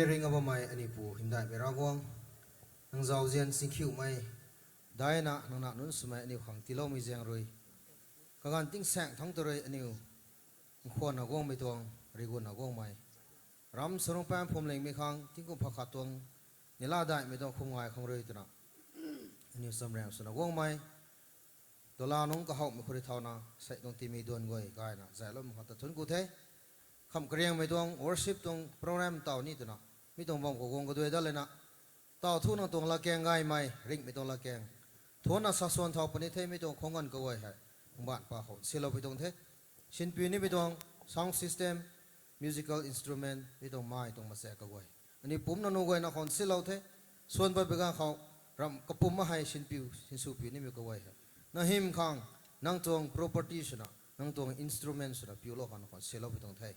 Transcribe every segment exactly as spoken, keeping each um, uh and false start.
Ring a bammei aniu Pu hymdaihmei Ravguangc, nang zauzian singkhiumei daina nang na nunc swmei aniu khang tiiloumei zaeng rui, kaganv tingsaeng thangc ta rui aniu nkhwanna guangmei tuang, rigunna guangmei, ram sarung paeng phwamlingmei khang tingkum pha khat tuang neihla daihmei tuang khum ngai khang rui twna aniu chamraeng swna guangmei, dala nunc kahowmei khou rui thauna sei tuang timei duan guay gayna zayloumei khang ta thunc ku the. Kham kariangmei tuang worship tuang program taw ni twna mi tuang bam khou guang kaduai dat lana, taw thu nang tuang latkaeng gaymei ringhmei tuang latkaeng thuanna saswan thau puni the. Mi tuang khou nganv kaguay hei mbaanv pa khou silou pui tuang the. Sinpiu nimei tuang sound system, musical instrument, mi tuang mai tuang macha kaguay, aniu pumc nanu guay na khou silou the. Swan pat bi ganv khou ram kapumc ma hei sinpiu sinsupiu nimei kaguay hei nang hym khang, nang tuang property swna, nang tuang instrument swna piulou khang na khou silou pui tuang the.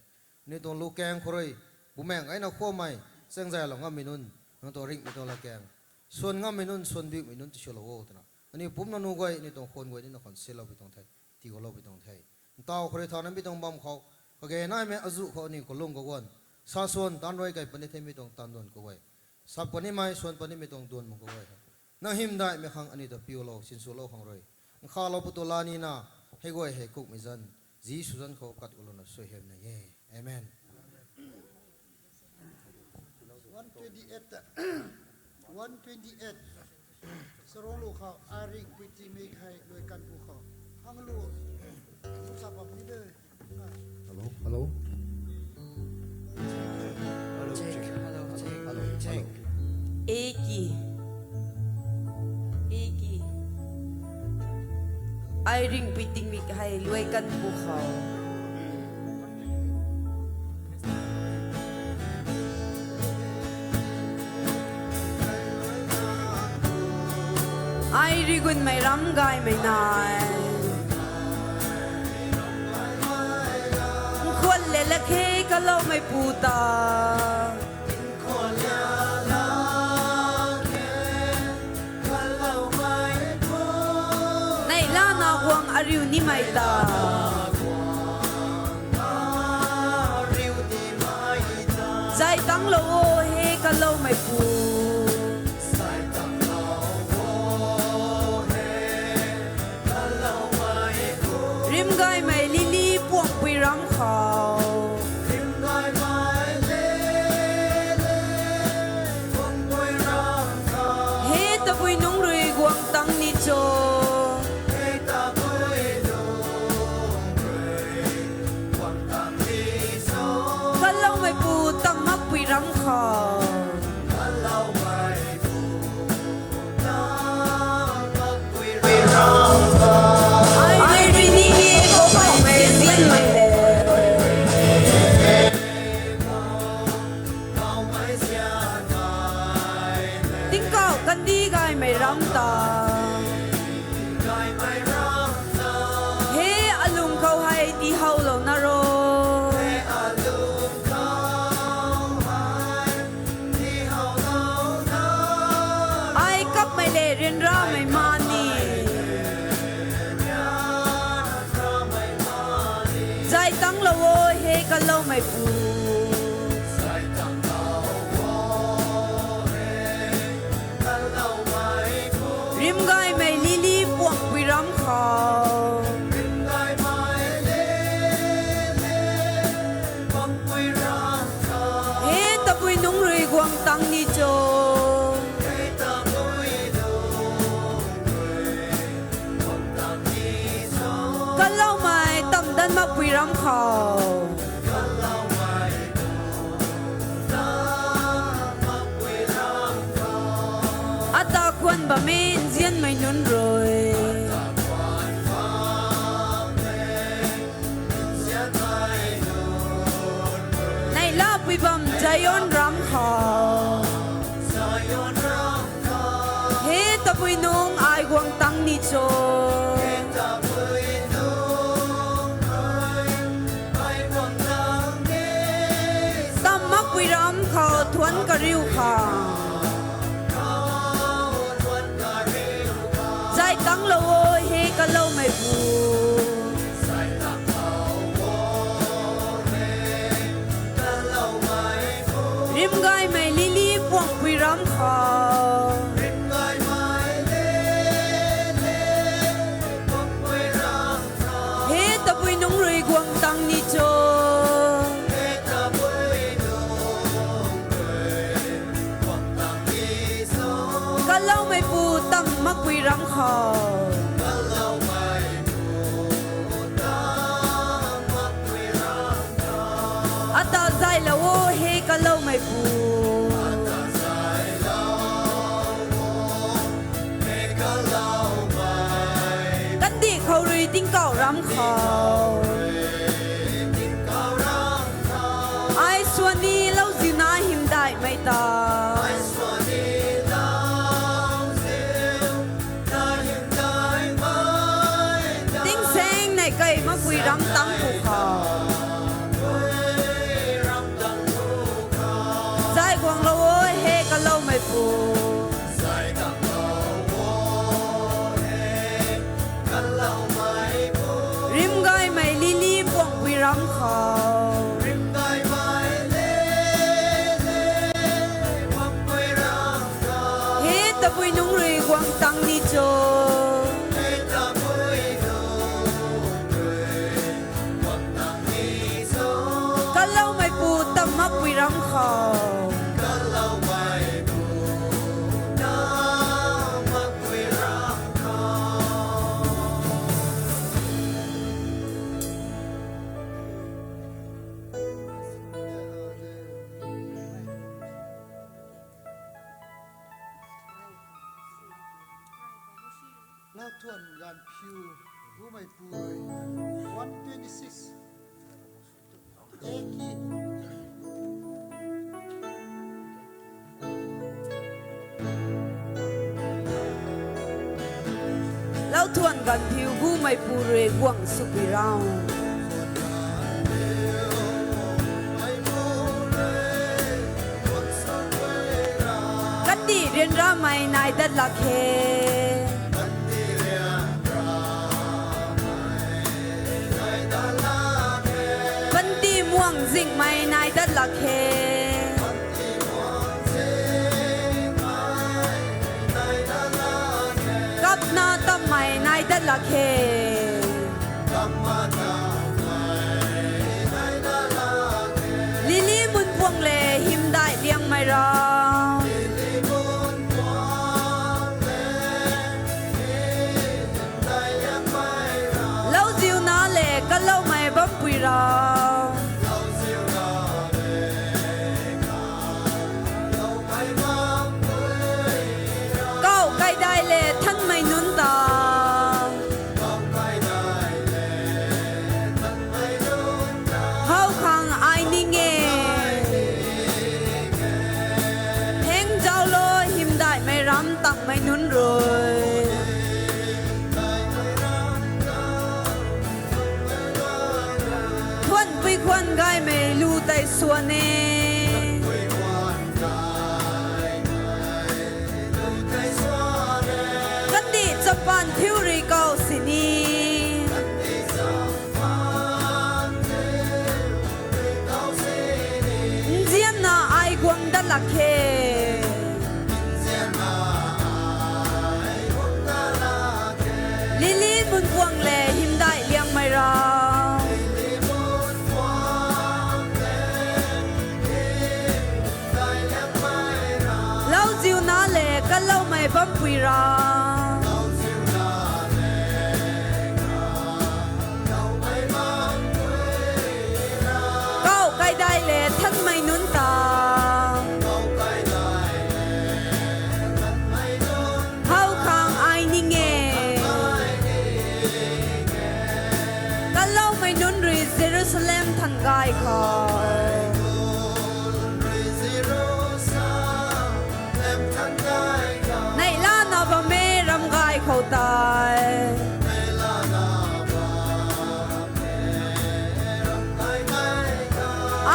Aniu tuang lukaeng khou rui, bumaengh gayna khuamei, chaengzaylou ngammei nunc nang tuang ringhmei tuang latkaeng swan ngammei nunc, swan biumei nunc tiswlou o twna aniu pumc nanu guay, aniu tuang khwan guay ni na khou silou pui tuang the, tiiloupui tuang the. Ntaw khou rui thauna mi tuang bam khou, kage naimei azuh khou aniu kalung kaguan, saswan taanv rui kai puni the. Mi tuang taanv duan kaguay, sap kanimei swan punimei tuang duan mung kaguay hei nang hymdaihmei khang aniu ta piulou sinswlou khang rui, nkhavlou pu tu la nina, hei guay hei kukmei zanc, Jisu zanc khou kat ulouna suaihiam nai e. Amen. One twenty-eight, one twenty-eight. Sarong lu khou, Ai ringh pui tingmik hei luai kan pu khou. Hang lu, lu sa bam ni de. Hello, hello. Hello, check, hello, check, hello, hello. Ai ringh pui tingmik hei luai kan pu khou. Ai rigunmei ram gaymei nai, nkhwan le lak khe kaloumeipu ta. Neihlana guang ariu nimei ta. Zay tanglou o he kaloumeipu. Rimgaymei Lily puangpui ram khou. He tabui nunc rui guang tang ni cho. Kaloumeipu tam makpui ram khou. Ai rui ni e khou phaymei zianmei le. Tingkauh kandih gaymei ram ta. He alung khou hei tiihowlouna ro. Ai kapmei le ryanramei ma ni. Zay tanglou o he kaloumeipu. Rimgaymei Lily puangpui ram khou. He tabui nunc rui guang tang ni cho. Kaloumei tam dan makpui ram khou. Ata khwan bammei nzianmei nunc rui. Neihlapui bam Zion ram khou. He tabui nunc ai guang tang ni cho. Tam makpui ram khou thuanc kariu khang. Zay tanglou o he kaloumeipu. Rimgaymei Kandih khou rui tingkauh ram khou ai suani lauziu na hymdaihmei ta tingsaeng nei kei makpui ram tang pw khou zay guanglou o, he kaloumeipu. Rim gaymei lily puangpui ram khou he tabui nunc rui guang tang ni cho. Kaloumeipu tam makpui ram khou Lauthuan Ganphiu, Gumeipui, one twenty-six. Eki. Lauthuan Ganphiu, Gumeipui rui guang sw pui ram. Kandih ryanramei nai dat lak khe. Panty muang zingmei nai dat lak khe. Kapna tammei nai dat lak khe. Lily mun puang le hymdaih liangmei ra. Lauziu na le kaloumei bampui ra. Kau kaidai le thanmei nunc ta how khang ai ning e. Heng zaulo hymdaihmei ram tangmei nunc rui. Thuanpui khwan gaymei lu tei swan e. Kandih chapan thiu rui kau sini. Nzianna ai guang dat lak khe. Lily mun puang le hymdaih liangmei ra. Lauziu na le kaloumei bampui ra. Kau kaidai le thanmei nunc ta how khang ai ning e. Kaloumei nunc rui Jerusalem than gay khou neihlana bam e ram gay khou tei.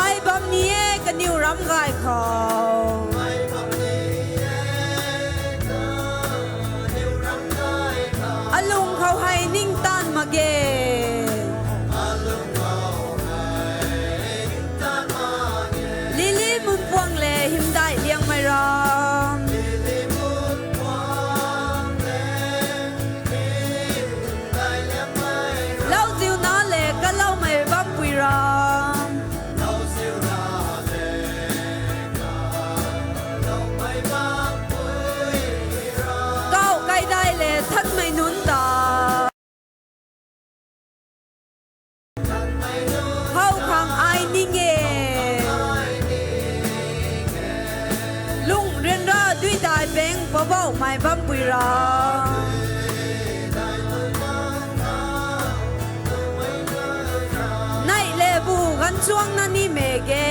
Ai bam ni e kaniw ram gay khou. Alung khou hei ningtaan mak ge. Lily mun puang le hymdaih liangmei ram. Lauziu na le kaloumei bampui ram. ra. Neih le bu ganchuangna nimei ge.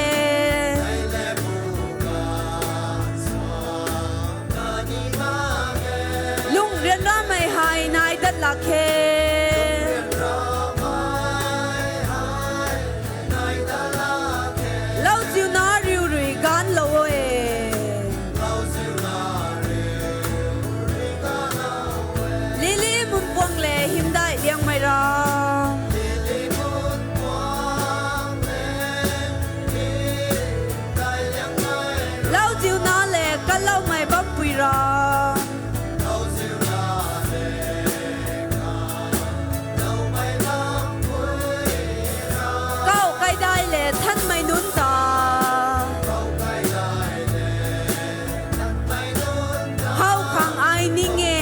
Lungh ryanramei hei nai dat lak khe. Lauziuna riu rui ganclou e. Lily Munpuang le Hymdaih Liangmei ra. Lauziuna le Kanloumei Bampui ra. Kau Kaidai le Thanmei Nunc ta. How khang ai ning e.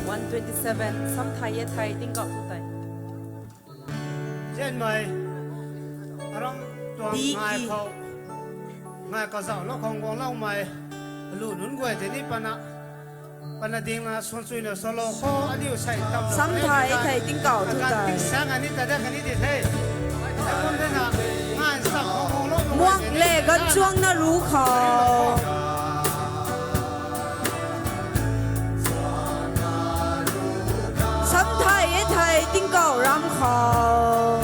One twenty-seven, samthai e thei tingkauh tu tei. Zianmei, aram tuang ngai khou, ngai kazauhlou khang guangloumei, lu nunc guay tei ni pana, pana dingna suanchuina salou khou, aniu sei tam samthai e thei tingkauh tu tei. Sang ani ta de kani di the. Kum de na, ngai sa khou guanglou Muang le ganchuangna ru khou. Samthai e thei tingkauh ram khou.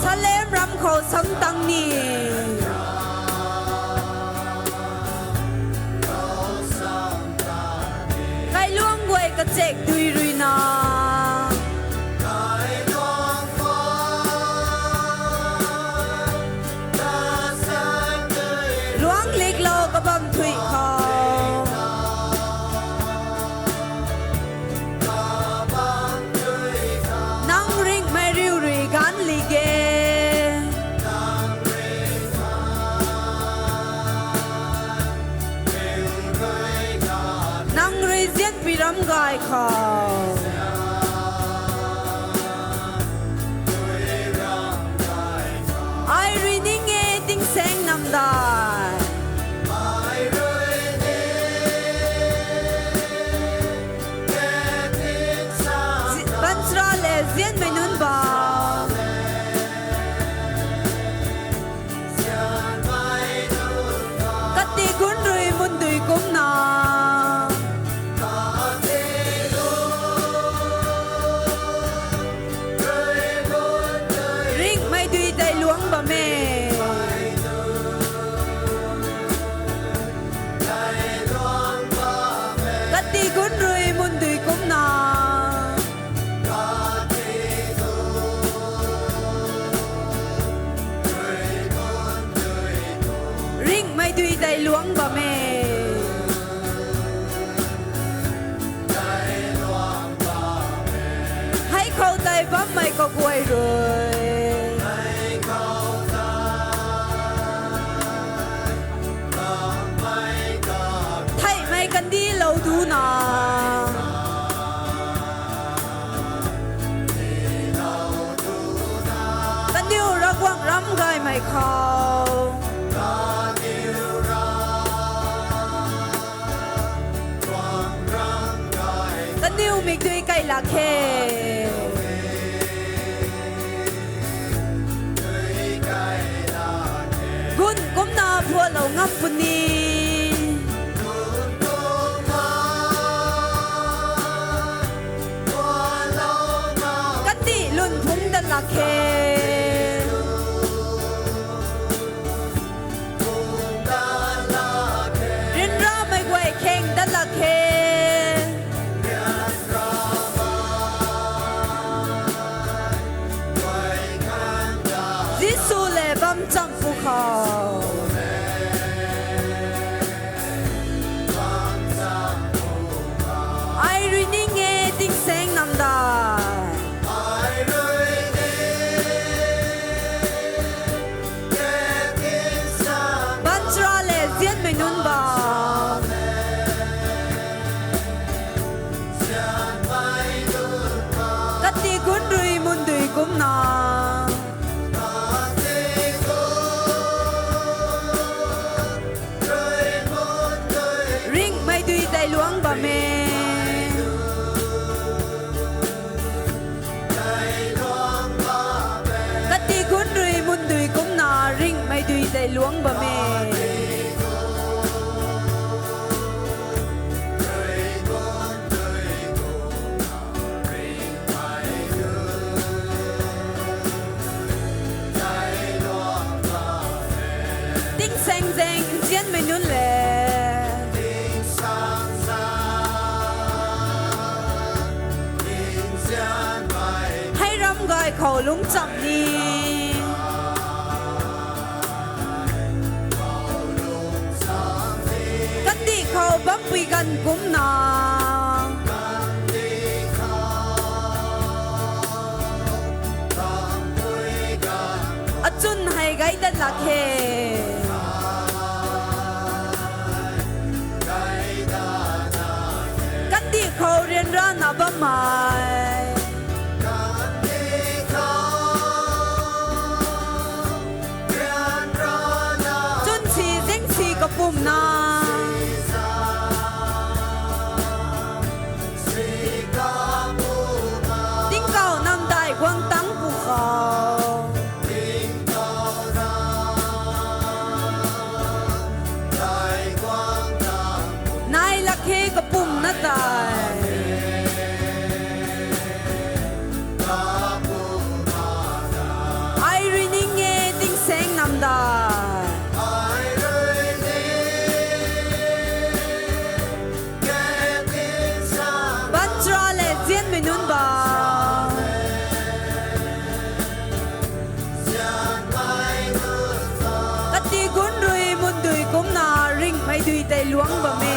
Salem ram khou samtang ni. Kailuang guay kachek dui ruina. Luang liklou kabam thuih khou. Nang ringhmei riu rui gancli ge. Nang rui zianpui ram gay khou. Ai rui ning e tingsaeng namdai. Zi-, baanchara le zianmei nunc bam. Kati gun rui mundui kumna. Ringhmei dui tei luang bam e. Kati gun rui mundui kumna. Ringhmei dui tei luang bam e. Hei khou tei bammei kaguay rui. Theihmei kandilou duna. Kaniw Ravguangc ram gaymei khou. Kaniw mikdui kai lak khe. Gun kumna phualou ngam puni. Kandih lun phungc dat lak khe. Ryanramei guay kheng dat lak khe. Tingsaengzaeng nzianmei nunc le, hei ram gay khou lungcham ni, kandih khou bampui ganv kumcna achwn hei gay dat lak khe. Kandih khou ryanrana bammei, chwn si zing si kapumna, tingkauh namdai guang tangc pwkhou nai lak khe kapumna tei. Ai rui ning e tingsaeng namdai, baanchara le nzianmei nunc ba, kati gun rui mundui kumcna ringhmei dui tei luangc bam e.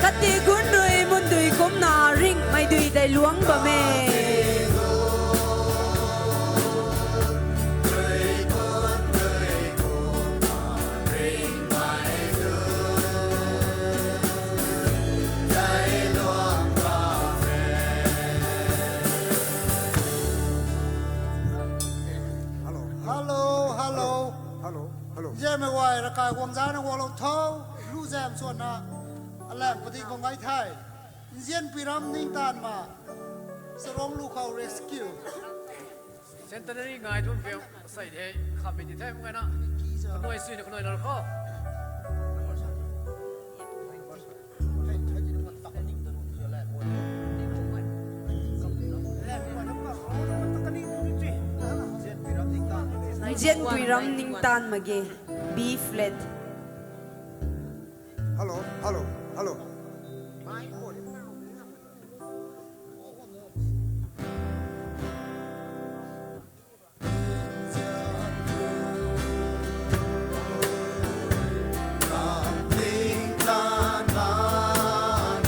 Kati gun rui mundui kumcna ringhmei dui tei luangc bam e. Hello, hello. Hello, hello. Nzianmei guay, ravkai guang zana guanglou tho, lu zam suanna, alam padi bam gay the. Nzianpui ram ningtaanv ma, Sarong lu khou rescue. Centenary ngai thu piu, sei de, khamei di the, mungana. Kanui suina, kanui lar kho. Nzianpui ram ningtaanv mak ge, B flat. Hello, hello, hello.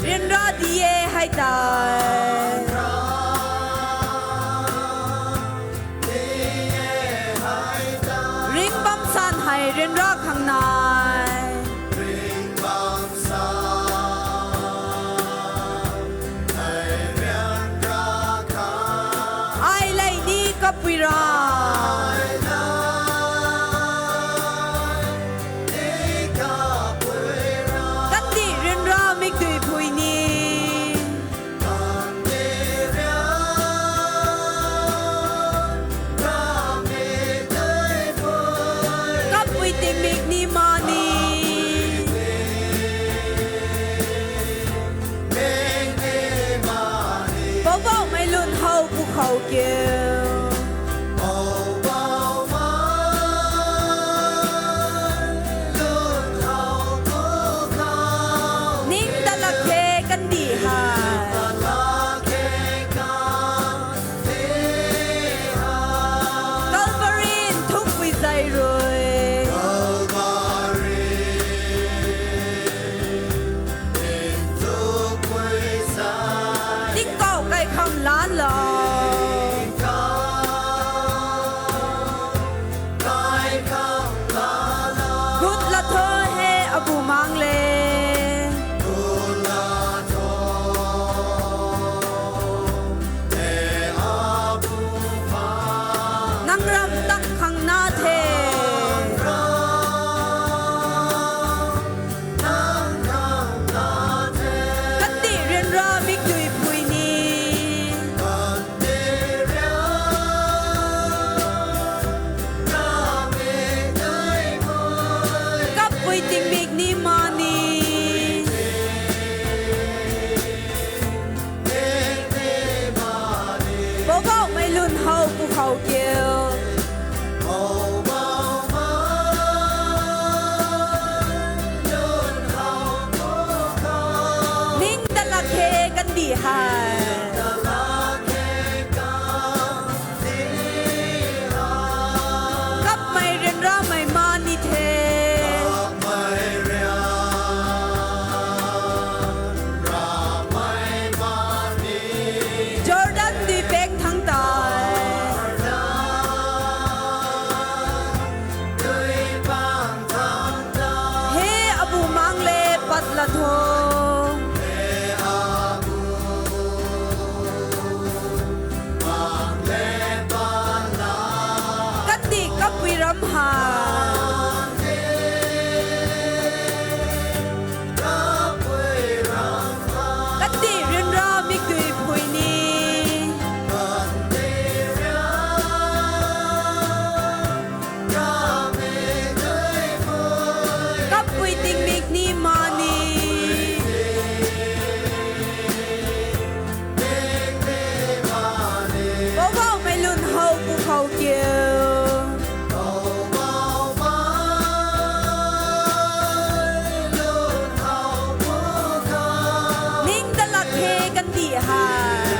Ryanra di e hei tei. Ringh bam san hei ryanra khang nai. Ai lei ni kapui ra. Kandih ryanra mikdui phui ni. Kapui tingmik ni ma ni. Poubauhmei lun how pwkhou kiu. Hei. Kapmei ryanramei ma ni the. Jordan dui peng thangc tei. He abuh mang le pat la tho. Kandih kapui ram hei. Kandih ryanra mikdui phui ni. Kapui tingmik ni ma ni. Poubauhmei lun how pwkhou kiu. Ning ta lak khe kandih hei.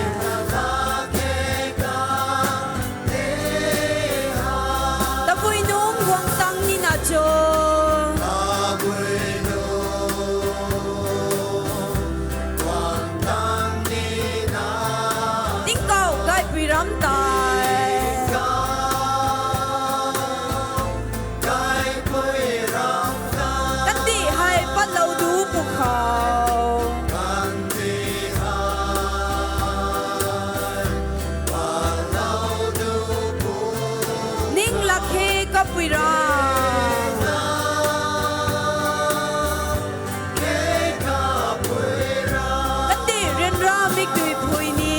Tabui nungc guang tang nina cho. Tingkauh gaipui ram tei. Kandih hei patlou du pwkhou. Ning lak khe kapui ram. Kandih ryanra mikdui phui ni.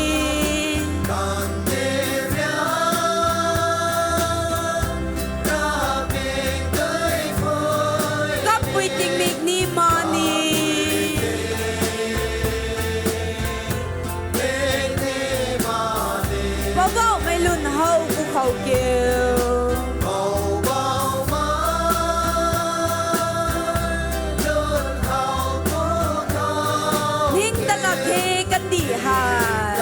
Kapui tingmik ni ma ni. Poubauhmei lun how pwkhou kiu. Ning ta lak khe kandih hei.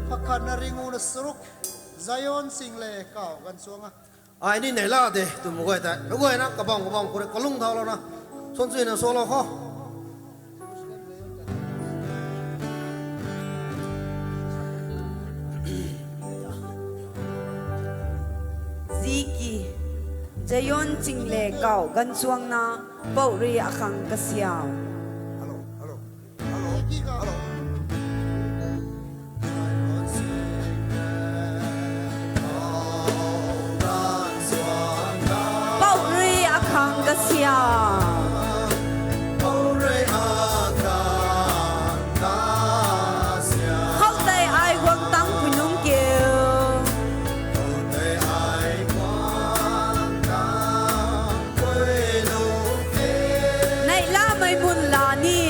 Pakhatna ringuna saruk, Zion Ching le Kau Ganchuang a. Ai ni neihla de twmei guay tei, meic guayna kabam kabam khou rui kalung thaulouna, suansuina sualou khou. Ziki, Zion Ching le Kau Ganchuang na, pouh rui akhang kasiam. Pouh rui akhang kasiam. Khoutei ai guang tang pui nungc kiu. Neihlamei mun la ni.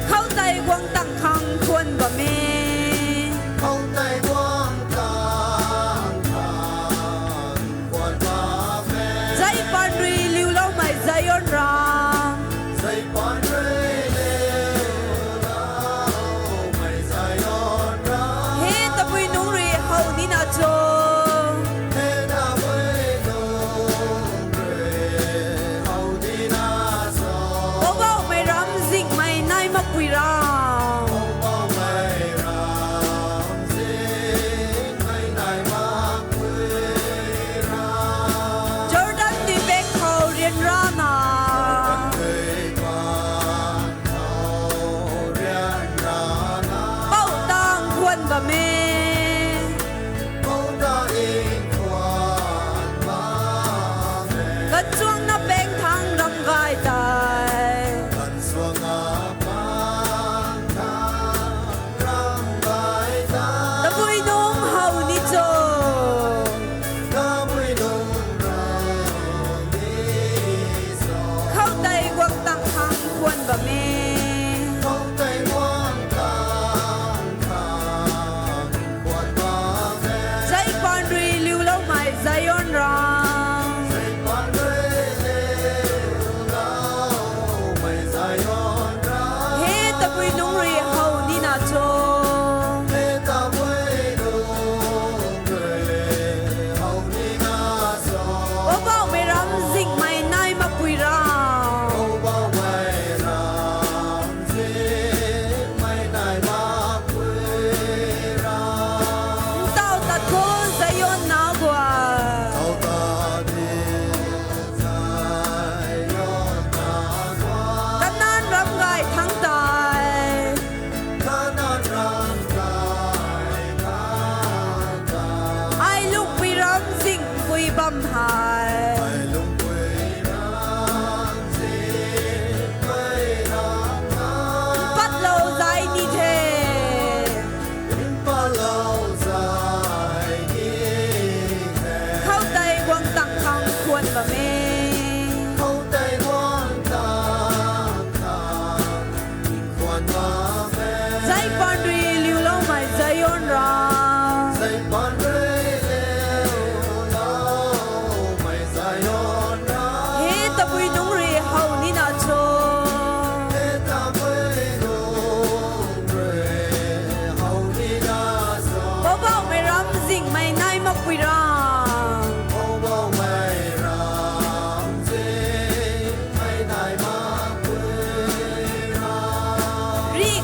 Khoutei guang tang khang khwan bam e. Zaipan rui liuloumei Zion ram. He tabui nungc rui how nina cho. Poubauhmei ram zingmei nai makpui ram.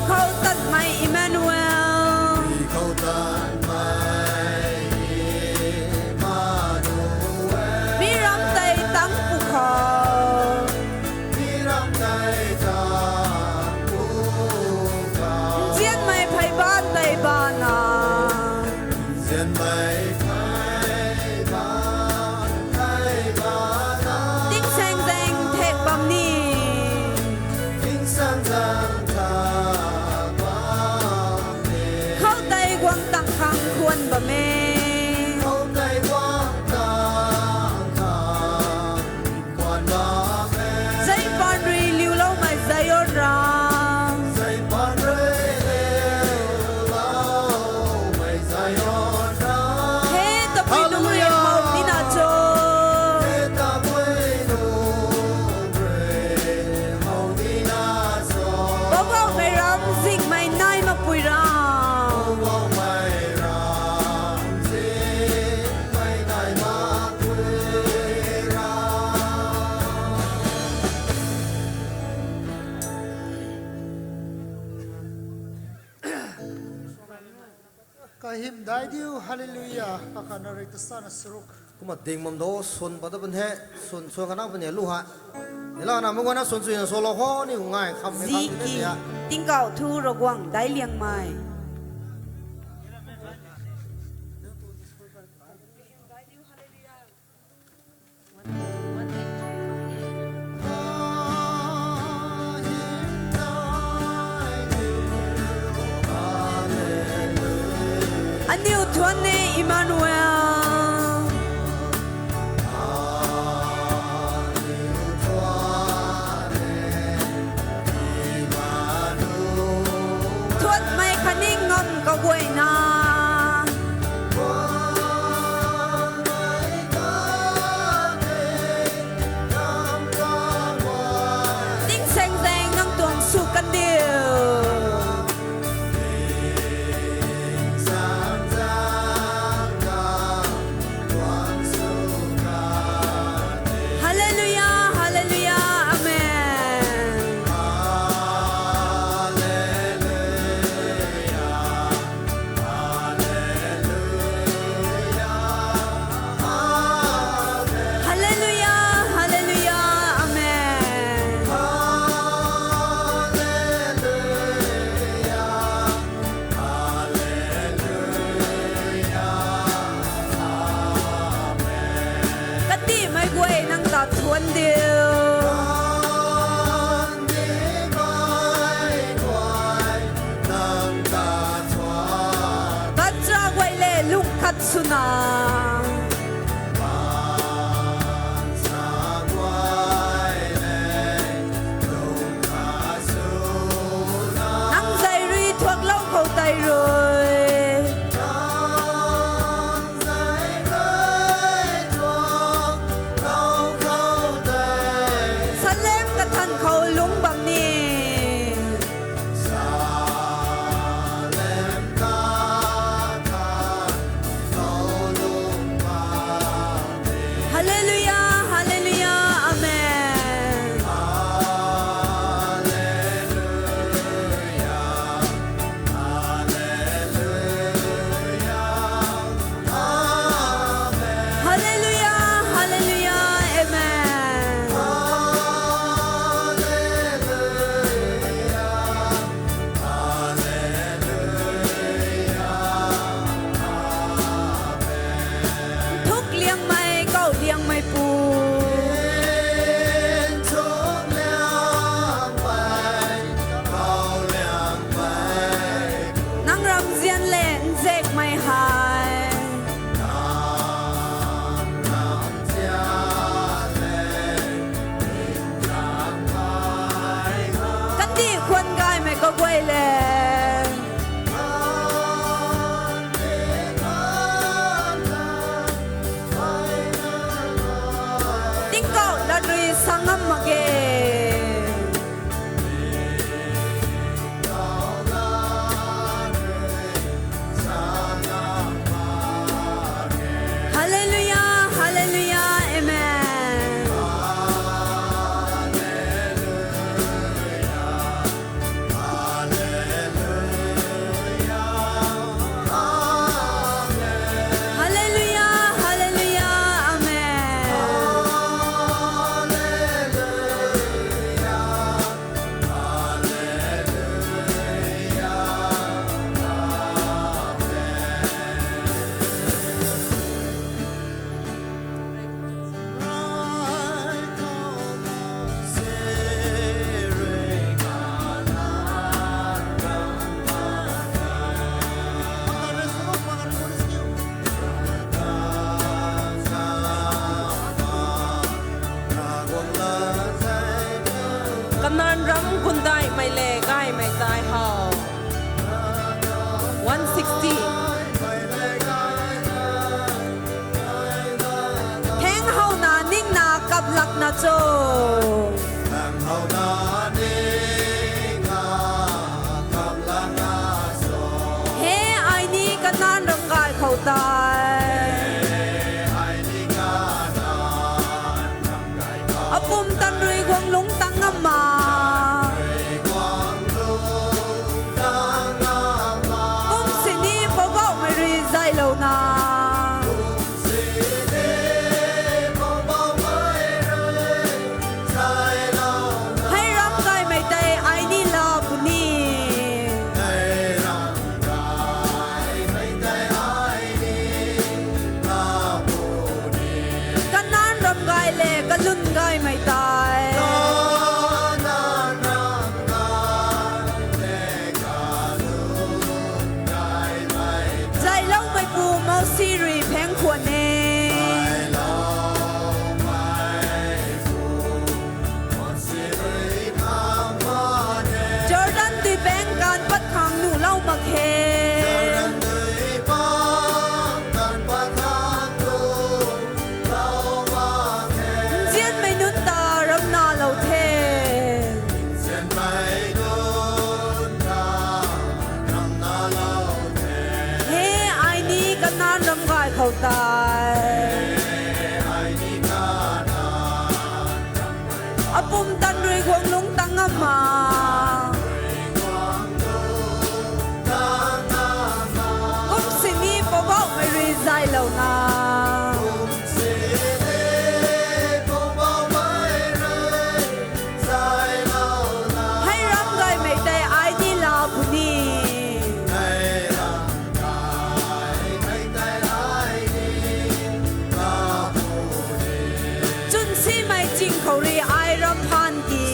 Khou tanmei Emmanuel. Khou tanmei Emmanuel. Mi ram tei tang pwkhou. Mi ram tei tang pwkhou. Nzianmei phey ban tei bana. Nzianmei phey ban tei bana. Tingsaengzaeng thek bam ni. Tingsaengzaeng thek bam ni. Khou tei guang tang khang khwan bam e. Khou tei guang tang khang khwan bam e. Zeipan rui liuloumei Zion ra. Zeipan rui liuloumei Zion ra. He tabui nunc rui how nina cho. He tabui nunc rui how nina cho. Poubauhmei ram zingmei nai makpui ra. Poubauhmei ram zingmei nai makpui ra. Kahym daic diu, Hallelujah, kakhatna rui ta sana saruk. Kumna ding bam do, swn pat ta ban he, swn, swn kana ban he, lu ha. Nilana mungana swn chuina solo ho, ni ngai kham ni kham ni ki, tia. Tingkauh thu Ravguangc daic liangmei. Aniu thuan e Emmanuel. Thuanmei khatni ngam kaguayna. Tingsaengzaeng nang tuang sw kandiu. Hallelujah, hallelujah, amen. Hallelujah, hallelujah, amen. Kandihmei guay nang ta thuan diu. Baanchara guay le lungc khat swna. Nang zei rui thuaklou khou tei rui. Salem kathan khou lungc bam ni. tei. Apumtan rui guang lungc tang ngam ma. Kum sini Poubauhmei rui zaylouna. Hei ram gaymei tei ai ni la puni. Kanan ram gay le kalun gaymei tei. Zayloumeipu Mousi rui pheng khwan e. Jordan dui pang kan pat khang nuhlou mak khe. Nzianmei nunc ta ramnalou the. He ai ni Kanan ram gay khou tei. Apumtan rui guang lungc tang ngam ma. Kum sini Poubauhmei rui zaylouna. Hei ram gaymei tei ai ni la puni. Chwnsimei ching khou rui ai ram phaan ki.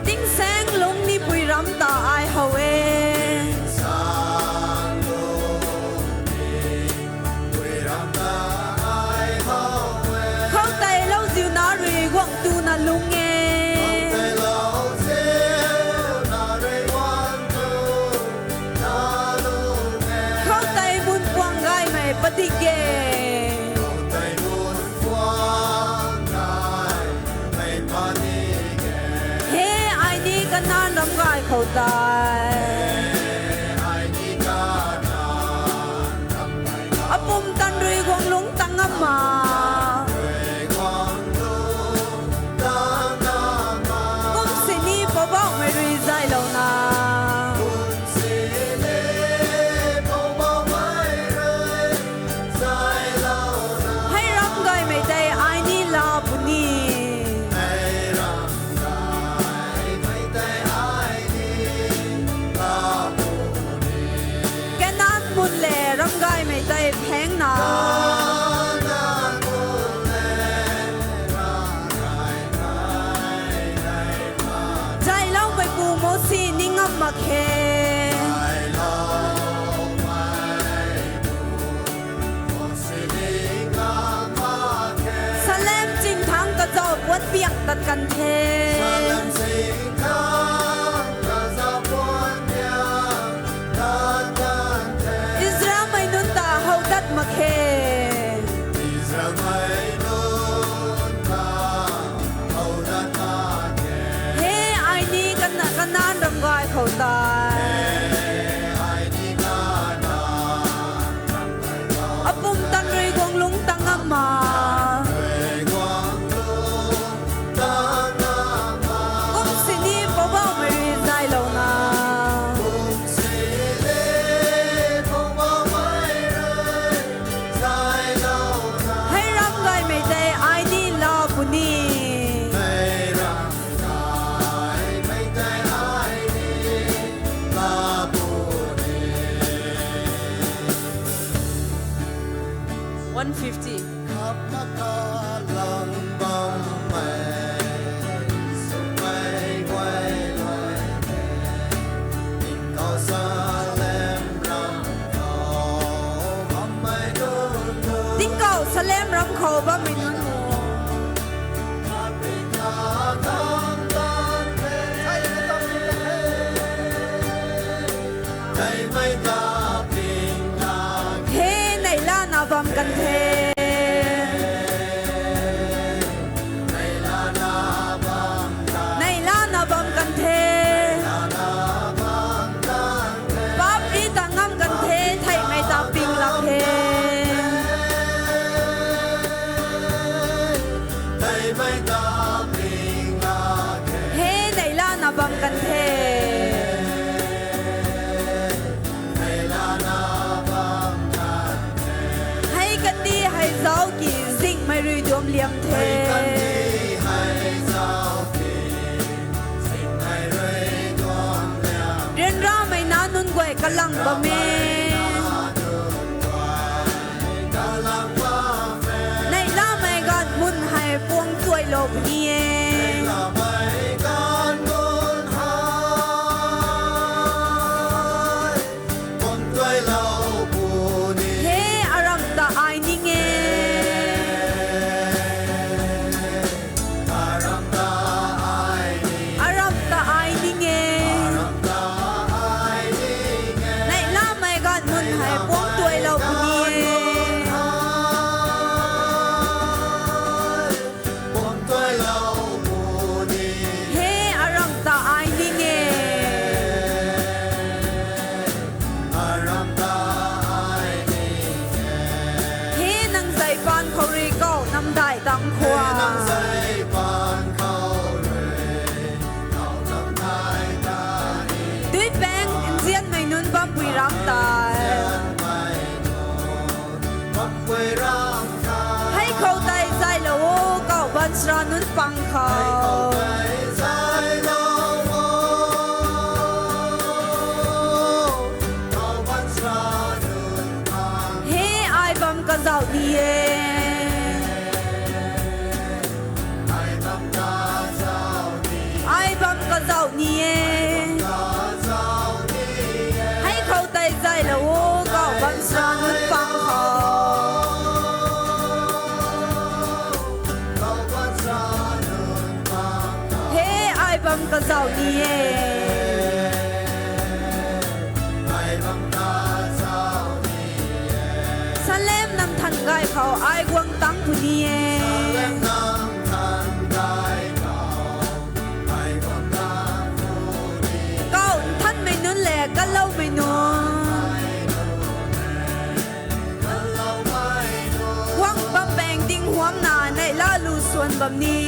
Tingsaeng lungc nipui ram ta ai how e. Khoutei lauziu na rui guang tuna lungc e. Khoutei mun puang gaymei padik e. He ai ni Kanan ram gay khou tei. Apumtan rui guang lungc tang ngam ma. Kum sini Poubauhmei rui zaylouna. Hei ram gaymei tei ai ni la puni. Kanan mun le ram gaymei tei phengna. Zayloumeipu Mousi ni ngam mak khe. Salem chingthang kazauh puan piang tat kan the. Israelmei nunc ta how dat mak khe. He ai ni Kana-, Kanan ram gay khou tei. He, neihlana bam kan the. Hei kandih hei zauc ki zingmei rui duam liam the. Ryanramei nac nunc guay kalang bam e. Neihlamei ganv mun hei puang tuailou puni e. He, aram ta ai ning e. Aram ta ai ning e. Neihlamei ganv mun hei puang tuailou puni e. He, aram ta ai ning e. He, nang zei paan khou rui kau namdai tang khwan. Duipaeng nzianmei nunc bampui ram tei. Hei khou tei zaylou o, kau baanchara nunc pang khou. He, ai bam kazauh ni e. Ai bam kazauh ni e. Hei khou tei zaylou o, kau baanchara nunc pang khou. He, ai bam kazauh ni e. Salem namthan gay khou ai guang tang puni e. Kau nthanmei nunc le kaloumei nunc. Guang bam paeng ding huamna neihla lu suan bam ni.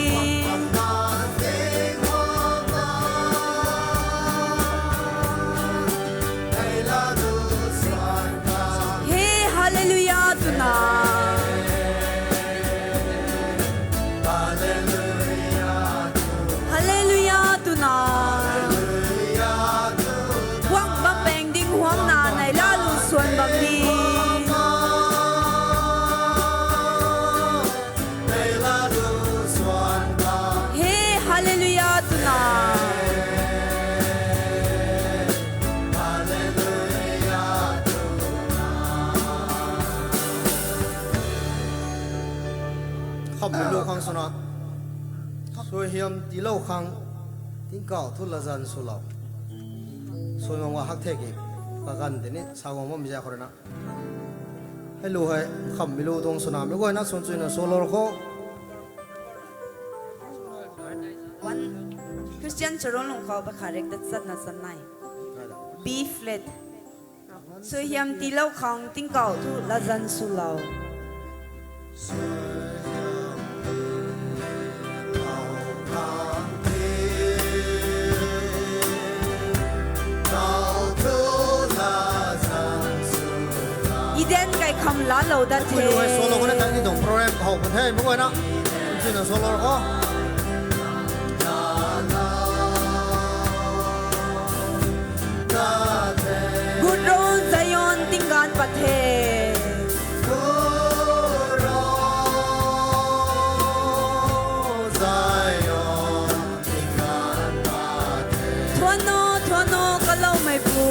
He, hallelujah twna. Hallelujah twna. Guang bam paeng ding huamna neihla lu suan bam ni. He, hallelujah twna. Khamhmei lu khang swna, suaihiam tiilou khang tingkauh thu latzan swlou. Suaihiam wa hak the ki, kaganv tini sa guang bammei zaeng khou rui na. Hei lu hei, khamhmei lu tuang swna, meic guayna swn chuyna swlou kho. One, Christian Charonlung khou pakha rek ta chatna chanmei. B flat. Suaihiam tiilou khang tingkauh thu latzan swlou. Eden kai kham laalou dat the. Swlou khou na tang ni tuang program how kan the, meic guayna. Swn chuyna swlou kho. Gutro Zion tingganv pat the. Thuan o, thuan o, kaloumeipu.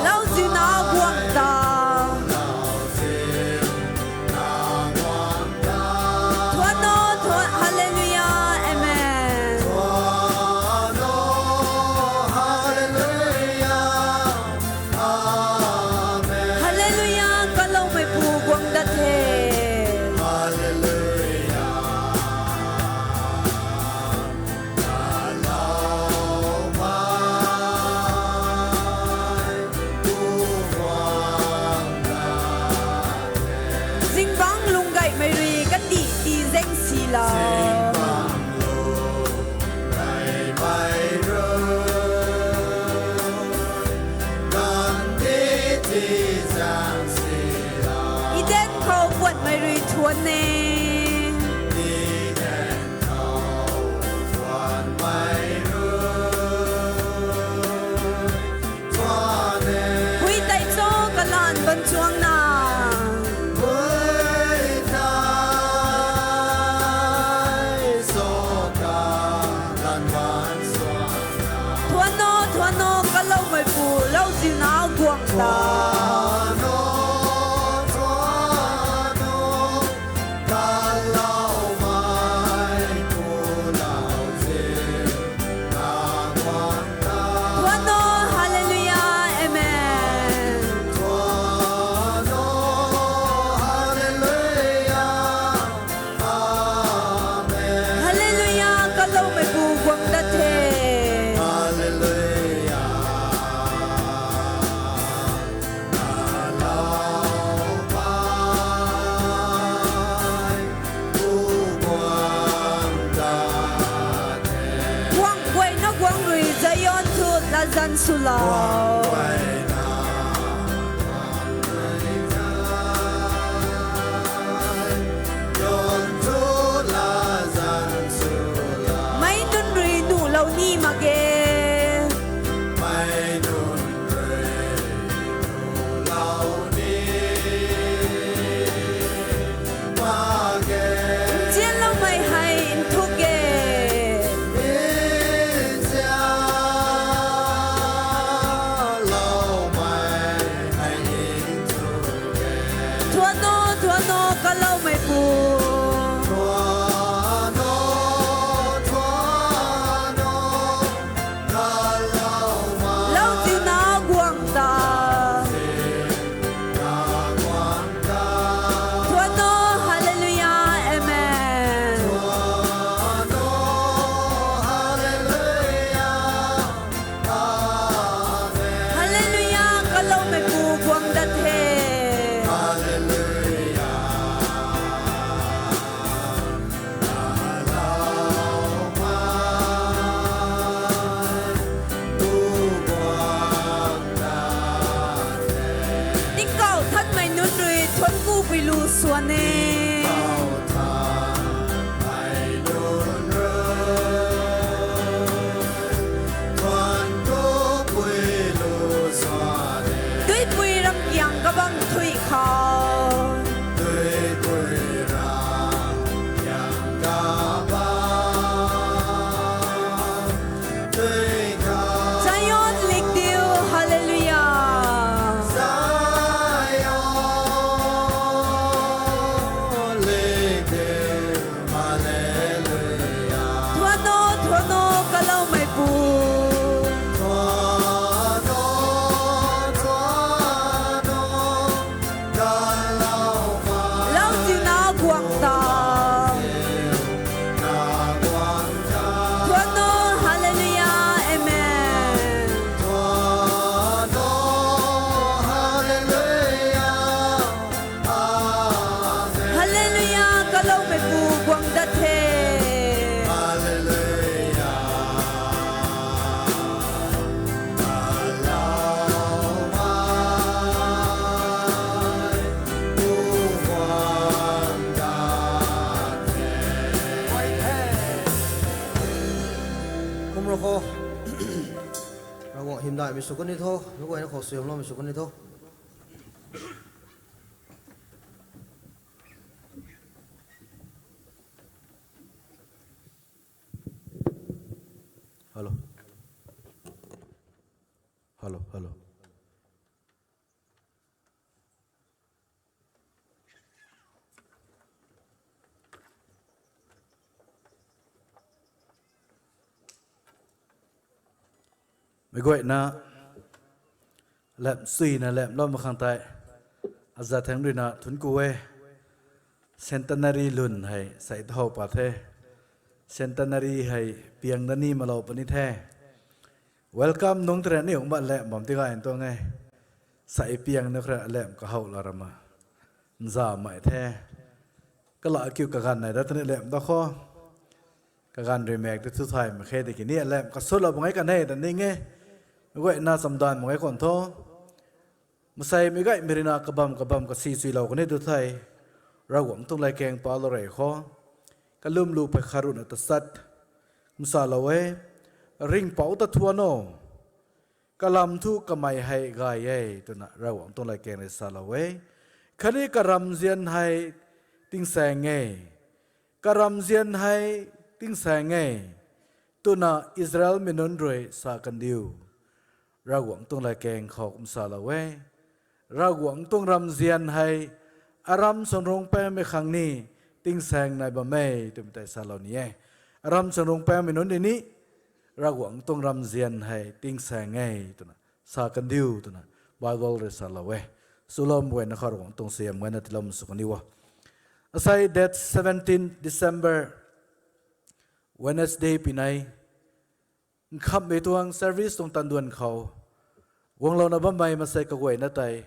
Lauziuna guang ta. Thuan o, thuan, hallelujah, amen. Sing sila. Eden khou puanmei rui thuan e. Hui tei cho kalan ban chuang na. Thuan o, thuan o, kaloumeipu, lauziu na guang ta. Thuan o, hallelujah, amen. Hallelujah, kaloumeipu guang dat the. Guang guayna guang rui Zion thu latzan swlou. Meic nunc rui nuhlou ni mak ge. Nzianloumei hei nthuk e. Thuan o, thuan o, kaloumeipu. Lauziu na guang ta. Thuan o, hallelujah, amen. Hallelujah, kaloumeipu guang dat the. Tingkauh thanmei nunc rui thuancku pui lu swan e. Duipui ramkiang kabam thui khou. Zion lik diu, hallelujah. Thuan o, thuan o, kaloumeipu. Lauziu na guang ta. Thuan o, hallelujah, amen. Hallelujah, kaloumeipu guang dat the. Kum rau khou, Ravguangc hymdaihmei sw kan ni tho, meic guayna khou suaihiamloumei sw kan ni tho. Hello. Hello, hello. Meic guayna lam suina lamlou mak khang tei, aza thangc ruina thuancku e. Centenary lun hei sei tahow pat the. Centenary hei piang dat ni malou puni the. Welcome nungc tei rui aniu kumna lam bam ti gay tuang e. Sei piang na khou rui lam kahow la rama nzamei the. Kala kiu kaganv nai da tani lam da kho. Kaganv rui mak tei thu thay mak khe tiki ni lam kasulou bang e kan e ta ning e. Guayna chamdan mak e kan tho. Masaimei gaymei rui na kabam kabam kasi suilou kan e tu thei. Ravguangc tuang latkaeng palou rey kho. Kalum lu pei kharuna tasat. Kumsalou e. Ringhpouc ta thuan o. Kalam thu kamei hei gay e twna Ravguangc tuang latkaeng rui salou e. Khatni karamzian hei tingsaeng e. Karamzian hei tingsaeng e. Twna Israelmei nunc rui sa kandiu. Ravguangc tuang latkaeng khou kumsalou e. Ravguangc tuang ramzian hei aram sangrungpaengmei khang ni tingsaeng nai bam e twmei tei salou ni e. Aram sangrungpaengmei nunc ni ni Ravguangc tuang ramzian hei tingsaeng e twna sa kandiu twna Bible rui salou e. Swloumei guayna khou Ravguangc tuang suaihiam guayna tiiloumei sw kan o. Asei date seventeen December, Wednesday pinei, nkhamhmei tuang service tuang tanduan khou guanglouna bammei mansei kaguayna tei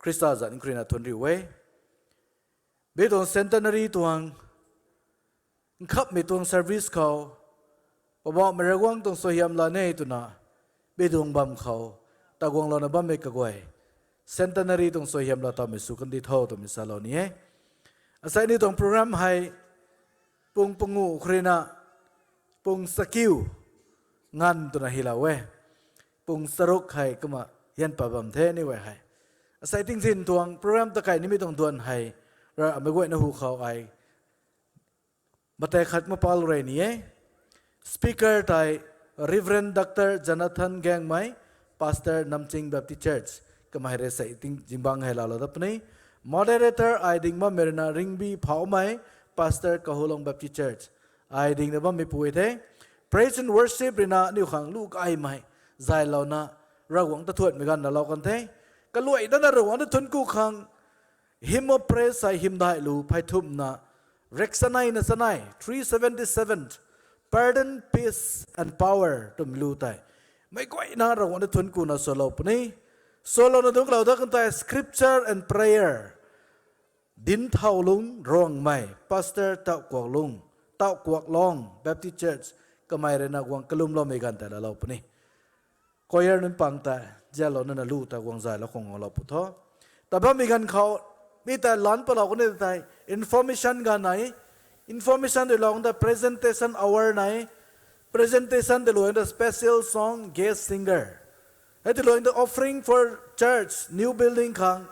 Khrista zanc khou rui na thuanc riu e. Mei tuang centenary tuang nkhamhmei tuang service khou Poubauhmei Ravguangc tuang suaihiam la ne twna mei tuang bam khou ta guanglouna bammei kaguay centenary tuang suaihiam la tawmei sw kandih tho twmei salou ni e. Asei ni tuang program hei pung panguh khou rui na pung sakiu nganv twna hilou e. Pung charuk hei kumna hian pat bam the ni e hei. Asei tingzin tuang program takai nimei tuang duan hei ramei guayna hu khou ai matek khat ma pal rey ni e. Speaker tei Reverend Doctor Jonathan Gaengmei, Pastor Namching Baptist Church, kamei rui sei ting zingbangc hei laalou dat puni. Moderator ai ding bammei rui na Ringbi Phaumei, Pastor Kahulong Baptist Church, ai dingna bammei pu the. Praise and worship rui na aniu khang lu kaimei zaylouna Ravguangc ta thuanmei ganv laalou kan the. Kaluai dana Ravguangc ta thuanc ku khang hymn of praise hei hymdaih lu pheythumhna riksanei na chanei, three seventy-seven, Pardon, Peace and Power twmei lu tei meic guayna Ravguangc ta thuanc kuna swlou puni. Swlouna dungc kalou dat kan tei scripture and prayer Dinthau Lung Ruangmei, Pastor Tauhkuak Lung, Tauhkuak Long Baptist Church, kamei rui na guang kalumloumei ganv tei laalou puni. Choir nunc pang tei zialouna na lu ta guang zaylou khang guanglou pu tho. Ta bammei ganv khou mi tei lan palou kan e tei information ganv nai. Information tei lou kan tei presentation hour nai. Presentation tei luang ta special song guest singer. Hei tei luang ta offering for church new building khang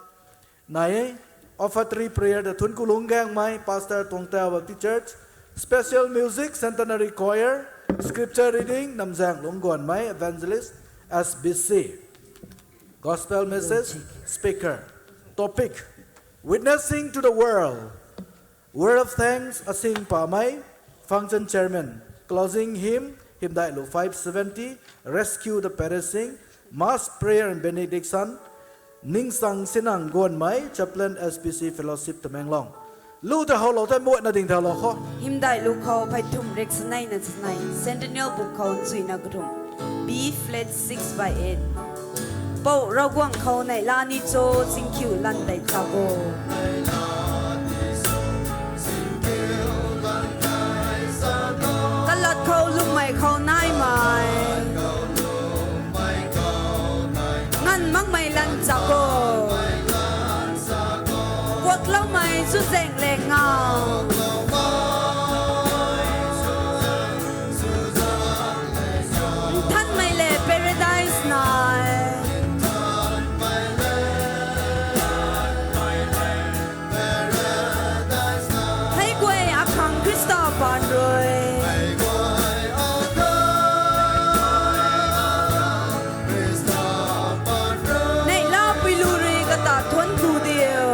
nai e. Offertory prayer ta Thuankulung Gaengmei, Pastor Tuangtau Baptist Church. Special music Centenary Choir. Scripture reading Namzaenglung Guanmei, Evangelist, S B C. Gospel message, speaker. Topic: Witnessing to the world. Word of thanks Asing Pamei, function chairman. Closing hymn, hymdaih lu five seventy, Rescue the Perishing. Mass prayer and benediction Ningsang Sinang Guanmei, chaplain, S B C Fellowship Tamenglong. Lu tei howlou tei muatna ding thaulou kho. Hymdaih lu khou pheythumh riksanei na chanei, Centennial Book khou nchuina kathumh, B flat six by eight. Pou Ravguangc khou neihla ni cho, zingkhiu lan tei chak o. Kalat khou lwmmei khou naimei, nganv makmei lan chak o. Kuakloumei chuzaengleng ngau, nthanmei le paradise nai. Hei guay akhang Khrista paan rui neihla pui lu rui kata thuanc ku diu.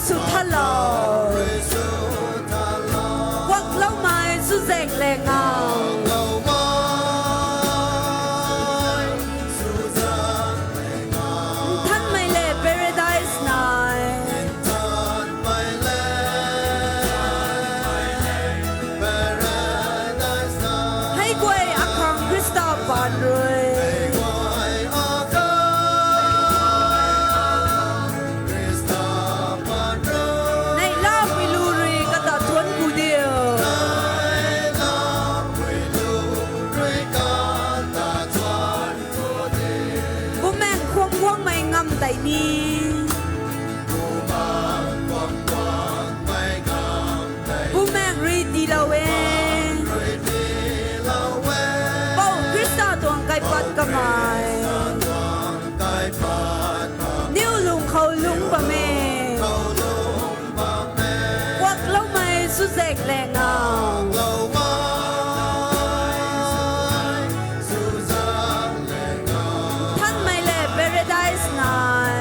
Sw thalou. Guakloumei chuzaenglou ngau. Nthanmei le paradise nai. Hei guay akhang Khrista paan rui. Neihla puilu rui kata thuanc ku diu. Bumaengh khwan guangmei ngam tei ni. Bumaengh rui tiilou e. Pou Khrista tuang kaipat kamei. Niw lung khou lungc bam e. Guakloumei chuzaenglou ngau. Nthanmei le paradise nai.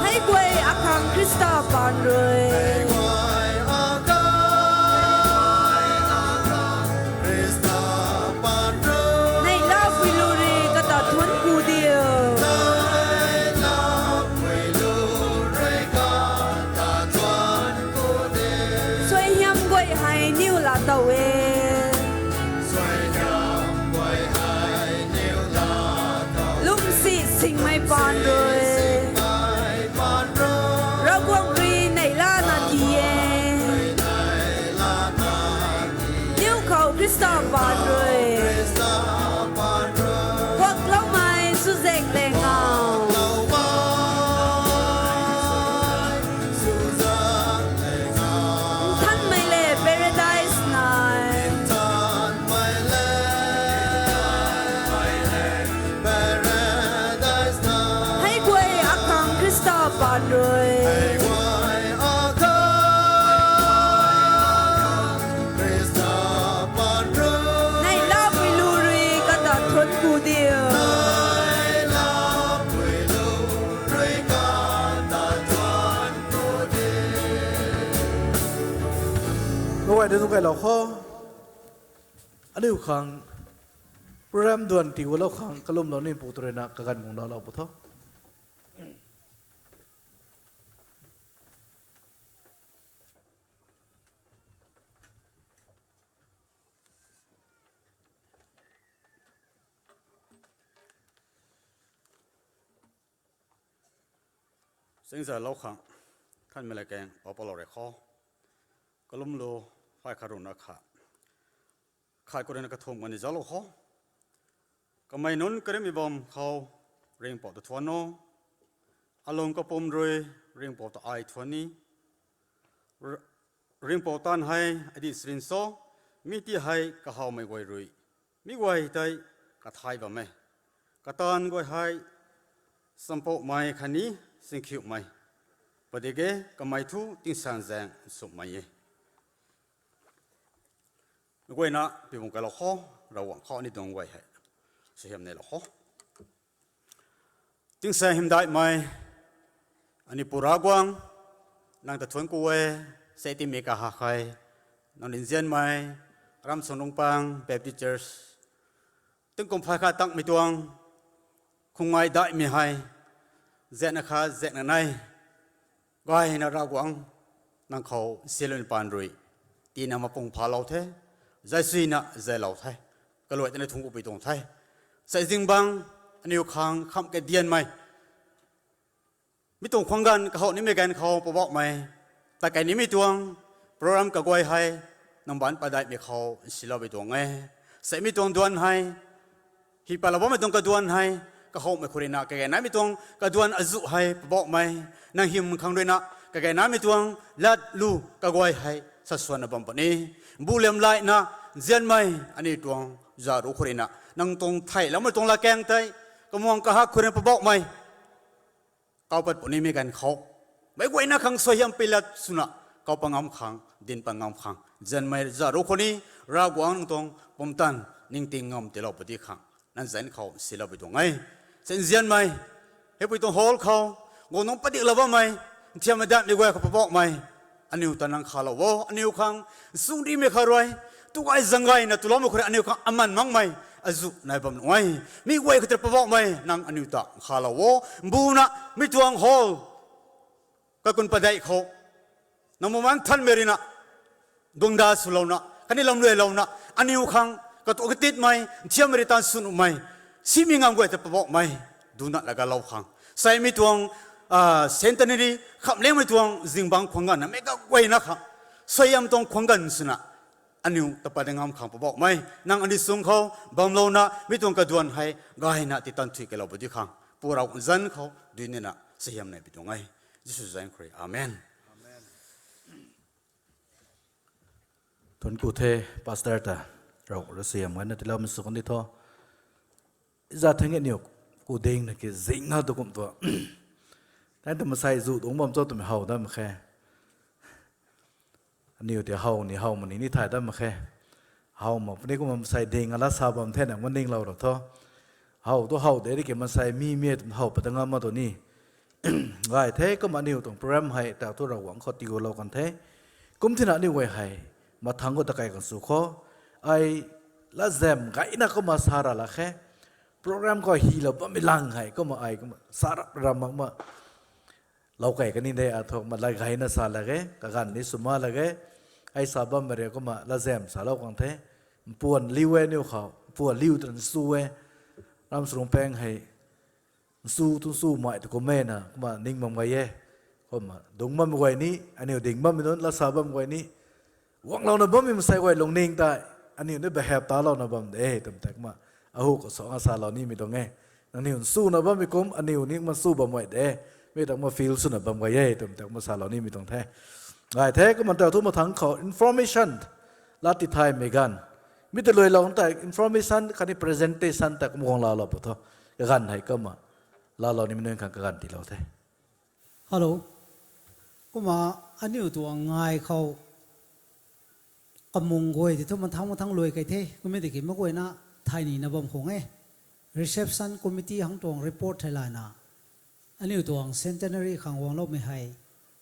Hei guay akhang Khrista paan rui. Neihla puilu rui kata thuanc ku diu. Suaihiam guay hei niw laa tow e. Lungsi singmei paan rui. Ravguangc rui neihlana ti e. Niw khou Khrista paan rui. Guakloumei chuzaenglou ngau. Nthanmei le paradise nai. Hei guay akhang Khrista paan rui. Neihla puilu rui kata thuanc ku diu. Guay de zung kailou kho. Aniu khang program duan tiilou khang kalumlou ni pu tu ruina kaganv guang laalou pu tho. Singzaylou khang, thanmei lakaeng paupalou rui kho. Kalumlou phay khat ruina khat, khat khou ruina kathumh kani zauclou kho. Kamei nunc karimei bam khou ringhpouc ta thuanc o. Alung kapwm rui ringhpouc ta ai thuanc ni. Ringhpouc taanv hei adih sarin cho, mi ti hei kahawmei guay rui mi guay tei kathay bam e. Kataanv guay hei champouhmei khatni singkhiuhmei, padik e, kamei thu tingsaengzaeng nsumhmei e. Meic guayna pi bung kailou kho, Ravguangc khou aniu tuang guay hei suaihiam neilou kho. Tingsaeng hymdaihmei aniu Pu Ravguangc, nang ta thuanc ku e. Sei timei kahak hei nang nzianmei Ramchunglungpang Baptist Church tingkum phay khat tangmei tuang khumngai daihmei hei zaengna khat zaengna nei gayna Ravguangc, nang khou nsilun paan rui tiina mapung phalou the, zaysuina zaylou the, kaluai tana thuanc ku pui tuang the. Sei zingbangc aniu khang kham kadianmei mi tuang khwang ganv kahow nimei ganv khou Poubauhmei, ta kei nimei tuang program kaguay hei nang baanc padaihmei khou nsilou pui tuang e. Sei mi tuang duan hei hi palou bammei tuang kaduan hei kahowmei khou ruina kage naimei tuang kaduan azuh hei Poubauhmei, nang hym khang ruina kage naimei tuang latlu kaguay hei saswanna bam puni. Buliam laina nzianmei aniu tuang zaru khou ruina nang tuang theiloumei tuang lakaeng tei kamwang kahak khou ruina Poubauhmei kau pat punimei ganv khou meic guayna khang suaihiam pilat swna kau pat ngam khang, dinc pat ngam khang, nzianmei zaru khou ni Ravguangc nang tuang pumtan ningting ngam tiilou pudi khang nang zanc khou silou pui tuang e. Sinzianmei, hei pui tuang hall khou, guang nunc padik la bammei, nthiammei datmei guay khou Poubauhmei, aniu ta nang khalou o, aniu khang, sungdimei kha rui, tu gay zang gayna tuloumei khou rui aniu khang aman makmei, azuh nai bam nuh e. Mi guay khou tei Poubauhmei, nang aniu ta khalou o, mbuna, mi tuang hall, kaikhun padeih khou, nang Bumaengh Nthanmei rui na, guangda swlouna, khatni lamluailouna, aniu khang, katuak katitmei, nthiammei rui tan sw nuhmei, simei ngam guay ta Poubauhmei, duna lagalou khang. Sai mi tuang, centenary, khamlengmei tuang, zingbangc khwang ganv na meic kaguayna khang, suaihiam tuang khwang ganv swna, aniu ta pat ngam khang Poubauhmei, nang aniu sung khou, bamlouna, mi tuang kaduan hei, gayna titan thui kalou pui di khang, Pu Ravguangc zanc khou, dui nina, suaihiam nai pui tuang e. Jisu zanc khou rui, amen. Thuanc ku the, pastor ta, Ravguangc rui suaihiam gayna tiiloumei sw kan di tho. Za theng aniu, ku ding na ki zing na tu kum tu. Tan ta masei zu dungc bam cho twmei how dam khe. Aniu tei how ni how mani ni thay dam mak khe. How mak puni kumna masei ding ala sa bam the na maninglou ra tho. How tu how de ri ki masei mi mi twmei how pat ngam ma tu ni. Gay the kumna aniu tuang program hei ta thu Ravguangc khou tigulou kan the. Kum thina aniu guay hei, mathangc khou ta kai kan sw kho. Ai lazam gayna kumna sa ra la khe. Program khou hylou bammei lang hei kumna ai kumna sa rap ram mak ma. Lou kei kani de, athuk ma lay gayna sa lak ge, kaganv ni sw ma lak ge, ai sa bammei rui kumna lazam salou khang the, mpuan liu e niw khou, mpuan liu twna nsu e, ram sarung pang hei, nsu tu nsu mei tu kum e na, kumna ning bam gay e, kumna dungc bammei guay ni, aniu ding bammei nunc, laa sa bammei guay ni, guanglouna bammei masei guay lungning tei, aniu ni behave talouna bam de, twmei tei kumna, ahu khou sa nga salou nimei tuang e. Nangniw nsuna bammei kum, aniu ni kumna nsu bam guay de, mi ta kumna feel swna bam gay e, twmei ta kumna salou nimei tuang the. Gay the, kumna ta thu mathangc khou information, laa tithaymei ganv. Mi ta luailou tei information khatni presentation ta kumna guang laalou pu tho. Kaganv hei kumna, laalou nimei nunc khang kaganv tiilou the. Hello. Kumna aniu tuang ngai khou kamung guay tei thu mathangc mathangc luai kei the, kummei tiki meic guayna thay nina bam khang e. Reception committee hang tuang report thei layna, aniu tuang centenary khang guangloumei hei,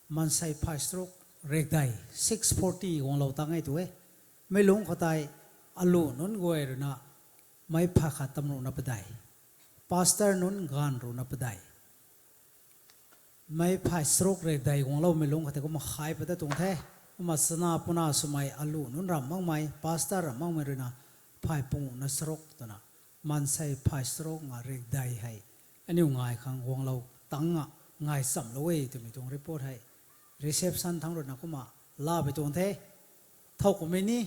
maansei phay charuk rekdei, six forty guanglou tang e tu e. Mei lungc khou tei, alu nunc guay ruina, meic phay khat tam ruhna padeih, pastor nunc ganv ruhna padeih, meic phay charuk rekdei guangloumei lungc khou tei kumna khai pat ta tuang the. Kumna chana puna swmei alu nunc ramh makmei, pastor ramh makmei ruina, phay panguhna charuk twna, maansei phay charuk nga rekdei hei, aniu ngai khang guanglou tang nga, ngai chamlou e twmei tuang report hei, reception thangc ruina kumna, laa pui tuang the. Thow kummei ni,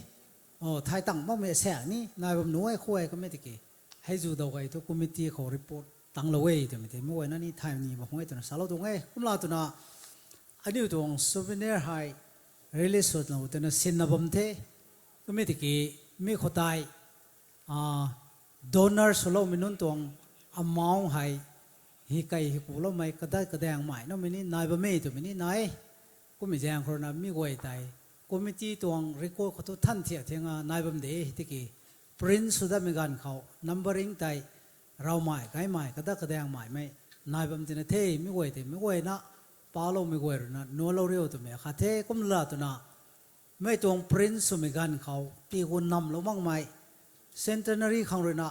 o, thay tang makmei asaekc ni nai bam nuh e khou e kummei tiki, hei zu daw gay thu committee khou report tanglou e twmei tei meic guayna ni thay ni bam khang e twna salou tuang e. Kumla twna, aniu tuang souvenir hei, release swlou twna sinna bam the. Kummei tiki, mi khou tei, donor swloumei nunc tuang amount hei, hi kei hi kuloumei kadat kadaeng mei namei ni nai bam e twmei ni nai. Kummei zaeng khou ruina mi guay tei, committee tuang record khou thu than thiak thianga nai bam de tiki, print sw datmei ganv khou numbering tei, rawmei, gaymei, kadat kadaeng meimei, nai bam tina the, mi guay tei, mi guayna, paloumei guay ruina, nualou riu twmei khat the, kumla twna, mei tuang print swmei ganv khou, pi gu namlou makmei, centenary khang ruina,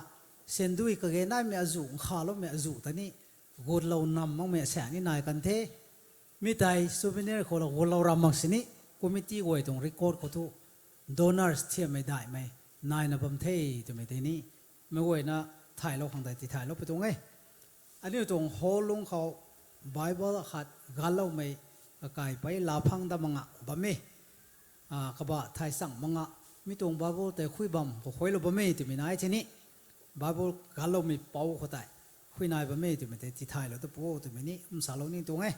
sandui kage naimei azuh, nkhavloumei azuh ta ni, gutlou nam makmei asaekc ni nai kan the. Mi tei souvenir khou la gutlou ram mak sini, committee guay tuang record khou thu, donors thiammei daihmei, naina bam the twmei tei ni, meic guayna thaylou khang tei tithaylou pui tuang e. Aniu tuang hall lungc khou Bible akhat ganloumei, kakaipei laa phang dat mak nga bam e. Kabah thay chang mak nga, mi tuang Bible tei khui bam khou khuailou bam e twmei nai tini, Bible ganloumei pou khou tei, khui nai bam e twmei tei tithaylou ta pu twmei ni kum salou ni tuang e.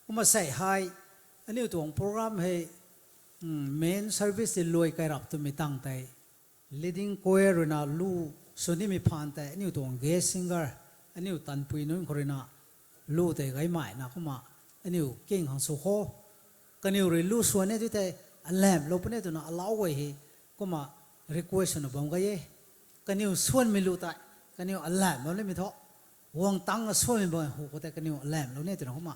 Kumna sei hei, aniu tuang program hei, main service tei luai kai rap twmei tang tei, leading choir ruina lu sw nimei phaan tei, aniu tuang guest singer, aniu tanpui nunc khou ruina, lu tei gaymei na kumna, aniu king khang sw kho. Kaniw rui lu swan e tu tei, alamhlou puni twna alau guay hei, kumna request swna bam gay e. Kaniw swanmei lu tei, Kaniw alam lou nimei thu, guang tang a suaimei bam hu khou tei kaniw alam lou ni twna kumna,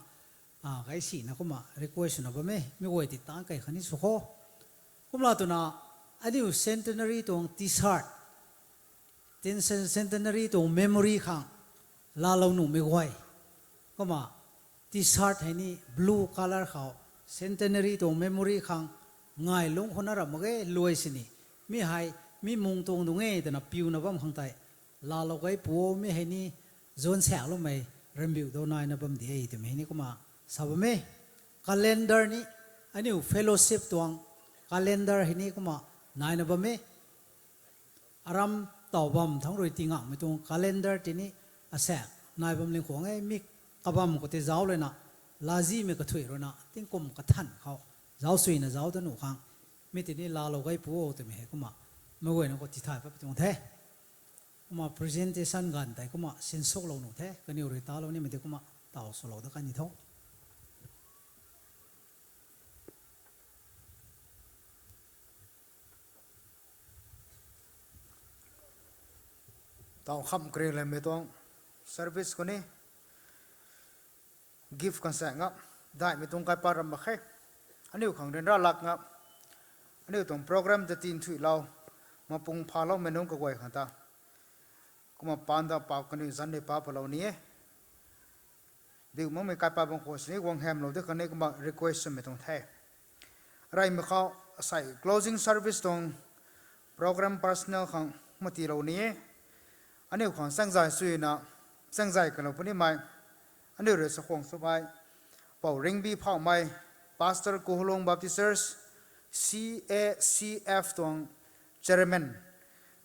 a, kai sina kumna request swna bam e, mi guay ti tang kai khatni sw kho. Kumla twna, aniu centenary tuang T-shirt, tin cen-, centenary tuang memory khang laalou nuhmei guay. Kumna T-shirt hei ni blue colour khou, centenary tuang memory khang ngai lungc khou na ram mak ge luai sini. Mi hei, mi mung tuang dung e twna piuna bam khang tei, laalou gay pu o, mi hei ni zuanc saekloumei, rambiu dou naina bam di e twmei hei ni kumna sa bam e. Calendar ni, aniu fellowship tuang calendar hei ni kumna naina bam e. Aram taw bam thangc rui tingangmei tuang calendar tini asaekc nai bam ling khwang e, mi kabam khou tei zauc lana, laazimei kathuic ruina tingkum kathan khou zauc suina zauc da nuh khang, mi tini laalou gay pu o twmei hei kumna, meic guayna khou tithay pat pi tuang the. Kumna presentation ganv tei kumna sinsuklou nuh the, kaniw rui talou nimei tei kumna taw swlou da kan ni tho. Taw kham kariu lamei tuang service khou ni, gift kan sa nga, daihmei tuang kaipat ram mak khe. Aniu khang ryanra lak nga, aniu tuang program ta tinthuilou, mapung phaloumei nunc kaguay khang ta, kumna paan ta pau kaniw zanc ni pa palou ni e. Biu makmei kaipat bang khou sini guang hamlou de khatni kumna request swmei tuang the. Reymei khou asei closing service tuang program personnel khang matiilou ni e. Aniu khang chaengzay suina, chaengzay kalou punimei, aniu rui chakhwang swmei, Pou Ringbi Phauhmei, Pastor Kuhulung Baptist Church, C A C F tuang chairman,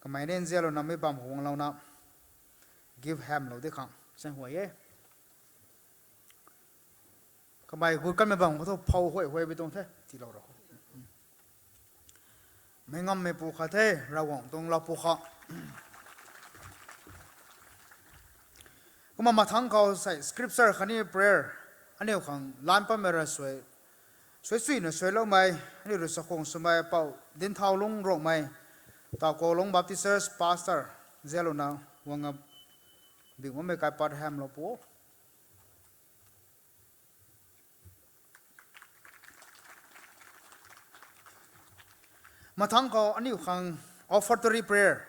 kamei ni nzianlouna mi bam khou guanglouna, gift hamlou de khang chaeng huay e. Kamei gut kanmei bam khou thu phou huay huay bi tuang the, tiilou rou. Meic ngammeipu khat the, Ravguangc tuang lau pu kha. Kumna mathangc khou sei scripture khatni prayer, aniu khang lan patmei ra suai, suai suina suailoumei, aniu rui chakhwang swmei Pou Dinthaulung Rongmei, Taw Kolung Baptist Church Pastor, nzianlouna guang a, biu makmei kaipat hamlou pu o. Mathangc khou aniu khang offertory prayer,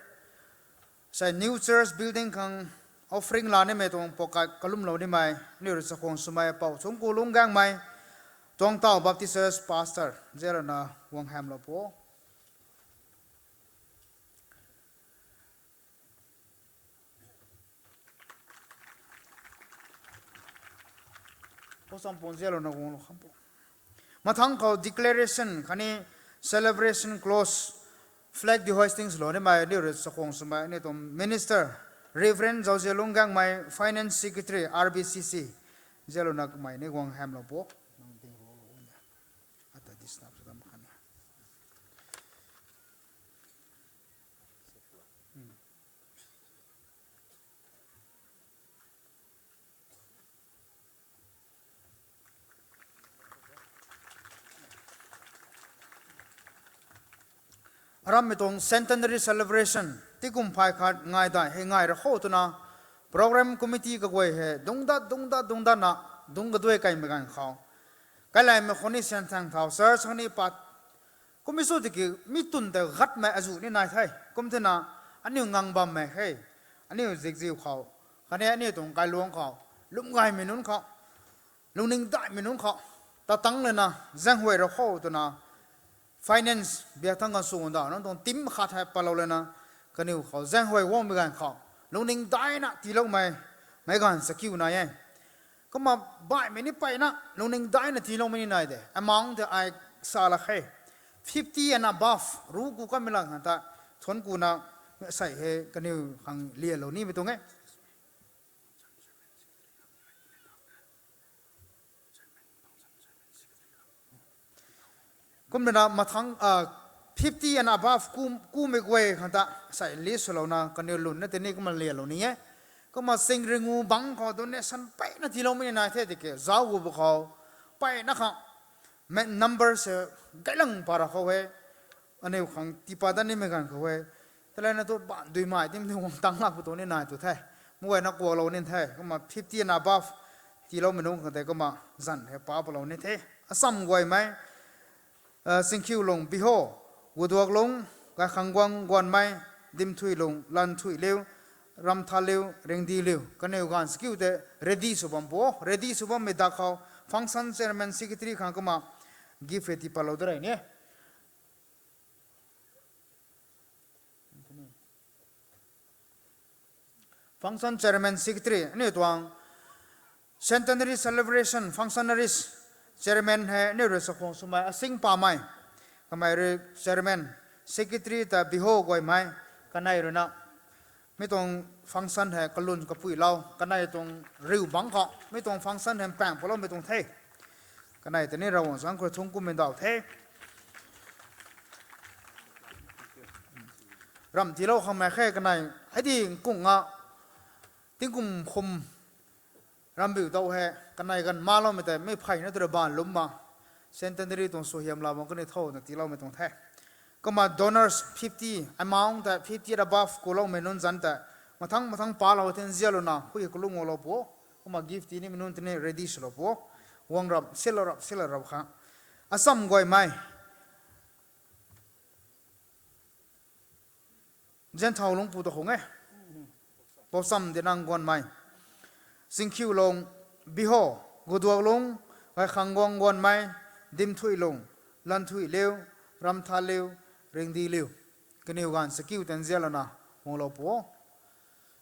sei new church building khang offering lanimei tuang pokai kalumlou nimei, aniu rui chakhwang swmei Pou Chungkulung Gaengmei, Tuangtaw Baptist Church Pastor, nzianlouna guang hamlou pu o. Mathangc khou declaration khatni celebration close, flag dehoisting swlou nimei, aniu rui chakhwang swmei aniu tuang minister, Reverend Zauzialung Gaengmei, Finance Secretary, R B C C, nzianlouna kamei ni guang hamlou pu o. Ata disturb sw dam khatni. Arammei tuang centenary celebration, tingkum phay khat ngai dai hei ngai ra khou twna, program committee kaguay hei dungc dat, dungc dat, dungc datna, dungc kaduai kaimei ganv khou, kailaymei khou ni syan thang thau, church khang ni pat, kummei sw tiki mi twn tei gatmei azuh ni nai the. Kum thena, aniu ngang bammei hei, aniu zikziu khou, khatni aniu tuang kailuangc khou, lwm gaymei nunc khou, lungning daihmei nunc khou, tatang lana, zaenghuay ra khou twna, finance biak thang kan sw nda nunc tuang team khat hei patlou lana, kaniw khou zaenghuay guangmei ganv khou, lungning daihna tiiloumei, meic ganv chakiu nai e. Kumna baihmei ni mpeyna, lungning daihna tiiloumei ni nai de. Amount tei ai sa lak khe. Fifty and above, ru ku kanmei lang khang ta, thuanc kuna, sei hei kaniw khang lialou nimei tuang e. Kumna mathangc, fifty and above ku, kumei guay khang ta, sei list swlouna, kaniw lwnna tini kumna lialou ni e. Kumna sing ringu bangc khou donation mpeyna tiiloumei ni nai the tiki, zauc gu bu khou, mpeyna khang, me number se, gaylang para khou e, aniu khang tiipat dat nimei ganv khou e. Lana tu ban duimei tim ni guang tang lak pu tu ni nai tu the. Muayna kuaklou ni the. Kumna fifty and above tiiloumei nunc khang tei kumna zan hei pa palou ni the. Assam guaymei, Singkhiulung, Biho, Guduaklung, Gaikhangguang, Guanmei, Dimthuilung, Lanthuiliu, Ramthaliu, Ringdiliu, kaniw ganv sakiu tei ready sw bam pu, ready sw bammei dak khou function chairman secretary khang kumna gift hei tii palou da rei ni. Function chairman secretary aniu tuang centenary celebration functionaries chairman hei aniu rui sakhwang swmei Asing Pamei, kamei rui chairman, secretary ta Biho Guaymei, kanei ruina mi tuang function hei kalun kapuilou, kanei tuang riu bangc khou mi tuang function hei mpaeng paloumei tuang the. Kanei tei ni Ravguangc zaeng khou rui thuanc kummei daw the. Ramh tiilou khangmei khe kanei, hei di nkung a, tingkum khum rambiu daw hei kanei ganv maloumei tei mei pheyna tu rui baan lum ma. Centenary tuang suaihiam la bam kani tho na tiiloumei tuang the. Kumna donors fifty, amount tei fifty and above kuloumei nunc zanc tei mathang mathang palou the nzianlouna hui kalung guanglou pu. Kumna gift tii nimei nunc tei ni ready swlou pu. Guang rap silou rap silou rap kha. Assam guaymei Zenthaulungpu ta khung e. Pousam Dinang Guanmei, Singkhiulung, Biho, Guduaklung, Gaikhangguang Guanmei, Dimthuilung, Lanthuiliu, Ramthaliu, Ringdiliu, kaniw ganv sakiu tei nzianlouna guanglou pu.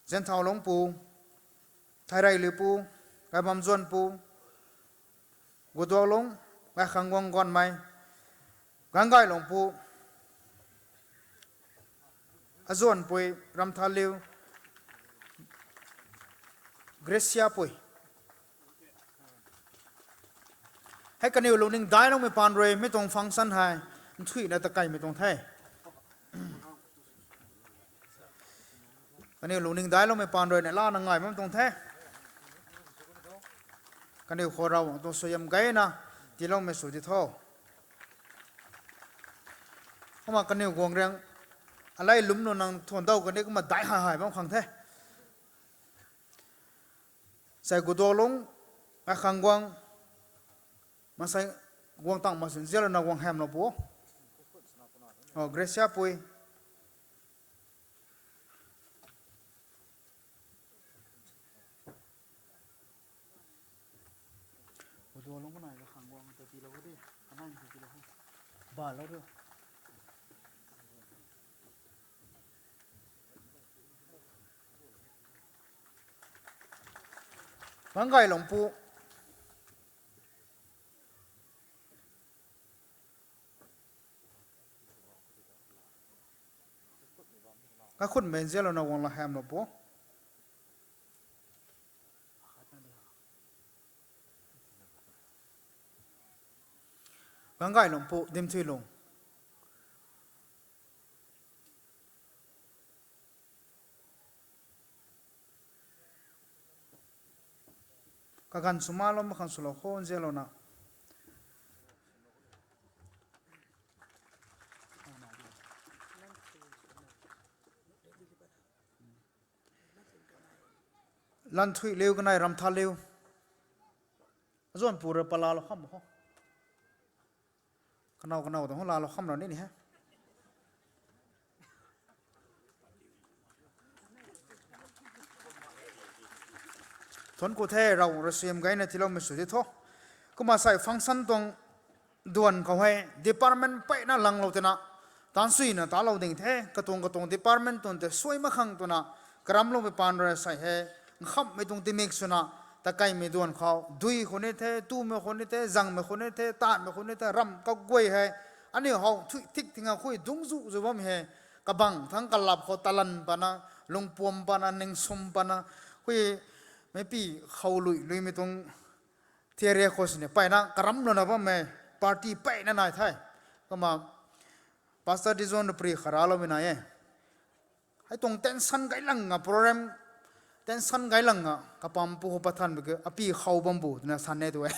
Zenthaulungpu, Thaireiliupu, Gaibamzuanpu, Guduaklung, Gaikhangguang Guanmei, Gaangailungpu, Azuanpui, Ramthaliu, Graciapui. Hei kaniw lungning dailoumei paan rui mi tuang function hei nthuihna ta kaimei tuang the. Kaniw lungning dailoumei paan rui na lana ngai bam tuang the. Kaniw khou Ravguangc tuang suaihiam gayna tiiloumei sw di tho. Kumna kaniw guang riang alei lwmlou nang thuan daw kani kumna dai hai hai bam khang the. Sai Guduaklung, Gaikhangguang, masei guang tang ma sin nzianlouna guang hamlou pu. O, Graciapui. Guduaklung kanei Gaikhangguang ta tiilou di, kanei ta tiilou. Balou ri. Gaangailungpu. Kaikhunmei nzianlouna guang la hamlou pu. Gaangailungpu, Dimthuilung. Kaganv sw malou mak khang swlou kho nzianlouna. Lanthuiliu kanei Ramthaliu. Azuanpu rui palalou kham kho. Kanow kanow tuang laalou kham ra ni ni he. Thuanc ku the, Ravguangc rui suaihiam gayna tiiloumei sw di tho. Kumna sai function tuang duan khou hei department peyna langlou twna taansuina talou ding the, katuang katuang department tuang tei suai mak khang twna karamloumei paan rui sai hei nkhamhmei tuang timik swna takeimei duan khou dui khou ni the, tumei khou ni the, zangmei khou ni the, taanmei khou ni the, ramh kaguay hei aniu how thui thik tinga khui dungc zu zu bam hei kabang thangc kalap khou talan pana, lungpuam pana, ningswm pana, khui meipui khou lui luimei tuang theatre khou sini peyna karamlouna bammei party peyna nai the. Kumna Pastor Dizon rui pri kharaloumei nai e. Hei tuang tension gay langa program, tension gay langa kapam pu khou pathan bike api khou bam bu twna san e tu e.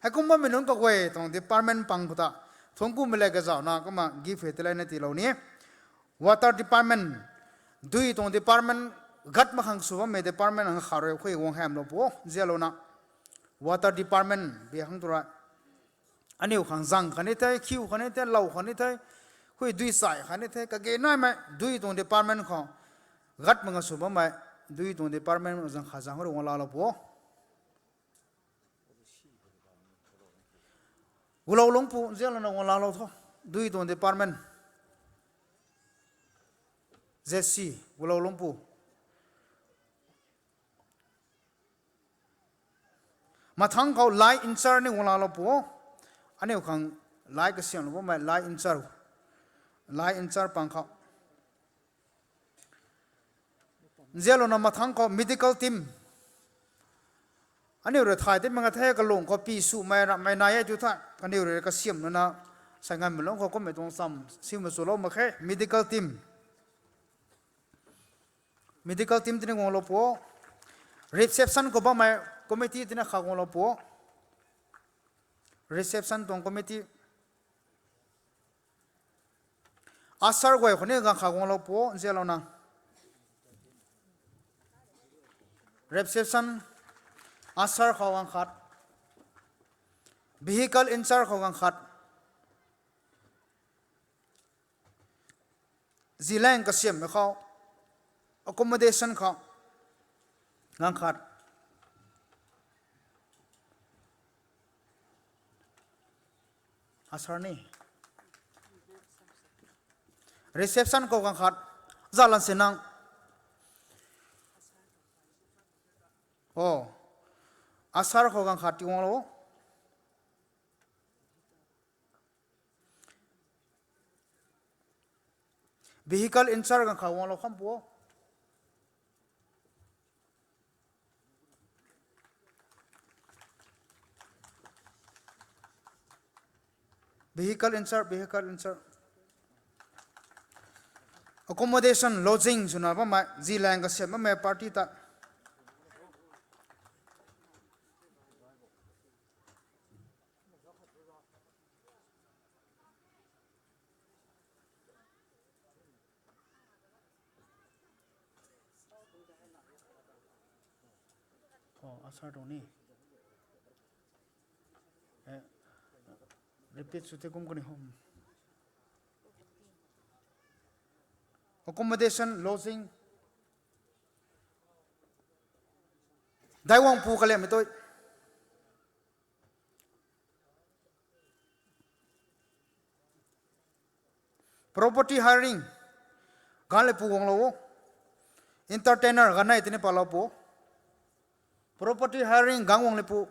Heikum bammei nunc kaguay tuang department pang khou ta thuanc kumei le kazauhna kumna gift hei tiilayna tiilou ni. Water department, dui tuang department, gat mak khang sw bammei department ang kha rui khui guang hamlou pu, zialouna. Water department bi hang tu ra. Aniu khang zang khatni the, khiu khatni the, lou khatni the, khui dui sai khatni the, kage naimei, dui tuang department khou. Gat mak khang sw bammei, dui tuang department zang kha zang rui guang laalou pu. Gulou Lungpu, zialouna guang laalou tho, dui tuang department. Z C, Gulou Lungpu. Mathangc khou line in-charge ni guang laalou pu. Aniu khang line kasiamhlou bammei line in-charge. Line in-charge pang khou. Zialouna mathangc khou medical team. Aniu rui thay ti mak kha the, kalung khou pi swmei ramhmei nai e tu tha. Kaniw rui kasiamhlouna, sai nganvmei lung khou kummei tuang cham, siamhmei swlou mak khe, medical team. Medical team tini guanglou pu. Reception khou bammei committee tini kha guanglou pu. Reception tuang committee. Usher guay khou ni ganv khat guanglou pu, zialouna. Reception, usher khou ganv khat. Vehicle in-charge khou ganv khat. Zilaeng kasiamhmei khou, accommodation khou, ganv khat. Usher ni. Reception khou ganv khat. Zalan Sinang. O. Usher khou ganv khat ti guanglou. Vehicle in-charge ganv khat guanglou kham pu. Vehicle in-charge, vehicle in-charge. Accommodation, lodging swna bammei, zilaeng kasiamh bammei party ta. O, usher tuang ni. Repeat sw the kum kani hom. Accommodation, lodging. Daiwangpu kaliammei tui. Property hiring. Ganvleipu guanglou o. Entertainer, ganvnei tini palou pu. Property hiring, Gangwangleipu.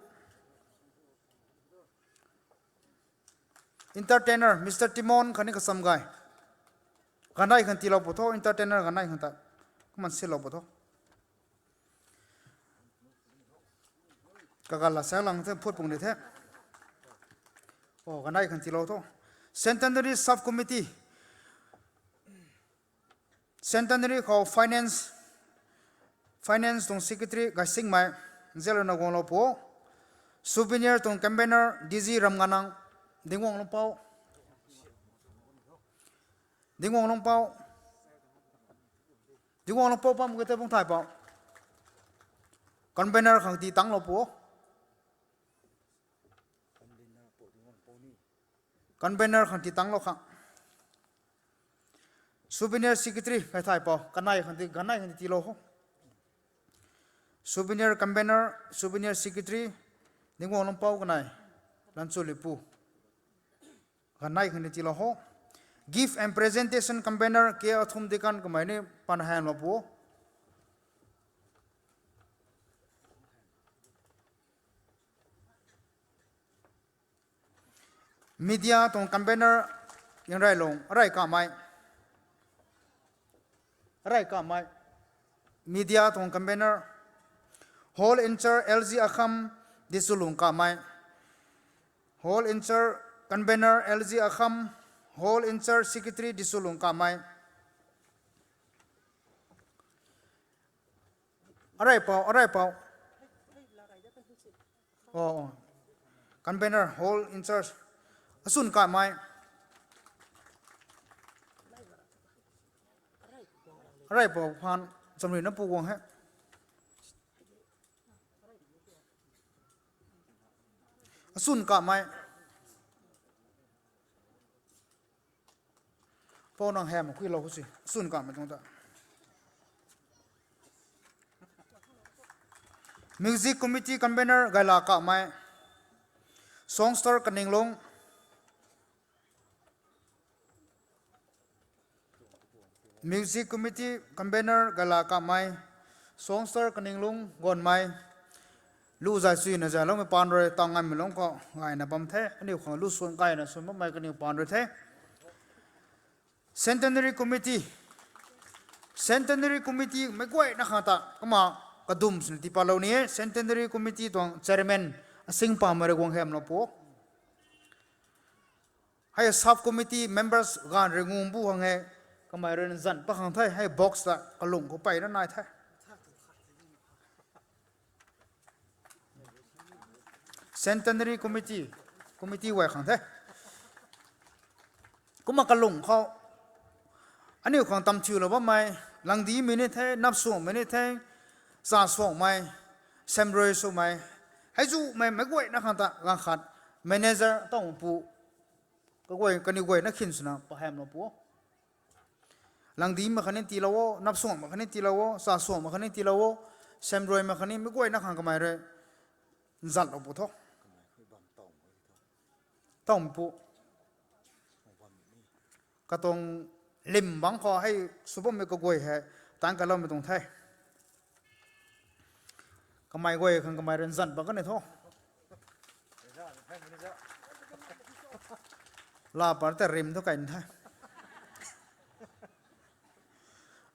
Entertainer, Mister Timon khatni Kachamgay. Ganvnei khang tiilou pu tho, entertainer ganvnei khang ta. Kumna silou pu tho. Kagal la salang the, phut pung ni the. O, ganvnei khang tiilou tho. Centenary Sub Committee. Centenary khou finance, finance tuang secretary Gaisingmei, zialouna guanglou pu. Souvenir tuang convener D G Ramnganang, Dingwang Lungpou. Dingwang Lungpou. Dingwang Lungpou pam kata pung thay pou. Convener khang tii tanglou pu. Convener khang tii tanglou khang. Souvenir secretary kai thay pou. Kanei khang tii, ganvnei khang tii tiilou ho. Souvenir convener, souvenir secretary, Dingwang Lungpou kanei. Lanchulipu. Ganvnei khang ni tiilou ho. Gift and presentation convener K Athum Dikan kamei ni pan hanlou pu. Media tuang convener Yangrailung, Arai Kamei. Arai Kamei. Media tuang convener. Hall in-charge L G Akham, Disulung Kamei. Hall in-charge convener L G Akham, Hall in-charge secretary Disulung Kamei. Arai pou, Arai pou. O, o. Convener, Hall in-charge. Asun Kamei. Arey pou phaan chamrina pu guang he. Aswn kamei. Pou nang hem kuilou si. Aswn kamei tuang ta. Music Committee Convener Gaila Kamei. Songster Kaninglung. Music Committee Convener Gaila Kamei, Songster Kaninglung Gonmei, lu zay suina zayloumei paan rui tang ngaimei lungc khou gayna bam the, aniu khang lu swan gayna swan bammei kaniw paan rui the. Centenary Committee, Centenary Committee meic guayna khang ta kumna kadum swna tipatlou ni e, Centenary Committee tuang Chairman Asing Pamei rui guang hemlou pu. Hei sub committee members ganv rui ngu bu khang e, kamei rui nzan pat khang the, hei box ta kalung khou peyna nai the. Centenary Committee, committee guay khang the. Kumna kalung khou, aniu khang tamthiulou bammei, langdimei ni the, napsuangmei ni the, cha suangmei, semrui swmei, hei zumei meic guayna khang ta ganv khat, manager tawmei pu, kaguay kaniw guayna khin swna pahemlou pu. Langdimei khatni tiilou o, napsuangmei khatni tiilou o, cha suangmei khatni tiilou o, semruimei khatni meic guayna khang kamei rui nzatlou pu tho. Tawmei pu. Katuang lim bangc khou hei sw bammei kaguay hei, taanc kaloumei tuang the. Kamei guay khang kamei rui nzan pat kan e tho. La par ta rim thu kai the.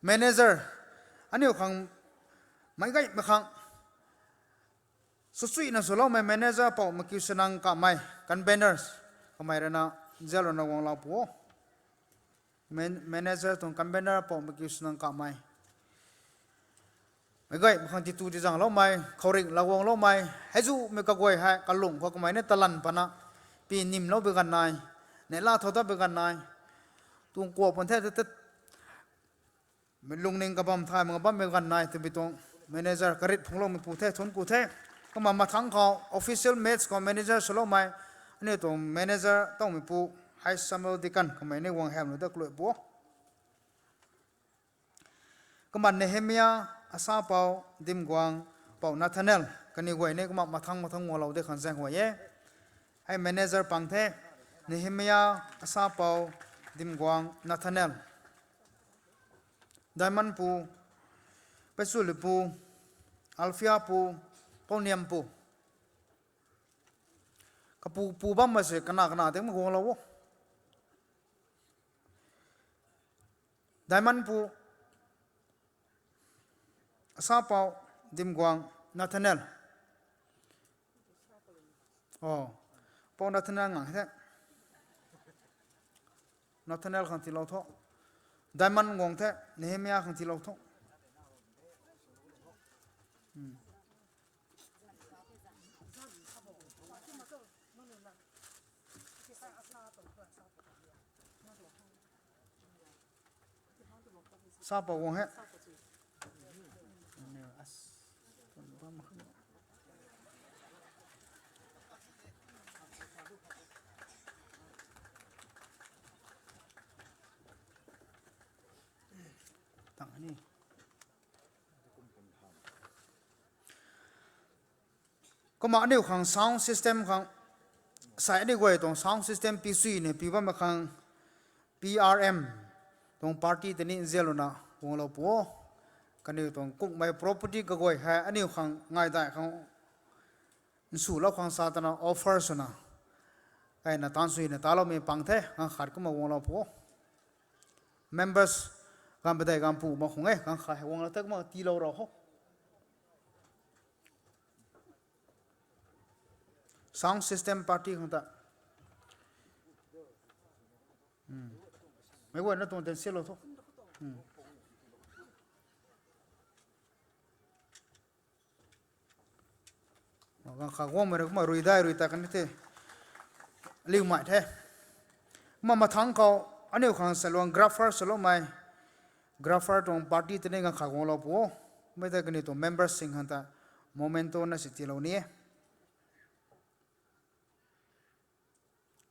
Manager, aniu khang meic gaymei khang swsuina swloumei manager Pou Makiusanang Kamei, conveners, kamei rui na, zalouna guanglou pu o. Man-, manager tuang convener Pou Makiusanang Kamei. Meic gaymei khang titu tizangloumei, khouringh la guangloumei, hei zumei kaguay hei kalung khou kamei ni talan patna, pi nimlou bi ganv nai, neihla thou dat bi ganv nai, tuang kuak pan the, mei lungning kabam thay mak bammei ganv nai twbi tuang manager karit phungloumei pu the, thunc ku the. Kumna mathangc khou official match khou manager swloumei, aniu tuang manager tawmei pu, Hai Samuel Deacon, kamei ni guang hemlou dat kalui pu. Kumna Nehemia, Asapou, Dimguang, Pou Nathaniel, kaniw guay ni kumna mathangc mathangc guanglou de khang zaeng guay e. Hei manager pang the, Nehemia, Asapou, Dimguang, Nathaniel. Diamond pu, Paichuli pu, Alfia pu, Pouniam pu. Kapu pu bam ma se kana kana ding ma guanglou o. Diamond pu, Asapou, Dimguang, Nathaniel. O, Pou Nathaniel ngang the. Nathaniel khang tiilou tho. Diamond guang the, Nehemia khang tiilou tho. Sapou guang he. Tang ni. Kumna aniu khang sound system khang, sai aniu guay tuang sound system pi sui ni pi bammei khang, P R M tuang party tei ni nzianlouna guanglou pu o. Kaniw tuang kungmei property kaguay hei aniu khang ngaidai khang nswlou khang sa tana offer swna, kaina taanv suina taloumei pang the, ganv khat kumna guanglou pu o. Members, ganv padeih ganv pu mak khang e, ganv khat hei guanglou the kumna tiilou rau ho. Sound system party khang ta. Meic guayna tuang ten silou tho. Ganv khat guangmei rui kumna rui dai rui ta kan the. Liumei the. Kumna mathangc khou aniu khang saluang grapher swloumei, Grapher tuang party tei ni ganv khat guanglou pu o. Mei tei kaniw tuang member sing khang ta memento na si tiilou ni e.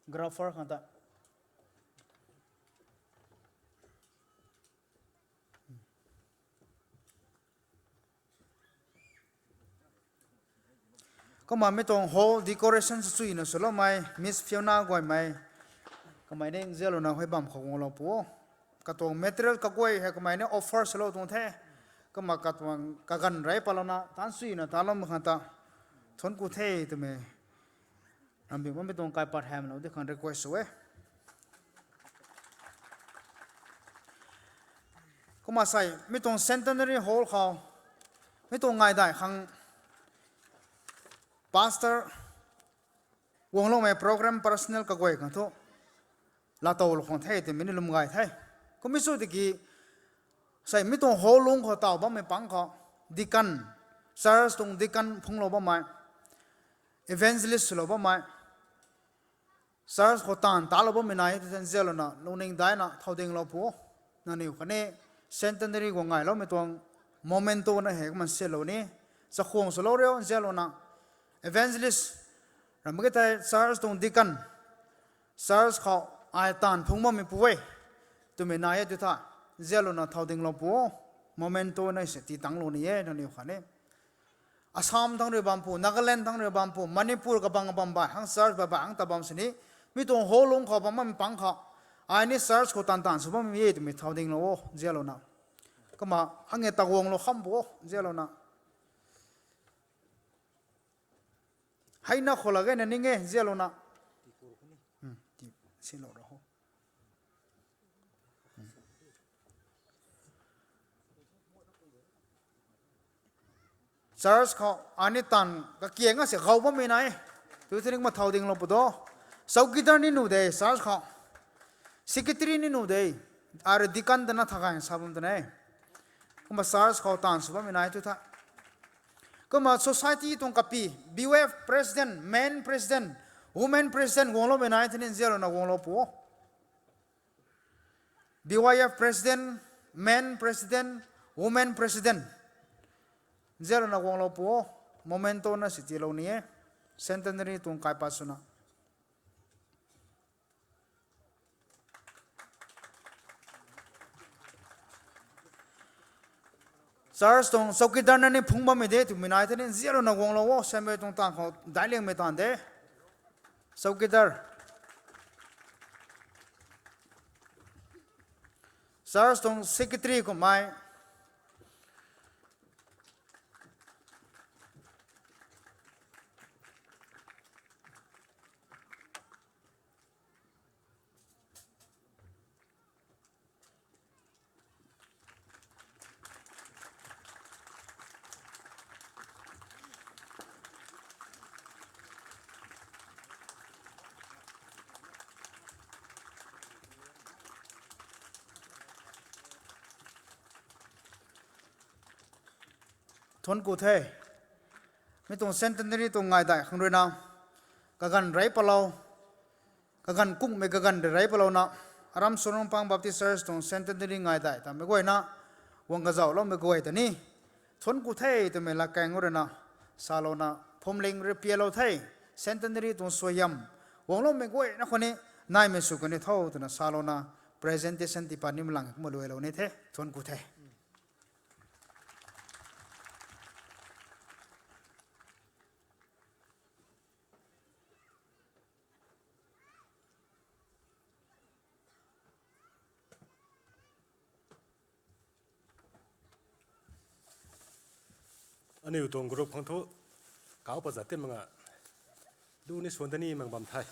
Grapher khang ta. Kumna mi tuang hall decoration swsuina swloumei Miss Fiona Guaymei, kamei ni nzianlouna hei bam khou guanglou pu o. Katuang material kaguay hei kamei ni offer swlou tuang the. Kumna katuang kaganv rey patlouna taanv swsuina taloumei khang ta thuanc ku the twmei rambiu bammei tuang kaipat hamlou di khang request sw e. Kumna sei mi tuang centenary hall khou mi tuang ngaidai khang pastor guangloumei program personnel kaguay khang thu laatowlou khang the twmei ni lwm gay the. Kummei sw tiki sei mi tuang hall lungc khou taw bammei pang khou deacon, church tuang deacon phungclou bammei, evangelist swlou bammei, church khou taanv talou bammei nai e twna nzianlouna lungning daina thow dinglou pu o. Nangniw khatni centenary guang ngailoumei tuang memento na hei kumna silou ni, chakhwang swlou riu nzianlouna, evangelist, ramh ki tei church tuang deacon, church khou ai taanv phungc bammei pu e twmei nai e tw tha, nzianlouna thow dinglou pu o. Memento na si tii tanglou ni e nangniw khatni. Assam thangc rui bam pu, Nagaland thangc rui bam pu, Manipur kabang bam bai hang church bai bai hang ta bam sini, mi tuang hall lungc khou bam bammei pang khou ai ni church khou taanv taanv sw bammei e twmei thow dinglou o nzianlouna. Kumna hang e taguanglou kham pu o nzianlouna. Heina khou lak ge na ning e nzianlouna. Silou ra ho. Church khou ai ni taanv kakiang a si gau bammei nai e tw thei ni kumna thow dinglou pu do. Chowkidar ni nuh de church khou. Secretary ni nuh de. Ai rui deacon twna tha gay sa bam twna e. Kumna church khou taanv sw bammei nai tw tha. Kumna society tuang kapi, B Y F president, men president, women president guangloumei nai thei ni nzianlouna guanglou pu o. B Y F president, men president, women president, nzianlouna guanglou pu o. Memento na si tiilou ni e. Centenary tuang kaipat swna. Church tuang chowkidar na ni phungc bammei de twmei nai thei ni nzianlouna guanglou o, samei tuang taanv khou daic liangmei taanv de. Chowkidar. Church tuang secretary kummei. Thuanc ku the. Mi tuang centenary tuang ngaidai khang ruina kaganv rey patlou, kaganv kungmei kaganv rey rey patlouna, aram Swanrongpang Baptist Church tuang centenary ngaidai tamei guayna guang kazauhloumei guay ta ni thuanc ku the twmei latkaeng ruina salouna, phwamling rui pialou the, centenary tuang suaihiam guangloumei guayna khou ni naimei sw kan ni tho twna salouna, presentation tiipat nimei lang kumna luailou ni the. Thuanc ku the. Aniu tuang group khang thu kauc pat zat ti mak nga, lu ni swan ta ni mak bam the.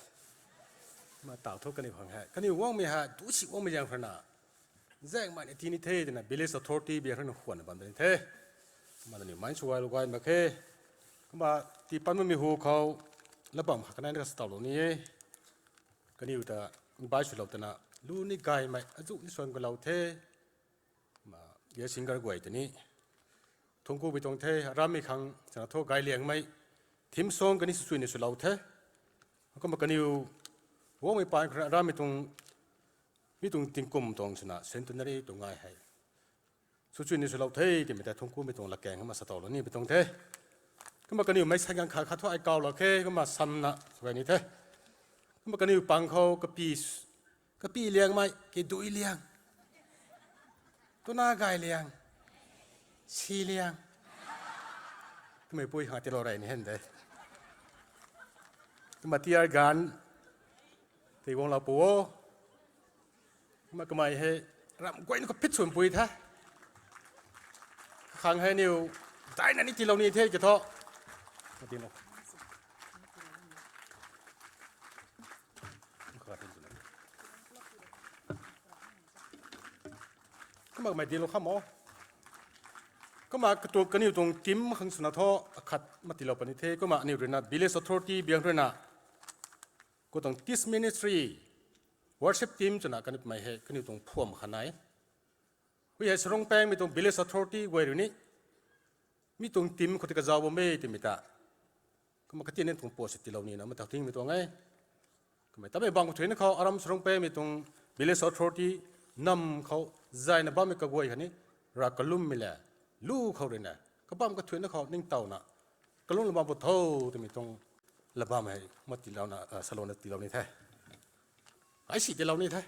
Ma taw thu kaniw khang hei, kaniw guangmei hei tu si guangmei zaeng khou rui na, zaengmei ni ti ni the twna village authority biak rui na khwan bam ta ni the. Kumna aniu mei sw gaylou gay mak khe. Kumna tii pat makmei hu khou lat bam kha kanei na ka sa tawlou ni e. Kaniw ta bai swlou twna lu ni gaymei azuh ni swan kalou the. Kumna guest singer guay ta ni thuanc ku bi tuang the, arammei khang sana thu gayliangmei theme song kani swsuina swlou the. Kumna kaniw guangmei paan khou rui arammei tuang, mi tuang tingkum tuang swna centenary tuang ngai hei Sw chuy ni swlou the, timei tei thuanc kumei tuang latkaeng kumna sa towlou ni pi tuang the. Kumna kaniw mei sa gang khat khat thu ai kawlou khe, kumna samna sw gay ni the. Kumna kaniw pang khou kapi, kapi liangmei, kidui liang, tuna gay liang, si liang. Kummei pui khang tiilou rey ni hen de. Kumna tiar gan, tiguanglou pu o. Kumna kamei hei, ram guayna khou phit swn pui the. Khang hei niw, daina ni tiilou ni the ki thu. Kumna kamei dilou kham o. Kumna katu kaniw tuang team khang swna thu, akhat ma tiilou puni the, kumna aniw ruina village authority biang ruina, katuang Teach Ministry, worship team twna kaniw mei hei kaniw tuang phuam khat nai. Hui hei Sarungpangmei tuang village authority guay rui ni, mi tuang team khou tei kazauh bam e twmei ta. Kumna kati ni tuang post tiilou nina ma ta thingmei tuang e. Kummei tamei bam kathuina khou aram Sarungpangmei tuang village authority nam khou zayna bammei kaguay khatni, rav kalummei le, lu khou ruina, kabam kathuina khou ningtowna, kalum la bam pu tho twmei tuang, la bam hei ma tiilouna, salouna tiilou ni the. Ai si tiilou ni the.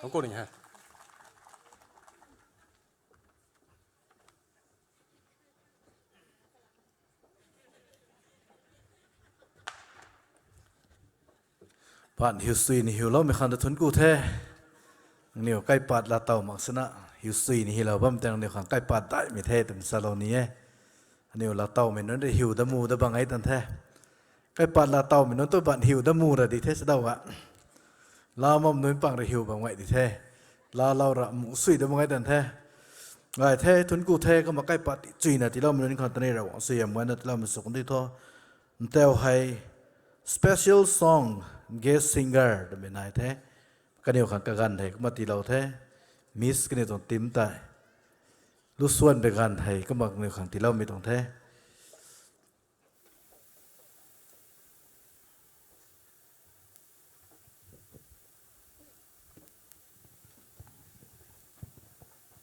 Thuanc ku ni he. Pat hiu sui ni hiuloumei khang ta thuanc ku the. Nangniw kaipat laatow mak sina, hiu sui ni hiulou bam tei nangniw khang kaipat daihmei the twna salou ni e. Aniw laatowmei nunc rui hiu dat mu dat bang e tan the. Kaipat laatowmei nunc tu pat hiu dat mu ra di the sadaw a. Laa mam nunc pang rui hiu bam gay di the. Laalou ra mu sui dat bang e tan the. Gay the, thuanc ku the, kumna kaipat chuina tiiloumei nunc khang ta ni Ravguangc suaihiam gayna tiiloumei sw kan di tho. Ntau hei special song, guest singer twmei nai the. Kaniw khang kaganv hei kumna tiilou the. Miss kaniw tuang team tei, Lusuan Began hei kumna kaniw khang tiiloumei tuang the.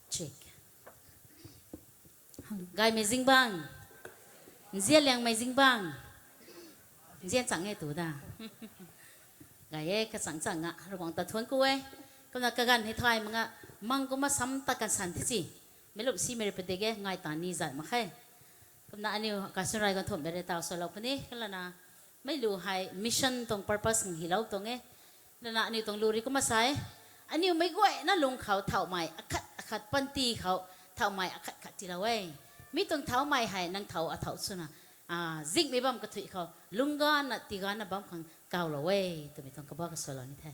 Check. Gaymei zingbangc. Nzianliangmei zingbangc. Nzian chang e tu da. Gay e, kachang chang a, Ravguangc ta thuanc ku e. Kumna kaganv hei thay mak nga, mang kumna sam ta kan san the si. Meic lum simei rui padik e, ngai ta ni zat mak khe. Kumna aniu kaswnrai ganthumhmei rui taw salou puni, kalana, meic lu hei mission tuang purpose khang hilou tuang e. Lana aniu tuang lu rui kumna sa e. Aniu meic guayna lung khou thauhmei akhat akhat panty khou thauhmei akhat khat tiilou e. Mi tuang thauhmei hei nang thau athau swna, zingmei bam kathuic khou lungc gana tii gana bam khang kawlou e twmei tuang kabah kasalou ni the.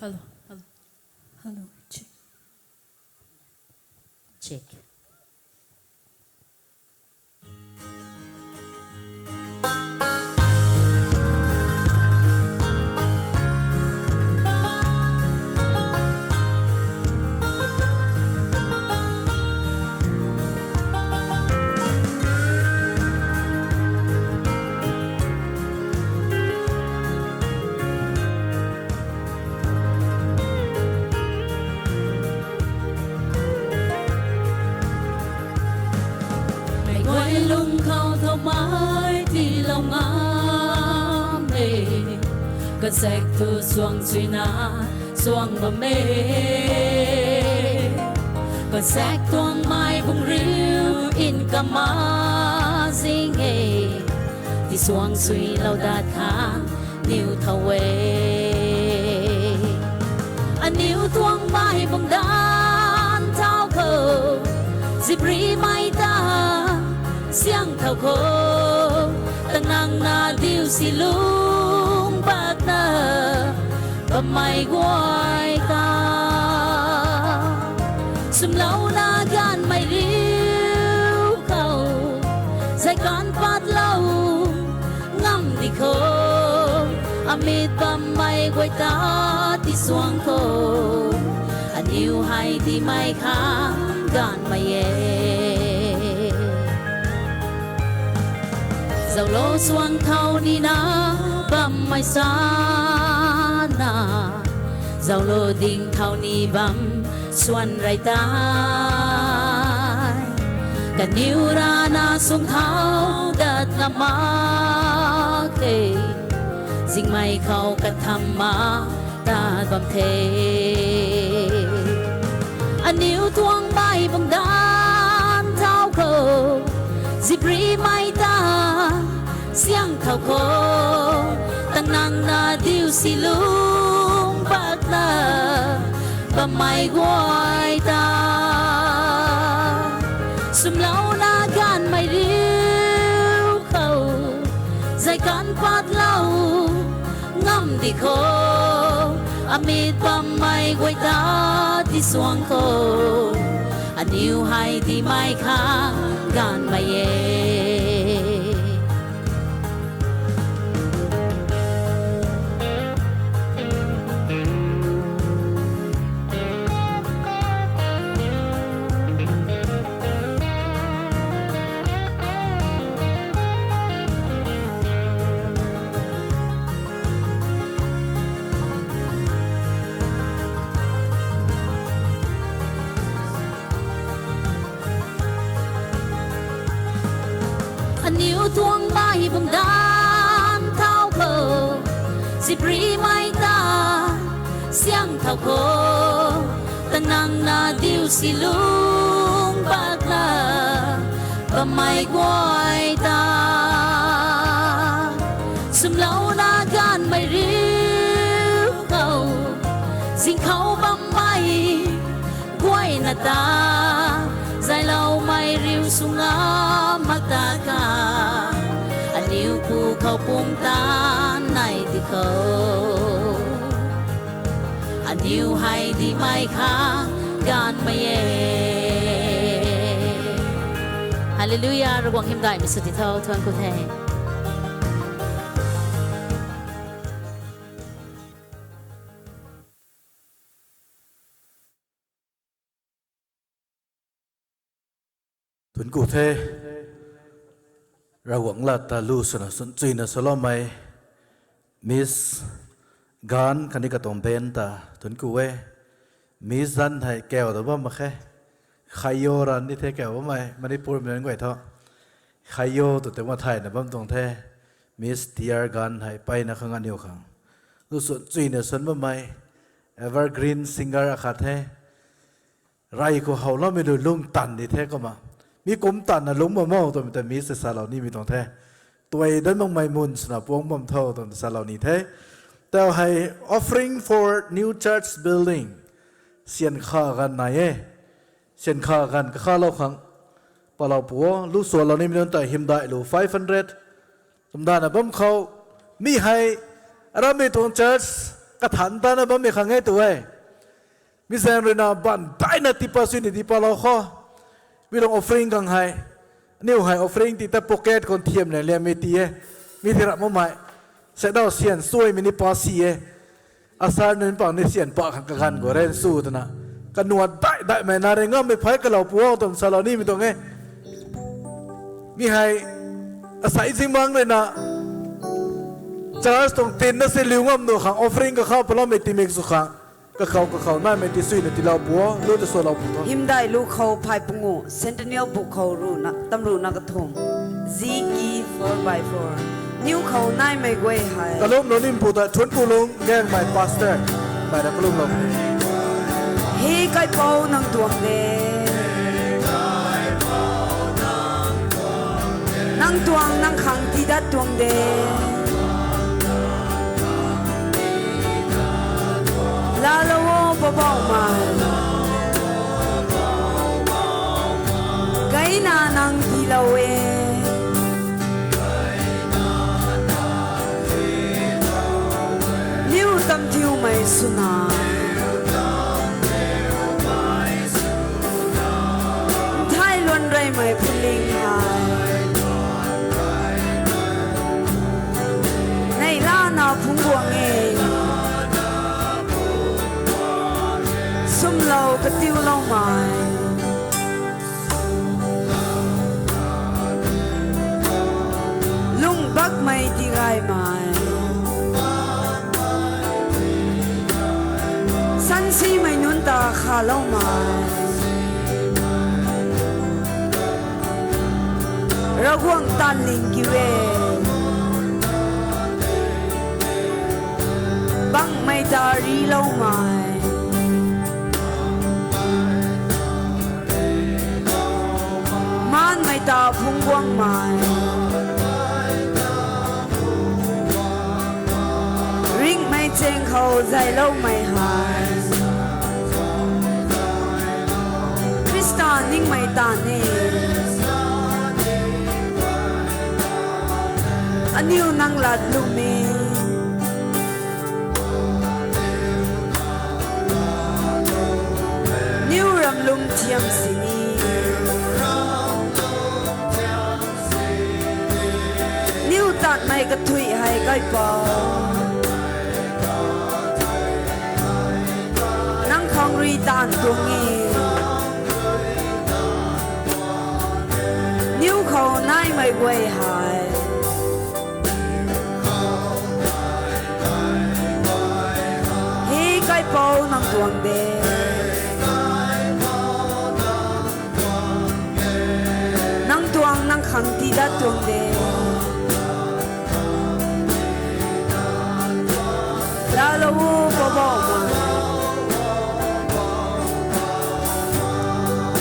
Hello, hello, hello, check. Check. Meic guay lung khou thauhmei tiilou ngam e, kazaek thu suang chuina suang bam e. Kazaek tuang mei bung riu nkamv zing e, tisuang chuilou dat khang niw thow e. Aniw tuang mei bung danc thau khou, ziprimei ta siang thau khou, tanang na diu si lung bakna bammei guay ta, swmlouna gaanvmei riu khou, zay kan patlou ngam di khou, amit bammei guay ta tisuang khou, aniw hei dimei khang gaanvmei e. Zaulo suang thau nina bammei sana, zaulo ding thau ni bam swan rei tei. Kaniw rana sung thau dat ngam mak the, zingmei khou katham mak ta bam the. Aniu tuang bai bam dan thau khou, ziprimei ta siang thau khou, tanang na diu si lung bak na bammei guay ta. Sumlou na ganmei riu khou, zai kan patlou ngam di kho, amit bammei guay ta ti suang kho, aniu hei di mei khang ganmei e. Aniu tuang bai bam dan thau khou, ziprimei ta siang thau khou, tanang na diu si lung bak na bammei guay ta. Sumlou na ganmei riu khou, zing khou bammei guay na ta, zailoumei riu sung a mak ta ka, aniu pu khou pum ta nai di kho, aniu hei di mei khang ganmei e. Hallelujah, Ravguangc hymdaihmei sw ti tho, thuanc ku the. Thuanc ku the, Ravguangc lat ta lu swna swn chuina saloumei, Miss Gan khatni katuang band ta thuanc ku e. Miss Gan hei kau ta bam mak khe. Khayo ran ni the kau bammei, Manipurmei nunc guay thu. Khayo tw tei ma thayna bam tuang the. Miss T R Gan hei mpeyna khang aniu khang lu swn chuina swn bammei, evergreen singer akhat the. Rey khou howloumei lu lung tanv di the kumna. Mi kum tanvna lungc bam mo twmei ta Miss ta salou nimei tuang the. Tuai dat makmei mun swna puang bam tho twmei ta salou ni the. Tau hei offering for new church building. Syan kha ganv nai e. Syan kha ganv kakhalou khang palou pu o, lu swlou nimei nunc ta hymdaih lu five hundred. Kumdana bam khou, mi hei, arammei tuang church kathan tana bammei khang e tu e. Mi zaeng ruina ban daina tipa sw ni tipa lou kho. Mi tuang offering khang hei. Aniu hei offering ti ta pocket khou thiamna liammei ti e. Mi ti rap makmei. Seidau syan suaimei ni pa si e. Asar nunc pang ni syan pa khang kaganv khou ren sw twna. Kanuat dai daimei na rui ngammei phey kalou pu o twmei salou nimei tuang e. Mi hei, asei zingmang ruina, church tuang tinna si liu ngam nuh khang offering kakhou paloumei timik sw khang. Kakhou kakhou naimei ti suina tiilou pu o, lu ta swlou pu tho. Hymdaih lu khou phay pungu, Centennial bu khou ruhna, tam ruhna kathumh. Ziki four by four. Niw khou naimei guay hei. Kalumlou nimei pu ta thuanc ku lung gaengmei pastor. Mei ra kalumlou. He kaipouc nang tuang de. Nang tuang nang khang tidat tuang de. Laalou o Poubauhmei. Kaina nang tiilou e. Niw tam thiumei swna. Nthai luan reymei phuling hei. Neihlana phungc guang e. Swmlou katiuloumei. Loumei, Ravguangc taanv ling kiu e. Bangmei ta riloumei, maanmei ta phungc guangmei, ringhmei chaeng khou zayloumei hei Khrista ningmei taanv e. Aniu nang lat lwm e. Niu ramlum thiam sini, niu taanvmei kathuic hei Kaipouc, nang khang rui taanv tuang e. Niu khou naimei guay hei, he Kaipouc, nang tuang de. Nang tuang nang khang tii dat tuang de. Laalou o, Poubauhmei,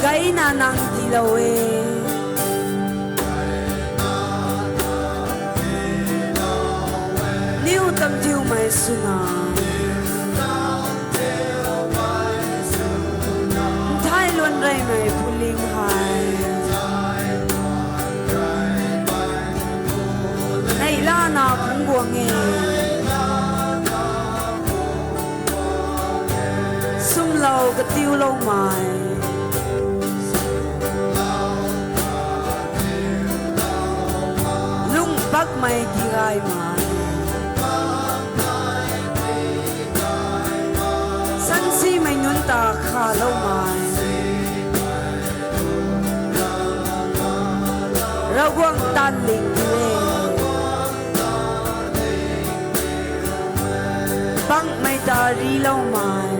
gayna nang tiilou e. Niu tam thiumei swna, nthai luan reymei phuling hei neihlana phungc guang e. Swmlou katiuloumei, lungh bakmei tigaymei, sansimei nunc ta khaloumei, Ravguangc taanv ling e. Bangmei ta riloumei,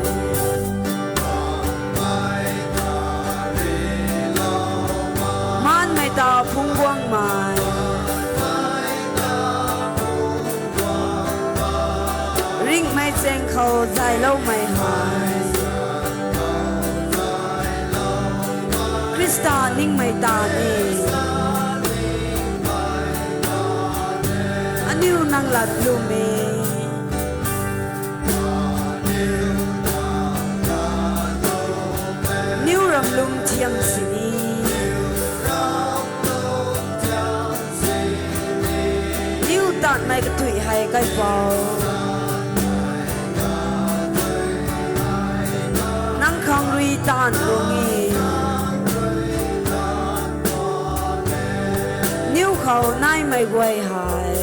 maanmei ta phungc guangmei, ringhmei chaeng khou zayloumei hei Khrista ningmei taanv e. Aniu nang lat lwm e. Niu ramlum thiam sini, niu taanvmei kathuic hei Kaipouc, nang khang rui taanv tuang e. Niu khou naimei guay hei,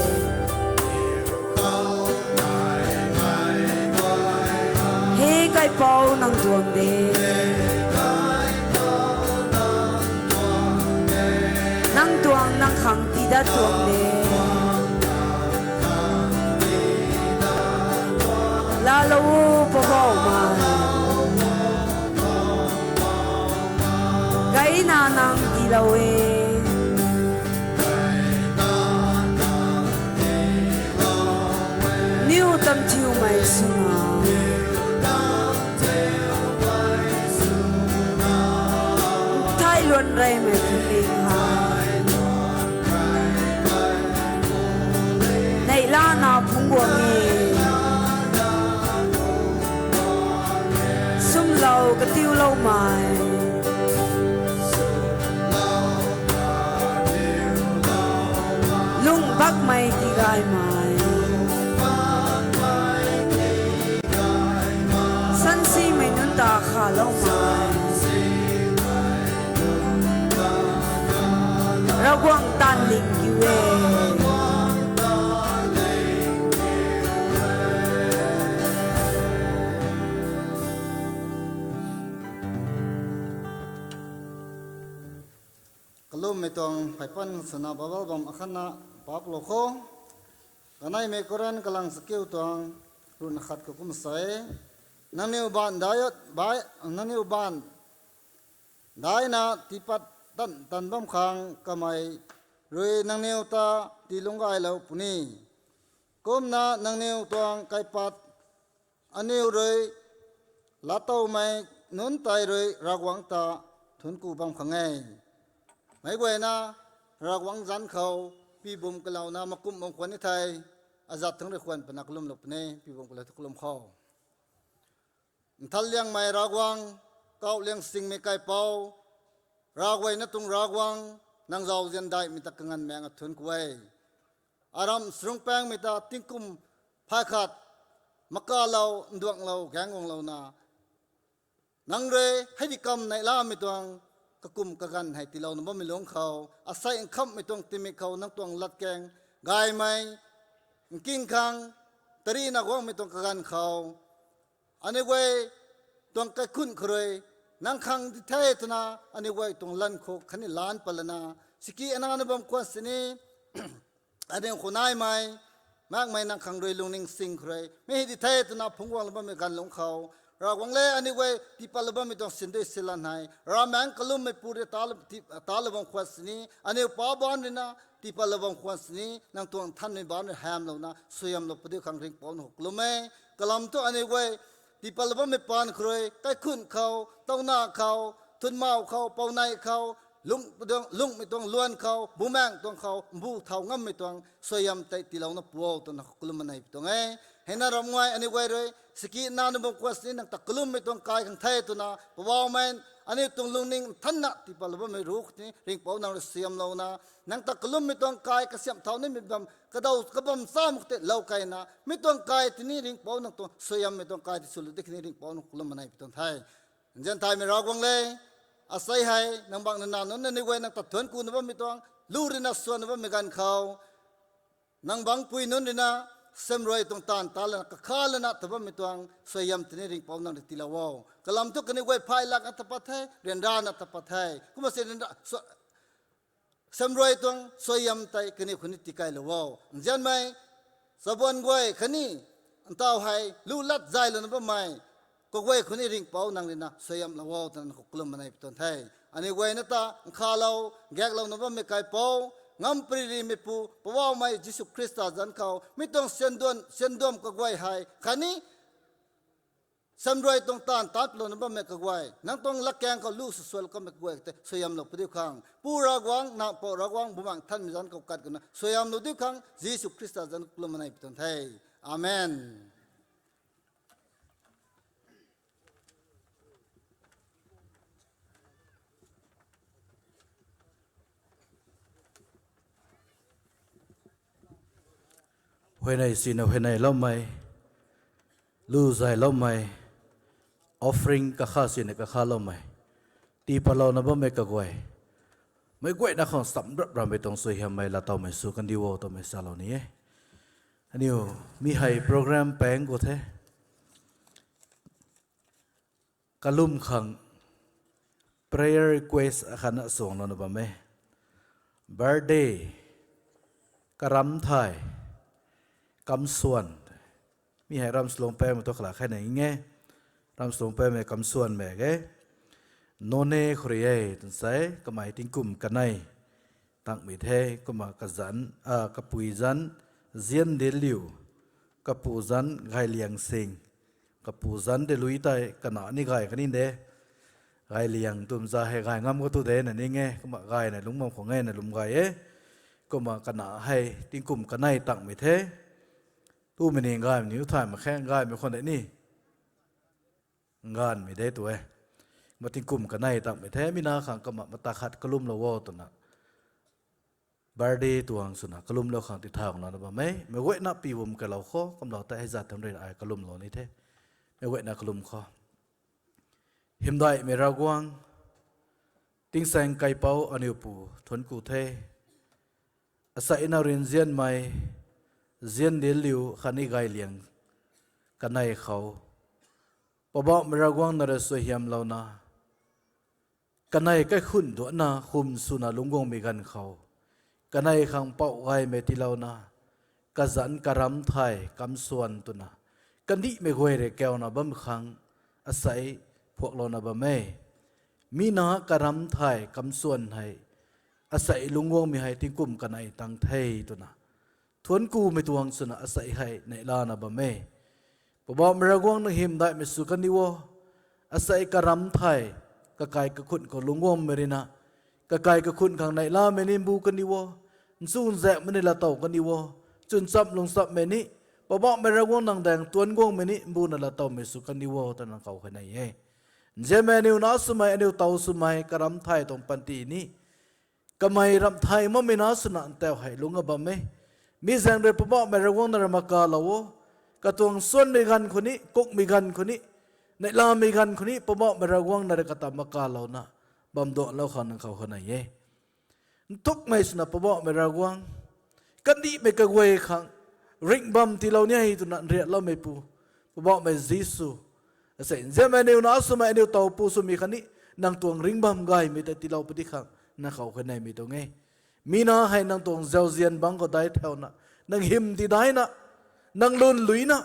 he Kaipouc, nang tuang de. Nang tuang nang khang tii dat tuang de. Laalou o, Poubauhmei, gayna nang tiilou e. Niu tam thiumei swna, nthai luan reymei phuling hei neihlana phungc guang e. Swmlou katiuloumei, lungh bakmei tigaymei, sansimei nunc ta khaloumei, Ravguangc taanv ling kiu e. Kalummei tuang pheypan swna Bible bam akhatna paplou kho. Kaneimei Korin kalang chakiu tuang ruhna khat khou kum sa e. nangniw baanv dai, nangniw baanv daina tiipat tan tan bam khang kamei rui nangniw ta tii lungc gaylou puni. Kumna nangniw tuang kaipat aniw rui laatowmei nunc tei rui Ravguangc ta thuanc ku bam khang e. Meic guayna Ravguangc zanc khou pibum kalouna makumh bam khwan ni thei, azat thangc rui khwan pana kalumlou puni, pibum kalou thu kalum khou. Nthal liangmei Ravguangc, kauh liang singmei kaipouc, ravguayna tuang Ravguangc, nang zauzian daihmei ta kanganv maengc a thuanc ku e. Aram sarungc paengmei ta tingkum phay khat makalou, nduanglou, gaeng guanglouna, nang rui hei di kam neihlamei tuang kakum kaganv hei tiilouna bammei lungc khou, asei nkhamhmei tuang tingmik khou nang tuang latkaeng gaymei nking khang, tarina guangmei tuang kaganv khou, aniw guay tuang kaikhunc khou rui nang khang di the twna, aniw guay tuang lanv khou khatni laanc patlana, siki anana bam khwan sini, aniw khou naimei, makmei nang khang rui lungning sing khou rui mi hei di the twna phungc guanglou bammei ganv lungc khou, Ravguangc le, aniw guay tiipatlou bammei tuang sindui silan hei ravmaengc kalummeipu rui talou bam khwan sini, aniw pa baanc ruina tiipatlou bam khwan sini, nang tuang nthanmei baanc rui hamlouna suaihiamlou padiu khang Ringhpouc nang khou kalum e. Kalam thu aniw guay tiipatlou bammei paan khou rui, kaikhunc khou, towna khou, thunmau khou, pounei khou, lungh, lungmei tuang luan khou, bumaengc tuang khou mbu thau ngammei tuang suaihiam tei tiilouna pu o twna kalum anei pi tuang e. Heina ramguay aniw guay rui siki nana bam khwan sini, nang ta kalummei tuang kai khang the twna Poubauhmei, aniw tuang lungning nthanna tiipatlou bammei ruc tini Ringhpouc nang rui suaihiamlouna, nang ta kalummei tuang kai kasiamh thau nimei bam kadaw kabam cham khou tei lou kayna, mi tuang kai tini Ringhpouc nang tuang suaihiammei tuang kai ti swlou di khani Ringhpouc nang kalum anei pi tuang the. Nzian thaymei Ravguangc le, asei hei nang bangh nana nunc aniw guay nang ta thuanc kuna bammei tuang, lu ruina swanna bammei ganv khou, nang bangc pui nunc ruina semruai tuang taanv ta lana kakha lana ta bammei tuang suaihiam tini Ringhpouc nang rui tiilou o. Kalam thu kaniw guay phay lakna ta pat the, ryanrana ta pat the. Kumna si ryanra, semruai tuang suaihiam tei kaniw khou ni tikailou o. Nzianmei chabuan guay khatni ntaw hei lu lat zaylouna bammei kaguay khou ni Ringhpouc nang ruina suaihiamlou o twna nang khou kalum anei pi tuang the. Aniw guayna ta nkhavlou, gaeklouna bammei kaipouc, ngam prirymeipu Poubauhmei Jisu Khrista zanc khou mi tuang syan duam kaguay hei khatni semruai tuang taanv tatlouna bammei kaguay, nang tuang latkaeng khou lu swsual kammei kaguay tei suaihiamlou padiu khang, Pu Ravguangc, Nac Mpouh Ravguangc, Bumaengh Nthanmei zanc khou kat kuna suaihiamlou diu khang Jisu Khrista zanc kalum anei pi tuang the. Amen. Huayney sina huayneyloumei, lu zayloumei, offering kakha sina kakhaloumei, tiipatlouna bammei kaguay, meic guayna khang chamc rap rammei tuang suaihiammei laatowmei sw kandiu o twmei salou ni e. Aniu mi hei program paeng khou the. Kalum khang prayer request akhatna suanglouna bam e. Birthday, karam thay, kamsuan. Mi hei Ramslungpaimei thu khala khaina nge. Ramslungpaimei kamsuanmei ge. Noney khou rui e twna sei, kamei tingkum kanei tangmei the, kumna kazanc, a, kapui zanc, Ziandinliu, kapu zanc, Gailiangsing, kapu zanc de lui tei, kana ni gay kani de, Gailiang twmei za hei gay ngam ka tu de na ni nge, kumna gayna lungc bam khwan nge na lwm gay e, kumna kana hei tingkum kanei tangmei the, tumei ni gaymei ni u thay mak khe, gaymei khwan de ni. Nganvmei de tu e. Kumna tingkum kanei tangmei the, mi na khang kumna mata khat kalumlou o twna. Birthday tuang swna kalumlou khang tithaulou na bam e, meic guayna pibum kalou khou, kumlou tei hei zat thangc ruina ai kalumlou ni the. Meic guayna kalum khou. Hymdaihmei Ravguangc, tingsaeng kaipouc aniu Pu, thuanc ku the. Asei na rinzianmei, Ziandinliu khatni Gailiang kanei khou, Poubauhmei Ravguangc na rui suaihiamlouna, kanei kaikhunc duanna khum swna lungc guangmei ganv khou, kanei khang pouh gaymei tiilouna, kazanc karam thay kamsuan twna, kandihmei guay rui kauna bam khang, asei phuaklouna bam e. Mi na karam thay kamsuan hei, asei lungc guangmei hei tingkum kanei tang the twna thuanckumei tuang swna asei hei neihlana bam e. Poubauhmei Ravguangc nang hymdaihmei sw kaniw o, asei karam thay, kakai kakhun khou lungc guangmei rina, kakai kakhun khang neihlamei ni mbu kaniw o, nchunzaekmei ni laatow kaniw o, chwn cham lung chammei ni, Poubauhmei Ravguangc nang daeng tuanc guangmei ni mbuna laatowmei sw kaniw o twna nang khou hei nei e. Nzianmei aniw na swmei, aniw tow swmei karam thay tuang panty ni kamei ramh thay makmei na swna ntauh hei lungc a bam e. Mi zaeng rui Poubauhmei Ravguangc na rui makalou o, katuang suanmei ganv khou ni, kukmei ganv khou ni, neihlamei ganv khou ni Poubauhmei Ravguangc na rui kata makalouna bam duanlou khang nang khou hei nei e. Nthukmei swna Poubauhmei Ravguangc, kandihmei kaguay khang ringh bam tiilou ni e twna nriatloumeipu Poubauhmei Jisu, asei nzianmei aniw na swmei aniw towpu swmei khatni nang tuang ringh bam gaymei ta tiilou pudi khang nang khou hei neimei tuang e. Mi na hei nang tuang zauzian bangc khou daic thauna, nang hym tidaina, nang lwnluina,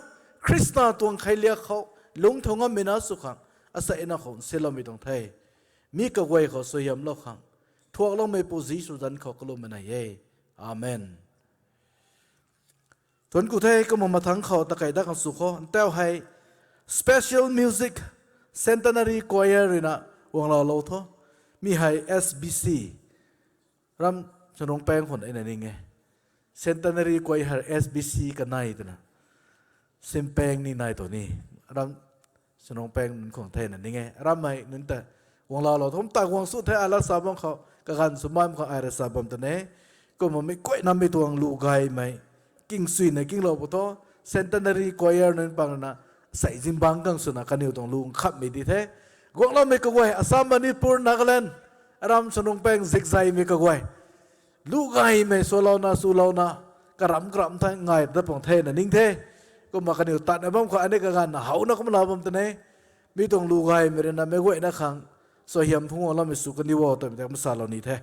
Khrista tuang kheiliak khou lungc thau ngammei na sw khang asei nang khou nsiloumei tuang the. Mi kaguay khou suaihiamlou khang thuakloumeipu Jisu zanc khou kalumna nei e. Amen. Thuancku the. Kumna mathangc khou takei dat khang sw khou ntauh hei Special Music Centenary Choir ruina guangloulou tho. Mi hei S B C, Ram Chanrungpaeng khou na ning e. Centenary Choir S B C kanei twna Simpang ni nai tuang ni, Ram Chanrungpaeng nunc khang thena ning e. Rammei nunc ta guangloulou tho. Kumta guang sw the, ala sa bam khou kaganv sw bam khou ai rui sa bam ta ne. Kumna mei kuaynamei tuang lu gaymei kingsuina kinglou pu tho. Centenary Choir nunc pang rui na sei zingbangc khang swna kaniw tuang lu nkhamhmei di the. Guangloumei kaguay, Assam, Manipur, Nagaland, Ram Chanrungpaeng zikzaymei kaguay, lu gaymei swlouna swlouna, karamc karamc thei ngai dat pang thena ning the. Kumna kaniw tatna bam khou aniu kaganvna howna kumlou bam ta ne. Mi tuang lu gaymei rui na meic guayna khang suaihiam phungc guangloumei sw kaniw o twmei ta masalou ni the.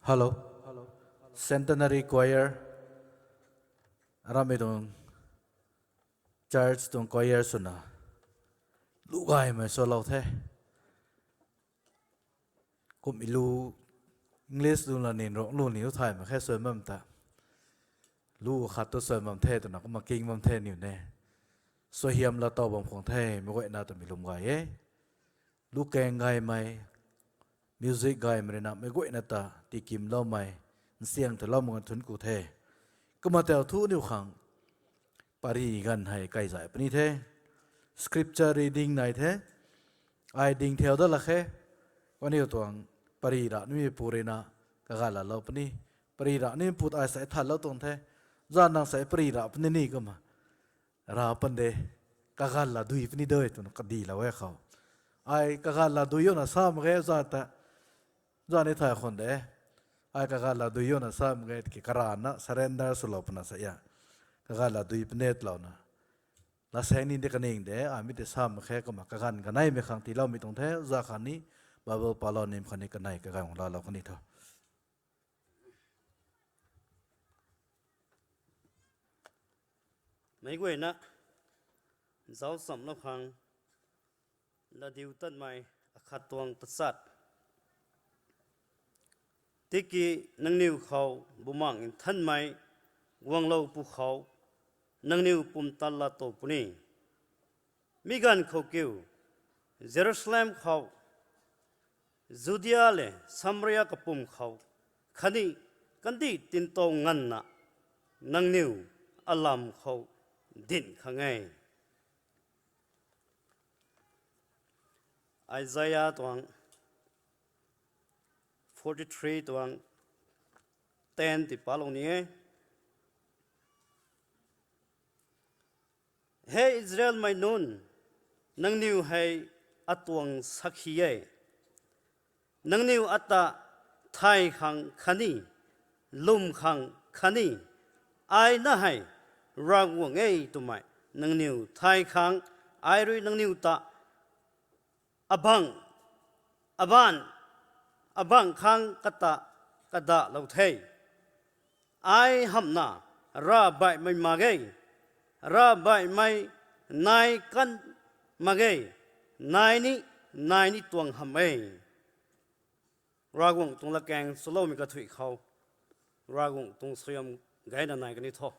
Hello. Centenary Choir. Aramei tuang church tuang choir swna lu gaymei swlou the. Kum i lu English lu la nin rong lu ni u thay mak khe suai bam ta. Lu khat tu suai bam the twna kumna king bam the niw ne. Suaihiam la tow bam khwang the, meic guayna twmei lwm gay e. Lu kang gaymei, music gaymei rui na meic guayna ta tikimloumei, nsiang thulou mak thun ku the. Kumna tau thu niw khang pary ganv hei kai zay puni the. Scripture reading nai the. Ai ding theu dat la khe. Kaniw tuang pary ra nimei pu rui na kaganv lalou puni. Pary ra nimei pu ai sei thanlou tuang the. Zan nang sei pary ra puni ni kumna ra pan de, kaganv la dui puni de twna kadilou e khou. Ai kaganv la dui o na sa mak ge za ta, zan ni thay khwan de. Ai kaganv la dui o na sa mak ge ki karana surrender swlou puna sa a. Kaganv la dui puni tlouna. Lasaeng ni de kaning de, ai mi tei sa mak khe kumna kaganv kaneimei khang tiiloumei tuang the, za khatni Bible palou nim khatni kanei kaganv lalou khatni tho. Meic guayna zauc chamlou khang, ladiu tatmei akhat tuang tachat. Tiki nangniw khou Bumaengh Nthanmei guanglou pwkhou, nangniw pumtan la tow puni. Mi ganv khou kiu, Jerusalem khou, Judia le Samaria kapwm khou, khatni kandih tintow nganvna, nangniw alam khou dinc khang e. Isaiah tuang forty three tuang ten ti palou ni e. He Israelmei nunc, nangniw hei atuang sakhi e. Nangniw ata thay khang khatni lwm khang khatni, ai na hei Ravguangc e twmei nangniw thay khang, ai rui nangniw ta abang, aban, abang khang kata kadahlou the. Ai hamhna ravbaihmei mak ge, ravbaihmei nai kan mak ge, nai ni, nai ni tuang hamh e. Ravguangc tuang latkaeng swloumei kathuic khou, Ravguangc tuang suaihiam gayna nai kani tho.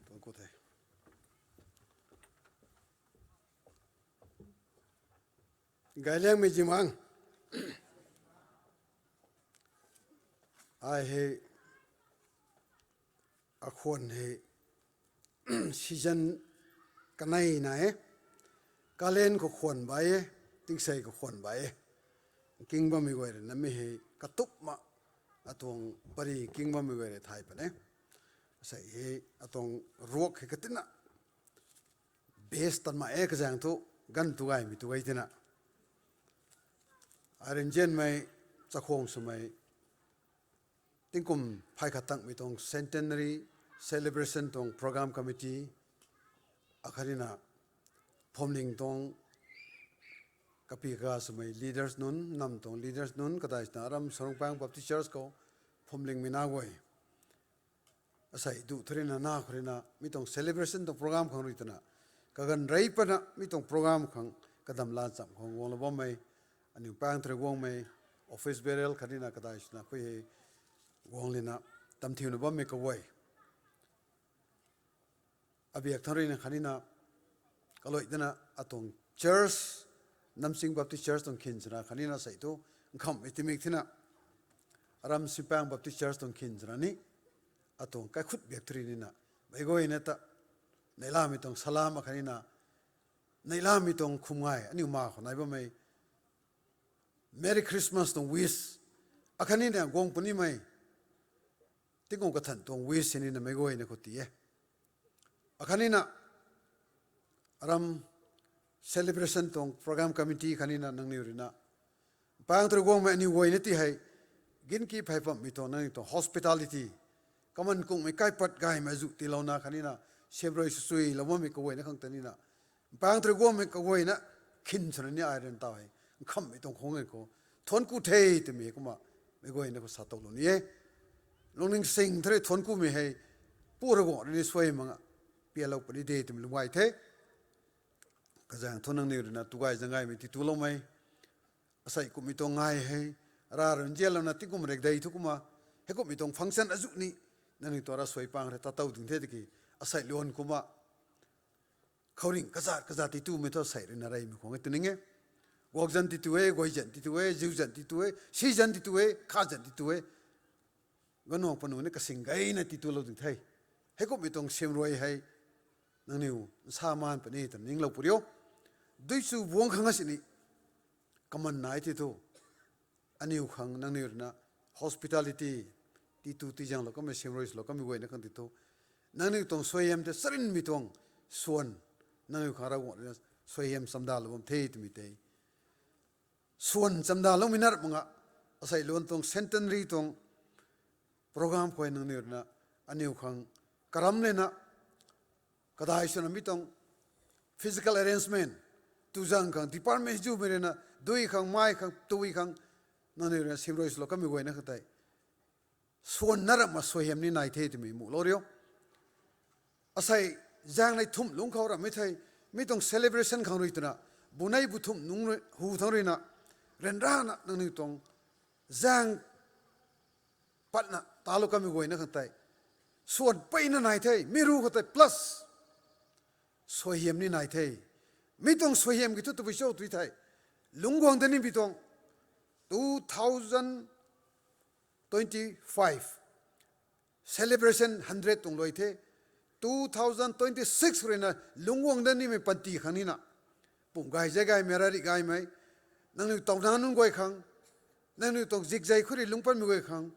Tuang ku the. Gayliangmei Jimang. Ai hei, akhwan hei, season kanei na e, kalen khou khwan bai e, tingsei khou khwan bai e. King bammei guay rui na mi hei katupma, atuang pary king bammei guay rui thay pan e. Sei hei atuang ruak hei katina best tanmei e kazaeng thu, ganv tu gaymei tu gay tina. Ai rui nzianmei, chakhwang swmei, tingkum phay khat tangmei tuang centenary celebration tuang program committee, akhatni na phuamling tuang kapi kaga swmei leaders nunc, nam tuang leaders nunc, kadai swna aram Sarungpang Baptist Church khou phuamlingmei na guay. Asei duh thu rui na na khou rui na mi tuang celebration tuang program khang rui twna, kaganv rey pana mi tuang program khang kadam lan cham khang guanglou bammei, aniu pang thu rui guangmei, office bearer khatni na kadai swna pui hei guang lina tamthiuna bammei kaguay. Abiak thang rui na khatni na, kaluai dana atuang church, Namsing Baptist Church tuang khin swna khatni na sei thu, nkhamhmei timik thina, aram Simpang Baptist Church tuang khin swna ni, atuang kaikhut biak thu rui ni na, meic guayna ta, neihlamei tuang salam akhatni na, neihlamei tuang khum ngai, aniu ma khou nai bammei, Merry Christmas tuang wish, akhatni na guang punimei, tingkum kathan tuang wish ni na meic guayna khou ti e. Akhatni na, aram celebration tuang program committee khatni na nangniw rui na, pang thu rui guangmei aniu guayna ti hei, ginki phey bammei tuang nangniw tuang hospitality, kaman kungmei kaipat gaymei azuh tiilouna khatnina, siamruai swsuilou bammei kaguayna khang tanina, mpang thrui guangmei kaguayna khin swna ni ai rui taw hei nkhamhmei tuang khang e khou thuanc ku the twmei kumna meic guayna khou sa tow lou ni e. Lungning sing thrui thuanc kumei hei Pu Ravguangc rui ni suai mak nga pialou puni de twmei lum gay the. Kazaeng thu nangniw rui na tu gay zaeng gaymei tiituloumei, asei kumhmei tuang ngai hei, ra rui nzianlouna tingkum rekdei thu kumna, heikumhmei tuang function azuh ni nangniw tuang ravsuai pang rui ta tow ding the tiki, asei luan kumna khouringh kazat kazat tiitumei thu asei rui na reymei khang e twning e. Guakzan tiitu e, guayzan tiitu e, ziuzan tiitu e, sizan tiitu e, khazan tiitu e. Ganuang panu ni kasing gayna tiitulou ding the. Heikumhmei tuang siamruai hei nangniw nsa maan puni twna ninglou puni o. Dui chu buang khang a sini kaman nai ti thu, aniw khang nangniw rui na hospitality, tiitu tiizaenglou kamei, siamruai swlou kamei guayna khang ti thu, nangniw tuang suaihiam tei charynmei tuang swan, nangniw khang Ravguangc rui na suaihiam chamdalou bam the twmei tei swan chamdaloumei na mak nga, asei luan tuang centenary tuang program khou nangniw rui na aniw khang karam lena kadai swna mi tuang physical arrangement, tu zaeng khang department zumei rui na dui khang, mai khang, tui khang, nangniw rui na siamruai swlou kamei guayna khang tei swan na ramh ma suaihiam ni nai the twmei muhlou rio. Asei zaengnei thumh lungc khou ramhmei thei, mi tuang celebration khang rui twna, bunei bu thumh nungc rui hu thangc rui na, ryanrana nangniw tuang zaeng patna talou kamei guayna khang tei swan peyna nai the, mi ru khou tei plus suaihiam ni nai the. Mi tuang suaihiam ki thu tabui cho tw thei, lungc guang da nimei tuang two thousand twenty-five celebration hundred tuang luai the, two thousand twenty-six rui na lungc guang da nimei panty khang nina, pum gay zay gaymei, rari gaymei, nangniw tauna nunc guay khang, nangniw tuang zikzay khou rui lungc patmei guay khang,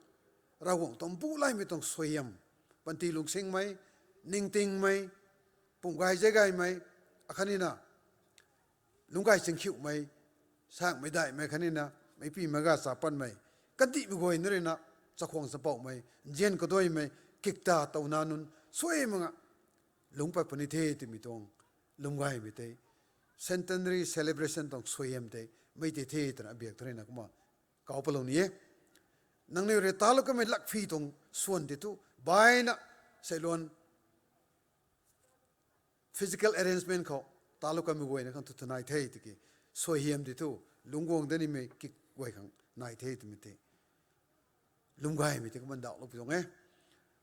Ravguangc tuang bu laymei tuang suaihiam, panty lungsingmei, ningtingmei, pum gay zay gaymei, akhatnina lungc gay chingkhiuhmei, saengmei daihmei khatnina, meicpimei ga cha patmei, kandihmei guay na rui na chakhwang chapoumei, nzian kaduaimei, kikta tauna nunc suai mak nga lungc pat puni the twmei tuang lwm gaymei tei centenary celebration tuang suaihiam tei mei tei the twna abiak thu rui na kumna kau palou ni e. Nangniw rui talou kamei lakphi tuang swan tei thu baina seiluan physical arrangement khou talou kamei guayna khang thu thu nai the tiki, suaihiam tei thu lungc guang da nimei kik guay khang nai the twmei tei lwm gaymei tei kumna ndauhlou pi tuang e.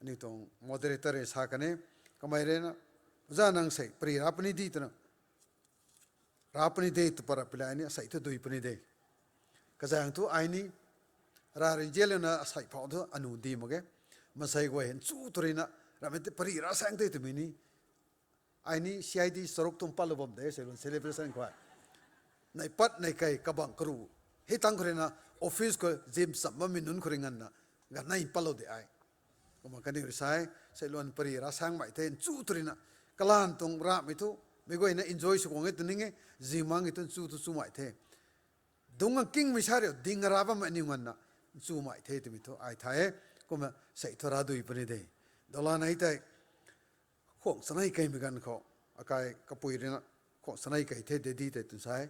Aniu tuang moderator rui sa kan e, kamei rui na, za nang sei pari ra puni di twna, ra puni de tw pat ra pi la ni, asei thu dui puni de. Kazaeng thu ai ni, ra rui nzianlouna asei phou thu anu di mak ge. Masei guay nchu tw rui na, ramei tei pari ra saeng tei twmei ni, ai ni C I D charuk tuang patlou bam de, seiluan celebration khou. Nai pat nai kei kabang karu. Hei tang khou rui na, office khou zim cham bammei nunc khou rui nganvna, ganv nai patlou de ai. Kumna kaniw rui sa e, seiluan pari ra saengmei the nchu tw rui na, kalanv tuang ramei thu, mei guayna enjoy sw guang e tw ning e, zingmang e thu nchu thu chumei the. Dungc akingmei sa riu, ding ra bammei aniw nganvna, nchumei the twmei thu ai thay e, kumna sei thu ra dui puni de. Dola nei tei, khuang chanei keimei ganv khou, akai kapui rui na, khuang chanei kei the daddy tei twn sa e.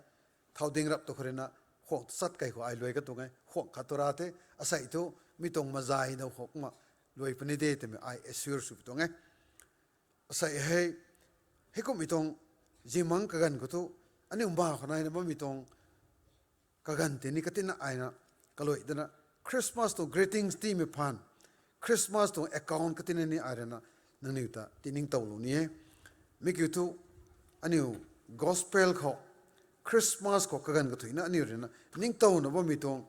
Thau ding rap tu khou rui na, khuang chat kei khou ai luai ka tuang e, khuang khat tu ra the, asei thu, mi tuang mazai dau khou kumna, luai puni de twmei ai assure sw pi tuang e. Asei hei, heikumhmei tuang zimang kaganv khou thu, aniu mba khou naina bammei tuang kaganv tei ni katina aina, kaluai dana, Christmas tuang greetings tiimei phaan, Christmas tuang account katina ni ai rui na, nangniw ta tiningtowlou ni e. Mi kiu thu, aniu gospel khou, Christmas khou kaganv kathuina aniu rui na, ningtowna bammei tuang,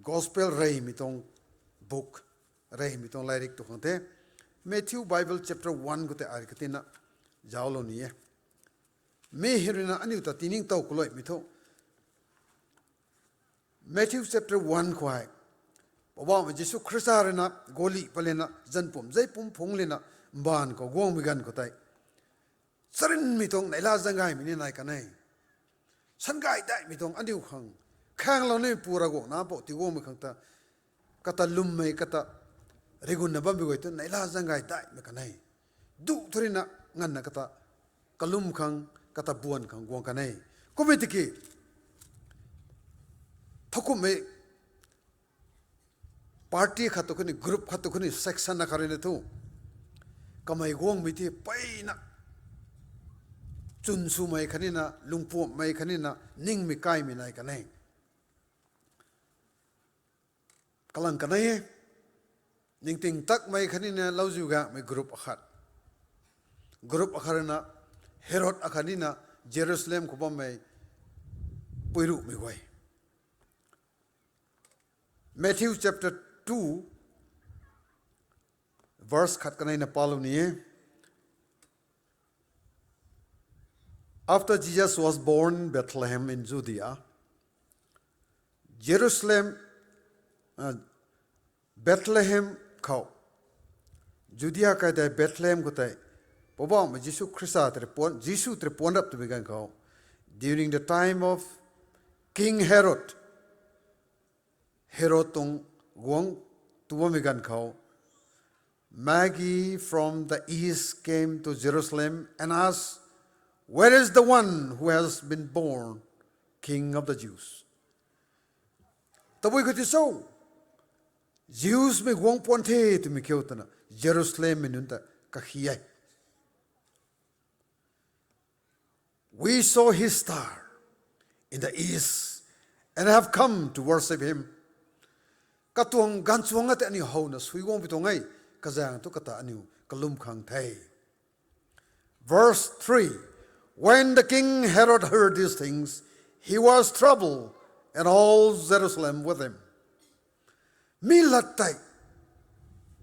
gospel reymei tuang book, reymei tuang lairik tu khang the. Matthew Bible chapter one khou tei ai katina, zauclou ni e. Mi hei rui na aniu ta tiningtow kaluaimei thu, Matthew chapter one khou hei, Poubauhmei Jisu Khrista rui na, golih pat lena, zanpum zei pum phungc lena, mbaanv khou guangmei ganv khou tei, charynmei tuang neihla zaeng gaymei ni nai kan e. Sangay daihmei tuang aniu khang, khaenglou ni Pu Ravguangc nac pou ti guangmei khang ta, kata lwmmei kata rigunna bammei guay tu neihla zaeng gay daihmei kan e. Duh thu ruina nganvna kata kalum khang, kata buan khang guang kan e. Kummei tiki, thowkumhmei party khat tu khatni, group khat tu khatni, section akhat ruina thu, kamei guangmei tei mpeyna chwn swmei khatnina, lungpuamhmei khatnina, ningmei kaimei nai kan e. Kalang kan e, ningting takmei khatnina, lauziu gaengmei group akhat. Group akhat ruina Herod akhatnina Jerusalem khou bammei puiruhmei guay. Matthew chapter two, verse khat kaneina palou ni e. After Jesus was born in Bethlehem in Judea, Jerusalem, uh, Bethlehem khou, Judea kai tei Bethlehem khou tei, Poubauhmei Jisu Khrista tei puan, Jisu tei puan rap twmei ganv khou, during the time of King Herod, Herod tuang guangc tu bammei ganv khou, Magi from the east came to Jerusalem and asked, Where is the one who has been born King of the Jews? Tabui khou ti cho, Jews mei guangc puan the twmei kiu twna Jerusalem mei nunc ta kakhi e. We saw his star in the east and have come to worship him. Katuang ganvchuang a tei aniu howna suiguangpui tuang e, kazaeng thu kata aniu kalum khang the. Verse three, When the king Herod heard these things, he was troubled, and all Jerusalem with him. Mi lat tei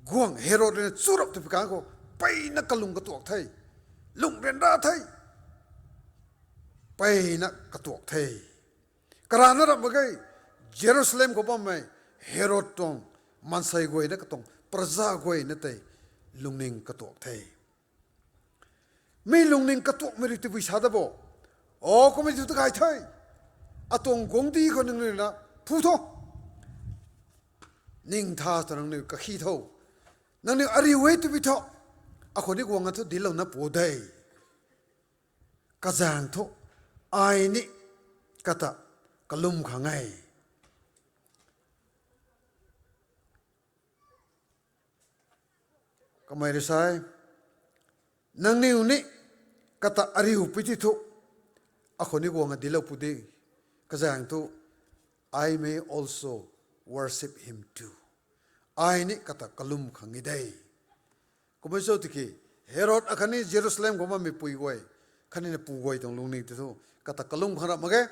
guangc Herod ruina chu rap twpui kan khou, mpeyna kalung katuak the, lungh ryanra the, mpeyna katuak the. Karana rap mak ge, Jerusalem khou bammei Herod tuang maansei guayna katuang praja guayna tei lungning katuak the. Mi lungning katuakmei rui tabui sa da bo? O, kummei tu ta gay the. Atuang guangcdic khou nangniw na phu tho. Ning tha ta nangniw kakhi tho. Nangniw ariu e twbi tho. Akhou ni guang a thu dinclouna pu de. Kazaeng thu ai ni kata kalum khang e. Kamei rui sa e, nangniw ni kata ariu pui ti thu, akhou ni guang a dinclou pu de. Kazaeng thu, I may also worship him too. Ai ni kata kalum khang e de. Kummei cho tiki, Herod akhatni Jerusalem khou bammei pui guay, khatni na pu guay tuang lungning ti thu, kata kalum khang rap mak ge,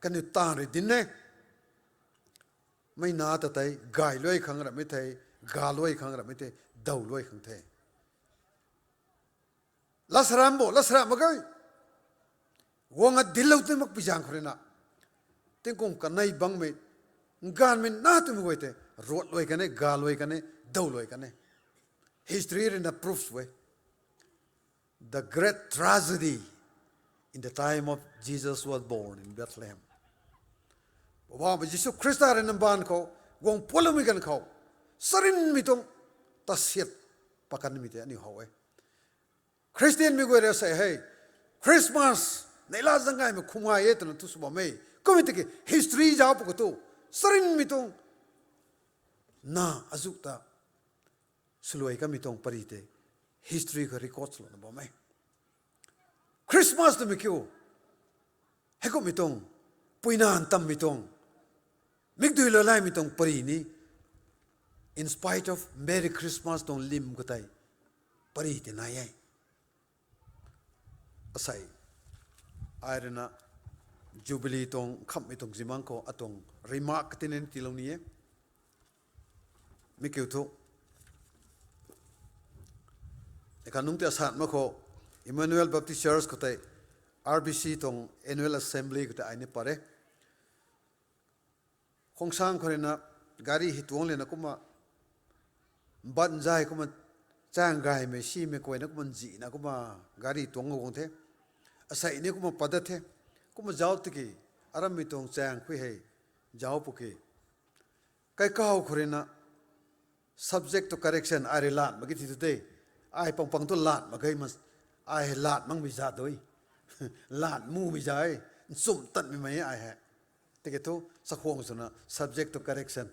kaniw taanv rui dinc e. Mei na ta tei gay luai khang rapmei the, ga luai khang rapmei the, daw luai khang the. Latsaram bo, latsaram mak ge. Guang a dinclou tei makpui zaeng khou rui na, tingkum kanei bangmei, gaanvmei na twmei guay tei ruat luai kan e, ga luai kan e, daw luai kan e. History rui na proof e. The great tragedy in the time of Jesus was born in Bethlehem. Poubauhmei Jisu Khrista rui na mbaanv khou guang puanloumei ganv khou, charynmei tuang tasiat pakanmei tei aniu how e. Khristianmei guay rui sa hei, Christmas neihla zaeng gaymei khum gay e twna thu sw bam e. Kummei tiki history zauc pw khou tu, charynmei tuang na azuh ta swluai kamei tuang pary tei history khou record swlouna bam e. Christmas twmei kiu, heikumhmei tuang, puinac ntammei tuang, mikdui lalaimei tuang pary ni, in spite of Merry Christmas tuang lim khou tei, pary tei nai e. Asei, ai rui na Jubilee tuang khamhmei tuang zimang khou atuang remark katina ni tiilou ni e. Mi kiu thu, e kha nungc tei asat mak khou, Emmanuel Baptist Church khou tei, R B C tuang Annual Assembly khou tei ai ni pat e. Khongsang khou rui na gari hei tuang lana kumna, mbat nzay kumna, chaeng gaymei simei kuayna kumna nzihna kumna gari tuang guang the. Asei ni kumna pat dat the. Kumna zauc tiki, arammei tuang chaeng khui hei zauc pw ki, Kaikhau khou rui na, subject to correction, ai rui lan mak ge ti tu de. Ai pang pang tu lan mak ge ma, ai hei lan makmei za dui. Lan mumei za e, nchumh tanmei mei ai hei. Tiki thu, chakhwang swna subject to correction.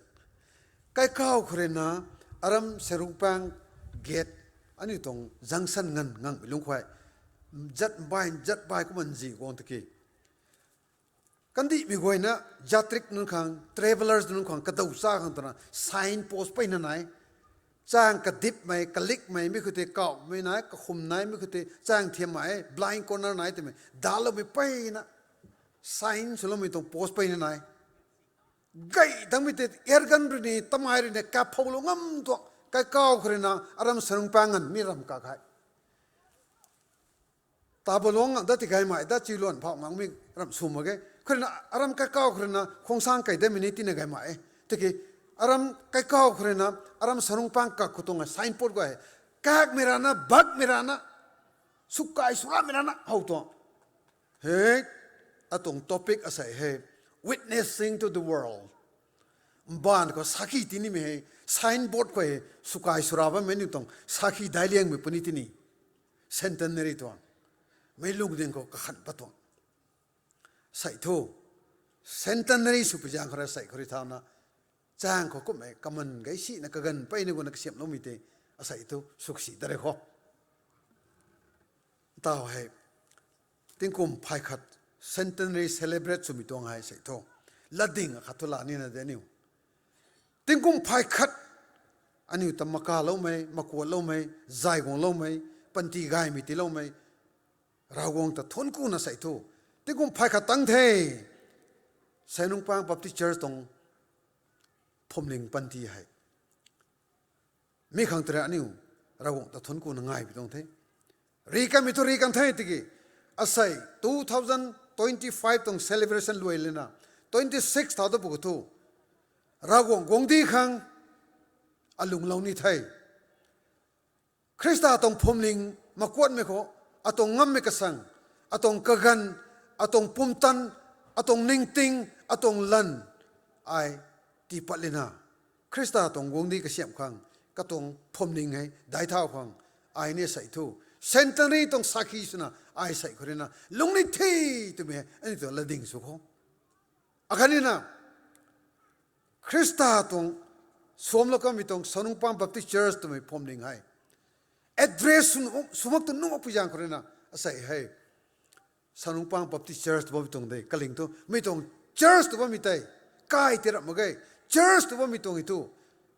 Kaikhau khou rui na, aram Sairungpang gate, aniu tuang junction nganv nganmei lungc khou, zat bai, zat bai kumna nzi guang tiki, kandihmei guayna, yatrik nunc khang, travellers nunc khang, kadau cha khang twna sign post peyna nai. Chaeng kadipmei, kalikmei, mi khou tei kauhmei nai, kakhum nai, mi khou tei chaeng thiammei, blind corner nai twmei daloumei peyna, sign swloumei tuang post peyna nai. Gay tangmei tei airgun rui ni, tamei rui ni, kap phoulou ngam tuang. Kaikhau khou rui na, aram Sairungpang nganv mi ram kak hei. Tabaluang ngang dat ti gaymei, dat Chiluan phau ngang mi ram sw mak ge. Khou rui na, aram Kaikhau khou rui na, Khongsang kei datmei ni tina gaymei e. Tiki, aram Kaikhau khou rui na, aram Sairungpang kak khou tuang signboard guay, kakmei rana, bakmei rana, sukai suramei rana how tuang. He, atuang topic asei hei, witnessing to the world. Mbaanv khou sakhi tinimei hei, signboard khou hei, sukai sura bammei ni tuang sakhi daic liangmei puni tini. Centenary tuang. Meic lungding khou kakhan pat tuang. Sei thu, centenary sw pi zaeng khou rui sei khou rui thauna, chaeng khou kummei kaman gay sina kaganv peyna guangna kasiamhloumei tei, asei thu sw kasi da re khou. Tau hei, tingkum phay khat centenary celebrate swmei tuang hei sei thu, latding akhat thu la nina de aniu. Tingkum phay khat, aniu ta makaloumei, makuatloumei, zay guangloumei, panty gaymei tiiloumei, Ravguangc ta thuanc kuna sei thu, tingkum phay khat tang the, Sairungpang Baptist Church tuang phwamling panty hei. Mi khang tei aniu Ravguangc ta thuanc kuna ngai pi tuang the. Ri kanmei thu ri kan the tiki, asei two thousand twenty-five tuang celebration luai lana, twenty-six thau ta pu khou thu, Ravguangc guangcdic khang alunglou ni the. Khrista tuang phwamling makuatmei khou, atuang ngammei kasang, atuang kaganv, atuang pumtan, atuang ningting, atuang lanv, ai tii pat lana, Khrista tuang guangcdic kasiamh khang, katuang phwamling hei daic thau khang, ai ni sei thu, centenary tuang sakhi swna ai sei khou rui na lungning the twmei hei aniu tuang latding sw khou. Akhatni na, Khrista tuang suamlou kanmei tuang Sairungpang Baptist Church twmei phwamling hei address sw, sw mak tu nuh mak pi zaeng khou rui na, asei hei, Sairungpang Baptist Church tw bammei tuang de, kaling thu, mi tuang church tw bammei tei, kai tei rap mak ge, church tw bammei tuang e thu,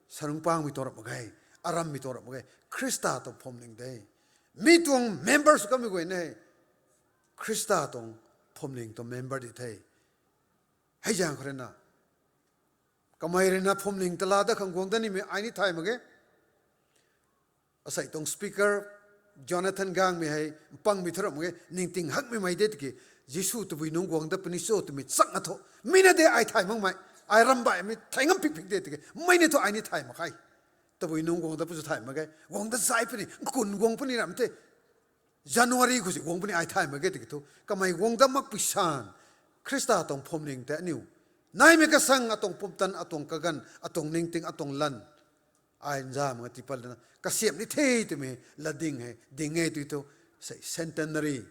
Sairungpangmei tuang rap mak ge, arammei tuang rap mak ge, Khrista tuang phwamling de. Mi tuang member sw kanmei guay ne, Khrista tuang phwamling tuang member di the. Hei zaeng khou rui na, kamei rui na phwamling ta la dat khang guang dat nimei ai ni thay mak ge. Asei tuang speaker, Jonathan Gangmei hei, mpangmei thu rap mak ge, ningting hakmei mei de tiki, Jisu tabui nungc guang dat puni cho twmei chang a thu, mi na de ai thay makmei, ai ramh baihmei thei ngam pik pik de tiki, mei ni thu ai ni thay mak khe. Tabui nungc guang dat pu sw thay mak ge, guang dat zay puni, nkun guang puni ram the. January khou si guang puni ai thay mak ge tiki thu, kamei guang dat mak pi san, Khrista tuang phwamling tei aniu naimei kasang, atuang pumtan, atuang kaganv, atuang ningting, atuang lanv, ai nza mak nga tii pat lana kasiamh ni the twmei latding hei ding e tw thu, sei centenary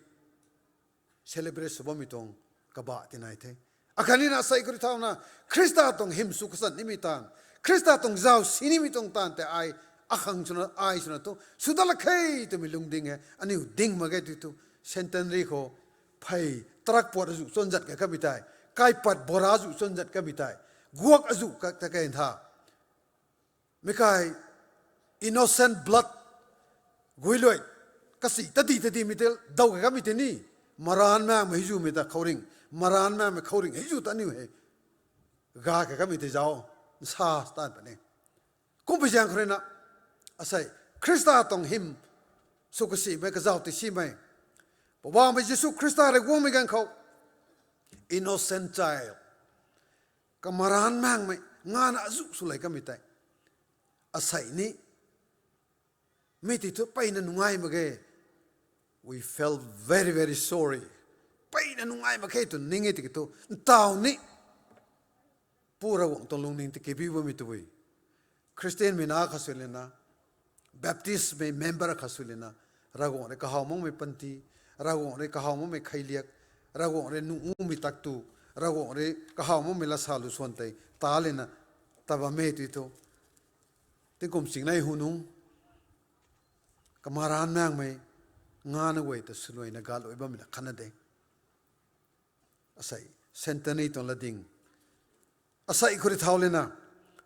celebrate sw bammei tuang kabah ti nai the. Akhatni na sei khou rui thauna, Khrista tuang hym sw kachan nimei taanv, Khrista tuang zauc si nimei tuang taanv tei ai, akhang swna, ai swna thu sw dat lak khe twmei lungding hei aniu ding mak ge tw thu, centenary khou phey truck puat azuh chwn zat ka kamei tei, kaipat bora azuh chwn zat kamei tei, guak azuh ka ta kei ntha. Mi kai innocent blood, guiluai, kasi tadi tadimei tei daw ka kamei tei ni, maranc makmei hei zumei ta khouringh, maranc makmei khouringh hei zu ta aniu hei ga ka kamei tei zauc, nsa taanv puni. Kumpui zaeng khou rui na, asei, Khrista tuang hym sw kasimei, kazauh ti simei, Poubauhmei Jisu Khrista rui guangmei ganv khou, innocent child, kamaranc makmei, ngana azuh sw lei kamei tei, asei ni, mi ti thu peyna nungai mak ge. We felt very, very sorry. Peyna nungai mak khe tw ning e tiki thu, ntaw ni, Pu Ravguangc tuang lungning tiki biu bammei tabui, Christianmei na kha sw lana, Baptistmei member kha sw lana, Ravguangc rui kahaw makmei panty, Ravguangc rui kahaw makmei kheiliak, Ravguangc rui nungmei taktu, Ravguangc rui kahaw makmei lasa lu swan tei ta lana, ta bam e tui thu, tingkum chingnei hu nung, kamaranv nangmei, ngana guay ta swluaina galuai bammei na khatna de. Asei, centenary tuang latding. Asei khou rui thau lana,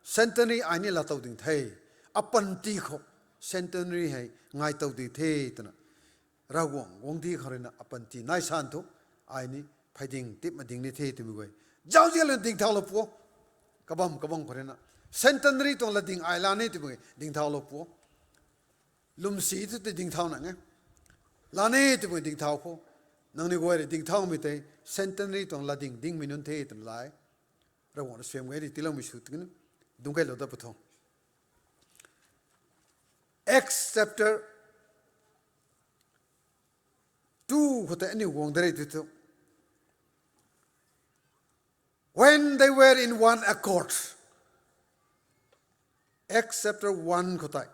centenary ai ni laatow ding the. Apanty khou, centenary hei ngaitow ding the twna, Ravguangc guangcdic khou ruina apanty nai san thu, ai ni phey ding tip ma ding ni the twmei guay, zauzian lana dingthaulou pu. Kabam kabam khou ruina, centenary tuang latding ai la ni twmei dingthaulou pu. Lwmsi thu tei dingthau nang e. La ni twmei dingthau khou, nangniw guay rui dingthaumei tei, centenary tuang latding dingmei nunc the twna lai. Ravguangc rui suam gay ri tiiloumei sw tiki, dungc kailou dat pu tho. Acts chapter two khou tei aniu guang de re tui thu, when they were in one accord. Acts chapter one khou tei,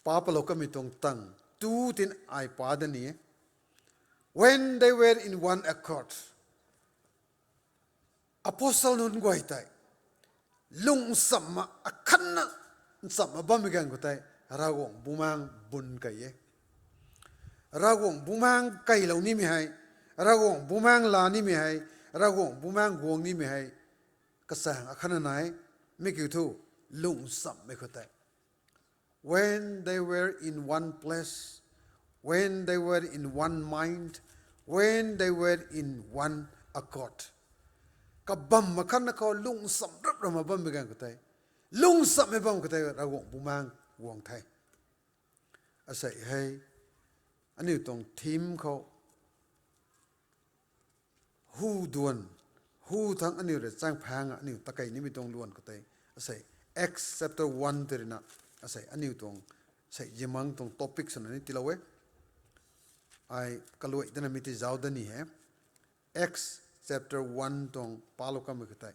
pa palou kamei tuang tang, tu tin ai pa da ni e. When they were in one accord, apostle nunc guay tei lung nchamna, akhatna nchamna bammei ganv khou tei, Ravguangc Bumaengh bun key e. Ravguangc Bumaengh keylou nimei hei, Ravguangc Bumaengh la nimei hei, Ravguangc Bumaengh guang nimei hei, kachaeng akhatna nai, mi kiu thu, lung nchamhmei khou tei. When they were in one place, when they were in one mind, when they were in one accord. Kabam akhatna khou lung nchamh rap rap ma bammei ganv khou tei, lung nchamhmei bam khou tei Ravguangc Bumaengh guang the. Asei hei, aniu tuang theme khou, hu duan, hu thangc aniu rui chaeng phaeng aniu takei nimei tuang luan khou tei, asei, Acts chapter one tei ruina, asei aniu tuang, sei zimang tuang topic swna ni tiilou e. Ai kaluai dana mi tei zauc da ni he. Acts chapter one tuang palou kamei khou tei,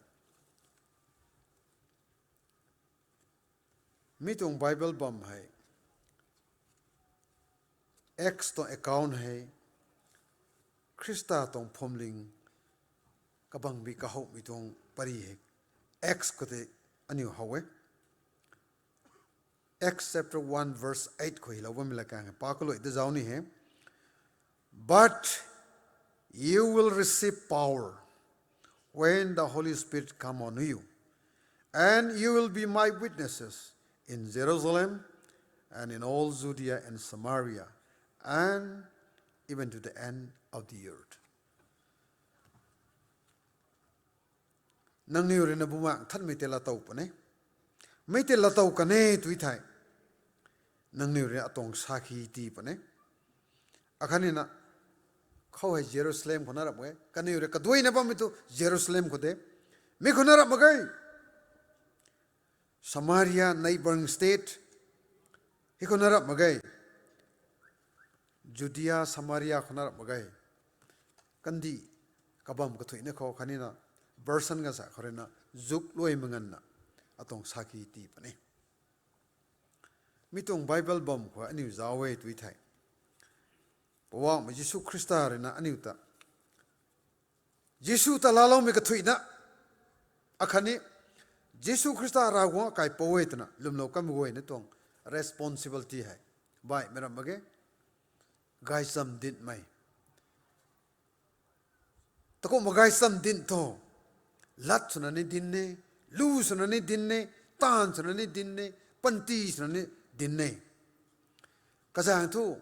mi tuang Bible bam hei, Acts tuang account hei, Khrista tuang phuamling kabangbi kahowmei tuang pary hei, Acts khou tei aniu how e. Acts chapter one verse eight khou hilou bammei la kang hei, pa kaluai da zauc ni he. But you will receive power when the Holy Spirit come on you, and you will be my witnesses in Jerusalem and in all Judea and Samaria and even to the end of the earth. Nangniw ruina Bumaengh Nthanmei tei laatow puni e. Mi tei laatow kan e tui thei, nangniw ruina atuang sakhi tii puni e. Akhatnina, khou hei Jerusalem khou na rap mak ge. Kaniw rui kaduaina bammei tu Jerusalem khou de. Mi khou na rap mak ge. Samaria, neighboring state, hei khou na rap mak ge. Judea, Samaria khou na rap mak ge. Kandih kabam kathuicna khou khatnina, version ganv sa khou ruina, zuk luai mak nganvna, atuang sakhi tii puni e. Mi tuang Bible bam khou aniu zauc e tui thei, Poubauhmei Jisu Khrista ruina aniu ta, Jisu ta laaloumei kathuicna, akhatni Jisu Khrista Ravguangc kaipouc e twna lwmlou kanmei guayna tuang responsibility hei baihmei ram mak ge. Gaychamv dinhmei, takumhmei gaychamv dinc thu, lat swna ni dinc e, lu swna ni dinc e, taanv swna ni dinc e, panty swna ni dinc e. Kazaeng thu,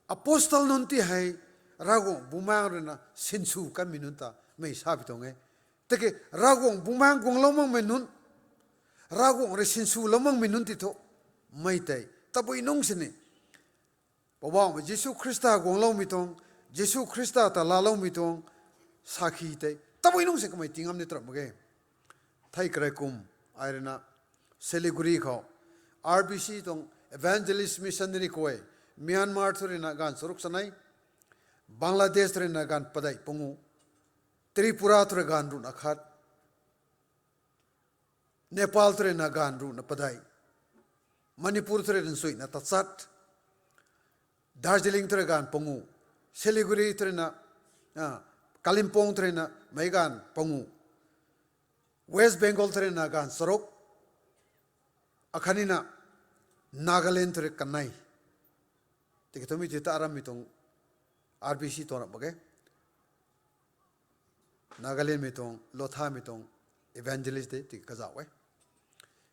apostle nunc ti hei, Ravguangc Bumaengh ruina sinsw kanmei nunc ta mei sa pi tuang e. Tiki Ravguangc Bumaengh guanglou makmei nunc, Ravguangc rui sinswlou makmei nunc ti thu, mei tei tabui nungc sini, Poubauhmei Jisu Khrista guangloumei tuang, Jisu Khrista ta laaloumei tuang sakhi tei tabui nungc sini kamei tii ngam ni tarap mak ge. Thei karai kum, ai ruina Siliguri khou, R B C tuang evangelist missionary khou e, Myanmar thu ruina ganv charuk chanei, Bangladesh thu ruina ganv padeih pangu, Tripura thu rui ganv ruhna khat, Nepal thu rui na gaanv ruhna padeih, Manipur thu rui na nchuina tachat, Darjeeling thu rui gaanv pangu, Siliguri thu rui na, Kalimpong thu rui na meic gaanv pangu, West Bengal thu rui na gaanv charuk, akhatni na Nagaland thu rui kanei. Tiki thu mi ti ta arammei tuang R B C tuang rap mak ge. Nagalandmei tuang, Lothamei tuang evangelist de tiki kazauh e.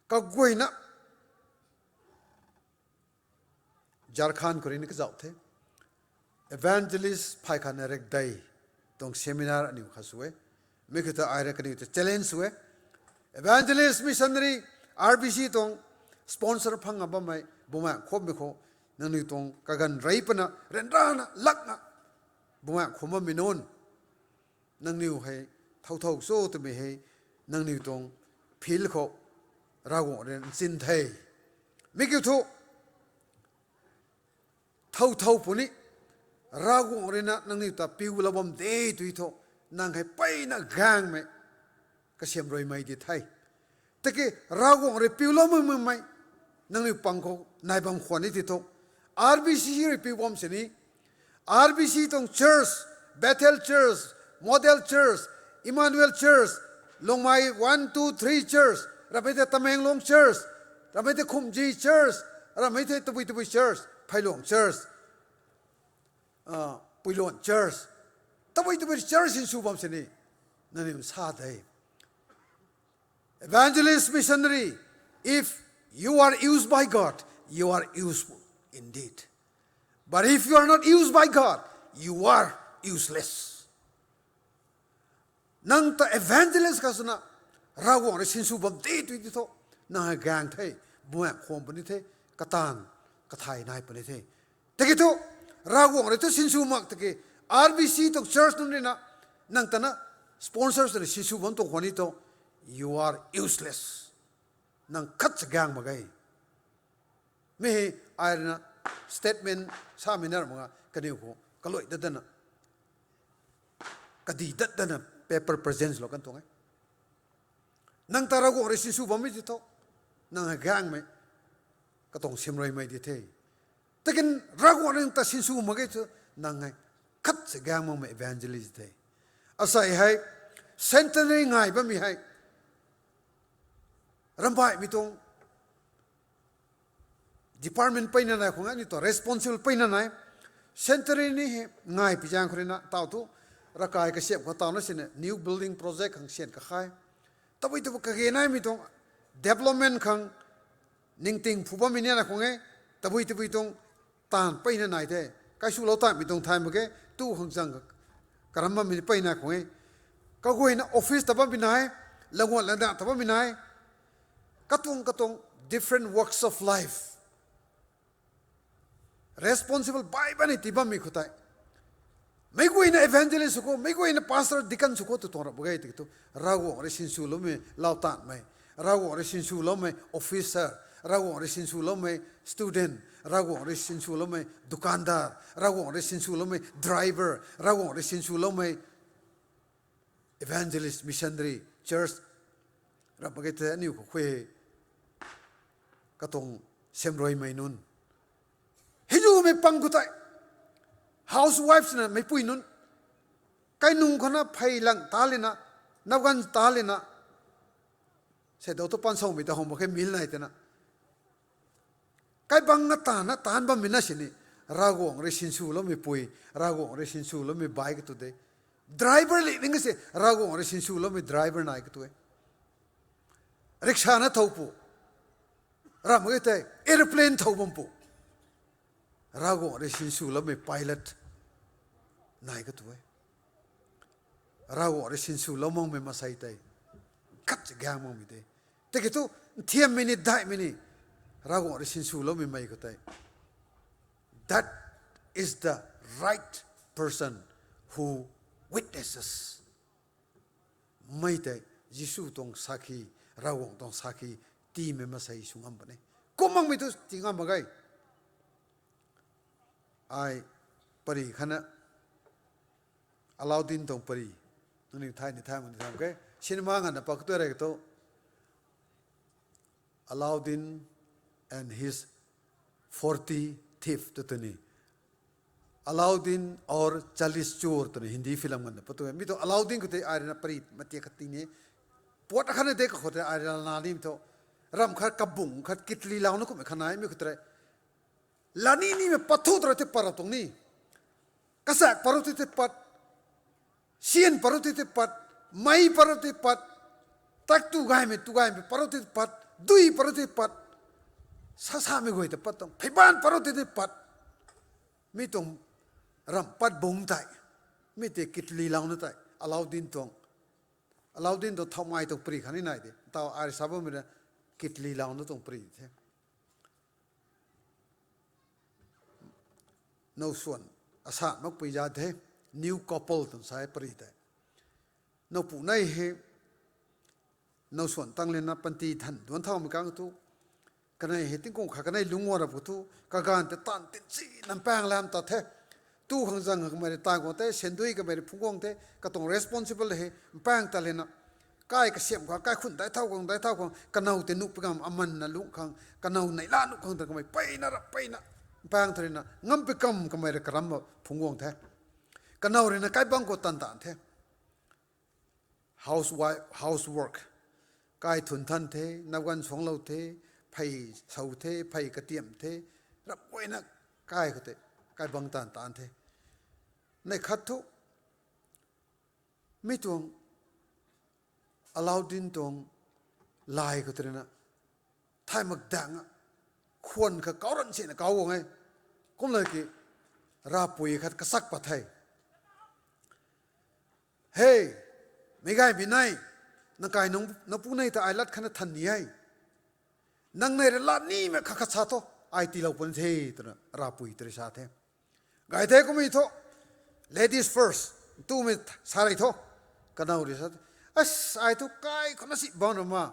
Kaguayna Jharkhand khou rui ni kazauh the. Evangelist phay khat na rekdei tuang seminar aniu khat sw e. Mi khou ta ai rui kaniw ta challenge sw e. Evangelist, missionary, R B C tuang sponsor phang a bammei bumaeng khuammei khou, nangniw tuang kaganv rey pana ryanrana lakna bumaeng khum bammei nunc, nangniw hei thow thow cho twmei hei nangniw tuang field khou Ravguangc rui nchin the. Mi kiu thu thow thow puni, Ravguangc rui na nangniw ta piulou bam de tui thu, nang hei mpeyna gaengmei kasiamruimei di the. Tiki Ravguangc rui piuloumei mei, nangniw pang khou nai bam khwan ni ti thu, R B C rui piu bam sini, R B C tuang church, Bethel Church, Model Church, Emmanuel Church, Lungmei one, two, three Church, ramei the Tamenglong Church, ramei the Khumji Church, ramei the tabui tabui church, Pheilong Church, Puiluan Church, tabui tabui church sinsw bam sini, nangniw sa de. Evangelist, missionary, if you are used by God, you are useful indeed. But if you are not used by God, you are useless. Nang ta evangelist kha swna Ravguangc rui sinsw bam de tui ti thu, nang hei gaeng the, bumaeng khwan puni the, kataanv kathai nai puni the. Tiki thu, Ravguangc rui thu sinsw mak tiki, R B C tuang church nunc rui na, nang ta na sponsors rui sinsw bam tuang khwan ni thu, you are useless. Nang khat sa gaeng mak ge. Mi hei ai rui na statement samei na mak nga kaniw khou kaluai dat dana, kadi dat dana paper present lou kan tuang e. Nang ta Ravguangc rui sinsw bammei ti thu, nang hei gaengmei, katuang simruimei di the. Takin Ravguangc rui nang ta sinsw mak ge thu, nang hei khat sa gaeng makmei evangelist the. Asei hei, centenary ngai bammei hei, ramhbaihmei tuang department peyna nai khou ngai, ni tuang responsible peyna nai. Centenary ni hei ngai pi zaeng khou rui na taw thu, ravkai kasiamh khou taw na sini new building project khang sian kakhai, tabui tabui kage naimei tuang development khang ningting phu bammei ni nai khou nge, tabui tabui tuang taanv peyna nai the. Kaiswlou taanmei tuang thay mak ge, tu khang zang karam bammei ni peyna khou nge. Kaguayna office ta bammei nai, languan landa ta bammei nai, katuang katuang different walks of life, responsible bai bani tii bammei khou tei, meic guayna evangelist sw khou, meic guayna pastor, deacon sw khou tu tuang rap mak ge tiki thu, Ravguangc rui sinswloumei lau taanvmei, Ravguangc rui sinswloumei officer, Ravguangc rui sinswloumei student, Ravguangc rui sinswloumei dukandar, Ravguangc rui sinswloumei driver, Ravguangc rui sinswloumei evangelist, missionary, church, rap mak ge the aniu khou khui, katuang siamruimei nunc, hei zumei pang khou tei, housewife swna meicpui nunc, kainung khou na phey lang ta lena, napganv ta lena, sei dou tu pansawmei ta how mak khe mil nai twna, kaibang na taanv na taanc bammei na sini, Ravguangc rui sinswloumei pui, Ravguangc rui sinswloumei bai katu de. Driver li ning se, Ravguangc rui sinswloumei driver nai katu e. Rickshaw na thow pu, rap mak ge tei aeroplane thow bam pu, Ravguangc rui sinswloumei pilot nai katu e. Ravguangc rui sinswlou makmei mansei tei khat si gaeng makmei de. Tiki thu, nthiammei ni daihmei ni, Ravguangc rui sinswloumei mei khou tei, that is the right person who witnesses. Mei tei Jisu tuang sakhi, Ravguangc tuang sakhi tiimei mansei sw ngam puni. Kum makmei thu tii ngam mak ge. Ai pari khatna, Aladdin tuang pari, nangniw thay ni thay mak ni thay mak khe. Cinema nganvna pak tu rey katu, Alauddin and his forty thief tw tw ni. Alauddin aur Chalis Chor twna Hindi film nganv na pat tu e. Mi tuang Alauddin khou tei ai rui na pari matia khat ti ni. Puat khat na de kakhou tei ai rui na lani mi thu. Ram khat kabung khat kitli launa kummei khat nai mi khou tei. Lani nimei pat thu tw rui tei pat rap tuang ni. Kasak pat rui tei tei pat. Syan pat rui tei tei pat. Mei pat rui tei pat. Tak tu gaymei, tu gaymei pat rui tei tei pat. Dui pat rui tei pat. Sa samei guay tei pat tuang. Pheiban pat rui tei tei pat. Mi tuang ram pat bung tei. Mi tei kitli launa tei. Alauddin tuang. Alauddin tuang thaumei tuang pari khat ni nai de. Tau ai rui sa bammei na kitli launa tuang pari the. Now swan, asa makpui za the, new couple twna sa e pari tei. Now pu nei hei, now swan tang lena panty than duan thau mi kang thu, kanei hei tingkung khat kanei lungc guang rap khou thu, kaganv tei taanv tin si nam pang lam ta the. Tu khang zang kamei rui taanv guang the, sandui kamei rui phungc guang the, katuang responsible hei mpang ta lena. Kai kasiamh khang, kaikhunc dai thau khang, dai thau khang, kanow tei nuh pi kam amanna lungh khang, kanow neihla nuh khang ta kamei peyna rap peyna, mpang tha rui na, ngam pi kam kamei rui karam phungc guang the. Kanow rui na kaibang khou tan tan the. Housewife, housework. Kai thun than the, nap ganv suangclou the, phey sou the, phey katiam the, rap guayna kai khou tei, kaibang tan tan the. Neih khat thu, mi tuang, Alauddin tuang, lai khou tei rui na, thay mak dang a, khwan kha kau ran sina kau guang e, kum la ki, ravpui khat kasak pat the. He, meic gaymei nei, nang kai nang, nang pu nei ta ai lat khatna than ni e. Nang nei rui lat nimei khat khat sa tho, ai tiilou puni the, twna ravpui tei rui sa the. Gay the kummei thu, ladies first, tumei sa rei tho, kanow rui sa the. As, ai thu kai khou na si bang ra ma,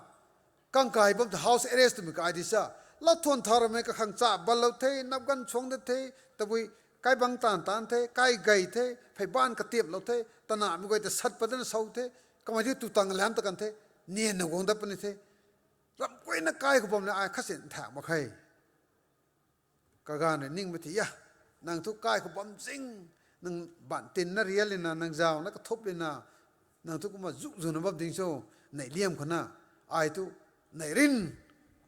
kang kai bam ta house arrest twmei kai di sa. Lau thuan thau ramei kakhang cha banlou the, nap ganv suang de the, tabui kaibang tan tan the, kai gay the, pheyban katiamlou the, tanamei guay ta sat pat dana sou the, kamei di tu tang lam ta kan the, nianna guang dat puni the. Ram guayna kai khou bam le ai khasin thak mak khe. Kaganv rui ningmei ti a, nang thu kai khou bam zing, nang baanv tinna rial lina, nang zauna kathup lina, nang thu kumna zuk zuna bam ding cho, neih liam khou na, ai thu, neih rin,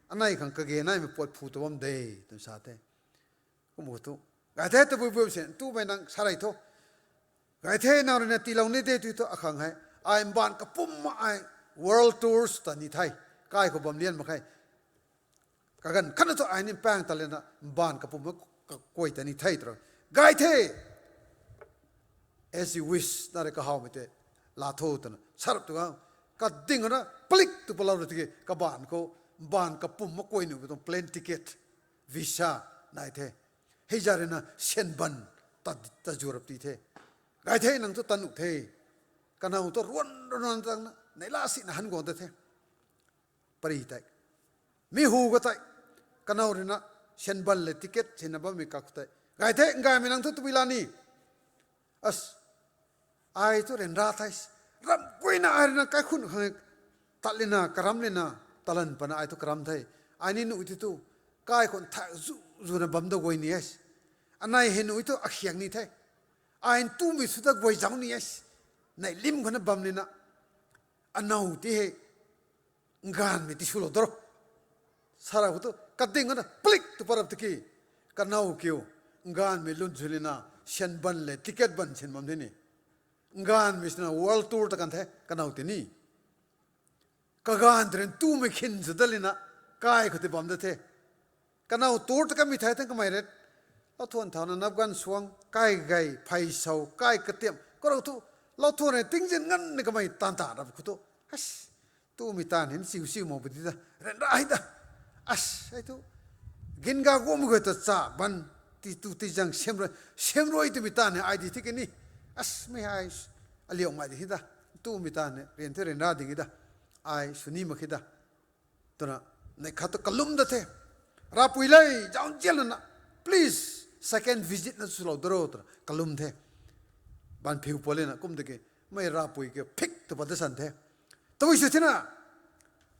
anei khang kage naimei puat phu ta bam de, twna sa the. Kum khou thu, gay the tabui bui si, tumei nang sa rei tho. Gay the nang rui na tiilou ni de tw thu akhang hei, ai mbaanv kapumc ma ai world tours ta ni the, kai khou bam lian mak khe. Kaganv khatna thu ai ni mpang ta lena mbaanv kapumc ma kakuay ta ni the tw ra. Gay the, as you wish, nang rui kahawmei tei laa tho twna sa rap tu a, kading na palik tw palou ra tiki kabaanv khou, mbaanv kapumc ma kuay nuh tuang plane ticket, visa nai the. Hei za rui na syan ban ta, ta zu rap ti the. Gay the nang thu ta nuh the. Kanow thu ruan ruan tang na, neihla sina han guang ta the. Pari tei, mi hu khou tei, kanow rui na syan ban le ticket sina bammei kak tei, gay the, gaymei nang thu tabui la ni. As, ai thu ryanra the, ram guayna ai rui na kaikhunc khang tat lina, karam lina, talan pana ai thu karam the. Ai ni nuh ti tu, kai khou nthak zu, zuna bam da guay ni e. Anei hei nuh thu akhiak ni the. Ai ntumei sw ta guay zauc ni e. Neih lim khou na bam lina, anow ti hei, nganvmei ti swlou daro. Sa rap khou thu, kading na palik tw pat rap tiki, kanow kiu, nganvmei lun sw lina, syan ban le ticket ban sin bam the ni. Nganvmei sina world tour ta kan the, kanow ti ni. Kaganv tei rui ntumei khin sw dat lina, kai khou tei bam da the. Kanow tour ta kamei thei thang kamei rui, lau thuan thauna nap ganv suang, kai gay, phey sou, kai katiam, karou thu, lau thuan rui tingzin nganv ni kamei taanv ta rap khou thu. As, tumei taanv hei chiu chiu mak pu di ta, ryanra hei ta. As, hei thu, gin ga guangmei guay ta cha ban, ti tu ti zang siam rui, siam rui twmei taanv hei ai di thi kini. As, mei hei, aliu mai di hei ta, tumei taanv hei, ryan the ryanra ding e ta. Ai sw ni mak khe ta. Twna, neih khat tu kalum da the. Ravpui le, zauzian lana, please, second visit na swlou daro twna kalum the. Baanv phiu pat lana kum tiki, mei ravpui kiu phik tw pat da san the. Tabui sw thina,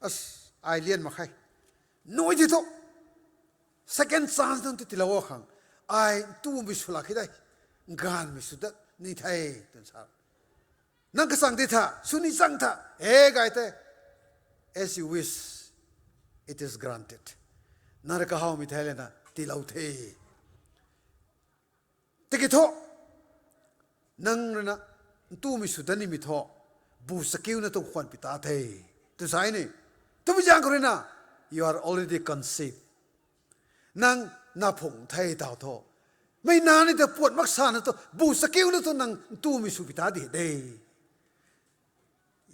as, ai lian mak khe. Nui di thu, second chance nang tu tiilou khang, ai ntumei sw lak khe de, nganvmei sw dat ni the, twna sa. Nang kachang di tha, sw ni chang tha, e gay the, as you wish, it is granted. Nang rui kahawmei thei lana tiilou the. Tiki thu, nang rui na ntumei sw dat nimei thu, bu chakiuna tuang khwan pi ta the, tw sa ni. Twmei zaeng khou rui na, you are already conceived. Nang na phung the taw thu, mei na ni ta puat mak sana thu, bu chakiuna thu nang ntumei sw pi ta di de.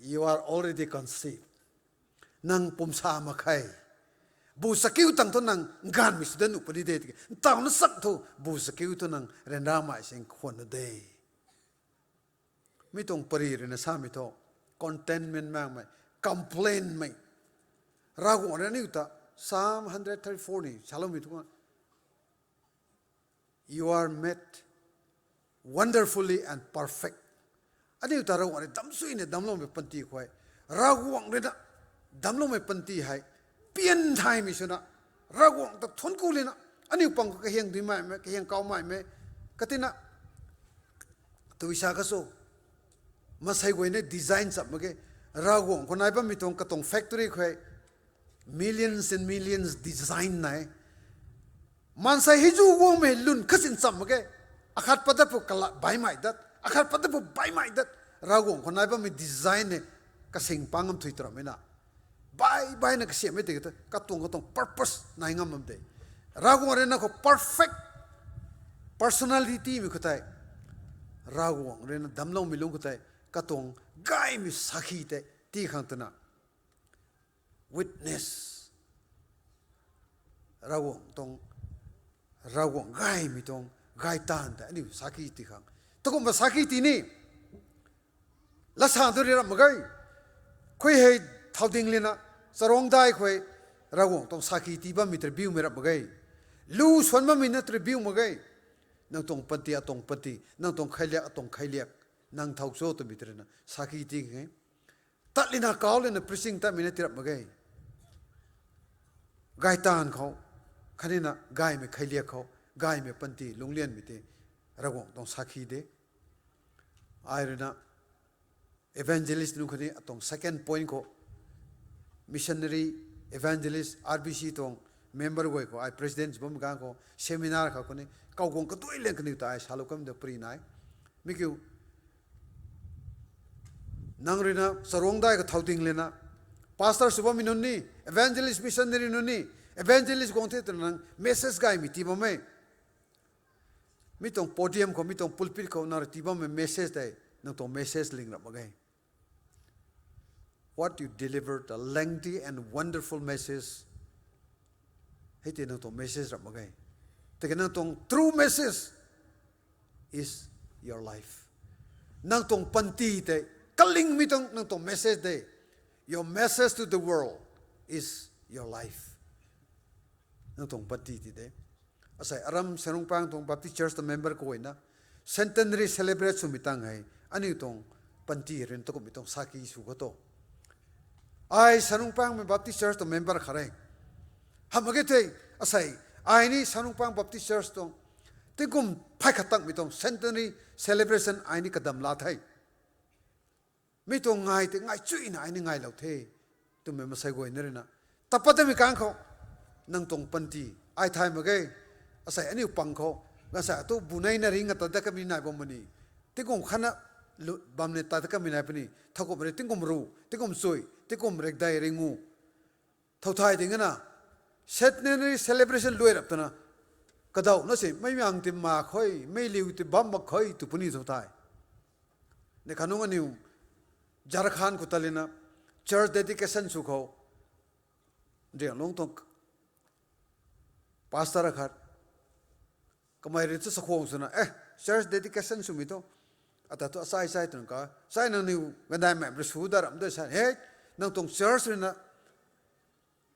You are already conceived. Nang pum sa mak khe. Bu chakiu tang thu nang nganvmei sw dat nuh puni de tiki, ntaw na chang thu bu chakiu thu nang ryanramei sing khwan na de. Mi tuang pari rui na samei thu, contentment makmei, complainmei. Ravguangc rui aniu ta, Psalm hundred thirty-four ni saloumei thu, You are made wonderfully and perfect. Aniu ta Ravguangc rui damcsuina damcloumei panty khou, Ravguangc rui na damcloumei panty hei, pian thaymei swna, Ravguangc ta thuanc ku lana, aniu pang khou kahiang duimeimei, kahiang kawmeimei, katina, tui sa ka cho, maansei guay ni design cham mak ge, Ravguangc khou nai bammei tuang katuang factory khou, millions and millions design nai. Maansei hei zu guangmei lun khasin cham mak ge, akhat pat dat pu kalat baihmei dat, akhat pat dat pu baihmei dat, Ravguangc khou nai bammei design ni kasing pang ngam thui tramei na, baih baihna kasiammei tiki ta katuang katuang purpose nai ngam bam de. Ravguangc rui na khou perfect personalitymei khou tei, Ravguangc rui na damcloumei lungc khou tei, katuang gaymei sakhi tei tii khang twna, witness, Ravguangc tuang, Ravguangc gaymei tuang gay taanv tei aniu sakhi tii khang, takumhna sakhi tii ni, latsa tu ri rap mak ge. Khui hei thau ding lana, charuangc dai khou, Ravguangc tuang sakhi tii bammei tribiumei rap mak ge. Lu suan bammei na tribiu mak ge. Nang tuang panty atuang panty, nang tuang kheiliak atuang kheiliak, nang thau cho twmei tei rui na sakhi tii khe. Tat lana kau lana preaching tatmei na tii rap mak ge. Gay taanv khou, khatni na gaymei kheiliak khou, gaymei panty lunglianmei tei, Ravguangc tuang sakhi de. Ai rui na evangelist nunc khatni atuang second point khou, missionary, evangelist, R B C tuang member guay khou, ai president bam ganv khou, seminar khou khatni, kau guang kadui liang kaniw ta ai salou kam da pri nai. Mi kiu, nang rui na charuangc dai khou thau ding lana, pastor sw bammei nunc ni, evangelist, missionary nunc ni, evangelist guang the twna nang message gaymei tii bam e. Mi tuang podium khou, mi tuang pulpit khou nang rui tii bammei message tei, nang tuang message ling rap mak ge. What you delivered, a lengthy and wonderful message. Hei tei nang tuang message rap mak ge. Tiki nang tuang true message is your life. Nang tuang panty tei, kalingmei tuang nang tuang message de. Your message to the world is your life. Nang tuang panty ti de. Asei aram Sanungpang tuang Baptist Church tuang member khou na, centenary celebrate swmei tang hei, aniu tuang panty rui na takumhmei tuang sakhi sw khou tu, ai Sanungpangmei Baptist Church tuang member khat re. Hamh mak ge thei, asei, ai ni Sanungpang Baptist Church tuang tingkum phay khat tangmei tuang centenary celebration ai ni kadam la the. Mi tuang ngai tei ngai chuyna ai ni ngailou the, twmei masei guay na rui na, tat pat damei kang khou, nang tuang panty, ai thay mak ge, asei aniu pang khou, gaanvsaekc tu bu nei na ring a tat dat kamei nai bam puni, tingkum khatna, lu, bam ni tat dat kamei nai puni, thowkumh rui tingkum ru, tingkum chui, tingkum rekdei ringu, thow thay ding na, centenary celebration luai rap twna, kadaw na si, mei miang ti ma khou, mei liu ti bam mak khou tw puni thow thay. Ni khanung aniu, Jharkhand khou ta lana, church dedication sw khou, Rianglung tuang pastor akhat, kamei rui tu sakhwang swna, eh, church dedication swmei tu, ata tu asai sai twna ka, sai nangniw gandaimei rui sw da ram de sa, he, nang tuang church rui na,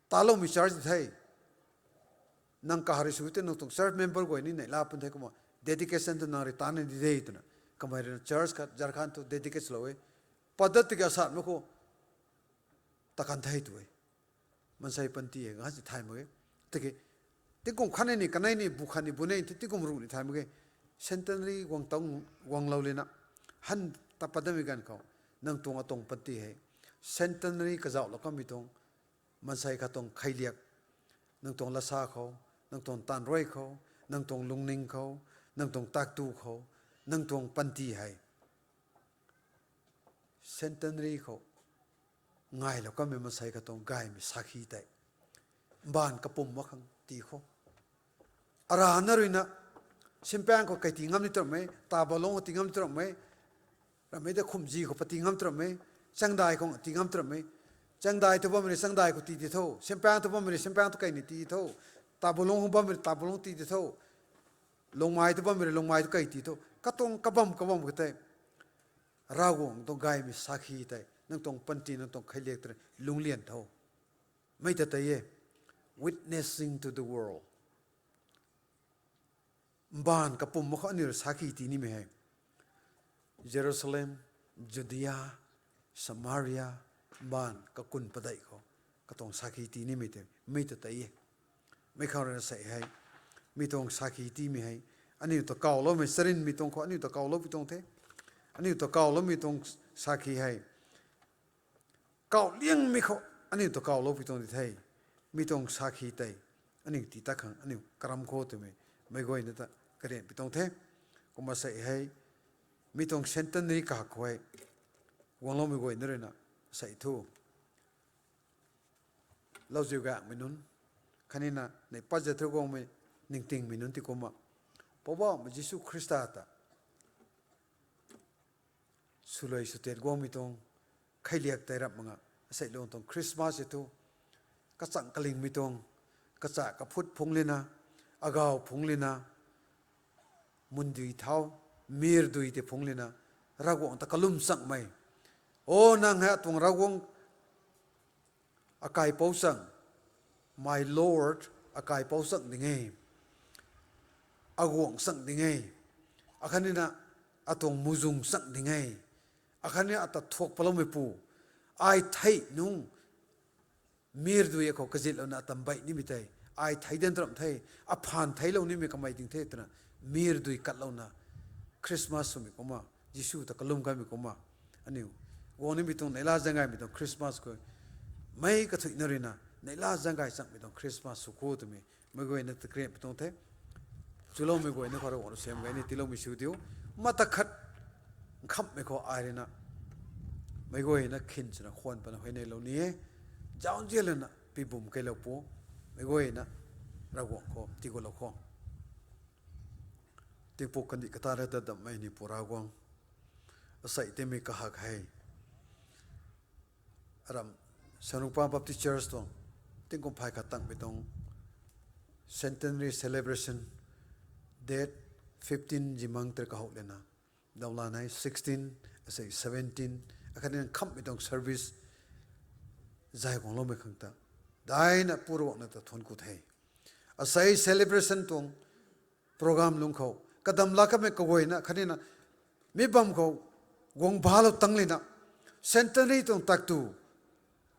taloumei church the. Nang kahari sw tei nang tuang church member guay ni neihla pun the kumna, dedication tu nang rui ta ni di de twna, kamei rui na church khat Jharkhand tu dedicate lou e. Padat tiki asat mak khou, ta kan the tu e. Maansei panty hei ganv si thay mak e. Tiki, tingkum khatni kanei ni bu khatni bu nei the tingkum ruh ni thay mak e. Centenary guang tang guanglou lena, han ta pat damei ganv khou, nang tuang atuang panty hei centenary kazauhlou kanmei tuang, maansei khat tuang kheiliak, nang tuang lasa khou, nang tuang taanv rui khou, nang tuang lungning khou, nang tuang taktu khou, nang tuang panty hei centenary khou ngailou kanmei maansei khat tuang gaymei sakhi tei mbaanv kapwm mak khang tii khou, arana ruina, simpaeng khou kai tii ngam ni turamei, tabalung khou tii ngam ni turamei, ramei ta khumzi khou pat tii ngam turamei, changdai khou tii ngam turamei, changdai tu bammei rui changdai khou tii ti tho, simpaeng tu bammei rui simpaeng tu kai ni tii tho, tabalung khou bammei rui tabalung tii ti tho, lungmei tu bammei rui lungmei tu kai tii tho, katuang kabam kabam ka tei, Ravguangc tuang gaymei sakhi tei nang tuang panty, nang tuang kheiliak tei lungclian tho. Mei ta tei e, witnessing to the world. Mbaanv kapwm mak khou aniu rui sakhi tii nimei hei, Jerusalem, Judea, Samaria, mbaanv kakun padeih khou katuang sakhi tii nimei tei mei ta tei e. Mei khou rui sei hei, mi tuang sakhi tiimei hei, aniu ta kawloumei charynmei tuang khou aniu ta kawlou pi tuang the. Aniu ta kawloumei tuang sakhi hei, kawliangmei khou aniu ta kawlou pi tuang di the. Mi tuang sakhi tei aniu tii ta khang aniu karam khou twmei, meic guayna ta karian pi tuang the. Kumna sei hei, mi tuang centenary kahak khou hei, guangloumei guayna ruina sei thu, lauziu gaengmei nunc, khatnina neih pat zat thu guangmei ningtingmei nunc ti kumna, Poubauhmei Jisu Khrista ta swluai swtiat guangmei tuang kheiliak tei rap mak nga, asei lung tuang Christmas e thu, kachang kalingmei tuang, kacha kaphut phungc lena, agau phungc lena, mundui thau, mirdui tei phungc lena, Ravguangc ta kalum changmei, O nang hei atuang Ravguangc, akaipouc chang, my Lord, akaipouc chang ding e, aguangc chang ding e, akhatnina atuang muhzwng chang ding e, akhatni ata thuak paloumeipu, ai thei nung, mirdui akhou kazitlouna ata mbeih nimei tei, ai thei dan taram the, aphaan theiclou nimei kamei ding the twna, mirdui katlouna, Christmas swmei kumna, Jisu ta kalum kanmei kumna, aniu guang nimei tuang neihla zaeng gaymei tuang Christmas khou, meic kathuicna ruina neihla zaeng gay changmei tuang Christmas sw khou twmei, meic guayna ta karian pi tuang the. Chuloumei guayna khou Ravguangc rui siam gay ni tiiloumei sw diu. Mata khat nkhamhmei khou ai ruina, meic guayna khin swna khwan pana huayneylou ni e. Zauzian lana pibum keylou pu, meic guayna Ravguangc khou tiigualou khou. Tingpuk kandih kata rui ta dammei ni Pu Ravguangc, asei timei kahak hei, aram, Sanrungpa Baptist Church tuang tingkum phay khat tangmei tuang centenary celebration, date fifteen zimang tei kahouh lana, daula nei sixteen, asei seventeen, akhatni nkhamhmei tuang service zay guangloumei khang ta, daina Pu Ravguangc na ta thuanc ku the. Asei celebration tuang program lung khou kadam laa kamei kaguayna khatnina, mi bam khou guang balou tang lena, centenary tuang taktu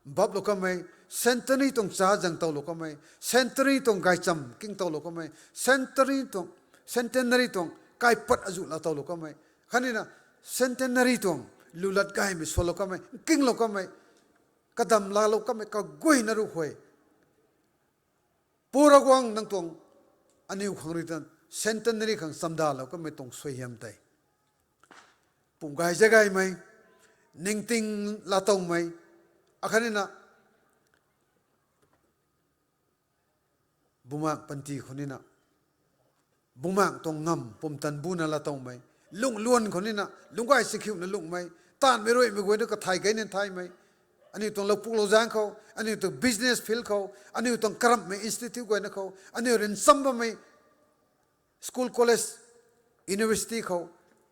baplou kamei, centenary tuang cha zang towlou kamei, centenary tuang gaychamv king towlou kamei, centenary tuang, centenary tuang kaipat azuh laa towlou kamei, khatnina, centenary tuang lulat gaymei swlou kamei, nkinglou kamei, kadam laalou kamei kaguayna ruh khuay, Pu Ravguangc nang tuang aniu khang rui ta centenary khang chamdalou kamei tuang suaihiam tei pum gay zay gaymei, ningting laatowmei, akhatnina, bumaengc panty khou nina, bumaengc tuang ngamv pumtan buna laatowmei, lungh luan khou nina lungc gay sikhiuna lunghmei, taanvmei ruimei guayna kathay gay nin thaymei, aniu tuang loupuk louzaeng khou, aniu tuang business field khou, aniu tuang karamhmei institute guayna khou, aniu rincham bammei school, college, university khou,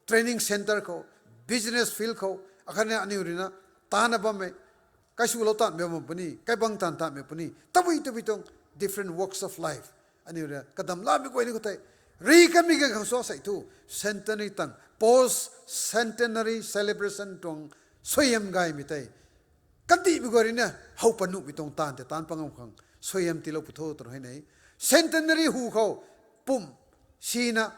training centre khou, business field khou, akhatni aniu ruina tana bammei, kaiswlou taanvmei bam puni, kaibang taanv taanvmei puni, tabui tabui tuang different walks of life, aniu rui kadam laamei guayna khou tei, ri kanmei gan khang sw sei thu, centenary tang, post centenary celebration tuang suaihiam gaymei tei Kandihmei guay rui na how pat nuhmei tuang taanv tei taanc pat ngam khang suaihiam tiilou pw tho twna hei ne. Centenary hu khou pum sina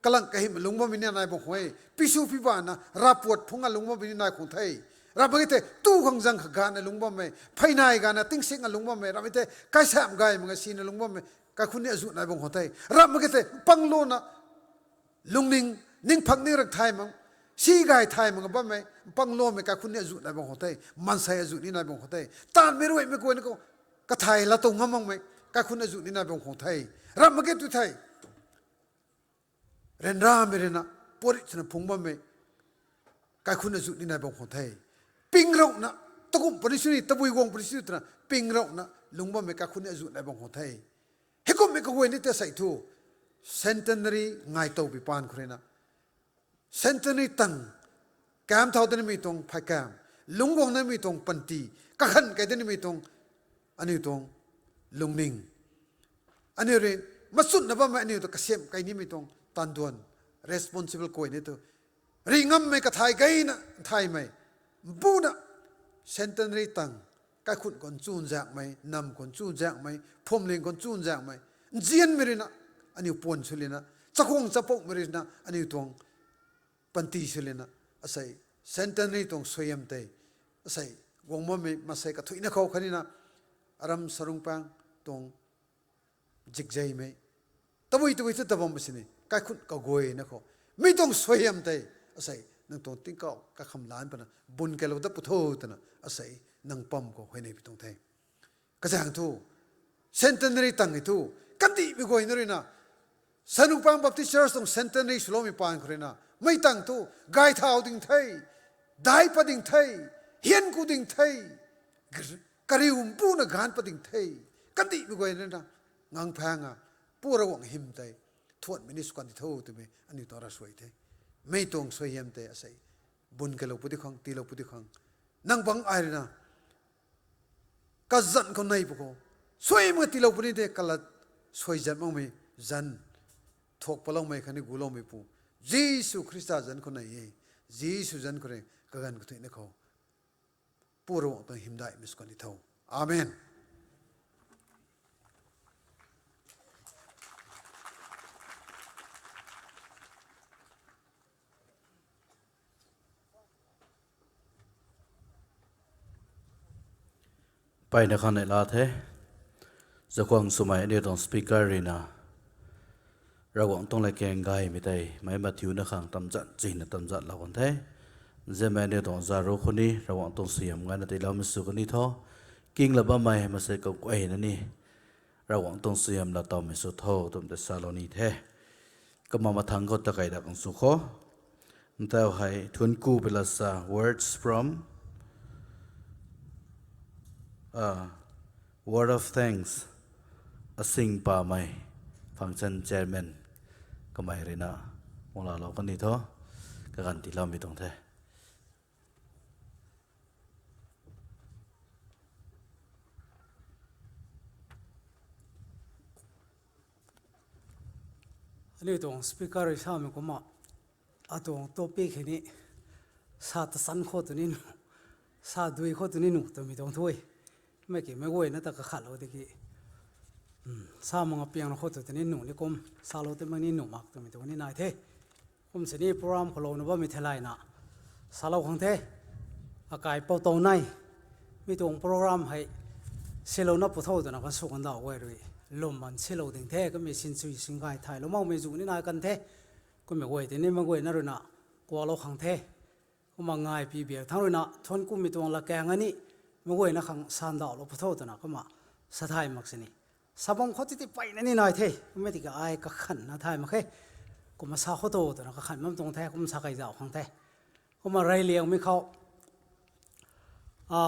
kalang kahym lungc bammei ni nai bam khwan e. Pisu pibana ravpuat phungc a lungc bammei ni nai khwan the. Ramh mak ge thei tu khang zang kha gana lungc bammei, phey nai gana tingsikna lungc bammei, ramh mak ge thei kaisam gay mak nga sina lungc bammei, kaikhun ni azuh nai bam khwan the. Ramh mak ge thei panglouna lungning, ning phak ning rak thay mak, si gay thay mak bammei, pangloumei kaikhun ni azuh nai bam khwan the, maansei azuh ni nai bam khwan the, taanvmei ruaimei guayna khou kathai latow ngam makmei kaikhun azuh ni nai bam khwan the. Ramh mak ge tu thei ryanramei rui na, puarit swna phungc bammei kaikhun azuh ni nai bam khwan the. Pingrouna, takum puni sini, tabui guang puni sini twna pingrouna lungc bammei kaikhun ni azuh nai bam khwan the. Heikummei kaguay ni tei sei thu, centenary ngai tow bi paan khou rui na, centenary tang, kam thau danimei tuang phay kam, lungc guang danimei tuang panty, kakhan kai danimei tuang, aniu tuang lungning, aniu rui machunna bammei aniu ta kasiam kai nimei tuang taanduan, responsible kaguay ni tu, ri ngammei kathai gayna thaymei, mbuna centenary tang, kaikhun khou nchunzaekmei, nam khou nchunzaekmei, phwamling khou nchunzaekmei, nzianmei rui na, aniu puan sw lina, chakhwang chapoumei rui na aniu tuang panty sw lina, asei centenary tuang suaihiam tei, asei guang bammei maansei kathuicna khou khatni na, aram sarungpaeng tuang zikzeimei, tabui tabui thu tabam sini, kaikhun kaguayna khou mi tuang suaihiam tei, asei nang tuang tingkauh kakham lan pana bun kailou dat pw tho twna asei nang pam khou huayney pi tuang the. Kazaeng thu, centenary tang e thu, kandihmei guayna rui na, Sanukpang Baptist Church tuang centenary swloumei paan khou rui na, mei tang thu, gay thau ding the, dai pat ding the, hian ku ding the, kariu mbuna gaanc pat ding the, kandihmei guayna rui na, ngang phang a, Pu Ravguangc hym tei thuanmei ni sw kan di tho twmei aniu tuang ravsuai the. Mei tuang suaihiam tei asei bun kailou pw di khang, tiilou pw di khang, nang bangc ai rui na, kazanc khou nei pw khou, suai mak tiilou puni de kalat, suai zat makmei zanc, thuak paloumei khatni guloumeipu, Jisu Khrista zanc khou nei e. Jisu zanc khou rui kaganv kathuicna khou, Pu Ravguangc tuang hymdaihmei sw kan di tho. Amen. Mpeyna khang neihla the. Zakhwang swmei aniu tuang speaker rui na, Ravguangc tuang latkaeng gaymei tei meic mathiuna khang tamzat china tamzatlou kan the. Nzianmei aniu tuang zaru khou ni Ravguangc tuang suaihiam gayna tiiloumei sw kan ni tho. Kinglou bammei maansei kaguayna ni Ravguangc tuang suaihiam laa tawmei sw tho twmei ta salou ni the. Kumna mathangc khou ta kei dak ang sw kho. Ntau hei thuanc ku pui lasa, words from, ah, word of thanks, asing pamei, function chairman, kamei rui na, mung laalou kan ni tho, kaganv tiiloumei tuang the. Aniu tuang speaker rui samei kumna, atuang topic hei ni, sa ta san khou tu ni nuh, sa dui khou tu ni nuh twmei tuang thu e. Mei ki meic guayna ta kakhatlou di ki, sa mak nga piang khou tu ni nuh ni kum, salou tei mak ni nuh mak twmei tuang ni nai the. Kum sini program khou louna bammei theilayna salou khang the. Akai pou tow nai, mi tuang program hei silouna pw tho twna kan sw kan dauh guay rui lwmman silou ding the, kummei sinchui singgay thaylou makmei zu ni nai kan the. Kummei guay tei ni meic guayna rui na kuaklou khang the. Kumna ngai pi biak thangc rui na thuanc kummei tuang latkaeng a ni meic guayna khang sandauhlou pw tho twna kumna sa thay mak sini. Sa bam khou ti ti peyna ni nai the, kummei tiki ai kakhanna thay mak khe. Kumna sa khou tu twna kakhan bam tuang the, kum sa kei zauh khang the. Kumna reyliangmei khou,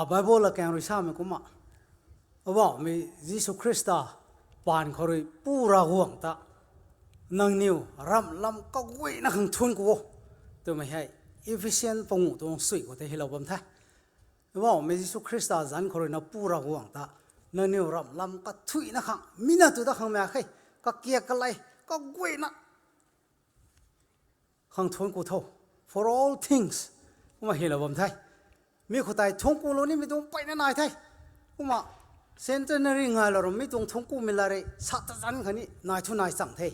Bible latkaeng rui samei kumna, Poubauhmei Jisu Khrista paan khou rui Pu Ravguangc ta nangniw ramh lam kaguayna khang thuanc ku o twmei hei Ephesian panguh tuang sui khou tei hylou bam the. Poubauhmei Jisu Khrista zanc khou rui na Pu Ravguangc ta nangniw ramh lam kathuicna khang, mi na tu ta khang mak khe, kakiak kalei kaguayna khang thuanc ku tho, for all things, kumna hylou bam the. Mi khou tei thuangc kulou nimei tuang mpeyna nai the. Kumna centenary ngailou ram mi tuang thuangc kumei la rei sa ta zanc khatni nai thu nai chang the.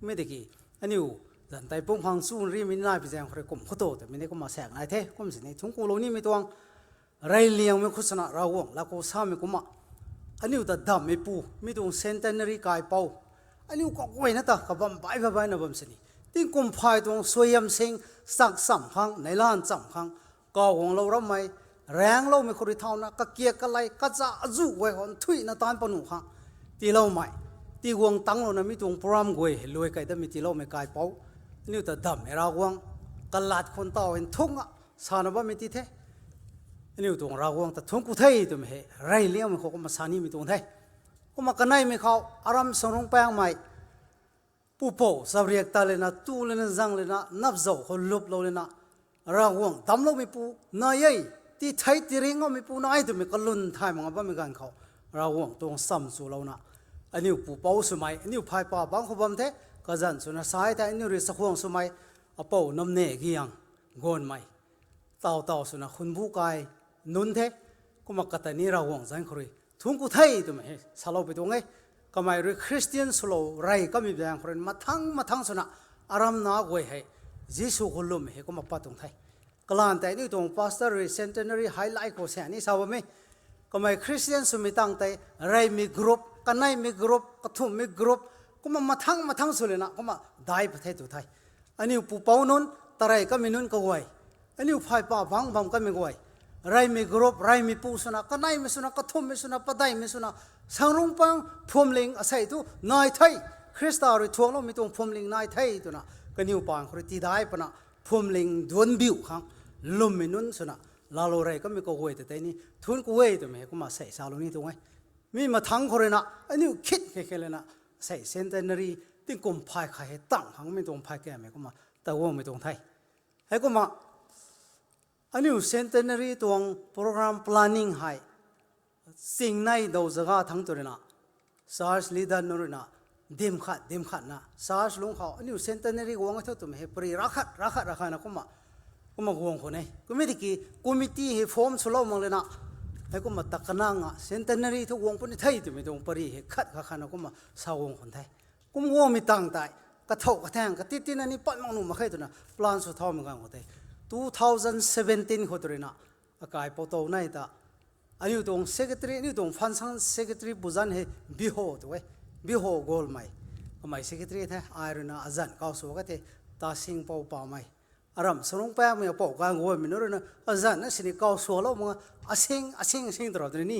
Mi tiki aniu zanc tei pumh khang chu rimei nai pi zaeng khou rui kum khou tu twmei ni kumna saek nai the. Kum sini thuangc kulou nimei tuang reyliangmei khou swna Ravguangc la khou samei kumna aniu ta dammei pu, mi tuang centenary kaipouc, aniu kaguayna ta kabam bai ba baina bam sini tingkum phay tuang suaihiam sing, chak cham khang, neilan cham khang, kaw guanglou rammei, raengloumei khou rui thauna kakiak kalei kacha azuh guay khou nthuihna taanc panuh khang tiiloumei, tiguang tanglouna mi tuang program guay hei luai kai damei tiiloumei kaipouc, aniu ta dammei Ravguangc, kalat khou ntaw hei nthukna sana bammei ti the. Aniu tuang Ravguangc ta thuangc ku the twmei hei reyliangmei khou kumna sa nimei tuang the. Kumna kaneimei khou aram sangrungc paengmei pupouc chabriak ta lena, tu lena, zang lena, napzauh khou luplou lena, Ravguangc damcloumei pu nai e, ti thei ti ringloumei pu nai e twmei kalwn thay mak bammei ganv khou, Ravguangc tuang cham chulouna, aniu pupouc swmei, aniu phaypa bangc khou bam the, kazanc swna sa e thei, aniu rui chakhwang swmei, apou namne giang, gaanvmei, taw taw swna khunbu kai nunc the. Kumna kata ni Ravguangc zanc khou rui thuangc ku the twmei hei saloupui tuang e. Kamei rui Christian swlou rey kamei zaeng khou rui mathang mathang swna aram na guay hei Jisu khou lwmmei hei kumna pat tuang the. Kalan tei aniu tuang pastor rui centenary highlight khou sa ni sa bam e. Kamei Christian swmei tang tei reymei group, kaneimei group, kathumhmei group, kumna mathang mathang sw lena kumna dai pat the tu the. Aniu pupouc nunc, tarey kamei nunc kaguay, aniu phaypa bangc bam kamei guay, reymei group, reymei pu swna, kaneimei swna, kathumhmei swna, padeihmei swna, sangrungc paeng phuamling asei thu nai the, Khrista rui thuangloumei tuang phuamling nai the twna kaniw paan khou rui tidai pana phuamling duanc biu khang lwmmei nunc swna, laalou rey kamei kaguay ta tei ni thuanc ku e twmei hei kumna sei salou ni tuang e. Mi mathang khou ruina aniu khit khe khe lana sei centenary tingkum phay khat hei tang khang mi tuang phay kamei kumna ta guangmei tuang the. Heikumna aniu centenary tuang program planning hei chingnei dou jaga thangc tw ruina church leader nunc ruina dim khat dim khatna church lungc khou aniu centenary guang e thu twmei hei pary ra khat ra khat ra khatna kumna kumna guang khwan e. Kumna tiki committee hei form swlou mak lana, heikumna ta kanang a centenary thu guang puni the twmei tuang pary hei khat khat khatna kumna sa guang khwan the. Kum guangmei tang tei kathou kathaeng kati tina ni pat mak nuh mak khe twna plan sw thaumei ganv khou tei two thousand seventeen khou tw ruina akai pou tou nei ta aniu tuang secretary, aniu tuang function secretary pu zanc hei Biho tw e, Biho Golmei. Kamei secretary the, ai ruina azanc kaw sw ka the, Tasingpou Pamei. Aram sarungc paengmei apou kan guaymei nunc ruina azanc na sini kaw swlou mak a, asing asing asing tw rau tini ni.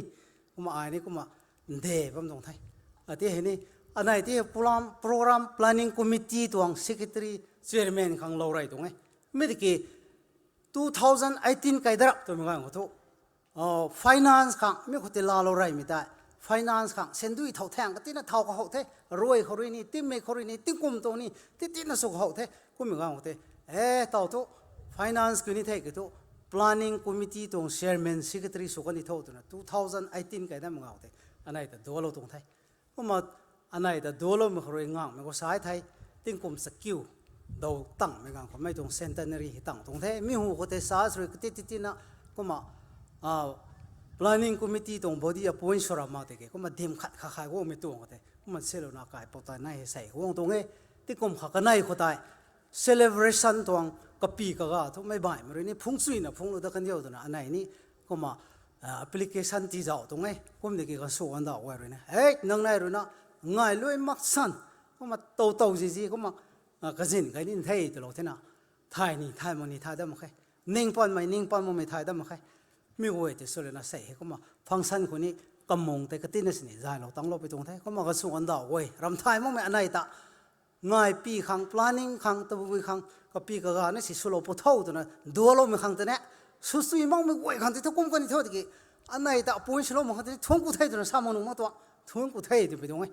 Kumna ai ni kumna nde bam tuang the. Ati hei ni, anei ti hei program, program planning committee tuang secretary, chairman khang lou rey tuang e. Mi tiki two thousand eighteen kai darap twmei ganv khou thu finance khang mi khou tei laalou reymei tei, finance khang sendui thau thaeng katina thau kahou the, ruai khou rui ni, timmei khou rui ni, tingkum tuang ni, titina sw kahou the. Kummei ganv khou tei, e, taw thu finance kiu ni the ki thu planning committee tuang chairman secretary sw kani tho twna two thousand eighteen kai dammei ganv khou tei anei ta dualou tuang the. Kumna anei ta dualoumei khou rui nganghmei khou sa the, tingkum chakiu dou tangmei ganv khou mei tuang centenary hei tang tuang the. Mi hu khou tei church rui kati titina kumna planning committee tuang body appoint sw ra mak tiki kumna dim khat khat khai guangmei tuang khou tei kumna silouna kai pou ta nei hei sei guang tuang e. Tingkum khat kanei khou tei celebration tuang kapi kaga thu meic baihmei rui ni phungc chuyna phungc lu dat kan diu twna anei ni kumna application tizauh tuang e. Kum tiki gansu gandauh guay rui na, e, nang nei ruina ngai lui mak san, kumna tou tou zi zi kumna kazin kai ni the twlou thena, thay ni thay mak ni thay dat mak khe, ning panmei ning pan makmei thay dat mak khe. Mi guay tei sw lana sei hei kumna function khou ni kamung tei katina sini zaylou tanglou pi tuang the. Kumna gansu gandauh guay ram thay makmei anei ta ngaipi khang, planning khang, tabui khang kapi kaga na si swlou pu tho twna dualoumei khang tei ne, sw sui makmei guay khang tei thu kum kani tho tiki anei ta appoint swlou mak khang tei ni thuanc ku the twna sa mak nuh mak tuang, thuanc ku the twpui tuang e.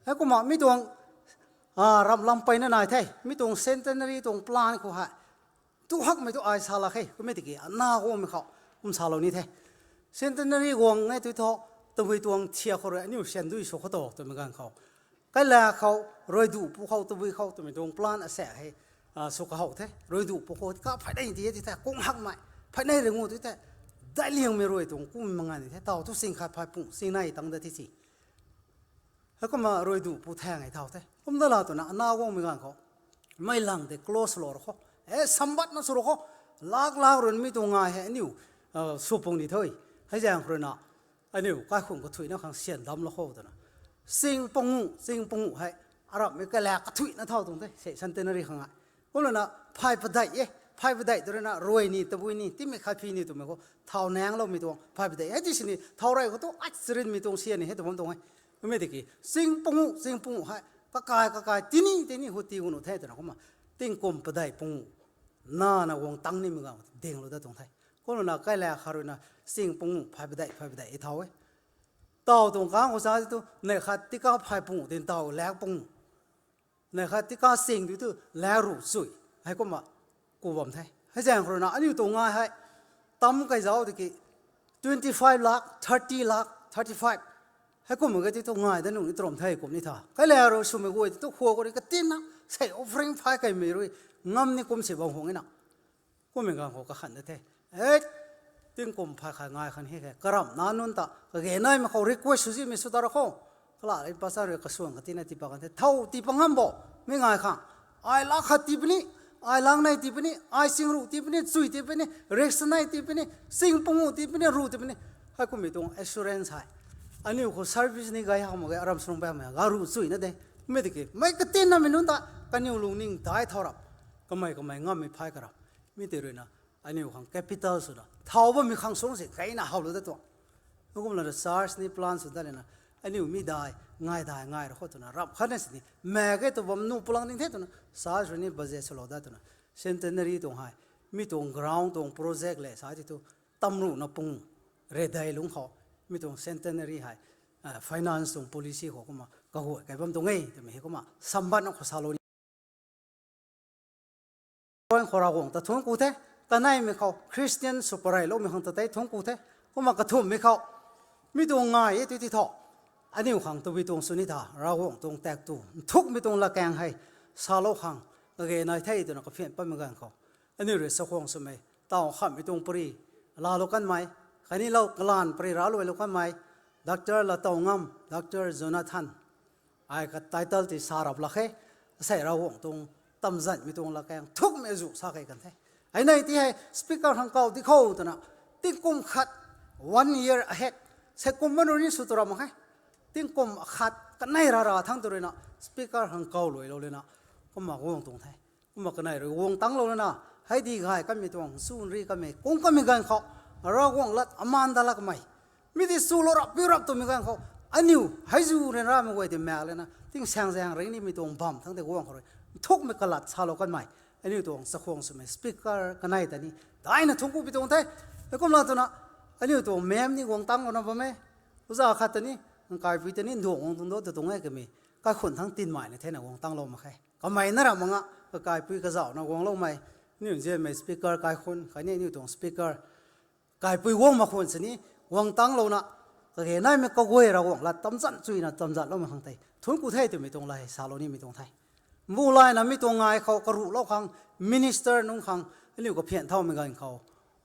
Heikumna mi tuang ram lam peyna nai the, mi tuang centenary tuang plan khou hei tu hakmei thu ai sa lak khe. Kummei tiki ana guangmei khou kum salou ni the. Centenary guang e tu thu, tabui tuang thiak khou rui aniu sendui sw khou to twmei ganv khou, kaila khou, ruaiduh pu khou, tabui khou twmei tuang plan asaekc hei sw kahou the. Ruaiduh pu khou ka phay nei ti ti the, kung hakmei phay nei ring u ti the. Daic liangmei rui tuang kum mak ngan ni the, taw thu sing khat phay pung, sing nei tang da thi si. Heikumna rui du pu thang hei thau the. Kumna la twna ana guangmei ganv khou, mei lang tei close lou ru khou, e, sambatna sw ru khou, lak lak rui mi tuang ngai hei aniu, a, sw pung di the. Hei zaeng khou ruina, aniu kaikhun kathuina khang syan damlou khou twna, sing pangu, sing pangu hei, aramhmei kaila kathuina thau tuang the, se centenary khang e. Kumlana phay padeih e, phay padeih tw ruina rui ni, tabui ni, timei khat phi ni twmei khou thau nangloumei tuang phay padeih hei ti sini thau rey khou tu achirinmei tuang syan ni hei tw bam tuang e. Kumei tiki sing pangu, sing pangu hei, kakai, kakai, tini, tini hu ti gu nu the twna kumna, tingkum padeih pangu, nana guang tang nimei ganv dinglou dat tuang the. Kumlana kaila khat ruina, sing pangu, phay padeih, phay padeih e thau e. Taw tuang kang khou sa tu, neih khat tika phay pangu, tin taw lak pangu. Neih khat tika sing tu tu lak ruh chui. Heikumna ku bam the. Hei zaeng khou ruina, aniu tuang ngai hei, tam kai zauc tiki, twenty five lakh, thirty lakh, thirty five. Heikumna ka ti tu ngai da nung ni trom the kum ni tha. Kaila rui swmei guay tu khua khou rui katinna, sei offering phay kaimei rui, ngam ni kum se bam huang e na. Kummei ganv khou kakhan da the. E, tingkum phay khat ngai khan hei khe, karamhna nunc ta, kage naimei khou request sw zimei sw ta ra khou. Kala rui pastor rui kasuang katina tiipat kan the. Thau tiipat ngam bo, mi ngai khang. Ai lak khat tii puni, ai lang nei tii puni, ai sing ruh tii puni, chui tii puni, ration nei tii puni, sing pangu tii puni, ruh tii puni. Heikummei tuang assurance hei, aniu khou service ni gay hak mak ge, aram srung bai hak mak ga ruh chuina de. Mi tiki mei katinna mei nunc ta, kaniw lungning dai thau rap. Kamei kamei ngammei phay ka rap. Mi tei ruina, aniu khang capital swna thau bammei khang sung si kaina howlou dat tuang. Kumlana church ni plan sw dat lana, aniu mi dai, ngai dai, ngai ra khou twna, rap khatna sini, mak ge tu bam nu pulang ding the twna, church rui ni budget swlou dat twna, centenary tuang hei, mi tuang ground tuang project le sa ti tu, tamruhna pung, redei lungc khou, mi tuang centenary hei, a, finance tuang policy khou kumna kahuay kai bam tuang e twmei hei kumna sambatna khou salou ni point khou Ravguangc ta thuanc ku the. Kaneimei khou Christian sw pareyloumei khang ta tei thuanc ku the. Kumna kathumhmei khou, mi tuang ngai e tu ti tho, aniu khang tabui tuang sw ni tha, Ravguangc tuang tak tu nthukmei tuang latkaeng hei salou khang kage nai the twna kaphian patmei ganv khou, aniu rui chakhwang swmei taw khamhmei tuang pari laalou kanmei, khatni lou kalanv pari racluailou kanmei, Doctor Latowngam, Doctor Jonathan, ai ka title ti sa rap lak khe, asei Ravguangc tuang tamzanhmei tuang latkaeng thukmei azuh sa kei kan the. Hei nei ti hei speaker khang kau di khou twna, tingkum khat, one year ahead, sei kum ma nu ni sw tu ra mak khe. Tingkum khat kanei ra ra thangc tu ruina speaker khang kau luailou lana, kumna guang tuang the. Kumna kanei rui guang tanglou lana, hei di gay kanmei tuang, chunri kanmei, kung kanmei ganv khou, Ravguangc lat aman dat lak kamei, mi di chulou rap piu rap twmei ganv khou, aniu hei zu ryanramei guay ti mak lana, tingsaengzaeng ring nimei tuang bam thangc tei guang khou rui, nthukmei kalat salou kanmei, aniu tuang chakhwang swmei speaker kanei ta ni daina thuanc ku pi tuang the. Heikumna twna, aniu tuang mem ni guang tanglouna bam e. Uza khat ta ni, kaipui ta ni, nduang guang tuang do tu tuang e kamei, kaikhun thangc tinmei na thena guang tanglou mak khe. Kamei na ra mak nga, kakaipui kazauhna guangloumei, aniu nzianmei speaker kaikhun, khatni aniu tuang speaker, kaipui guang mak khwan sini, guang tanglouna, kage naimei kaguay Ravguangc lat tamzanc chuina tamzanloumei khang tei thuanc ku the twmei tuang lat hei salou nimei tuang the. Mbu layna mi tuang ngai khou karuhlou khang, minister nunc khang, aniu kaphian thaumei ganv khou,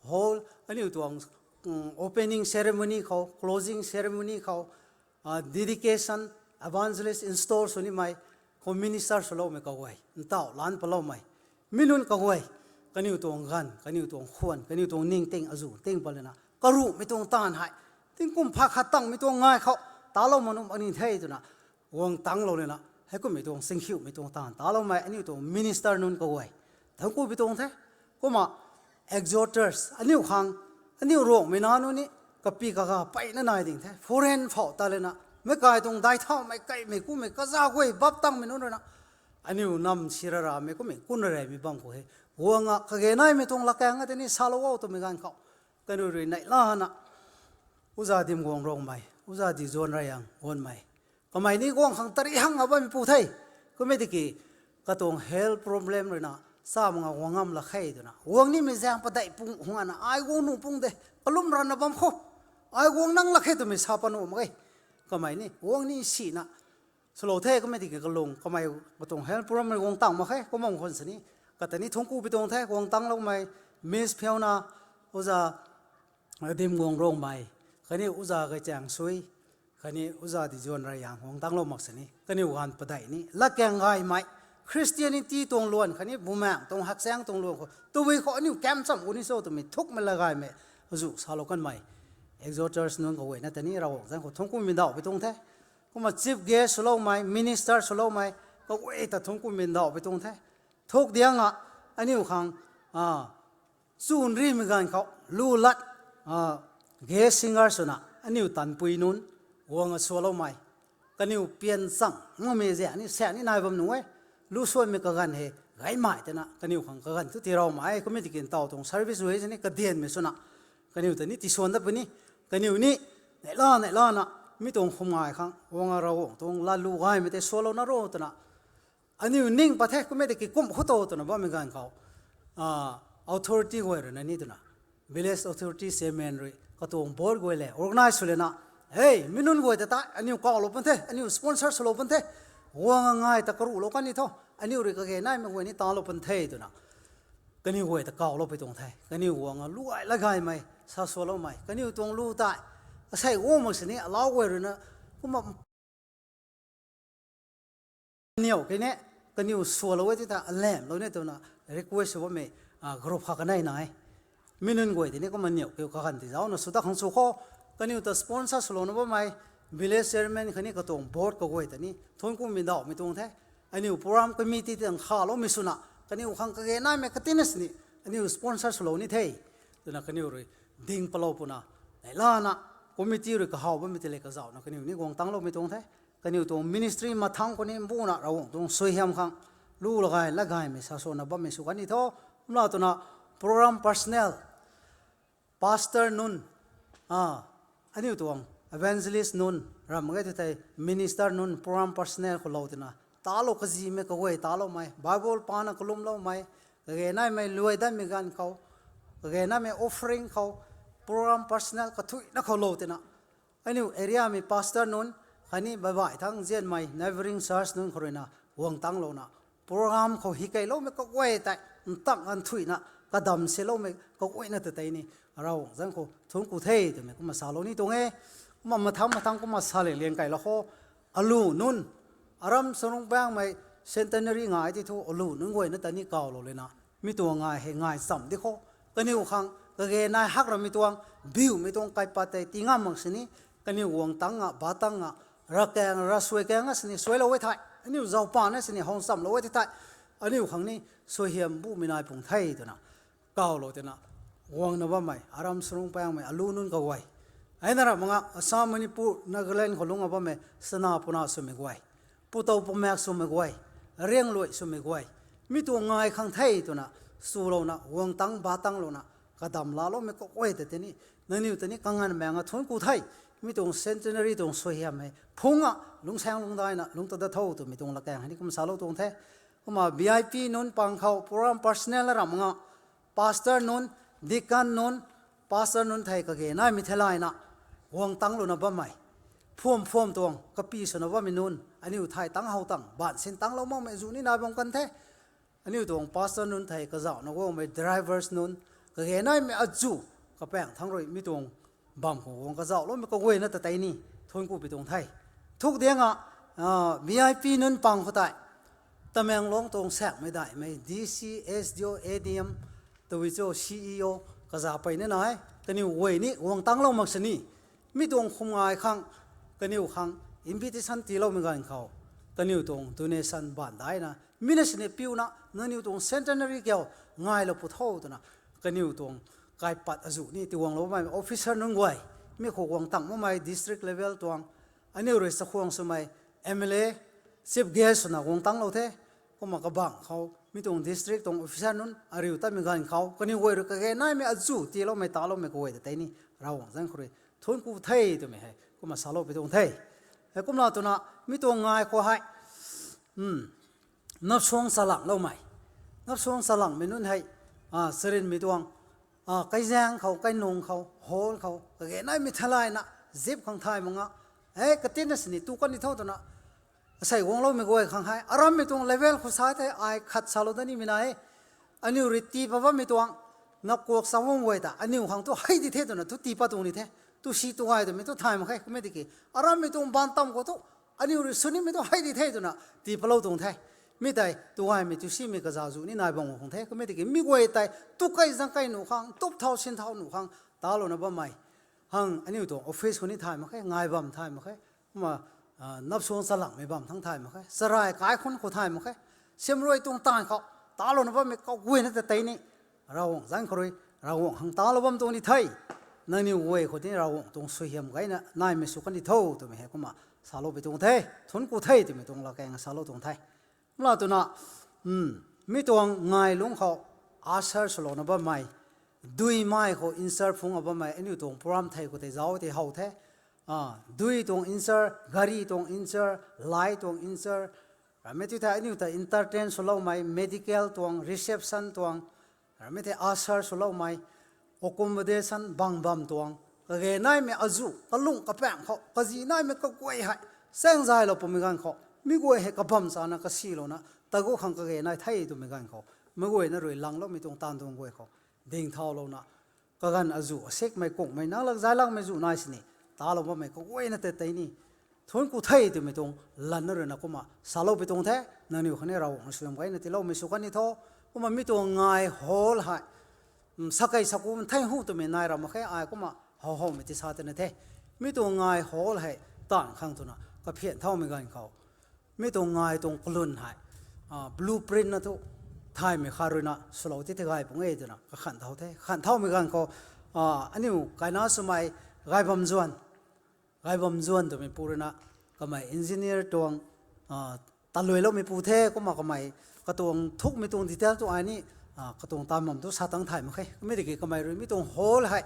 hall, aniu tuang, mm, opening ceremony khou, closing ceremony khou, a, dedication, evangelist install sw nimei, khou minister swloumei kaguay, ntauh lan paloumei, mi nunc kaguay, kaniw tuang ganv, kaniw tuang khwan, kaniw tuang ningting azuh ting pat lana, karuhmei tuang taanv hei, tingkum phay khat tangmei tuang ngai khou, talou ma num ani the twna, guang tanglou lana, heikumhmei tuang singkhiumei tuang taanv taloumei, aniu tuang minister nunc kaguay, thuanc ku pi tuang the. Kumna exhorters, aniu khang, aniu Ruangmei nac nunc ni, kapi kaga peyna nai ding the, foreign phou ta lana, meic kai tuang daic thaumei, kaimei kummei, kaza guay bap tangmei nunc ruina, aniu nam si ra ramei kummei, kun ra reymei bam khou hei, guang a, kage naimei tuang latkaeng a tei ni salou o twmei ganv khou, kaniw rui neih lana, Uza Dimguang Rongmei, Uza Dizuan Rayang Guanmei, kamei ni guang khang tari hang a bammei pu the. Kummei tiki, katuang health problem ruina, sa mak nga guang ngam lak khe twna, guang nimei zaeng padeih pung hung ana, ai guang nuh pung de, kalum rana bam khou, ai guang nang lak khe twmei sa pat nuh mak ge. Kamei ni guang ni sina, swlou the kummei tiki kalung, kamei katuang health problem rui guang tang mak khe, kumna khwan sini, kata ni thuanc ku pi tuang the, guang tangloumei, Miss Fiona, Uza Dimguang Rongmei, khatni Uza Gaychaeng Sui, khatni Uza Dizuan Rayang guang tanglou mak sini, kaniw ganv padeih ni latkaeng gaymei, Christianity tuang luan khatni bumaengc tuang hakchaeng tuang luan khou tabui khou aniu kam cham gu ni cho twmei thukmei lat gaymei azuh salou kanmei exhorters nunc kaguayna ta ni Ravguangc zanc khou thuanc ku mindauh pui tuang the. Kumna chief guest swloumei, minister swloumei, kaguay ta thuanc ku mindauh pui tuang the. Thuk diang a, aniu khang chun rimei ganv khou lu lat, guest singer swna aniu tanpui nunc guang a sualoumei, kaniw pian chang makmei ze aniu sa ni nai bam nu e. Lu suanmei kaganv hei gaymei twna kaniw khang kaganv thu tiiloumei kummei tiki ntaw tuang service hei sini kadianmei swna kaniw ta ni tisuan dat puni. Kaniw ni neihla neihlana mi tuang khum ngai khang guang a Ravguangc tuang latlu gaymei tei sualouna ro twna aniu ning pat the. Kummei tiki kum khou to twna bammei ganv khou authority guay ruina ni twna village authority, chairman rui katuang board guay le organize sw lana, hei mi nunc guay ta tei aniu kawlou pun the, aniu sponsor swlou pun the, guang a ngai ta karuhlou kan ni tho, aniu rui kage naimei guay ni talou pun the twna kaniw guay ta kawlou pui tuang the. Kaniw guang a lu gay lat gaymei sa sualoumei kaniw tuang lu tei asei guang mak sini alau guay ruina kumna niw kine, kaniw sualou e ti ta alamlou ni twna request sw bammei group kha kanei nai. Mi nunc guay tei ni kumna niw kiu kaganv ti zaucna sw dat khang sw khou, kaniw ta sponsor swlouna bammei village chairman khatni katuang board kaguay ta ni thuanc ku mindauhmei tuang the. Aniu program committee tei nkhavloumei swna kaniw khang kage naimei katina sini aniu sponsor swlou ni the twna kaniw rui ding palou puna neihlana committee rui kahaw bammei tei le kazauhna kaniw ni guang tangloumei tuang the. Kaniw tuang ministry mathangc khou ni mbuna Ravguangc tuang suaihiam khang lu lat gay lat gaymei sa suana bammei sw kan ni tho. Kumna twna program personnel, pastor nunc, aniu tuang evangelist nunc, ram ge thu tei minister nunc, program personnel khou lou twna talou kazimei kaguay taloumei, Bible pana kalumloumei, kage naimei luai datmei ganv khou, kage naimei offering khou, program personnel kathuina khou lou twna aniu area mei pastor nunc khatni baihbaih thangc nzianmei neighbouring church nunc khou ruina guang tanglouna program khou hikeiloumei kaguay tei ntak ngan thuina kadam seloumei kaguayna ta tei ni Ravguangc zanc khou thuanc ku the twmei kumna salou ni tuang e. Kumna mathangc mathangc kumna sa liang liang kailou khou, alu nunc, aram Sarungpaengmei centenary ngai ti thu alu nunc guayna ta ni kawlou lena mi tuang ngai hei ngai cham di khou, kaniw khang kage nai hak ramei tuang, biumei tuang kaipat tei tii ngam mak sini, kaniw guang tang a, ba tang a, ravkaeng, ravsuai kaeng a sini suailou e thei, aniu zaupana sini how chamlou e thei, aniu khang ni suaihiam bumei nai pung the twna kawlou twna guangna bammei aram Sarungpaengmei alu nunc kaguay, heina ramh nga Assam, Manipur, Nagaland khou lungc a bammei chana puna swmei guay, putow pumaek swmei guay, riangluai swmei guay, mi tuang ngai khang the twna swlouna guang tang ba tanglouna kadam laaloumei kaguay ta tei ni nangniw ta ni kanganv maeng a thuanc ku the. Mi tuang centenary tuang suaihiam hei phungc a lungcsaeng lungcdaina lungc ta dat tho twmei tuang latkaeng hei ni kumna salou tuang the. Kumna V I P nunc pang khou program personnel ramh nga pastor nunc, deacon nunc, pastor nunc thei kage naimei theilayna guang tanglouna bammei, phuam phuam tuang kapi swna bammei nunc, aniu thay tang how tang baanv sin tanglou makmei zu ni nai bam kan the. Aniu tuang pastor nunc thei kazauhna guangmei drivers nunc, kage naimei azu kapaeng thangc rui mi tuang bam khou guang kazauhloumei kaguayna ta tei ni thuanc ku pui tuang the. Thuk diang a V I P nunc pang khou tei Tamenglong tuang saekmei daihmei D C, S D O, A D M, tabui cho C E O kaza peyna nai, kaniw guay ni guang tanglou mak sini, mi tuang khum ngai khang, kaniw khang invitation tiiloumei ganv khou, kaniw tuang donation baanv daina mi na sini piuna nangniw tuang centenary kiu ngailou pu tho twna kaniw tuang kaipat azu ni tiwanglou bammei officer nunc guay, mi khou guang tang makmei district level tuang, aniu rui chakhwang swmei M L A, chief guest swna guang tanglou the. Kumna kabangc khou mi tuang district tuang officer nunc ariu tatmei ganv khou kaniw guay rui kage naimei azu tiiloumei taloumei kaguay ta tei ni Ravguangc zanc khou rui thuanc ku the twmei hei kumna salou pui tuang the. Heikumna twna mi tuang ngai khou hei napsuang chalanloumei, napsuang chalangmei nunc hei charynmei tuang, kaizaeng khou, kainung khou, hall khou kage naimei theilayna zip khang thay mak nga, e katinna sini tu kan ni tho twna asei guangloumei guay khang hei arammei tuang level khou sa thei ai khat salou dat nimei nai e. Aniu rui tii pat bammei tuang Napkuak Chawang guay ta aniu khang tu hei di the twna tu tii pat tuang ni the. Tu si tu gay twmei tu thay mak khe, kumei tiki arammei tuang baan tam khou tu aniu rui sw nimei tu hei di the twna tii patlou tuang the. Mi tei tu gaymei tu simei kaza zu ni nai bam khang the, kumei tiki mi guay tei tu kai zang kai nuh khang, tup thau sin thau nuh khang talouna bammei hang aniu tuang office khou ni thay mak khe, ngai bam thay mak khe, kumna napsuang chalangmei bam thang thay mak khe, charai kai khun khou thay mak khe, siamruai tuang taanv khou talouna bammei kaguayna ta tei ni Ravguangc zanc khou rui Ravguangc khang talou bam tuang ni the. Nangniw guay khou ni Ravguangc tuang suaihiam gayna naimei sw kan ni tho twmei hei kumna salou pui tuang the. Thuanc ku the twmei tuang lakaeng salou tuang the. Kumna twna mi tuang ngai lungc khou usher swlouna bammei, duimei khou in-charge phungc a bammei aniu tuang program thei khou tei zauc tei how the. Dui tuang in-charge, gari tuang in-charge, light tuang in-charge, ramei tu thei aniu ta entertain swloumei, medical tuang, reception tuang, ramei thei usher swloumei, accommodation bang bam tuang, kage naimei azu kalung kapaeng khou kazi naimei kaguay hei chaeng zaylou pumei ganv khou mi guay hei kabam chana kasilouna tagu khang kage nai the twmei ganv khou, meic guayna rui langloumei tuang taanv tuang guay khou ding thaulouna kaganv azu asikmei kungmei nang lak zay lakmei zu nai sini talou bammei kaguayna ta tei ni thuanc ku the twmei tuang lanna ruina kumna salou pui tuang the. Nangniw khang ni Ravguangc na suaihiam gayna tiiloumei sw kan ni tho. Kumna mi tuang ngai hall hei sakei saku thei hu twmei nai ram mak khe, ai kumna how howmei ti sa tana the. Mi tuang ngai hall hei taanv khang twna kaphian thaumei ganv khou mi tuang ngai tuang kalun hei blueprint na thu thaymei khat ruina swlou ti the gay pung e twna kakhan thau the. Kakhan thaumei ganv khou aniu kaina swmei Gaibamzuan, Gaibamzuan twmei pu ruina kamei engineer tuang taluailoumei pu the, kumna kamei katuang thukmei tuang detail tu ai ni katuang taanv bam tu sa tang thay mak khe. Kumei tiki kamei rui mi tuang hall hei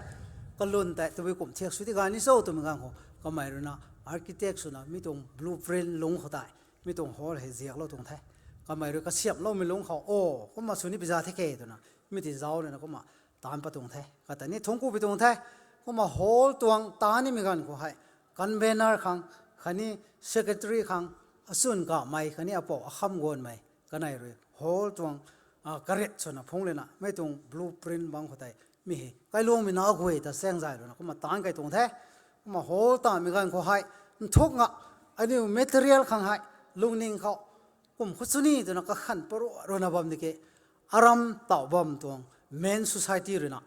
kalun tei tabui kum thiak sw ti gay ni cho twmei ganv khou kamei ruina architect swna mi tuang blueprint lungc khou tei mi tuang hall hei ziaklou tuang the. Kamei rui kasiamhloumei lungc khou o kumna sw ni pi za the ke twna mi ti zauc lana kumna taanc pat tuang the, kata ni thuanc ku pui tuang the. Kumna hall tuang taanc nimei ganv khou hei convener khang khatni secretary khang, achwn kamei khatni apou akham guanmei kanei rui hall tuang karit swna phungc lana mei tuang blueprint bangc khou tei mi hei kailuangmei na guay ta chaeng zaylouna kumna taanc kai tuang the. Kumna hall taanvmei ganv khou hei nthuk nga aniu material khang hei lungning khou kum khou chuni twna kakhan parua ruina bam di ke, aram taw bam tuang Men Society ruina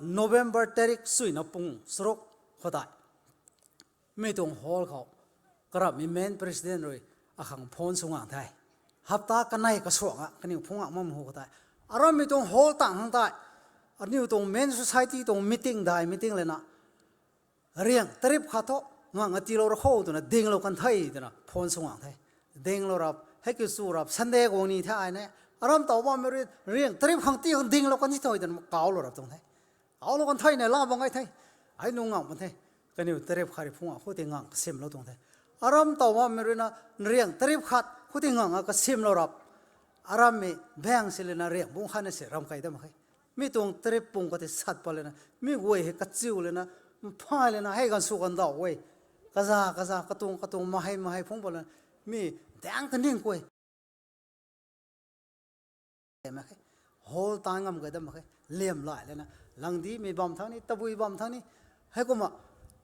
November tarik suina pung charuk khou tei mi tuang hall khou karamhmei Men president rui akhang phone sw ngang the. Hapta kanei kasuang a kaniw phungc ngang mam hu khou tei arammei tuang hall tang hang tei aniu tuang Men Society tuang meeting dai meeting lana riang trip khat thu ngang a tiilou ra kho twna dinglou kan the twna phone sw ngang the. Dinglou rap, hei kiu chu rap, Sunday guang ni the ai ne. Aram taw bammei rui riang trip khang ti khang dinglou kan the tho twna kaulou rap tuang the. Kaulou kan the ne la bang ai the. Ai nung ngang bam the. Kaniw trip khat rui phungc a khou tei ngang kasimlou tuang the. Aram taw bammei ruina riang trip khat khou tei ngang a kasimlou rap. Arammei bang si lana riang bung khatna si ram kai dam khe. Mi tuang trip pung khou tei sat pat lana mi guay hei kachiu lana, mphay lana hei ganv sw kan daw e. Kaza kaza katuang katuang mahei mahei phungc pat lana mi daeng kaning kuay mak khe. Hall taanv ngam kai dam mak khe. Liam lai lana langdimei bam thang ni, tabui bam thang ni, heikumna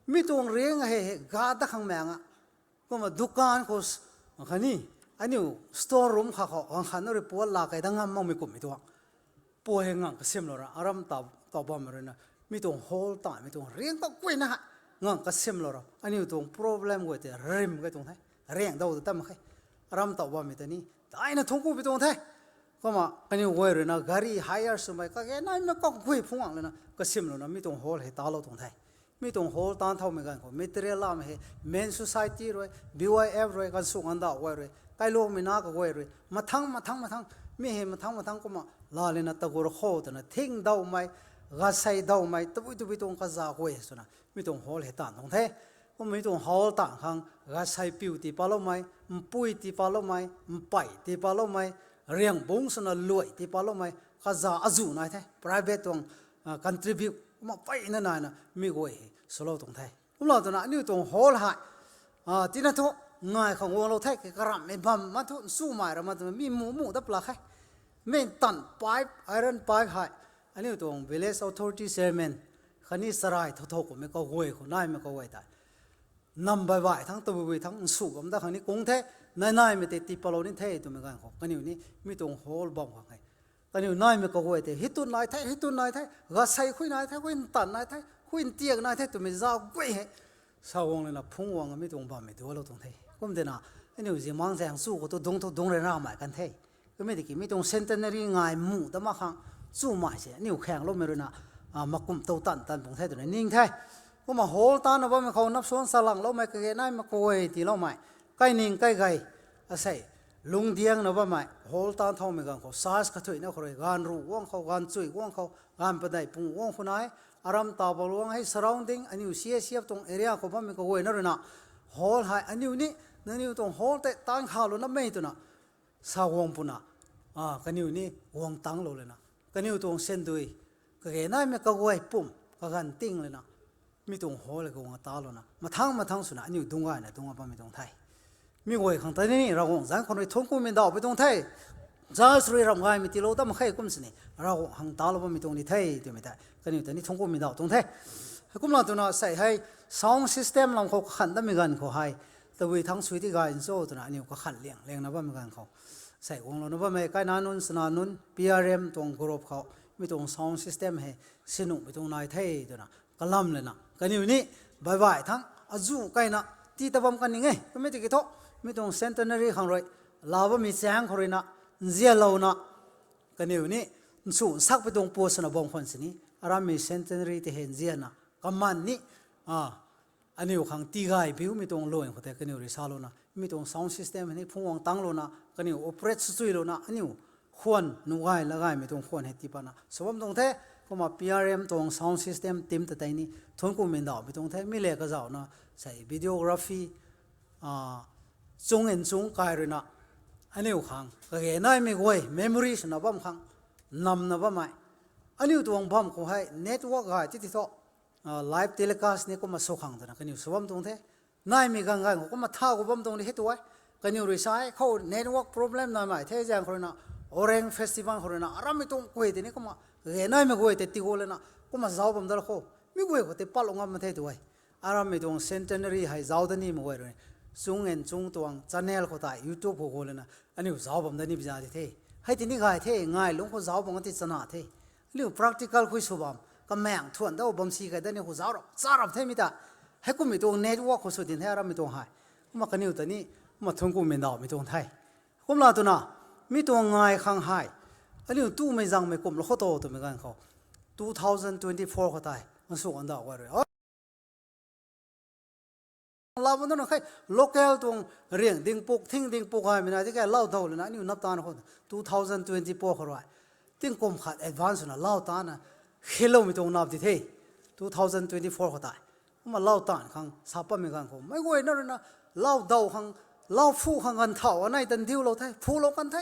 mi tuang riang hei hei ga dat khang maeng a, kumna dukan khou khatni aniu store room khat khou ganv khat na rui puat la kai dat ngam makmei kummei tuang puai hei ngang kasimlou ra, aram taw bammei ruina mi tuang hall taanvmei tuang riang kaguayna hei ngang kasimlou ra, aniu tuang problem guay tei rim kai tuang the. Riang daw ta mak khe. Aram taw bammei ta ni daina thuanc ku pui tuang the. Kumna kaniw guay ruina gari hire swmei kage naimei kaguay phungc ngang lana kasimlouna mi tuang hall hei talou tuang the. Mi tuang hall taanv thaumei ganv khou material lamei hei Men Society rui, B Y F rui, ganv sw nganv daw guay rui, kailuangmei na kaguay rui mathang mathang mathang, mi hei mathang mathang kumna la lana tagu ra kho twna thing dawmei, gasei dawmei tabui tabui tuang kaza guay swna mi tuang hall hei taanv tuang the. Kumna mi tuang hall taanv khang gasei piu tii patloumei, mpui tii patloumei, mpey tii patloumei, riang bungc swna luai tii patloumei kaza azu nai the. Private tuang contribute kumna peyna naina mi guay hei swlou tuang the. Kumlou twna aniu tuang hall hei tina thu ngai khang guanglou the ke, karamhmei bam ma thu nchumei ra ma twna mi mu mu dat pla khe. Mi tan pipe, iron pipe hei aniu tuang village authority chairman khatni sarai thotho kummei kaguay khou naimei kaguay tei, nam baih baih thangc, tabui bui thangc nsu bam dat khang ni kung the, nai naimei tei tii patlou ni the twmei ganv khou kaniw ni mi tuang hall bam khang hei, kaniw naimei kaguay tei hi tun nai the, hi tun nai the, gasei khui nai the, khui ntan nai the, khui ntiak nai the twmei zauc guay hei, sa guang lana phungc guang mi tuang bammei dualou tuang the. Kum tina, aniu zimang zaeng chu khou tu dungc thu dungc rey ramei kan the. Kummei tiki mi tuang centenary ngai mu ta mak khang chumei se aniu khaengloumei ruina, makum tow tan tan pung the twna ning the. Kumna hall tana bammei khou napsuan salangloumei, kage naimei kaguay tiiloumei, kaining kaigay, asei, lungdiangna bammei hall tan thaumei ganv khou church kathuicna khou rui gaanv ruh guang khou, gaanv chui guang khou, gaanv padeih pung guang khou nai, aram tabaluang hei surrounding aniu C S C F tuang area khou bammei kaguayna ruina, hall hei aniu ni, nangniw tuang hall tei tan khalouna mei twna, sa guang puna, kaniw ni guang tanglou lana, kaniw tuang sandui, kage naimei kaguay pum kaganv ting lana, mi tuang hall guang talouna mathang mathang swna aniu dungc gayna dungc bammei tuang the. Mi guay khang ta ni Ravguangc zanc khou rui thuanckumei ndauhpui tuang the. Church rui ramh gaymei tiilou dat mak khe kum sini, Ravguangc khang talou bammei tuang ni the twmei tei kaniw ta ni thuanckumei ndauh tuang the. Heikumna twna sei hei sound system lam khou kakhan datmei ganv khou hei, tabui thangc sui ti gay ncho twna aniu kakhan liang liangna bammei ganv khou, sei guanglouna bammei kaina nunc, chana nunc, P R M tuang group khou mi tuang sound system hei sinuhmei tuang nai the twna kalam lana kaniw ni baih baih thangc azu kaina tii ta bam kan ning e. Kummei tiki thu, mi tuang centenary khang rui laa bammei chaeng khou ruina nzianlouna, kaniw ni nsu nsakpui tuang pu swna bam khwan sini, arammei centenary tei hei nzianna kaman ni, aniu khang tigay biumei tuang luan khou tei kaniw rui salouna, mi tuang sound system hei ni phungc guang tanglouna, kaniw operate sw chuilouna, aniu khwan nu gay la gaymei tuang khwan hei tii patna sw bam tuang the. Kumna P R M tuang sound system team ta tei ni thuanckumei ndauhmei tuang the. Mi le kazauhna sei videography, chung nchung kai ruina, aniu khang kage naimei guay memory swna bam khang, namna bammei, aniu tuang bam khou hei network gay ti ti thu, live telecast ni kumna sw khang twna kaniw sw bam tuang the. Naimei ganv ganv khou kumna tha khou bam tuang di hei tu e. Kaniw rui sa e khou network problem naimei the zaeng khou ruina, Orang Festival khou ruina arammei tuang kuay tei ni kumna kage naimei guay tei tii gu lana, kumna zauc bam dat khou, mi guay khou tei patlou ngam mak the tu e. Arammei tuang centenary hei zauc dat nimei guay rui, chung nchung tuang channel khou tei YouTube khou gu lana, aniu zauc bam dat ni biza di the. Hei tini gay the, ngai lungc khou zauc bam ti chana the. Aniu practical khui sw bam, kamaengc thuan dau bam si kai dat ni khou zauc rap cha rap the mi ta. Heikummei tuang network khou sw din the arammei tuang hei. Kumna kaniw ta ni, kumna thuanckumei ndauhmei tuang the. Kumla twna, mi tuang ngai khang hei, aniu tumei zangmei kumlou khou to twmei ganv khou, two thousand twenty-four khou tei nsu ndauh guay rui, lau bam dana khe, local tuang riang ding puk, thing ding puk gaymei na di ke lau dau lana aniu nap tana khou, two thousand twenty-four khou rui, tingkum khat advance swna lau tana khiloumei tuang nap di the, two thousand twenty-four khou tei. Kumna lau taanv khang sa pammei ganv khou, meic guayna ruina, lau dau khang, lau phu khang ganv thau anei tan diulou the, phulou kan the,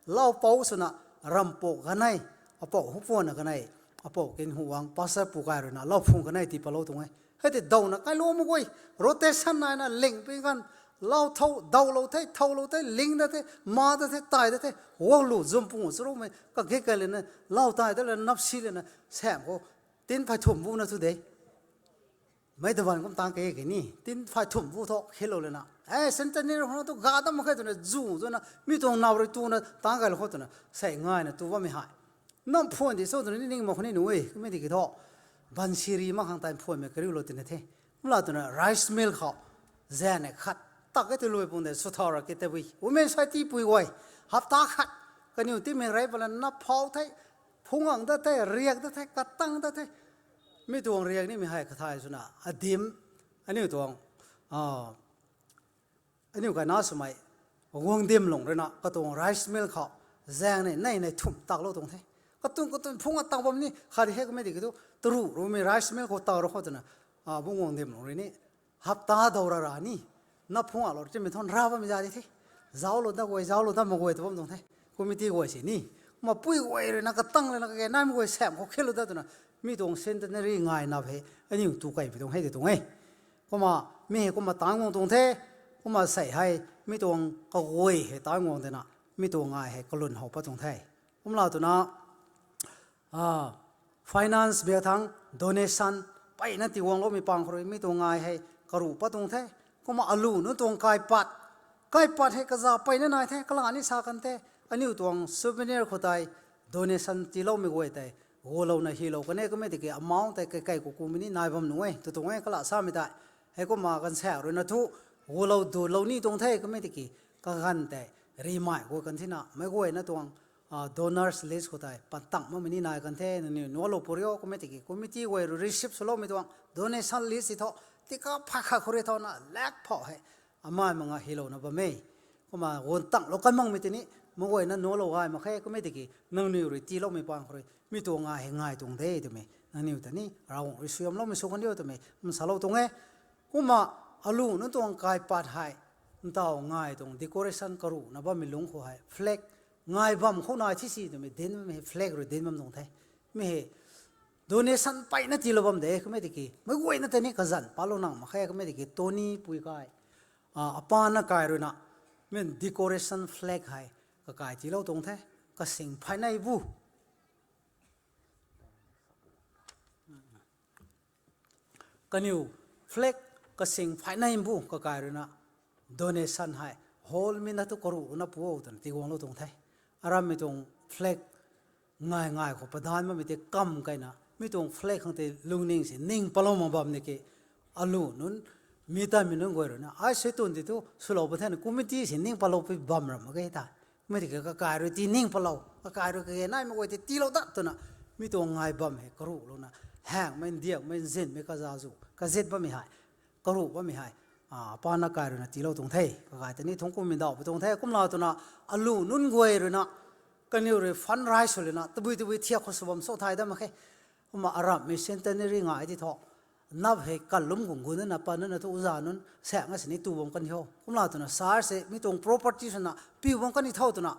lau pou swna, ram puk kanei, apou hu puanna kanei, apou kin hu guang pastor pu kai ruina lau phung kanei tii patlou tuang e. Hei tei dauna kailuangmei guay, rotation naina lingpui ganv, lau thau daulou the, thaulou the, ling dat the, ma dat the, tai dat the, guang lu zum pung charumei kage kai lana, lau tai dat lana, nap si lana, sam khou, tin phay thumh buna thu de. Mei ta ban kum tang ke ke ni, tin phay thumh bu thu khilou lana, e, centenary khou na tu ga dam mak khe twna zu twna mi tuang nau rui tuna tang kailou khou twna sei ngaina tu bammei hei, nam phuan di cho twna ni ning mak khou ni nu e, kummei tiki thu, bansiri mak khang tei phuanmei kariulou tina the. Kumla twna rice mill khou, zaeng e khat, tak e tu lui pung de, sw thau ra ke tabui, women society pui guay, hapta khat, kaniw timei rei pala nap phau the, phungc ang dat the, riak dat the, katang dat the. Mi tuang riak nimei hei kathay swna, adim, aniu tuang, aniu kaina swmei, guang dim lung ruina, katuang rice mill khou, zaeng nei, nei, nei thumh taklou tuang the. Katuang, katuang phungc atang bam ni, khat di hei kummei tiki tu, taru rumei rice mill khou taru khou twna, bung guang dim lung rui ni, hapta dau ra ra ni, na phungc alou timei than ra bammei za di the. Zauclou dat guay, zauclou dat mak guay tu bam tuang the. Committee guay si ni, mapui guay ruina katang lana kage naimei guay sam khou khilou dat twna, mi tuang centenary ngai nap hei, aniu tu kaipui tuang hei di tuang e. Kumna, mi hei kumna taanc guang tuang the, kumna sei hei, mi tuang kaguay hei taanc guang dena, mi tuang ngai hei kalun how pat tuang the. Kumla twna, finance bia thang donation peyna tiwangloumei pang khou rui mi tuang ngai hei karuh pat tuang the. Kumna alu nunc tuang kaipat, kaipat hei kaza peyna nai the, kalam ni sa kan the. Aniu tuang souvenir khou tei donation tiiloumei guay tei gulouna hilou kan e, kummei tiki amount tei kaikai kukumei ni nai bam nuh e tw tuang e, kalam samei tei. Heikumna kansaekc ruina thu gulou dulou ni tuang the, kummei tiki kaganv tei rimai guay kan thina meic guayna tuang donors list khou tei pantang makmei ni nai kan the. Nangniw nuaclou puri o, kummei tiki committee guay rui receive swloumei tuang donation list ti thu, tika phay khat khou rui thauna lak phou hei amai manga hilouna bam e. Kumna guan tanglou kan makmei tei ni meic guayna nuaclou gay mak khe, kummei tiki nangniw rui tiiloumei pang khou rui mi tuang ngai hei ngai tuang de twmei nangniw ta ni Ravguangc rui suaihiamloumei sw kan diu twmei msalou tuang e. Kumna alu nunc tuang kaipat hei ntaw ngai tuang decoration karuhna bammei lungc khou hei flag ngai bam khou nai thi si twmei dinc bammei hei flag rui dinc bam tuang the. Mi hei donation peyna tiilou bam de, kummei tiki meic guayna tei ni kazanc patlou nang mak khe, kummei tiki Tony pui kai, apana kai ruina mi decoration flag hei kakai tiilou tuang the, kasing phaynei bu. Kaniw flag kasing phaynei bu kakai ruina donation hei hall mi na thu karuh na pu o twna tiguanglou tuang the. Arammei tuang flag ngai ngai khou padanc bammei tei kam kaina mi tuang flag khang tei lungning si ning patlou mak bam ni ki, alu nunc, mi tanmei nunc guay ruina ai sui tun ti thu swlou pa thena committee si ning patlou pui bam ram mak ge ta. Mi tiki kakai rui ti ning patlou, kakai rui kage naimei guay tei tiilou dat twna mi tuang ngai bam hei karuhlouna, haengmei ndiakmei nzinmei kazazu kazit bammei hei, karuh bammei hei, apana kai ruina tiilou tuang the. Kakai tei ni thungc kummei ndauh pi tuang the. Kumna twna alu nunc guay ruina kaniw rui fund raise sw lana tabui tabui thiak khou sw bam so thay dat mak khe. Kumna aramhmei centenary ngai ti thu nap hei kalum gung gun na pan na thu uza nunc saekc nga sini tu bam kan tho. Kumna twna church se mi tuang property swna piu bam kan tho twna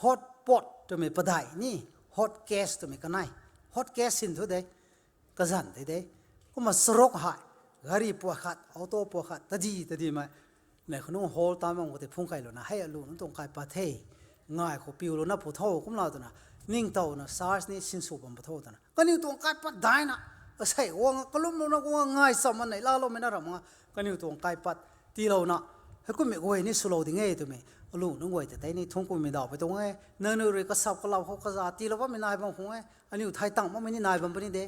hot pot twmei padeih ni, hot cash twmei kanei, hot cash sin thu de, kazanc tei de. Kumna charuk hei gari puat khat, auto puat khat tadi tadimei mei khou nunc hall tan bam khou tei phungc kailouna hei alu nunc tuang kaipat the, ngai khou piulouna pu tho kumna twna ningtowna church ni sinsw bam pu tho twna kaniw tuang kaipat daina asei guang kalumlouna guang ngai cham a nei laloumei na ram nga kaniw tuang kaipat tiilouna heikummei guay ni swlou ding e twmei alu nunc guay ta tei ni thungc kummei ndauh pi tuang e. Nangniw rui kasap kalap khou kaza tiilou bammei nai bam khang e, aniu thay tang makmei ni nai bam puni de.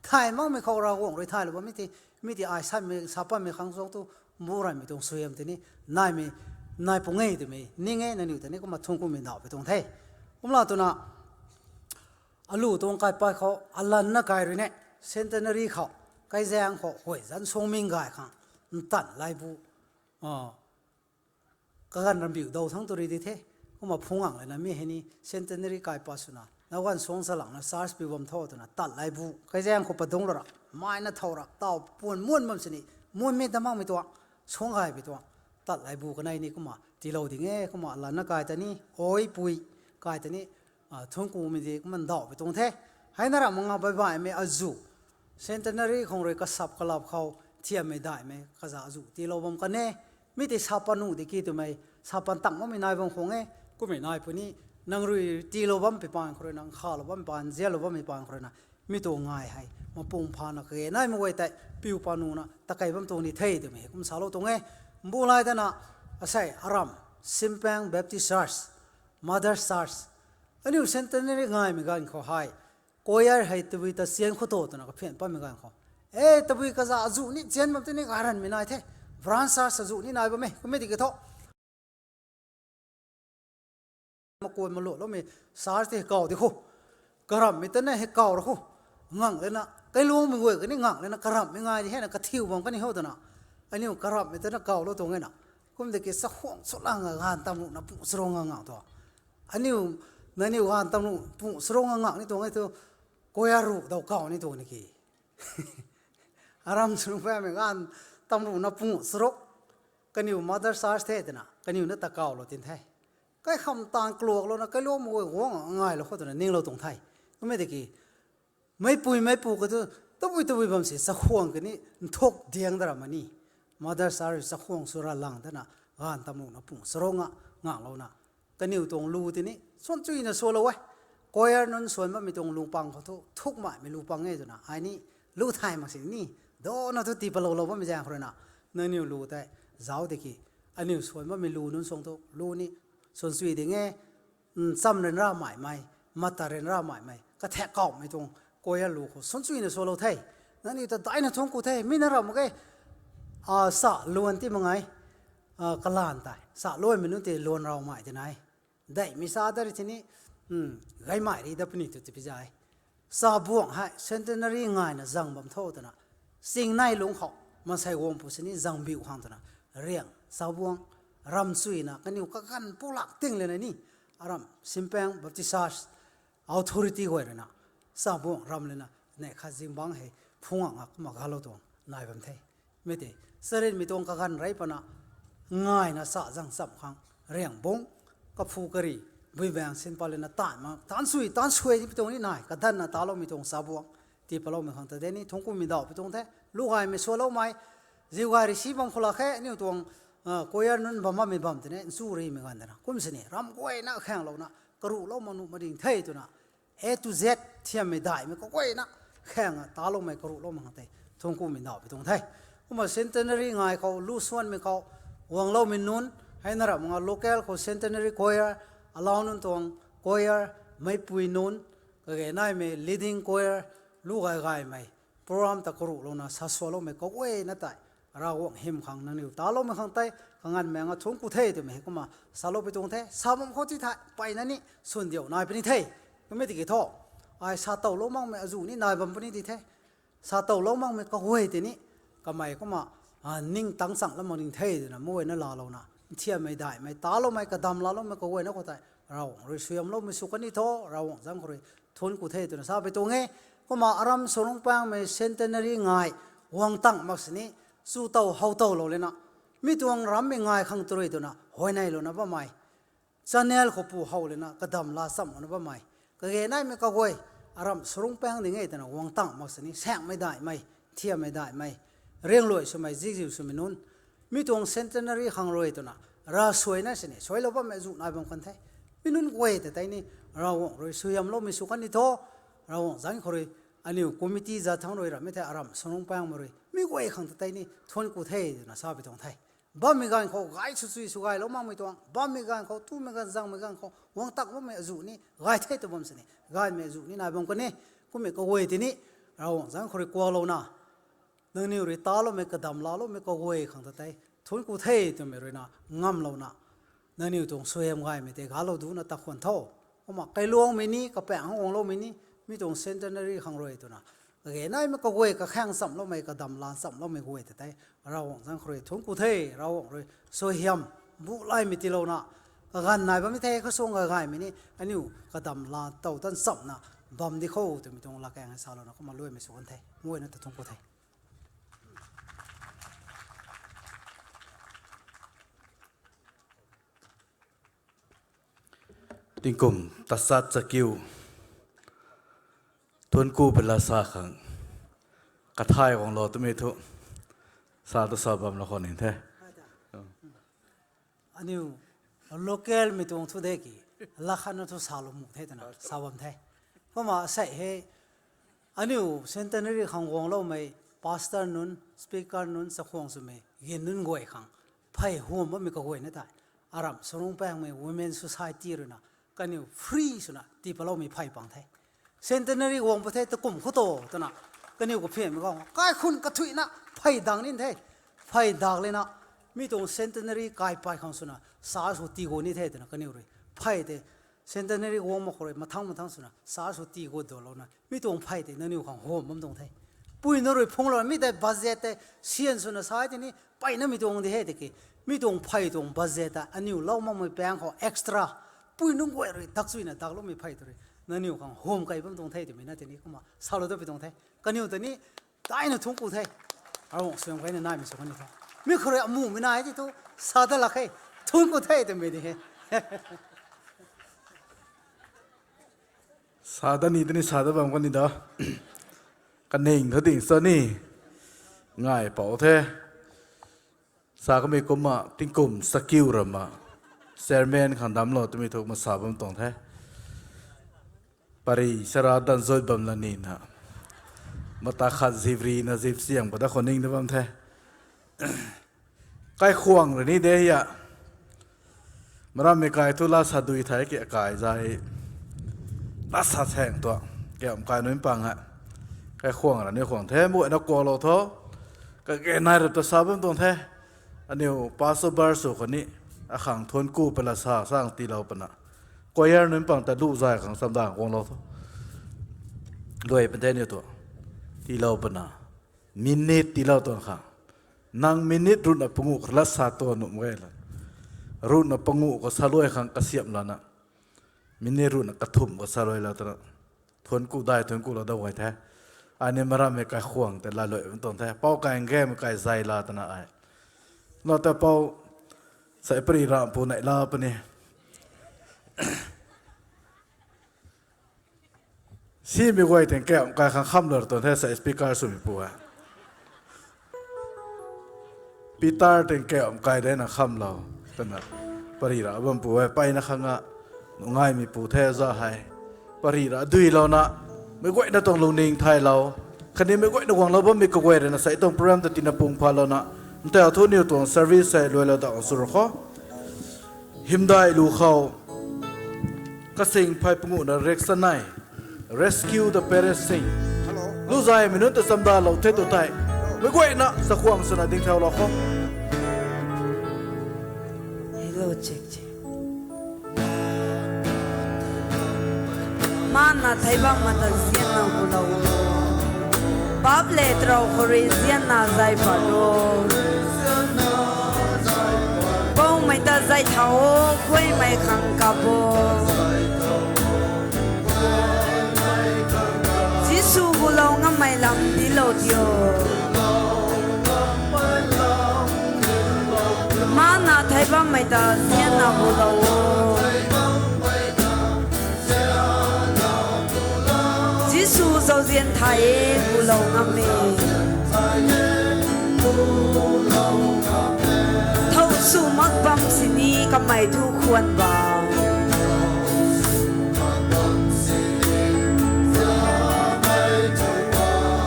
Thay makmei khou Ravguangc rui thaylou bammei ti, mi ti ai samei sa pammei khang zauc tu mbu raymei tuang suaihiam tei ni naimei nai pung e twmei ning e. Nangniw ta ni kumna thungc kummei ndauh pi tuang the. Kumna twna alu tuang kaipat khou alanna kai rui ne, centenary khou, kaizaeng khou huay zanc suangming gay khang ntanv laibu kaganv rambiu dou thangc tu ri di the. Kumna phungc ngang lana mi hei ni centenary kaipat swna na ganv suang salangna church piu bam tho twna tat laibu kaizaeng khou padungclou ra, maina thow ra taw puan muan bam sini, muanmei damangmei tuang, suang gaypui tuang tat laibu kanei ni kumna tiilou ding e. Kumna alanna kai ta ni, oipui kai ta ni thungc kumei di kumna ndauh pi tuang the. Heina ram manga baihbaihmei azu centenary khang rui kasap kalap khou thiammei daihmei kaza azu tiilou bam kan e. Mi tei sa pat nuh di ki twmei, sa pat tang makmei nai bam khang e. Kummei nai puni, nang rui tiilou bammei paan khou rui, nang khalou bammei paan, zialou bammei paan khou ruina mi tuang ngai hei mapung phana kage naimei guay tei piu pat nuhna takei bam tuang ni the twmei kumna salou tuang e. Mbu lai dana asei aram Simpang Baptist Church, Mother Church, aniu centenary ngaimei ganv khou hei choir hei tabui ta chian khou to twna kaphian pammei ganv khou, e tabui kaza azu ni chian bam tei ni gayranmei nai the. Branch church azu ni nai bam e kummei di ki tho makuan maluloumei church tei hei kaw di khou, karamhmei ta na hei kaw ra khou, ngang lana kailuangmei guay kani ngang lana karamhmei ngai di hena kathiu bam kani hou twna aniu karamhmei ta na kawlou tuang e na. Kum de ki chakhwang sw langa ganv tam ruhna pung charung nga ngang tu, aniu, nangniu ganv tam ruh pung charung nga ngang ni tuang e tu, choir ruh daw kaw ni tuang ni ki. Aram sw nung pamei ganv tam ruhna pung charuk kaniw Mother Church the twna kaniw na ta kawlou tin the. Kaikham taanv kaluaklouna kailuangmei guay guang ngailou khou twna ninglou tuang the. Kummei di ki meicpui meicpu ka tu tabui tabui bam si chakhwang kani nthuk diang da ra mani, Mother Church rui chakhwang sw ra lang dana ganv tam ruhna pung charuk nga nganglouna kaniw tuang lu tei ni suan chuina sualou e. Choir nunc suan bammei tuang lu pang khou thu thukmaimei lu pang e twna ai ni lu thay mak sini, dona thu tii palou lou bammei zaeng khou ruina, nangniw lu tei zauc de ki, aniu suan bammei lu nunc suang thu lu ni suanchui ding e. Cham ryanra maimei, mata ryanra maimei, kathak kawmei tuang choir lu khou suanchuina sualou the. Nangniw ta daina thuanc ku the, mi na ram mak ge. Sa luan ti mak ngai, kalan tei sa luaimei nunc tei luan raumei ti nai. Daihmei sa ta ri tini, gaymei ri dat puni tu tipi zai. Sabuang hei centenary ngaina zang bam tho twna, Chingnei lungc khou, maansei guang pu sini zang biu khang twna, riang, sabuang, ramchuina, kaniw kaganv pulak ting lana ni, aram, Simpang Baptist Church authority guay ruina, sabuang ram lana, neih khat zingbangc hei, phungak nga kumna galou tuang, nai bam the. Mi tei, charynmei tuang kaganv rey pana, ngaina sa zang cham khang, riang bung, kaphu kari, bui baeng sin pa lana taanv ma, taanv sui, taanv sui di pi tuang ni nai, kadanna taloumei tuang sabuang, tii paloumei khang ta de ni, thuanc kumei daw pi tuang the, lu gaymei sualoumei, ziu gay ri si bam khou lak khe, aniu tuang, choir nunc bam bammei bam tei ni, nchu rimei ganv dana, kum sini, ram guayna khaenglouna, karuhlou ma nuh ma ding the twna, A to Z thiammei daihmei kaguayna khaeng taloumei karuhlou mak khang tei, thuanc kumei daw pi tuang the. Kumna centenary ngai khou, lu suanmei khou, guangloumei nunc, hei na ram nga local khou centenary choir, alau nunc tuang choir, meipui nunc, kage naimei leading choir, lu gay gaymei, program ta karuhlouna sa sualoumei kaguayna tei, Ravguangc hym khang nangniw taloumei khang tei, kanganvmei nga thuanc ku the twmei hei kumna, salou pi tuang the, sa bam khou ti thei, mpeyna ni, swn diu nai puni the, twmei tiki thu, ai sa towlou makmei azuh ni nai bam puni di the, sa towlou makmei kaguay tei ni, kamei kumna, ning tangc chang lam mak ning the twna, muayna laalouna, nthiammei daihmei, taloumei, kadam laaloumei kaguayna khou tei, Ravguangc rui suaihiamloumei sw kan ni tho, Ravguangc zaeng khou rui, thuanc ku the twna sa pi tuang e, kumna aram Sarungpaengmei centenary ngai, guang tang mak sini, chu tow how towlou lana, mi tuang rammei ngai khang tu rui twna, huayneylouna bammei, channel khou pu how lana, kadam laa chamlouna bammei, kage naimei kaguay, aram Sarungpaeng ding e twna, guang tang mak sini, saengmei daihmei, thiammei daihmei, riangluai swmei, zikziu swmei nunc, mi tuang centenary khang rui twna, ravsuaina sini, suailou bammei azuh nai bam kan the. Mi nunc guay ta tei ni, Ravguangc rui suaihiamloumei sw kan ni tho, Ravguangc zaeng khou rui, aniu committee zat thangc rui rammei the, aram Sarungpaengmei rui, mi guay khang ta tei ni, thuanc ku the twna sa pi tuang the. Bammei ganv khou gay sw chui sw gaylou makmei tuang, bammei ganv khou, tumei ganv, zangmei ganv khou, guang tak bammei azuh ni, gay the tw bam sini, gaymei azuh ni nai bam kan e, kummei kaguay tei ni, Ravguangc zaeng khou rui kuaklouna, nangniw rui taloumei, kadam laaloumei kaguay khang ta tei, thuanc ku the twmei ruina, ngamlouna, nangniw tuang suaihiam gaymei tei galou duna ta khwan tho. Kumna kailuangmei ni, kapaeng guangloumei ni, mi tuang centenary khang rui twna, kage naimei kaguay kakhaeng chamloumei, kadam laa chamloumei guay ta tei, Ravguangc zaeng khou rui thuanc ku the, Ravguangc rui suaihiam, bu laymei tiilouna, kaganv nai bammei the, kasuang gay gaymei ni, aniu kadam laa tow tan chamna, bam di khou twmei tuang lakaeng hei salouna, kumna luaimei sw kan the, muayna ta thuanc ku the. Tingkum tasat chakiu, thuanc ku pela sa khang, kathay guanglou twmei thu, sa tu sa bam la khou ning the. Aniu local mei tuang thu de ki, lakhatna thu salou mu the twna, sa bam the. Kumna sei hei, aniu centenary khang guangloumei, pastor nunc, speaker nunc, chakhwang swmei, gin nunc guay khang, phey huam bammei kaguayna tei, aram Sarungpaengmei Women Society ruina, kaniw free swna tii paloumei phey pang the. Centenary guang pa the, takum khou to twna, kaniw kaphianmei khou kaikhun kathuina phey dang ni the. Phey dak lena, mi tuang centenary kaipat khang swna, sa sw tii gu ni the twna kaniw rui, phey tei, centenary guang mak khou rui mathang mathang swna sa sw tii gu dolouna, mi tuang phey tei nangniw khang huam bam tuang the. Pui nunc rui phunglouna, mi tei budget tei sian swna sa tei ni, mpeyna mi tuang di he tiki, mi tuang phey tuang budget ta aniu lou makmei paeng khou extra, pui nunc guay rui dakchuina dakloumei phey tu rui, nangniw khang huam kei bam tuang the twmei na tei ni kumna salou dat pi tuang the. Kaniw ta ni, daina thuanc ku the. Ravguangc suaihiam keyna naimei sw kan ni tho. Mi khou rui amumei nai ti thu, sa dat lak khe, thuanc ku the twmei di he. Sa dat ni, tei ni sa dat bam kan ni da. Kaning thu ding sa ni. Ngai pou the. Sa kamei kumna tingkum chakiu rama, chairman khang damclou twmei thu kumna sa bam tuang the. Pari sara dan zot bam la nina. Mata khat zip ri na zip siang pa da khou ning da bam the. Kaikhwang rui ni de ya. Marammei kai thu la sa dui thai ke kai zai. La sa theng tua. Ke am kai nunc pang ha. Kaikhwang ra ni khwang the mu na kuak lou tho. Ka ke nai rap ta sa bam tuang the. Aniu pastor bar su khou ni. Akhang thuan ku pa la sa sang tilou pana. Choir nunc pang ta lu zai khang samdang kuang lou tho. Luai pan the ni tu. Tilou pana. Minute tilou tuang khang. Nang minute runa pangu kha la sa tuang num gay la. Runa pangu khou sa luai khang kasiam lana. Minute runa kathum khou sa luai la tana. Thuan ku dai, thuan ku la da gay the. Ani marammei kaikhwang te la luai bam tuang the. Pau kai ngemei kai zai la tana ai. Na ta pau sai pari ram pu nai la pani. Simei guay ting kau kai khang kham lou tuang the sa speaker swmei pu e. Peter ting kau kai de na kham lou. Tana pari ra bam pu e, pai na khang a ngaimei pu the za hei. Pari ra dui lou na, mei guayna tuang lungning thay lou. Khatni mei guayna guang lou bammei kaguay rui na sa tuang program ta tina pung pha lou na. Nta thu niw tuang service hei luai lou da ang sur kho. Hymdaih lu khou. Kasing phey panguh na rek sanei. Rescue the perishing. Lu zai mei nunc ta chamda lou the tu tei. Mei guayna sa khwang swna ding thau lou kho. Hello, check, check. Mana thei bam mata zianna gu lou. Bap le trou khou rui zianna zai pat o. Poumei ta zai thau o, khuaimei khang kap o. Jisu gu lou ngammei lam di lou dio. Mana thei bammei ta zianna gu lou o. Jisu zauzian thay e gu lou ngam e. Thow sw mak bam sini kamei thu khwan ba.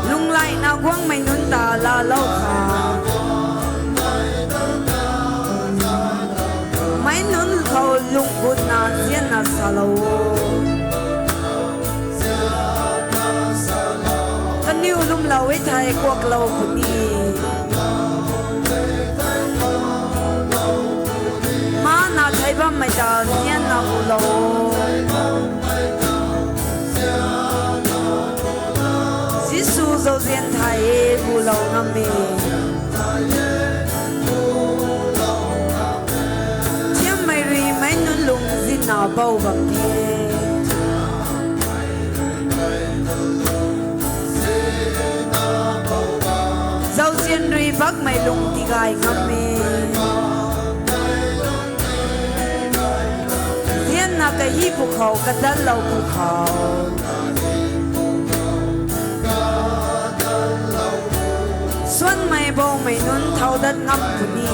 Lunglaina guangmei nunc ta laalou kha. Meic nunc khou lungh gutna zianna salou o. Kaniw lwmlou e thei kuaklou puni. Mana thei bammei ta zianna gulou o. Jisu zauzian thay e gulou ngam e. Thiammei rui meic nunc lung zina bou bam the. Zauzian rui bakmei lung tigay ngam e. Zianna kahi pwkhou kadatlou pwkhou. Suanmei boumei nunc thau dat ngam puni.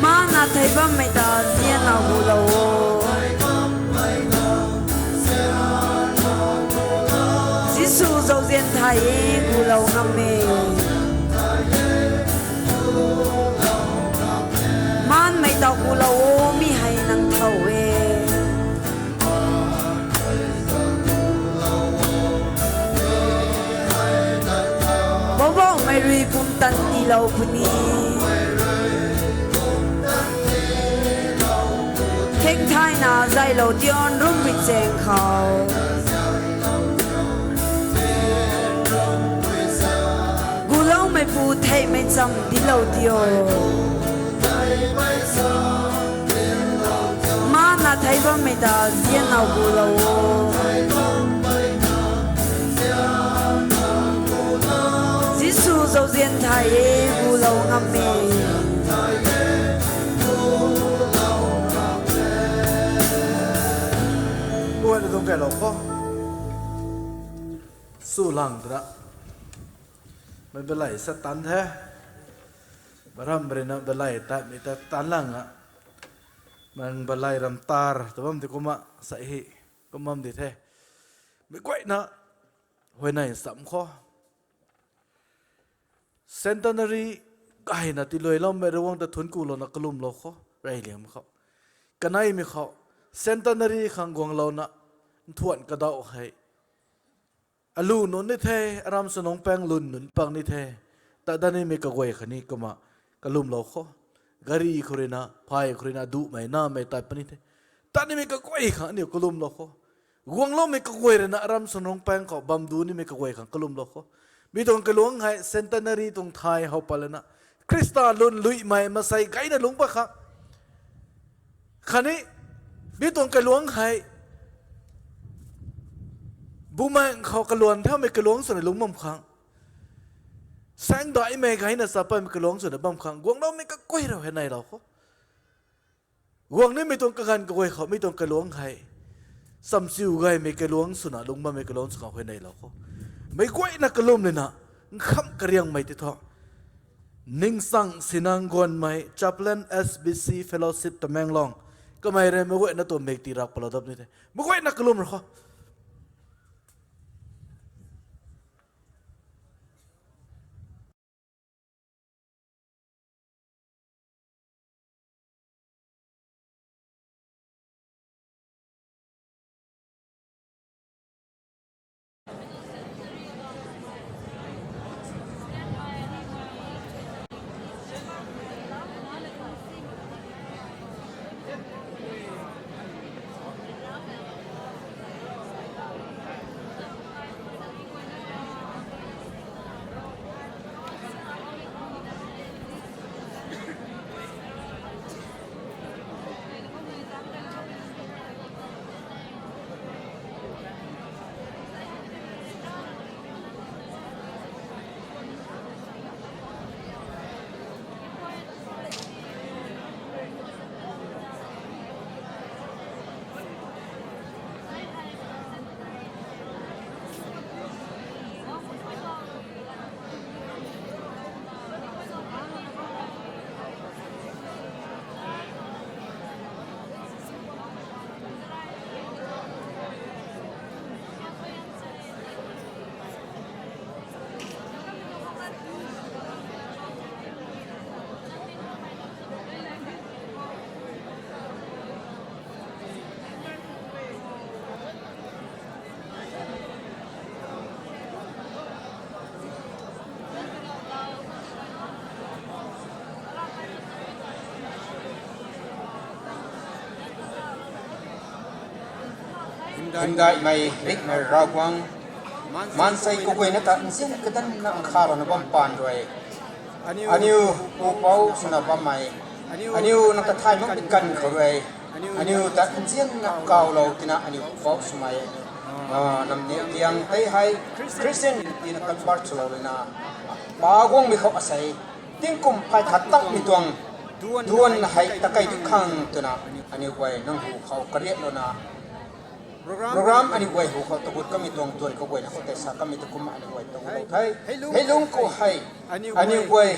Mana thei bammei ta zianna gulou o. Jisu zauzian thay e gulou ngam e. Maanmei ta gulou o, mi hei nang thow e. Poubauhmei rui pumtan tiilou puni. Thengthayna zaylou tion rumpui chaeng khou. Guloumeipu theihmei cham dinclou dio. Maana thei bammei ta zianna gulou o. Jisu zauzian thay e, gulou ngam e. Puan tuang kailou kho. Su lang tara. Mei balei sa tan the. Baram rina balei ta mi ta tan lang a. Mang balai ram tar ta bam di kumna sa hi, kum bam di the. Mi guayna huayney sam khou centenary gayna tiluailoumei Ravguangc ta thuanc kulouna kalumlou khou reyliangmei khou, kaneimei khou centenary khang guanglouna nthuan kadauh hei alu nunc ni the, aram sanungc paeng lun nunc pang ni the. Tat dat nimei kaguay khatni kumna kalumlou khou, gari khou ruina, phay khou ruina, duhmei namei tat puni the. Tat nimei kaguay khang aniu kalumlou khou, guangloumei kaguay ruina aram sanungc paeng khou bam du nimei kaguay khang kalumlou khou, mi tuang kaluangc hei centenary tuang thay how pat lana, Khrista lun luimei maansei gayna lungc pat khang khatni mi tuang kaluangc hei bumaengh khou kaluan thaumei kaluangc swna lungc bam khang, saengdaihmei gayna chapatmei kaluangc swna bam khang guangloumei kaguay rui huayneylou khou, guang nimei tuang kaganv kaguay khou mi tuang kaluangc hei chamchiu gaymei kaluangc swna lungc bammei kaluangc sw khang huayneylou khou, meic guayna kalum lana nkham kariangmei ti thu, Ningchang Sinang Guanmei, Chaplain, S B C Fellowship Tamenglong, kamei rui meic guayna tuang mik ti rak palou dat ni the. Meic guayna kalum rui khou. Hymdaihmei rikmei Ravguangc, maansei kaguayna ta nzian kadanna nkhavlouna bam paan rui, aniu pupouc swna bammei, aniu nang ta thay makmei ganv khou rui, aniu ta nzianna kawlou tina aniu pupouc swmei, nam ni tiang tei hei Christian tina convert swlou lana, pa guangmei khou asei, tingkum phay khat takmei tuang duan hei takei di khang twna, aniu guay nang hu khou kariatlouna, program aniu guay hu khou tagut kamei tuang duan kaguayna khou tei sa kamei tu kumna aniu guay tagutlou the. Hei lungc khou hei, aniu guay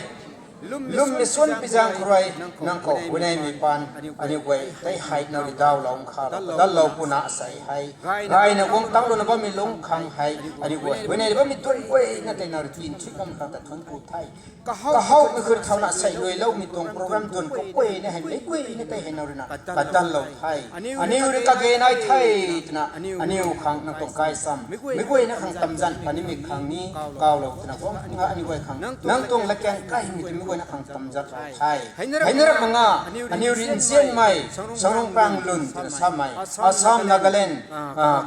lwmmei suan pi zaeng khou rui, nang khou huayneymei paan, aniu guay tei hei nang rui dawlou nkhavlou, dallou puna asei hei, gayna guang tanglouna bammei lungc khang hei, aniu guay huayney bammei duan guayna tei nang rui tin thuy bam khang ta thuanc ku the. Kahowmei khun thauna asei luailoumei tuang program duan kaguayna hei meic guayna tei hei nang ruina kadallou the. Aniu rui kage nai the twna, aniu khang nang tuang gaychamv meic guayna khang tamzan panimei khang ni kawlou twna guang nga aniu guay khang nang tuang latkaeng kaimei tei meic guayna khang tamzat the. Hei na rap mak nga, aniu rui nzianmei, Sangrungpang lun twna samei, Assam, Nagaland,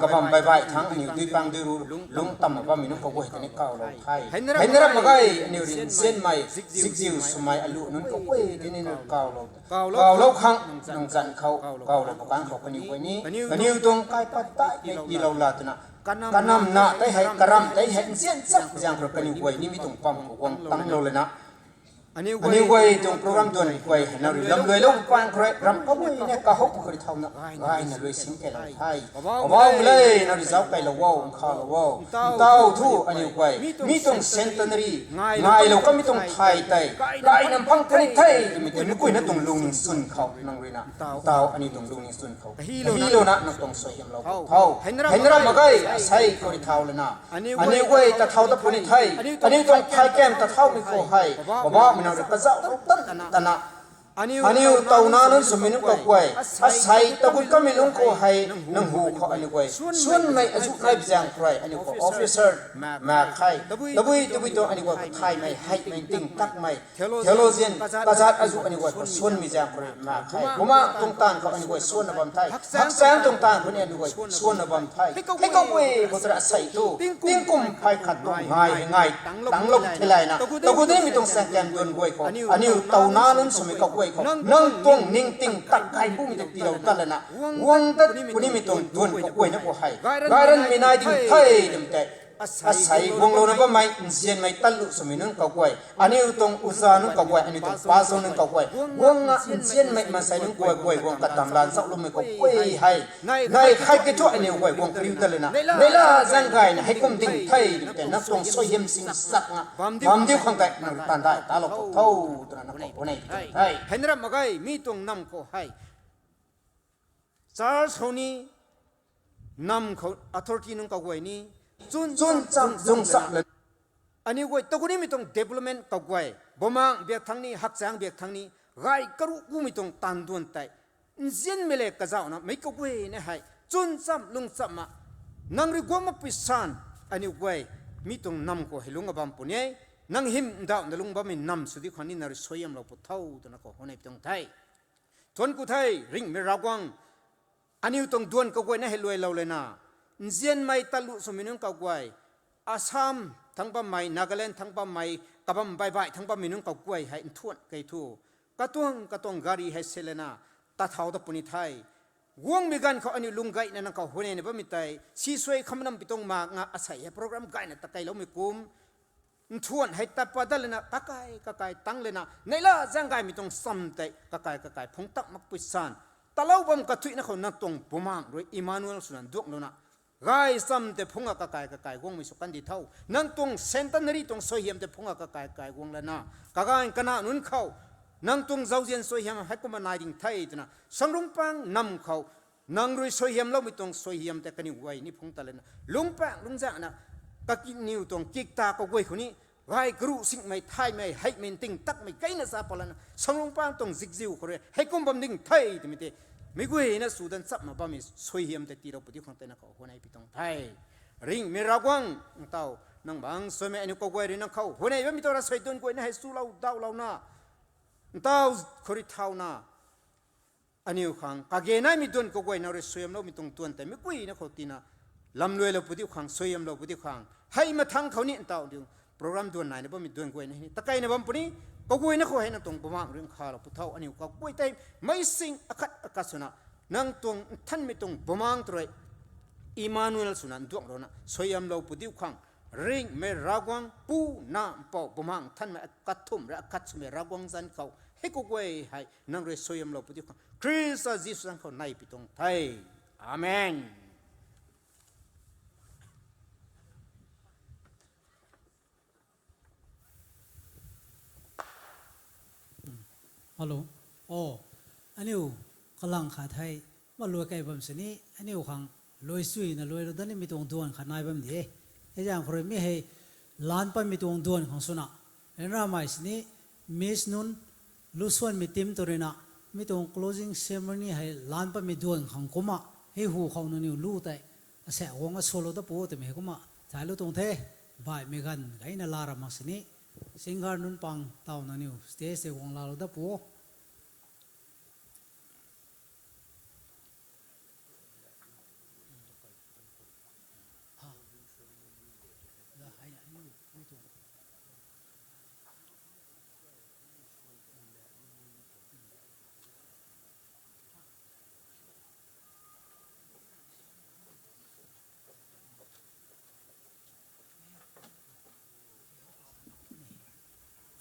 kabam baih baih thangc aniu duipang dui ru lungc tamna bammei nunc kaguay tei ni kawlou the. Hei na rap mak ge, aniu rui nzianmei, zikziu swmei alu nunc kaguay tei ni nang kawlou, kawlou khang nang zanc khou, kawlou pwkhou kaniw guay ni, kaniw tuang kaipat taimei tiilou la twna, kanamna tei hei, karamh tei hei nzian chak zaeng khou kaniw guay ni mi tuang pam khou guang tanglou lana, Aniu guay tuang program duan guay hei nang rui lam luailou pang khou rui ram kaguayna kahouh khou rui thauna gayna lui sin kailou the. Poubauhmei le, nang rui zauc kailou o, nkhavlou o. Ntaw thu aniu guay mi tuang centenary ngailou kamei tuang thay tei gayna phang puni the twmei tei mi kuina tuang lungning swn khou nang ruina ntaw aniu tuang lungning swn khou kahilouna nang tuang suaihiamlou tho. Hei na ram mak ge, asei khou rui thau lana aniu guay ta thau ta puni the. Aniu tuang phay kam ta thaumei khou hei Poubauhmei nang rui kazauhlou tan tana aniu towna nunc swmei nunc kaguay, asei tagut kamei lungc khou hei nang hu khou aniu guay suanmei azuh nai bi zaeng khou rui aniu khou officer mak khe. Tabui tabui tuang aniu guay kathaymei heimei nting takmei theologian kazat azuh aniu guay khou suanmei zaeng khou rui mak khe. Bumaengc tuang taanv khou aniu guay suanna bam the. Hakchaengc tuang taanv khou ni aniu guay suanna bam the. Hei kaguay khou tara asei thu tingkum phay khat tuang ngai ngai tanglou theilayna tagut nimei tuang saengkam duan guay khou aniu towna nunc swmei kaguay khou nang tuang ningting tak gay bumei ta tiilou ta lana guang tat punimei tuang duan kaguayna khou hei gayranmei nai ding the twmei tei asei guanglouna bammei nzianmei tatlu swmei nunc kaguay, aniu tuang uza nunc kaguay, aniu tuang pastor nunc kaguay, guangna nzianmei maansei nunc guay guay guang katam lan zaucloumei kaguay hei nai khat kei thu aniu guay guang kariu ta lana neihla zaeng gayna heikum ding the twmei tei nang tuang suaihiam sing sak nga bam diu khang tei nang rui taanv dai talou khou tho twna nang khou punei the. Hei na ram mak ge, mi tuang nam khou hei church khou ni, nam khou authority nunc kaguay ni chwn cham zung cham la aniu guay tagut nimei tuang development kaguay, bumaengc biak thang ni, hakchaengc biak thang ni, gay karuh kumei tuang taanv duan tei nzianmei le kazauhna meic kaguayna hei chwn cham lung chamna nang rui guang makpui san aniu guay mi tuang nam khou hei lungc a bam puni e. Nang hym ndauhna lung bammei nam sw di khang ni nang rui suaihiamlou pu tho twna khou huayney pi tuang the. Thuanc ku the, ringhmei Ravguangc, aniu tuang duan kaguayna hei luailou lana nzianmei tatlu swmei nunc kaguay, Assam thangc bammei, Nagaland thangc bammei, kabam baih baih thangc bammei nunc kaguay hei nthuan kei thu katuang katuang gari hei se lana ta thau ta puni the. Guangmei ganv khou aniu lung gayna nang khou huayneyna bammei tei sisuai khamnam pi tuang mak nga asei hei program gayna ta keiloumei kum nthuan hei tat pat dat lana kakai kakai tang lana neihla zaeng gaymei tuang cham tei kakai kakai phungc tak makpui san talou bam kathuicna khou nang tuang Bumaengc rui Emmanuel swna nduanglouna gay cham tei phungc a kakai kakai guangmei sw kan di tho. Nang tuang centenary tuang suaihiam tei phungc a kakai kakai guang lana kaganv kana nunc khou nang tuang zauzian suaihiam heikumna nai ding the twna Sangrungpang nam khou nang rui suaihiamloumei tuang suaihiam tei kaniw guay ni phungc ta lana lungcpaeng lungzaengna kaniw tuang kikta kaguay khou ni gay karuh singmei thaymei heimei nting takmei keina sa pat lana Sangrungpang tuang zikziu khou rui heikum bam ding the twmei tei meic guayna sw dan chapna bammei suaihiam tei tiilou pu di khang tei nang khou huayney pi tuang the. Ringhmei Ravguangc, ntaw nang bang suaimei aniu kaguay rui nang khou huayney bammei tuang ravsuai duan guayna hei chulou dauhlouna ntaw khou rui thauna aniu khang kage naimei duan kaguayna rui suaihiamloumei tuang duan tei meic guayna khou tina lamluailou pu diu khang, suaihiamlou pu diu khang, hei mathangc khou ni ntaw diu program duan naina bammei duan guayna hei ni takeina bam puni, kaguayna khou hei nang tuang Bumaengc rui nkhavlou pu tho. Aniu kaguay tei meicing akhat akhat swna nang tuang nthanmei tuang Bumaengc tu rui Emmanuel swna nduanglouna suaihiamlou pu diu khang, ringhmei Ravguangc, Pu, Nac, Mpouh, Bumaengc Nthanmei akathumh rui akhat swmei Ravguangc zanc khou hei kaguay hei nang rui suaihiamlou pu diu khang Khrista Jisu zanc khou nei pi tuang the. Amen. Hello. O, aniu kalang khat hei maluai kai bam sini aniu khang luai suina luailou dat nimei tuang duan khat nai bam di e. Hei zaeng khou rui mi hei lan patmei tuang duan khang swna ryanramei sini Miss nunc, lusuanmei team tu ruina mi tuang closing ceremony hei lan patmei duan khang kumna hei hu khou nangniw lu tei asaekc guang a swlou dat pu twmei kumna thailou tuang the. Baihmei ganv gayna la ra mak sini singer nunc pang taw nangniw stage tei guang laalou dat pu o.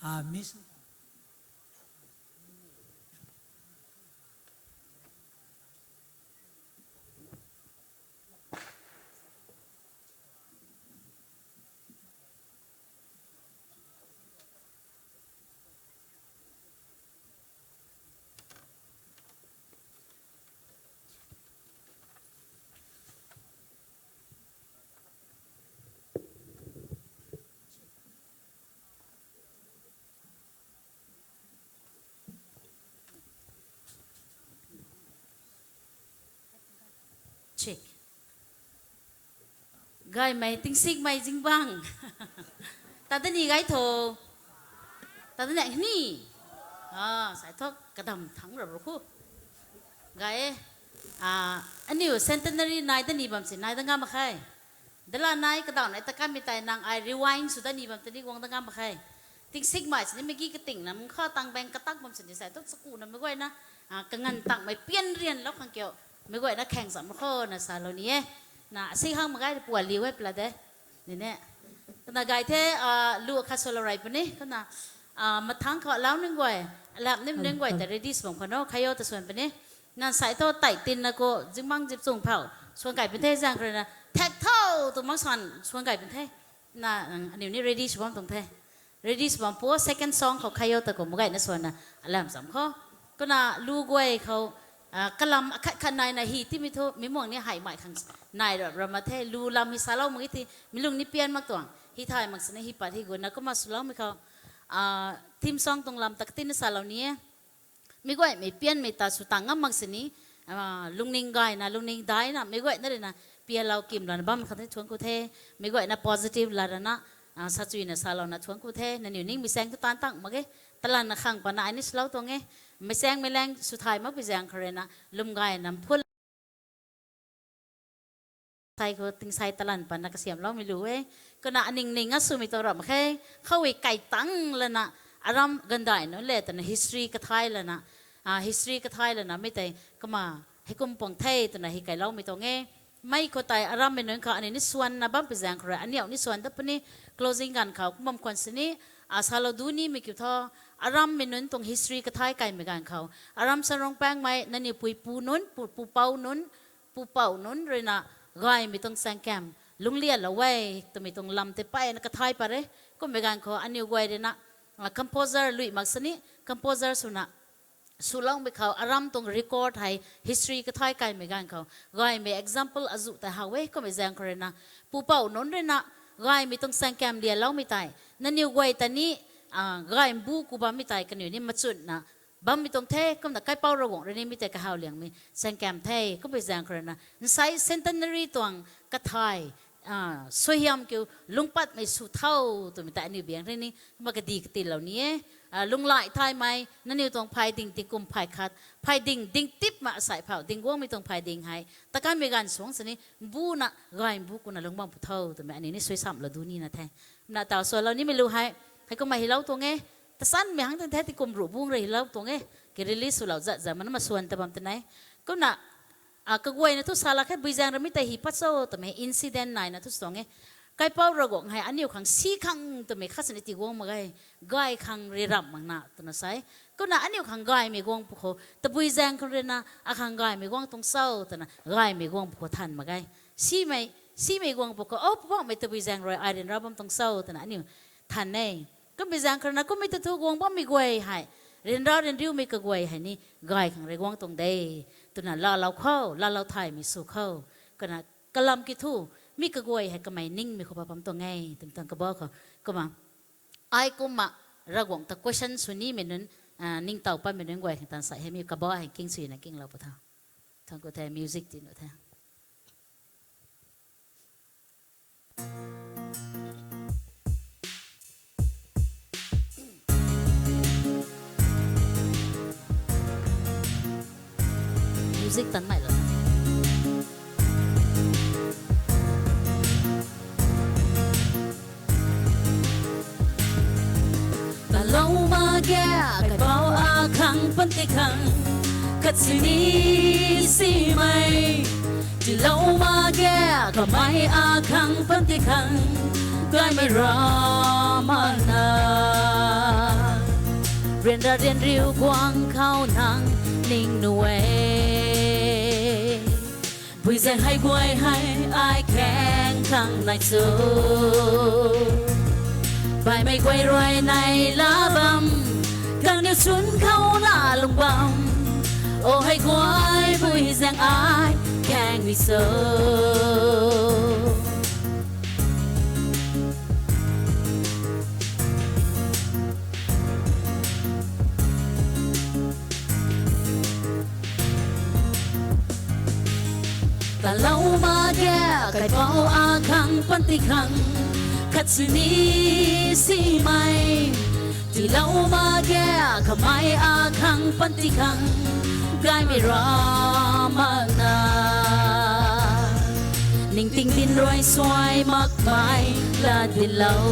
Ah, Miss. Gaymei, tingsikmei zingbangc. Tadani gay tho. Tadani ni. Ah, sai thu kadam thangc ra ru khu. Gay e. Ah, aniu centenary nai dani bam si nai da ngam mak khe. Dala nai kadaw nai ta kanmei tei nang ai rewind sw dani bam tei ni guang da ngam mak khe. Tingsikmei sini mei gi kating na mung kha tang bang katak bam sini sai thu chaku na mei guayna, ah, kanganv tangmei pian rianlou khang kiu. Mei guayna khaeng zam khou na salou ni e. Na si hang mak gay pua liu e pla de. Ni ne. Kana gay the, ah, lu khat swlou rey puni. Kana, ah, mathangc khou alau ning guay. Alap nim ning guay ta ready sw bam khou no, khayo ta swan puni. Nang sai thu tei tin na khou, zingbangc zip chung phou. Swan gay pun the zaeng khou rui na. Thak tho, tu mak swan, swan gay pun the. Na, nang, aniu ni ready sw bam tuang the. Ready sw bam pu, second song khou khayo ta khou mak gayna swan na, alam zam khou. Kana lu guay khou, ah, kalam akhat khat nai na hi timei thu, mi muang ni haymei khang nai rap rap mak the, lu lam hi salou mak e thi, mi lung ni pian mak tuang, hi thay mak sini hi pat hi guna kumna swloumei khou, ah, theme song tuang lam ta katin na salou ni e. Mei guaymei pianmei ta sw tang ngam mak sini, ah, lungning gayna, lungning daina, mei guayna rui na, pianlou kim lana bam khat ni thuanc ku the, mei guayna positive la rana, ah, sachuina salouna thuanc ku the, nangniw ningmei saeng thu taanc tang mak ge, talanna khang pana ai ni swlou tuang e, meic saengmei laeng sw thay makpui zaeng khou rui na, lwm gayna mphun sai khou tingsai talan pana kasiamloumei lu e. Kana aning ning a swmei tuang ram khe. Khou e kai tang lana aram gandai nunc le twna history kathai lana, ah, history kathai lana mei tei kumna heikum puang the twna hi kailoumei tuang e. Mei khou tei arammei nunc khou aniu ni swanna bampui zaeng khou rui aniu ni swan dat puni closing ganv khou kum bam khwan sini, ah, salou du nimei kiu thu, arammei nunc tuang history kathai kaimei ganv khou, aram Sanrongpangmei nangniw puipu nunc, pu, pupouc nunc, pupouc nunc rui na gaymei tuang chaengkam lunglianlou e twmei tuang lam tei peyna kathai pat re. Kummei ganv khou aniu guay rui na, ah, composer lui mak sini, composer swna swloumei khou aram tuang record hei history kathai kaimei ganv khou gaymei example azuh tei how e. Kummei zaeng khou rui na pupouc nunc rui na gaymei tuang chaengkam lianloumei tei nangniw guay ta ni, ah, gaymbu ku bammei tei kaniw ni machunna bammei tuang the. Kumna kaipouc Ravguangc rui ni mi tei kahaw liangmei chaengkam the. Kummei zaeng khou rui na nsai centenary tuang kathai, ah, suaihiam kiu lungpatmei sw tho twmei tei aniu biang rui ni kumna kadi katilou ni e. Ah, lunglai thaymei nangniw tuang phay ding tingkum phay khat, phay ding ding tip ma asai phou ding guangmei tuang phay ding hei takanmei ganv suang sini mbuna gaymbu kuna lungc bam pu tho twmei aniu ni suaisamlou du nina the. Na taw swlou nimei lu hei, hei kumna hilou tuang e, tasanmei hang tang the tingkum ruh bung rui hilou tuang e, ki release swlou zat zat mana ma swan ta bam tei nai. Kumna, ah, kaguayna thu sa lak khe bui zaeng ramei tei hi pat cho twmei incident naina thu sw tuang e. Kaipouc Ravguangc hei aniu khang si khang twmei khat sini tiguang mak ge, gay khang rui ramh mak na twna sa e. Kumna aniu khang gaymei guang pwkhou tabui zaeng khang rui na akhang gaymei guang tuang cho twna gaymei guang pwkhou than mak ge. Simei, simei guang pwkhou, o, Poubauhmei tabui zaeng rui ai ryanra bam tuang cho twna aniu than e. Kummei zaeng khou rui na kummei ta thu guang bammei guay hei, ryanra ryanriumei kaguay hei ni gay khang rui guang tuang de twna laalou khou, laalou thaymei sw khou. Kana kalam ki thu, mi kaguay hei kamei ningmei khou pa bam tuang e twmei tuang kabah khou. Kumna ai kumna Ravguangc ta question sw nimei nunc, ah, ningtow patmei nunc guay khang tan sa hei mi kabah hei king swna kinglou pu tha. Thuanc ku the, music ti nu the. Music tan mei lo. Talou mak ge, kaipouc akhang panty khang, khat sini simei. Tiilou mak ge, kamei akhang panty khang, gaymei ramana. Ryanra ryanriu guang khou nang ning nu e. Bui zaeng hei guay hei ai khang khang nai cho. Baihmei guay rui nai la bam, kangniw chwn khou na lung bam. O hei guay bui zaeng ai khang ni cho. Lou mak ge, kaipouc akhang panty khang, khat sini simei. Tiilou mak ge, kamei akhang panty khang, gaymei ra makna. Ningting dinc rui suai makmei lat dinclou.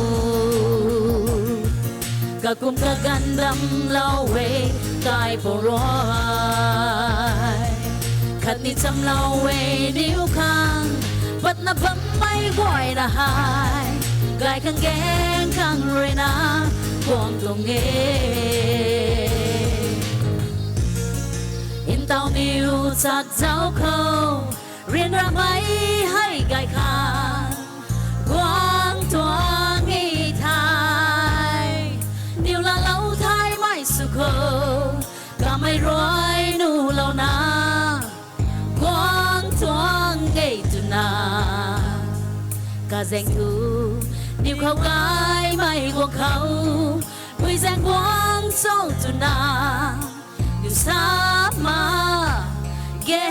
Kakum kaganv damclou e, kaipouc rui. Khatni chamlou e niw khang, patna bammei guayna hei, gay khang gaeng khang ruina, guang tuang e. Ntaw niw chak zauc khou, ryanramei hei gay khang, guang tuang e thei. Niw laalou thaymei sw khou, kamei rui nuhlouna, guang tuang e twna. Kazaeng thu, niw khou gaymei guang khou, puizaeng guang cho twna. Niw sa mak ge.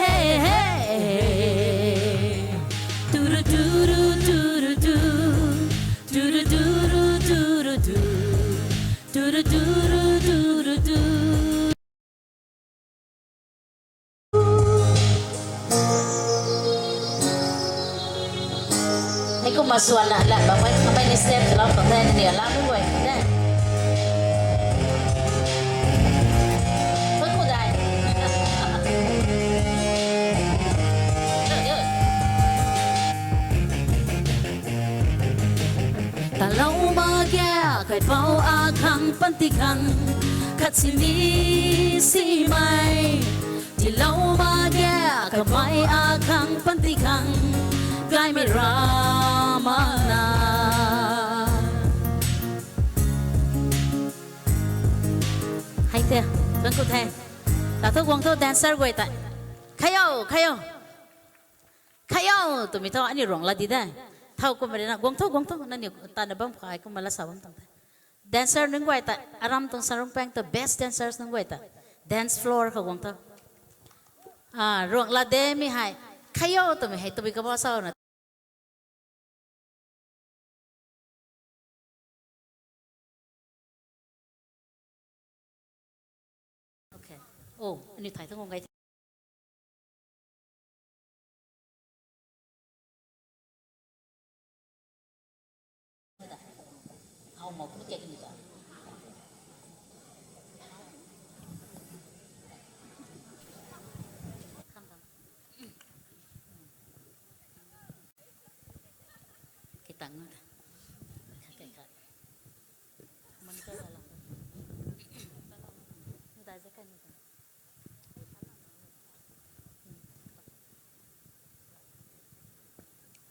Turu turu turu tu. Turu turu turu tu. Turu turu turu tu. Hei kumna swanna lat bam e, kamei ni step lou tuang the, ni alam nunc guay the. Thank you, dai. Talou mak ge, kaipouc akhang panty khang, khat sini simei. Tiilou mak ge, kamei akhang panty khang, gaymei ra makna. Hei the, tuang khou the. Ta thu guang tho dancer guay ta. Khayo, khayo. Khayo, twmei thu aniu ruang lat di de. Thow kumna rina, guang tho, guang tho, nangniw tana bam kha, kumna lat sa bam tuang the. Dancer nunc guay ta, aram tuang Sarungpaeng ta best dancers nunc guay ta. Dance floor khou guang tho. Ah, ruang lat de mi hei. Khayo twmei hei, tabui kabah sa na. Okay. Oh, aniu thai thu guang gay.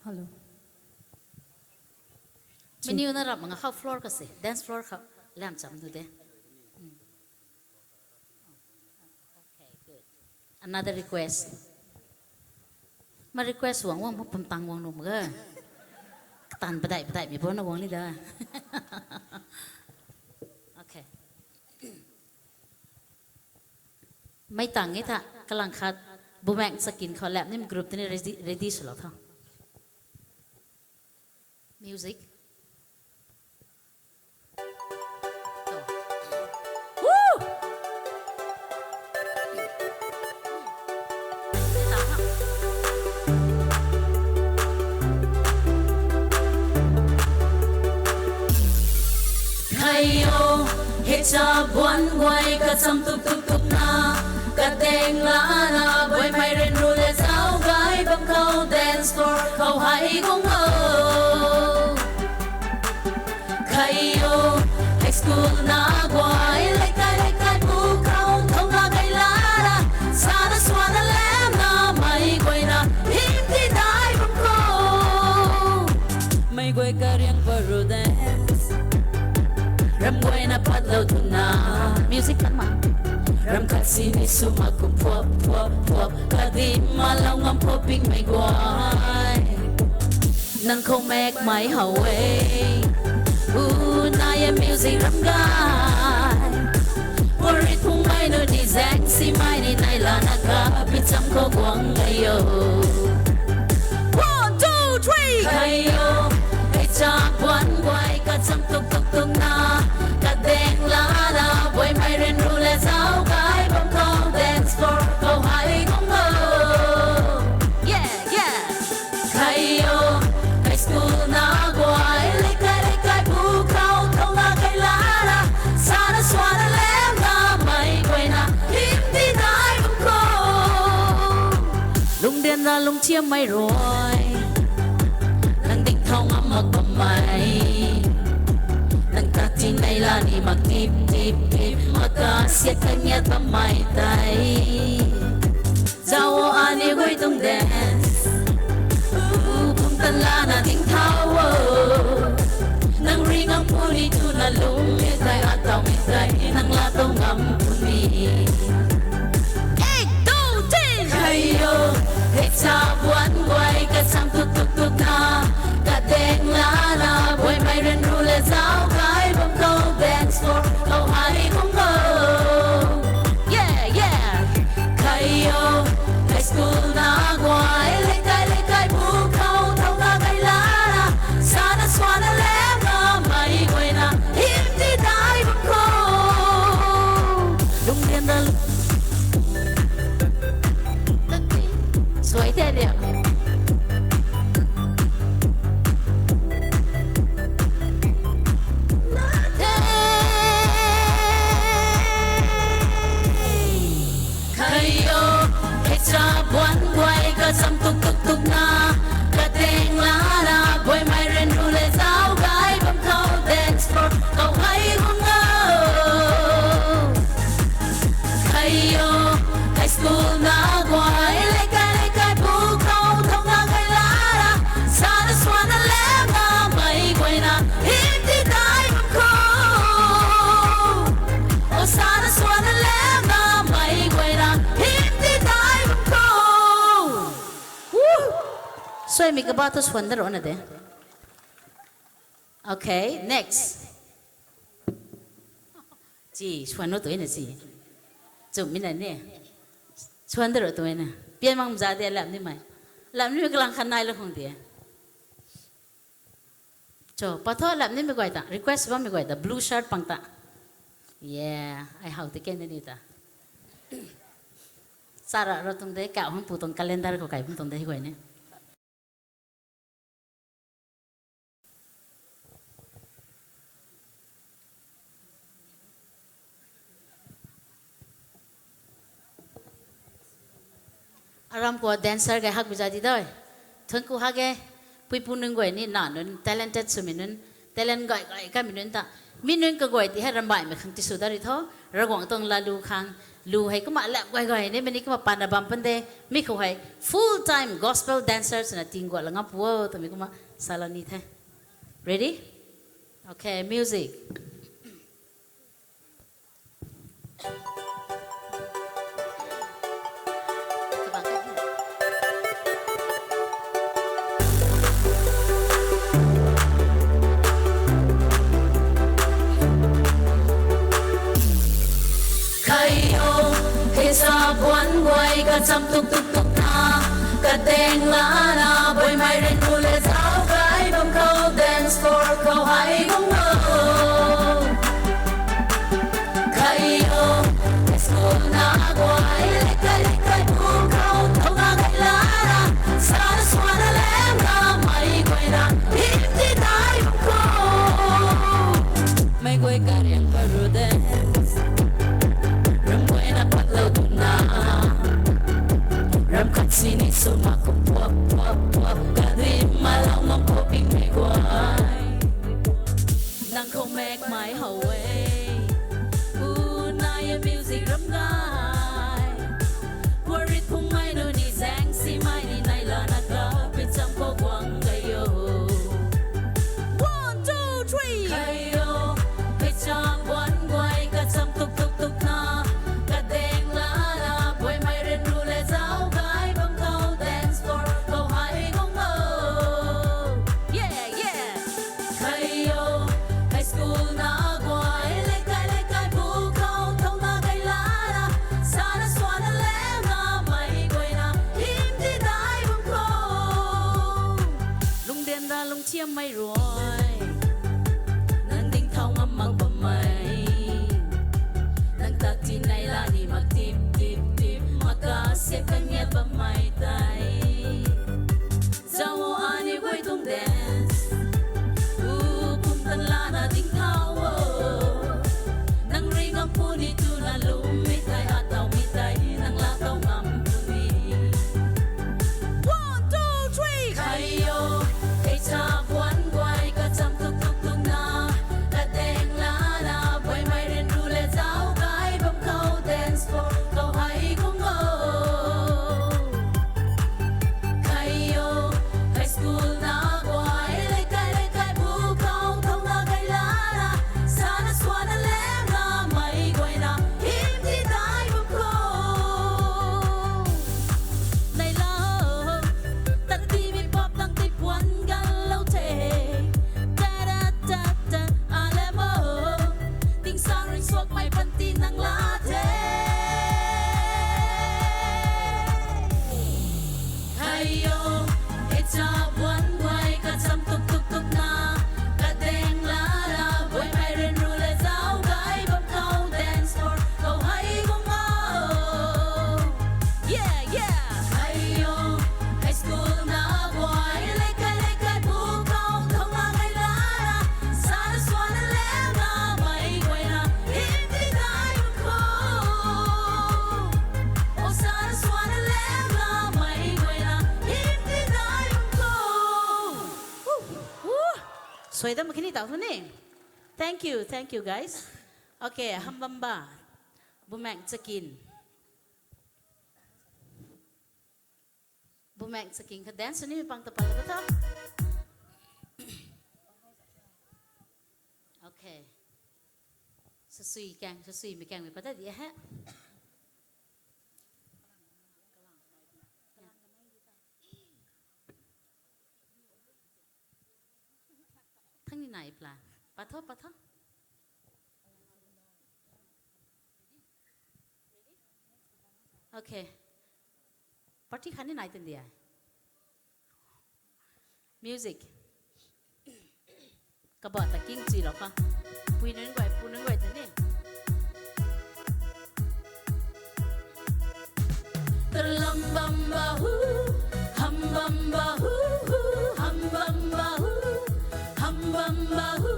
Hello. Menu na rap manga khou floor kasi, dance floor khou lam cham nu de. Hmm. Okay, good. Another request. Ma request wang wang pam tang wang num ga. Katan padai padai mi bo na wang ni da. Okay. Mei tang e tha, kalang khat, Bumaeng Chakin khou lap nim group tini ready, ready swlou tho. Music. Woo! Khayo, hecha buan guay kacham tuk tuk tukna, kateng lana buaimei ryanru le zauc gay bam khou dance floor khou hei guang o. Khayo, high school na guay, leikai leikai bu khou thouna gay lana, sana swana lemna mei guayna, him ti dai bam khou. Mei guay kariang paru dance. Ram guayna patlou twna. Music tan ma. Ram khat sini sw mak kum phuap, phuap, phuap. Kadima lou ngam phuap pingmei guay. Nang khou makmei how e. U nai e music ram gay. Puari phungmei nu ni zaeng simei ni nai lana kabi cham khou guang gay o. Tungna, kadeng lana, buaimei ryanru le zauc gay bam khou dance floor khou hei guang o. Yeah, yeah. Khayo, high school na guay, leikai leikai bu khou thouna kai lana, sana suana lemna, mei guayna, hymti dai bam khou. Lungdian ra lungthiammei rui, nang ding thau ngam mak bammei. Nang ta tinei la ni mak tip tip tip, maka siat kaniat bammei tei. Zauc o ani guay tuang dance. U, pumtan lana ding thau o. Nang ri ngam puni tuna lung e tei, atau e tei, nang la tau ngam puni. Ek, do, tin. Khayo, hei cha buan guay kacham tuk tuk tuk na, kadeng lana, buaimei ryanru le zauc gay bam khou dance floor khou hei guang o. Yeah, yeah. Khayo, high school na guay, leikai leikai bu khou thouna kai lana, sana suana lemna, mei guayna, hymti dai bam khou. Lungdian ra suai the ria. Khayo, hei cha buan guay kacham tuk tuk tuk na, kadeng lana, buaimei ryanru le zauc gay bam khou dance floor khou hei guang o. Khayo, high school na guay, leikai leikai bu khou thouna kai lana, sana suana lemna, mei guayna, hymti dai bam khou. O sana suana lemna, mei guayna, hymti dai bam khou. Woo! Suaimei kaba thu suan da ro na de. Okay, next. Chi, suan ro tu na chi. Chumhmei na ni. Suan da ro tu na. Pian mang za de lap nimei. Lap nimei kalang khan nai lo khang de. Cho, pa tho lap nimei guay ta. Request bammei guay ta. Blue shirt pang ta. Yeah, ai how ti ken ni ta. Chara ro tuang de, kau hang pu tuang calendar khou kai bam tuang de hei guay ni. Aram khou dancer gay hak bi za di dai. Thuanc ku hak e, puipu nunc guay ni na nunc, talented swmei nunc, talent gay gay kamei nunc ta. Mi nunc kaguay ti hei ramh baihmei khang tisw dat ri tho, Ravguangc tuang lalu khang, lu hei kumna lap guay guay ni, mani kumna pana bam pan de, mi khou hei full time gospel dancers na ting guat la ngam pu o, twmei kumna salou ni the. Ready? Okay, music. Khayo, hei sa buan guay kacham tuk tuk tuk na, kateng lana, buaimei ryanru le zauc gay bam khou dance floor khou hei guang o. Khayo, high school na guay, leikai leikai bu khou thouna kai lana, sana suana lemna, mei guayna, hymti dai bam khou. Mei guay kariang karu dance. Ram guayna patlou tuna. Ram khat sini sw mak khou puap puap puap, kadui malau ngam khou pingmei guay. Nang khou mek mai how e. U nai e music ram gay. Puarit phungmei nunc ni zaeng simei ni nai lana ka pi cham khou guang gay o. One, two, three. Khayo, hei cha buan guay kacham tuk tuk tuk na, kadeng lana, buaimei ryanru le zauc gay bam khou dance floor khou hei guang o. Yeah, yeah. Khayo, high school na guay, leikai leikai bu khou thouna kai lana, sana suana lemna, mei guayna, hymti dai bam khou. Lungdian ra lungthiammei rui, nang ding thau Nai la ni mak tip tip tip maka se kanya bammei tei. Zau ani guay tuang dance. U kum tan lana ding thau o. Nang ring am puni tu na lum mi tei atau mi tei nang la tau ngam puni. One, two, three. Kayo, ei cha buan guay ka cham tuk tuk tuk na, ka deng lana, buai mai rin ru le zau gai bam khou dance floor khou hei gung o. Kayo, high school na guay, leikai leikai bu khou thau na gai lana, sana suana lem na, mei guayna, him ti dai bam khou. Nai la o, tat ti mi pap lang ti puan gan lou the. Ta da ta ta, a le mo. Ting sang ring suak mai pan ti nang la the. Hayo, e cha buan guay ka cham tuk tuk tuk na. Ka deng la la, buai mai rin ru le zau gai bam khou dance floor khou hei gung o. Yeah, yeah. Hayo, high school na guay, leikai leikai bu khou thau na gai lana, sana suana lem na, mei guayna, him ti dai bam khou. O sana suana lem na, mei guayna, him ti dai bam khou. Woo! Suai dam kini tau thu ni. Thank you, thank you guys. Okay, Hambamba. Bumaeng Chakin. Bumaeng Chakin kha dance ni mi pang ta pang ta tha. Okay. Sasui kaeng, sasui mi kaeng mi pata di he. Thang ni nai plan. Patho, patho. Okay. Party khan ni nai tan dia. Music. Kaba ta king chi lo kha. Pui nunc guay, pu nunc guay ta ni. Tarlam bam ba hu, ham bam ba hu hu, ham bam ba hu, ham bam ba hu,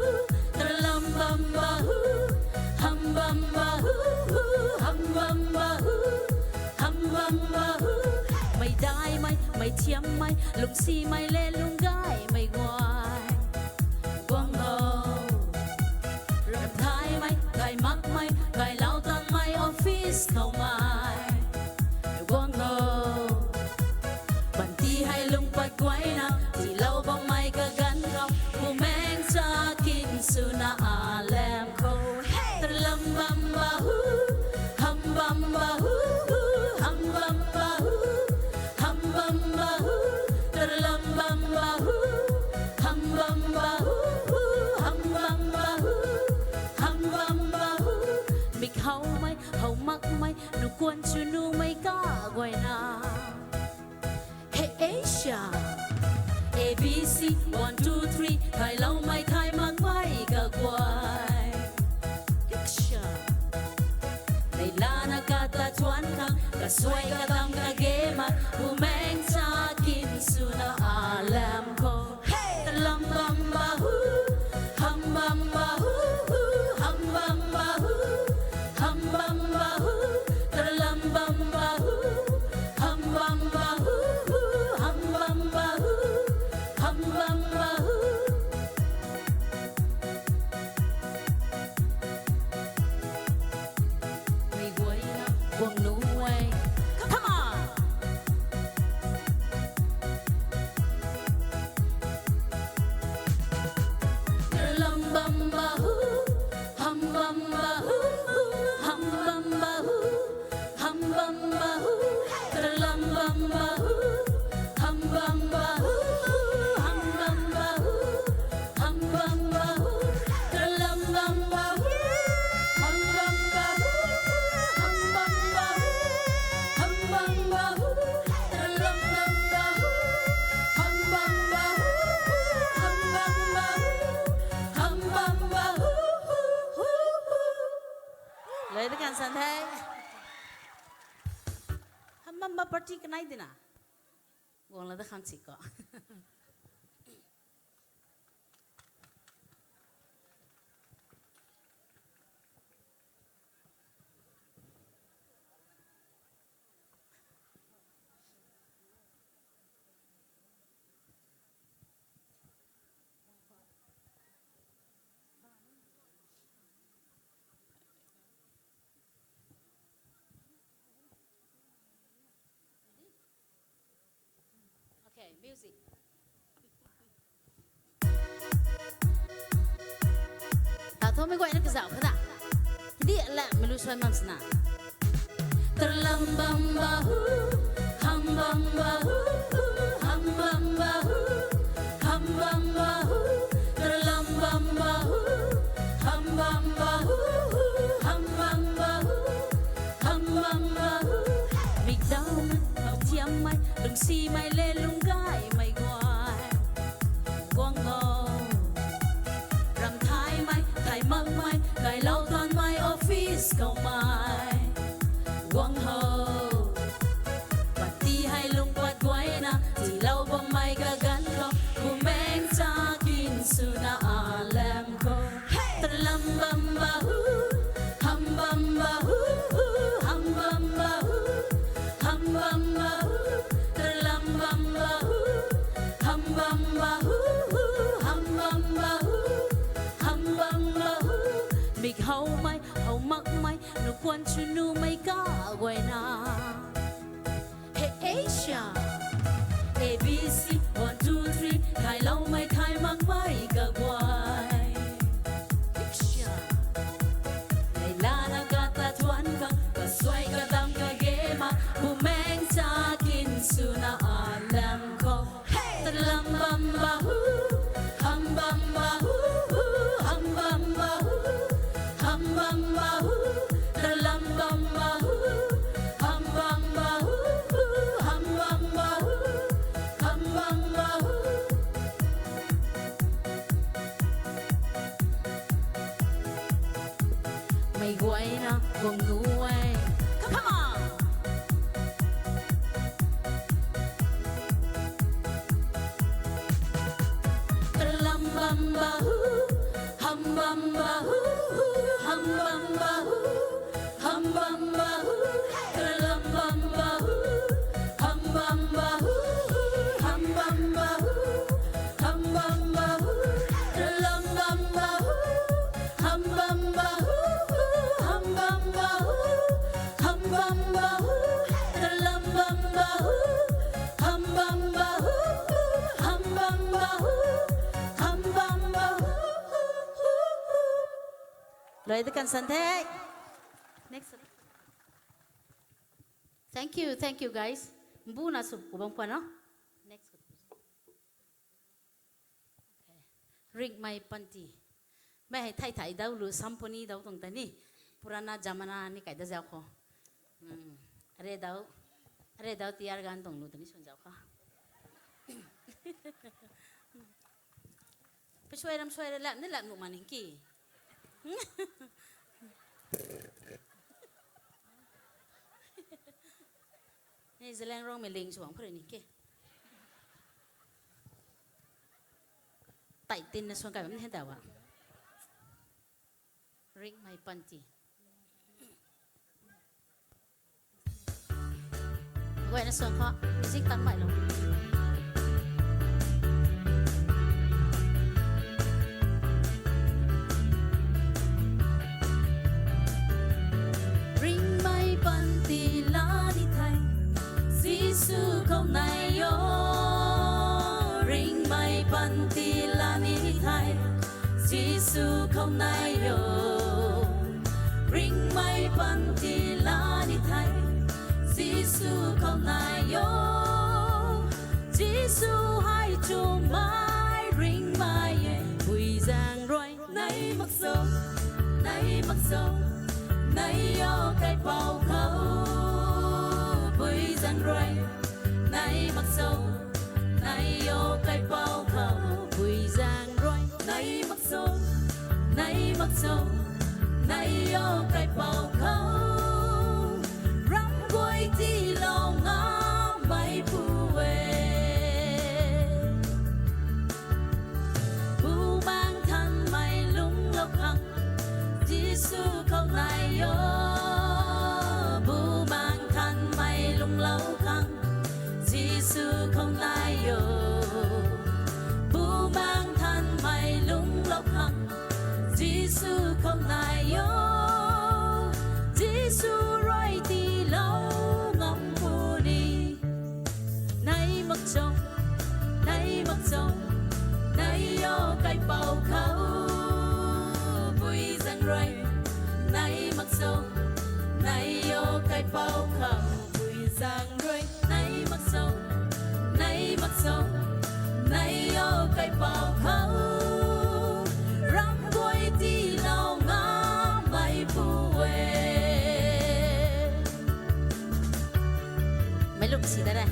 tarlam bam ba hu, ham bam ba hu hu, ham bam ba hu, ham bam ba hu. Mei dai mei, mei thiam mei, lungsi mei le lung gai mei guay. Guang ho. Ram thay mei, thay mak mei, thay lau tang mei, office khou mei. Guang ho. Ban ti hei lung pat guayna, ti lau bam mei kaganv khou, Bumaeng Chakin swna alam khou. Hey! Tarlam bam ba hu, ham bam ba hu hu, ham bam ba hu, ham bam ba hu, tarlam bam ba hu, ham bam ba hu hu, ham bam ba hu, ham bam ba hu. Mik how mei, how mak mei, nukuan chu nu mei kaguayna. Hey Asia, A B C, one, two, three, thay lau mei, thay mak mei kaguay. Asia. Mei lana kata chuan khang, kasuai kadam kage mak, Bumaeng Chakin swna alam khou. Hey! Tarlam bam ba hu, ham bam ba hu hu, ham bam ba hu, ham bam ba hu, tarlam bam ba hu, ham bam ba hu hu, ham bam ba hu, ham bam ba hu. Mei guayna guang nu e. Come on! Tarlam bam ba hu, ham bam ba hu hu, ham bam ba hu, ham bam ba hu, tarlam bam ba hu, ham bam ba hu hu, ham bam ba hu, ham bam ba hu, tarlam bam ba hu, ham bam ba hu, ham bam ba hu, Amba party kanai dina. Guang la da khang chi ko. Okay, music. Tathomei guayna kazauh khada. Hidi la melu suai mam sina. Tarlam bam ba hu, ham bam ba hu, ham bam ba hu, ham bam ba hu, tarlam bam ba hu, ham bam ba hu, ham bam ba hu, ham bam ba hu. Mikdau na, thiammei, lungsimei le lunggaymei guay. Guang ho. Ram thaymei, thay makmei, kailou tanmei office khou mei. Guang ho. Party hei lung pat guayna, tiilou bammei kaganv khou, bumaeng chakin swna alam khou. Hey! Tarlam bam ba hu, ham bam ba hu, ham bam ba hu, ham bam ba hu, tarlam bam ba hu, ham bam ba hu, ham bam ba hu, ham bam ba hu. Mik howmei, how makmei, nukhwan chunumei kaguayna. Hey Asia, A B C, one, two, three, thayloumei, thay makmei kaguay. Asia. Leilana kata thuan khang, kasuai kadam kage ma, bumaeng chakin swna alam khou. Hey! Tarlam bam ba hu, ham bam ba hu, ham bam ba hu, ham bam ba hu, tarlam bam ba hu, ham bam ba hu, ham bam ba hu, ham bam ba hu. Mei guayna guang nu e. Come on! Tarlam bam ba hu, ham bam ba hu, ham bam ba hu, ham bam ba hu, tarlam bam ba hu, ham bam ba hu, ham bam ba hu, ham bam ba hu, tarlam bam ba hu, ham bam ba hu, ham bam ba hu, ham bam ba hu, tarlam bam ba hu, ham bam ba hu, ham bam ba hu, ham bam ba hu. Loi da kan san the. Next. Thank you, thank you, guys. Mbu na sup ku bam kwan no. Next. Okay. Ringmei panty. Mei hei thei thei dau lu symphony dau tuang ta ni. Purana jamana ni kai da zau kho. Hmm. Are dau. Are dau tiar gan tuang lu ta ni swan zau kho. Pe suai ram suai ra lat ni lat nu ma ning ki. Ni Zeliangrong mei ling suang khare ning ki. Tai tin na suang kai bam ni hen ta wa. Ringmei panty. Guayna suang kho, music tan mai lo. Ringmei panty la ni thei, Jisu khou nai o. Ringmei panty la ni thei, Jisu khou nai o. Ringmei panty la ni thei, Jisu khou nai o. Jisu hei chumei ringmei e, pui zaeng rui. Nai mak so, nai mak so, nai o kaipouc khou, pui zaeng rui. Nai mak so, nai o kaipouc khou, pui zaeng rui. Nai mak so, nai mak so, nai o kaipouc khou. Ram guay tiilou nga si da re.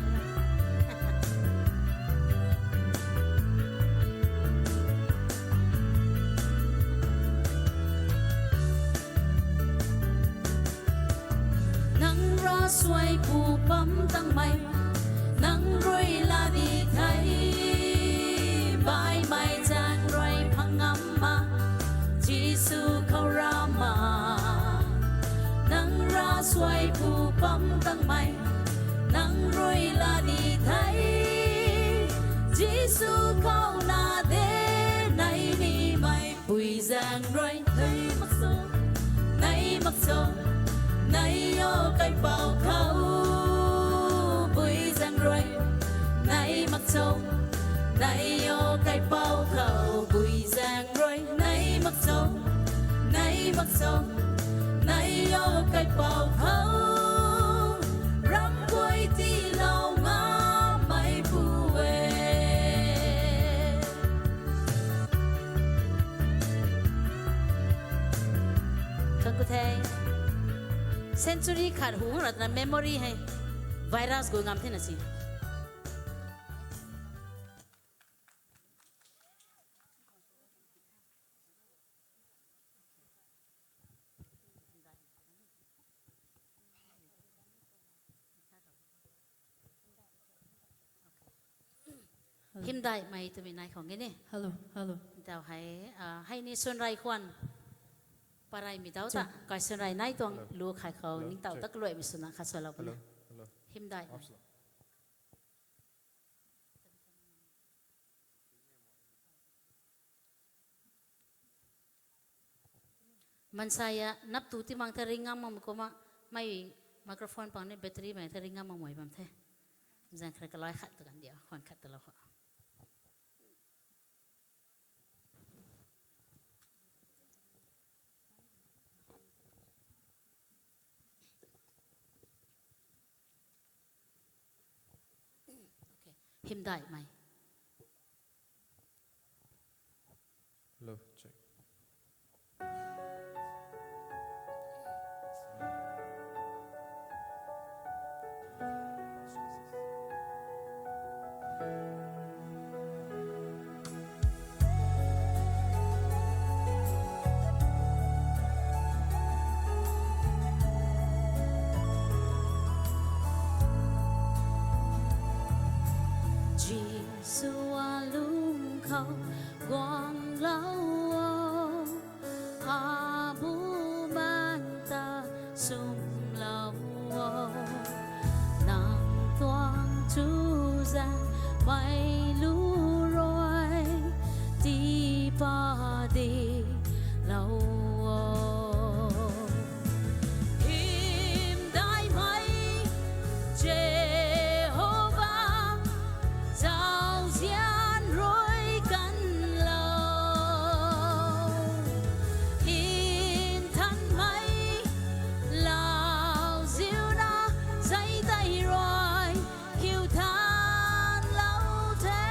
Nang ra suai pu pam tangmei, nang rui la di thei, baimei zaeng rui phang ngam ma, Jisu khou ra ma. Nang ra suai pu pam tangmei, nang rui la di thei, Jisu khou na de, nai nimei pui zaeng rui, nai mak sw, nai mak sw, nai o kaipouc khou, pui zaeng rui, nai mak sw, nai o kaipouc khou, pui zaeng rui, nai mak sw, nai mak sw, nai o kaipouc khou, ram guay tiilou ngamei pu e. Thangc ku the. Century khat hu rat na memory hei virus guay ngam thena si. Hymdaihmei twmei nai khang e ni. Hello, hello. Tau hei, ah, hei ni swnrei khwan. Paraimei dau ta, kai swnrei nai tuang lu khai khou, ningtow ta kaluaimei swna khat swlou puni. Hymdaihmei. Mansei a nap tu ti mang the ring ngam mak kumna, mei microphone pang ni battery mei the ring ngam makmei bam the. Zaeng khat kalai khat ta kan dia, khwan khat ta lou kho. Hymdaihmei. Hello, check. Jisu a lung khou guanglou o, a bumaengh ta sumlou o, nang tuang chuzaenghmei lu rui tiipat dilou o. Hymdaihmei Jihova, zauzian rui kanlou, nthanmei lauziuna zei tei rui khiu thanlou the.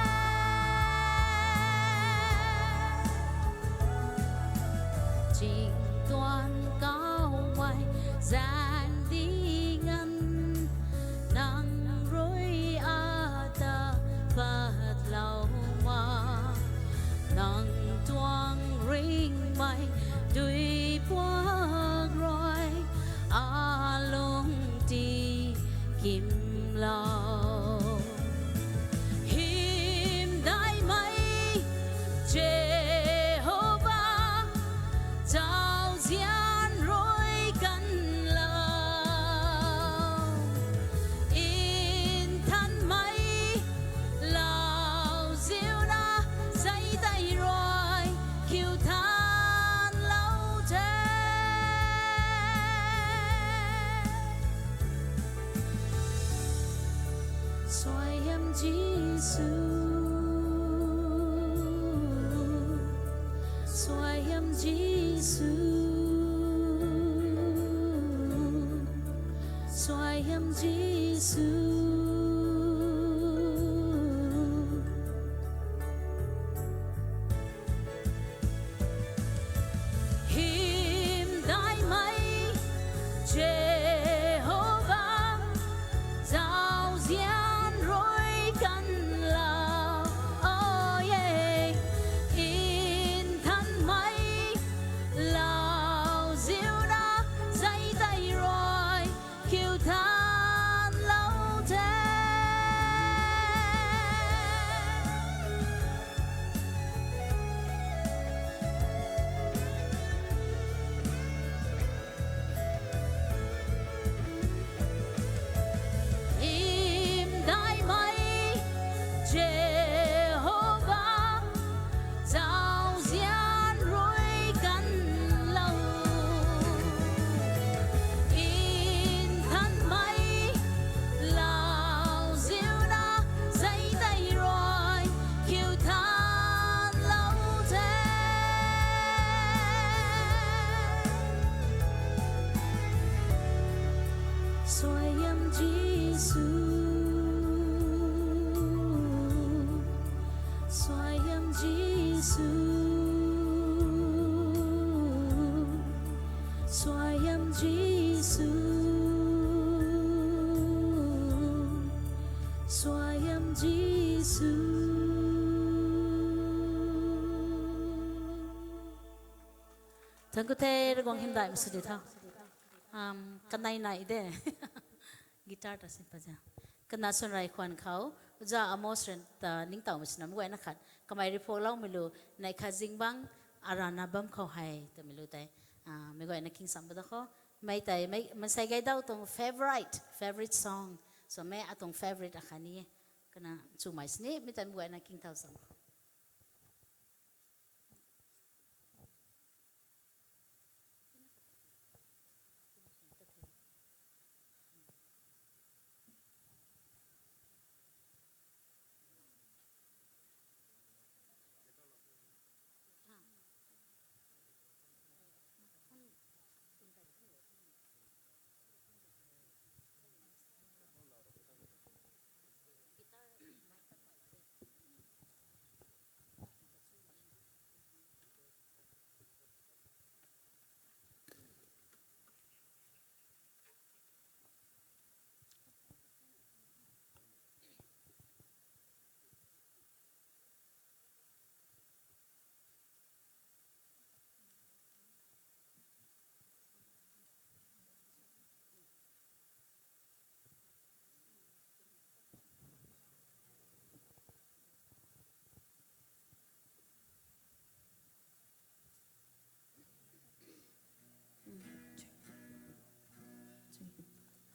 Ching tuang kaumei zaeng ding nganv, nang rui ata patlou ma, nang tuang ringcmei duipuak rui alung tikimlou. Hymdaihmei Jihova, zauzian rui kanlou, nthanmei lauziuna zei tei rui khiu thanlou the. Suaihiam Jisu, Suaihiam Jisu, Suaihiam Jisu. Hymdaihmei Jihova, zauzian Suaihiam Jisu, Suaihiam Jisu, Suaihiam Jisu, Suaihiam Jisu. Thank you the, Ravguangc hymdaihmei sw di tho. Um, kanei nai de. Guitar ta si pa za. Kana swn rey khwan khou, Oja Amos rui ta ningtowmei swna mei guayna khat. Kamei rui phuakloumei lu, neih khat zingbangc, arana bam khou hei, twmei lu tei. Ah, mei guayna king sam ba da khou. Mei tei, mei, maansei gay daw tuang favorite, favorite song. So mei atuang favorite akhat ni e. Kana chumei sini, mei tei mei guayna king thau sam.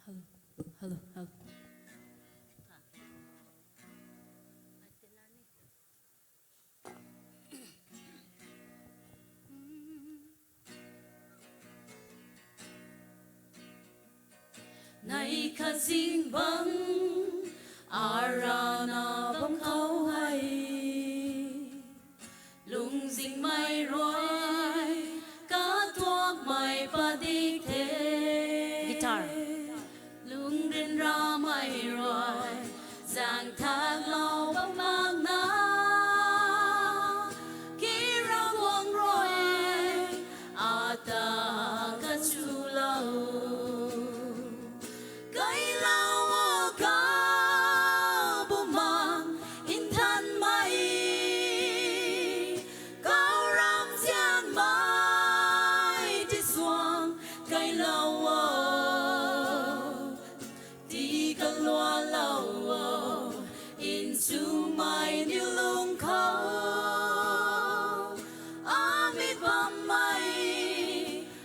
Hello, hello, hello. Neih khat zingbangc, arana bam khou hei. Lungzingmei rui, katuakmei padik the. Guitar. Lungh ryanramei rui, zaeng thaklou bam makna. Ki Ravguangc rui, ata kachulou. Kailou o ka, Bumaengh Nthanmei, kau ramzianmei ti suang kailou o. Tii kalualou o, nchumei niw lung khou, ami bammei,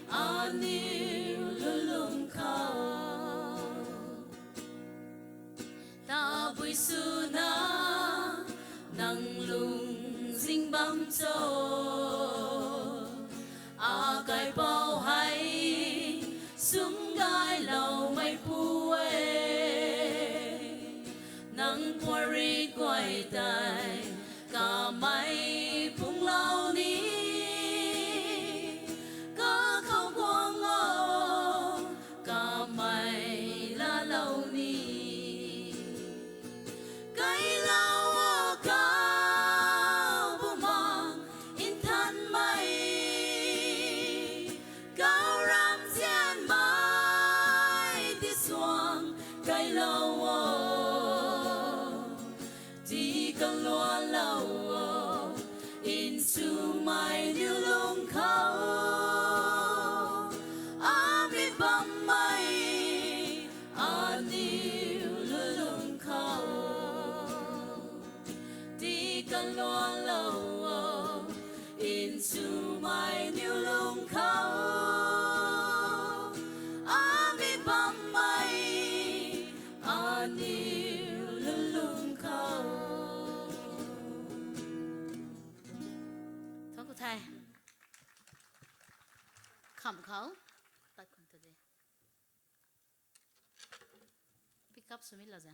aniw lulung khou. Tabui swna nang lungzing bam cho, akaipouc hei sumgayloumeipu e. Nang puari guay tei kamei phunglou ni, kakhou guang o, kamei laalou ni. Kailou o ka, Bumaengh Nthanmei, kau ramzianmei ti suang kailou o. Tii kalualou o, nchumei niw lung khou, ami bammei, aniw lulung khou. Tii kalualou o, nchumei niw lung khou, ami bammei, aniw lulung khou. Thank you the. Kham khou tat khang tu de. Pick up swmei lou za.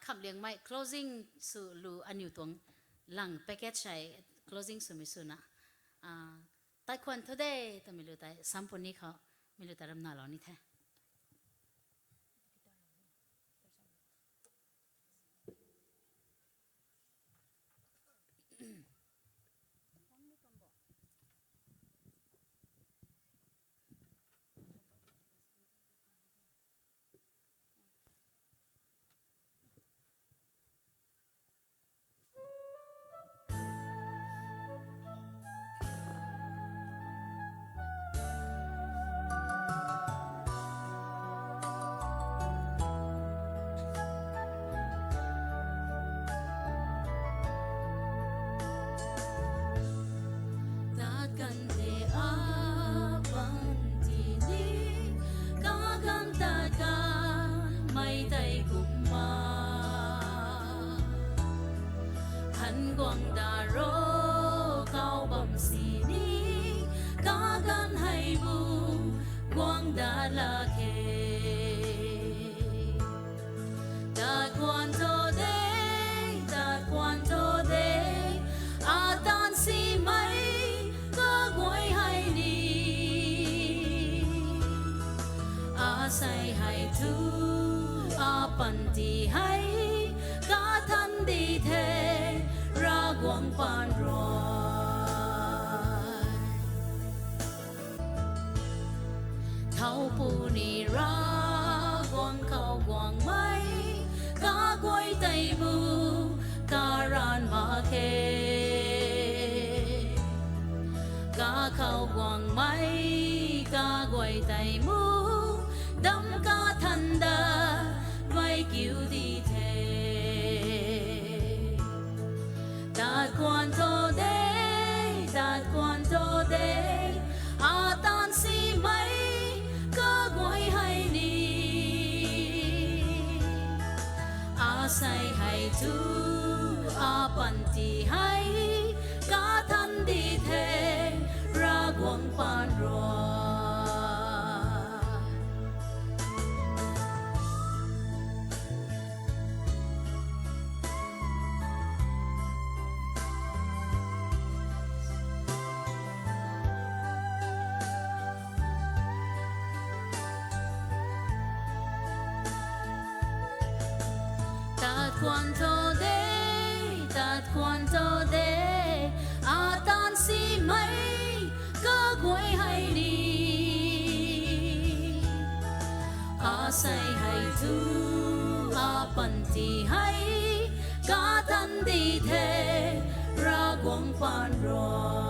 Khamhliangmei closing sw lu, aniw tuang lang package hei closing swmei swna. Ah, tat khwan tho de, twmei lu tei sam puni khou, mi lu ta ramnalou ni the. Tat kan the a panty ni, kaganv tat kanmei tei kumna. Han guang da ro, kau bam sini, kaganv hei bu guang dat lak khe. Tat khwan tho de, tat khwan tho de, atan simei kaguay hei ni. Asei hei thu, apanty hei, kathan di the, Ravguangc paan rui. Thow puni Ravguangc khou guangmei, kaguay tei mu, karan mak khe. Kakhou guangmei, kaguay tei mu, dam kathan da, mei kiu di the. Tat khwan tho de, tat khwan tho de, atan simei kaguay hei ni. Asei hei thu, apanty hei, kathan di the, Ravguangc paan rui. Tat khwan tho de, tat khwan tho de, atan simei kaguay hei ni. Asei hei thu, apanty hei, kathan di the, Ravguangc paan rui.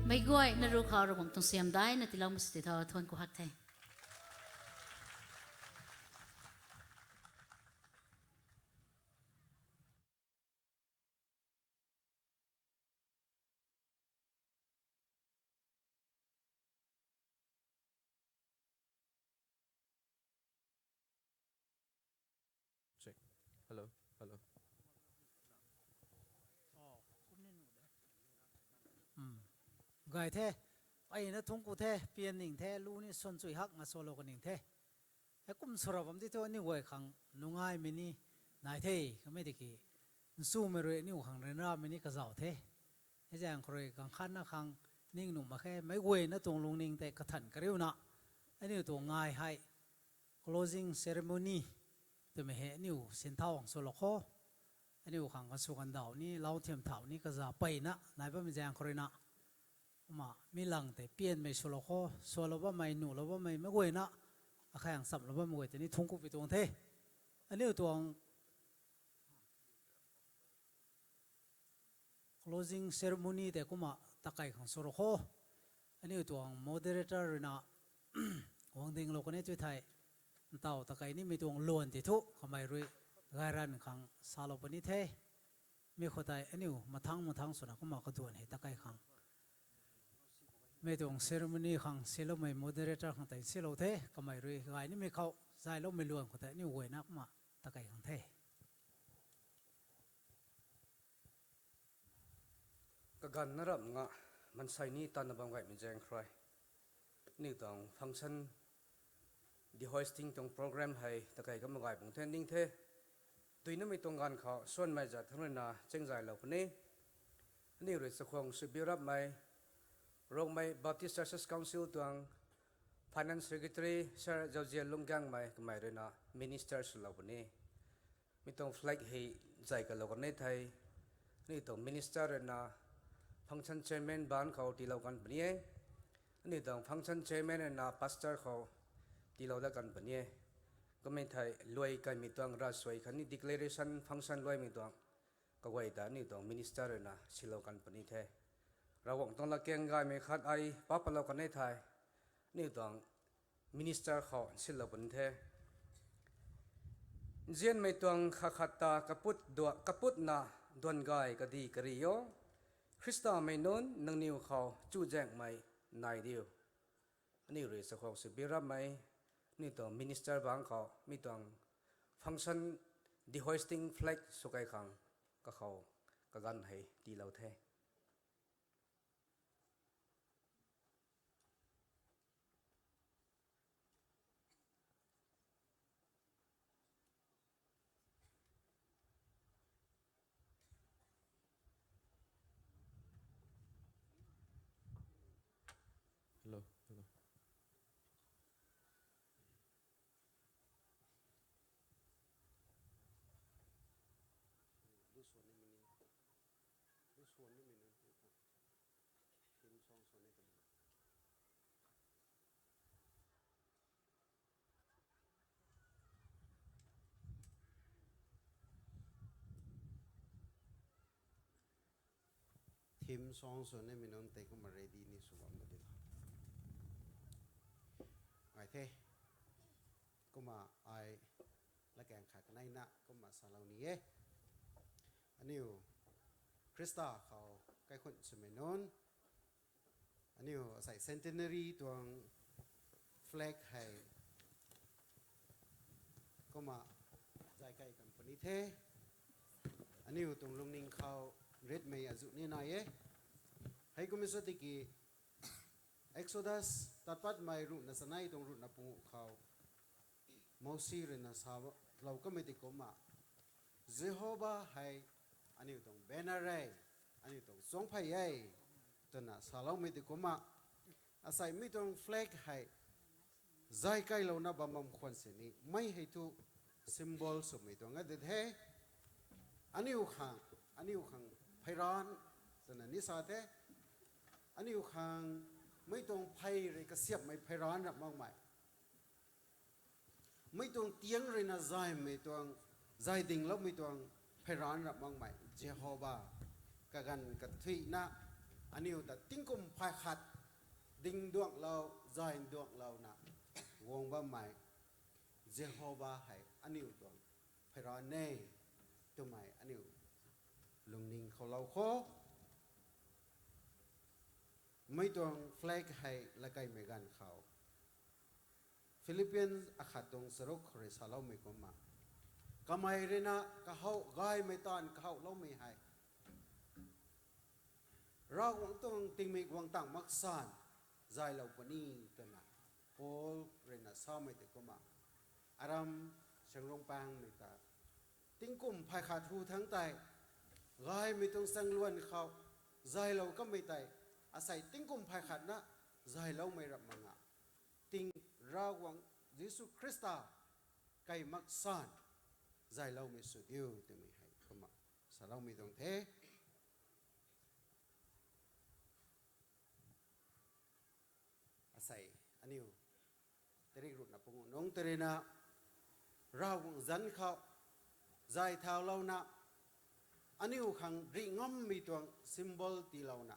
Meic guayna ruc khou Ravguangc tuang siam daina tiilou mak sw ti tho, thuanc ku hak the. Check. Hello, hello. Gay the, ai na thungc ku the, pian ning the, lu ni swan chui hak na swlou ka ning the. Heikum swra bam ti thu aniu guay khang nungaimei ni nai the, kamei tiki, nchumei rui aniu khang ryanramei ni kazauh the. Hei zaeng khou rui ganv khatna khang ning nuh mak khe, meic guayna tuang lungning tei kathan kariuna, aniu tuang ngai hei, closing ceremony twmei hei aniu sinthau ang swlou kho. Aniu khang kasw kandauh ni, lau thiam thauh ni kaza peyna nai bammei zaeng khou ruina, kumna mi lang tei pianmei swlou kho, swlou bammei, nuhlou bammei meic guayna, akhang chamlou bammei guay tei ni thungc ku pi tuang the. Aniu tuang closing ceremony tei kumna takei khang swlou kho. Aniu tuang moderator ruina guang dinglou kan e tu thei, ntaw takei nimei tuang luan tei thu kamei rui gayran khang salou puni the. Mi khou tei aniu mathangc mathangc swna kumna kaduan hei takei khang, mi tuang ceremony khang siloumei moderator khang tei silou the, kamei rui gay nimei khou zayloumei luan khou tei aniu guayna kumna takei khang the. Ganv na ramh nga, mansei ni tanna bam gaymei zaeng khou rui, aniu tuang function, dehoisting tuang program hei takei kamei gay pung the ning the. Duinamei tuang ganv khou suanmei zat thangc ruina chengzaylou puni. Aniu rui chakhwang sw biu rapmei, Rongmei Baptist Churches Council tuang Finance Secretary Sir Zauzian Lungkangmei kamei ruina minister swlou puni. Mi tuang flag hei zay kalou kan e thei, aniu tuang minister ruina function chairman bangc khou tiilou kan puni e. Aniu tuang function chairman ruina pastor khou tiilou dat kan puni e. Kamei thei luai kaimei tuang ravsuai khatni declaration function luaimei tuang kaguay ta aniu tuang minister ruina silou kan puni the. Ravguangc tuang latkaeng gaymei khat ai pa patlou kan e thei, aniu tuang minister khou silou puni the. Nzianmei tuang khat khat ta kaput dua, kaputna duan gay kadi kari o. Khristamei nunc nangniw khou chuzaenghmei nai diu. Aniu rui chakhwang sw biu rapmei, aniu tuang minister bangc khou mi tuang function, dehoisting flag swkai khang kakhou kaganv hei tiilou the. Hello, hello. Lu suan nimei ni, lu suan nimei nunc theme song suan ni twmei. Theme song suan nimei nunc tei kumna ready ni sw bam ta di tho. Ngai the. Kumna ai latkaeng khat kaneina kumna salou ni e. Aniu Khrista khou kaikhunc swmei nunc, aniu asei centenary tuang flag hei kumna zay kai kan puni the. Aniu tuang lungning khou ritmei azuh ni nai e. Hei kummei sw tiki Exodus tatpatmei ruhna chanei tuang ruhna panguh khou Mosi ruina salou kamei tei kumna, Jehova hei aniu tuang banner e, aniu tuang chuangphey e, twna saloumei tei kumna, asei mi tuang flag hei zay kailouna bam bam khwan sini mei hei thu symbol swmei tuang a di the. Aniu khang, aniu khang pheyranc twna ni sa the. Aniu khang mei tuang phey rui kasiamhmei pheyranc rap makmei, mei tuang tiang ruina zaymei tuang, zay dingloumei tuang pheyranc rap makmei Jehova, kaganv kathuicna, aniu ta tingkum phay khat ding duanglou, zay duanglouna guang bammei Jehova hei aniu tuang pheyranc e twmei aniu lungning khou lou kho. Mei tuang flag hei lakaimei ganv khou Philippians akhat tuang charuk khou rui saloumei kumna, kamei ruina kahouh gaymei taanv kahouhloumei hei Ravguangc tuang tingmik guang tang mak san zaylou puni twna Paul ruina samei tei kumna, aram Sangrungpangmei ta tingkum phay khat hu thangc tei gaymei tuang changluan khou zaylou kamei tei asei tingkum phay khatna zayloumei rap mak nga, ting Ravguangc Jisu Khrista kai mak san zayloumei sw diu twmei hei kumna saloumei tuang the. Asei aniu tarik ruhna panguh nungc tei ruina Ravguangc zanc khou zay thaulouna, aniu khang rih ngammei tuang symbol tiilouna,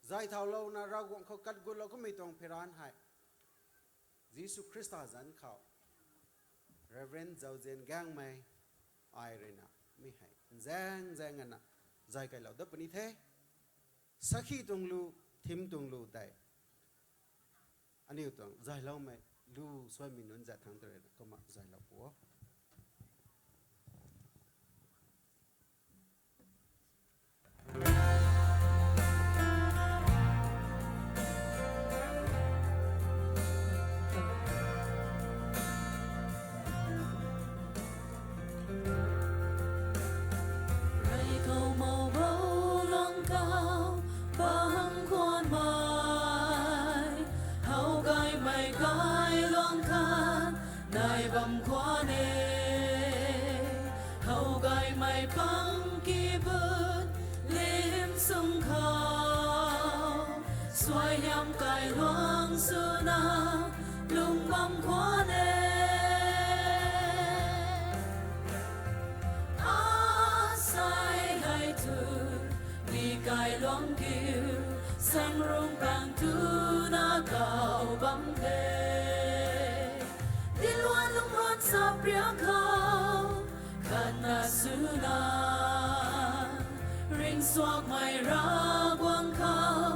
zay thaulouna Ravguangc khou kat gutlou kamei tuang pheyranc hei Jisu Khrista zanc khou Reverend Zauzian Gangmei ai ruina mi hei nzaeng nzaeng ana zay kailou dat puni the. Sakhi tuang lu, theme tuang lu tei aniu tuang zayloumei lu suaimei nunc zat thangc tei ruina kumna zaylou pu o. Nai bam khwan e, how gaymei pang kibut lim sung khou, suaihiam kailuang swna lung bam khwan e. Asei hei thu, mi kailuang kiu, sang rung pang tuna kau bam the. Diluan lungruan sapriak khou, khatna swna, ringsuakmei Ravguangc khou,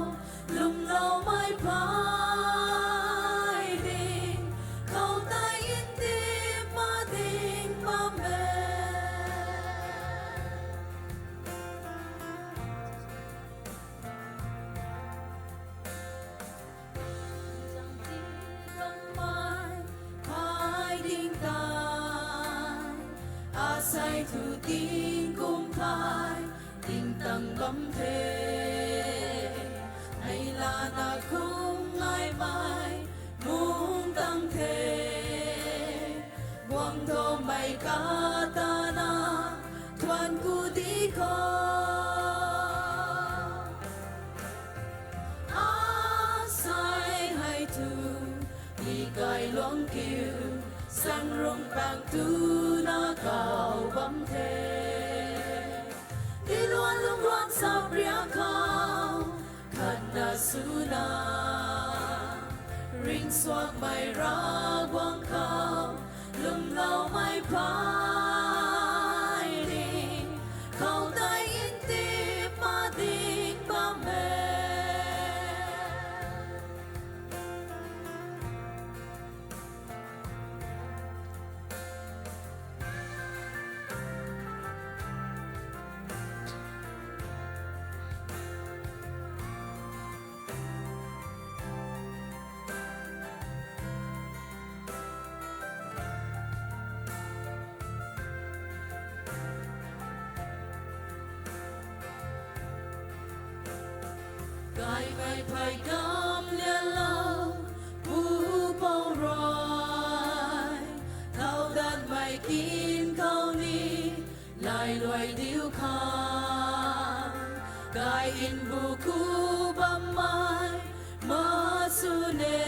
lwmloumei phay ding, khou tei ntip ma ding bam e. Zang ti bam mei phay ding tei, asei thu tingkum phay ding tang bam the. Hei lana khum ngaimei mung tang the. Guang tho mei katana thuan ku di khou. Asei hei thu, mi kailuang kiu, sang rung pang tuna kau bam the. Diluan lungruan sapriak khou, khatna swna, ringsuakmei Ravguangc khou, lwmloumei phay ding, khou tei ntip ma ding bam e. Gaymei phey kam lianlou, pupouc rui, thau datmei kin khou ni, lailuai diu khang, gay nbu ku bammei, ma sw ne,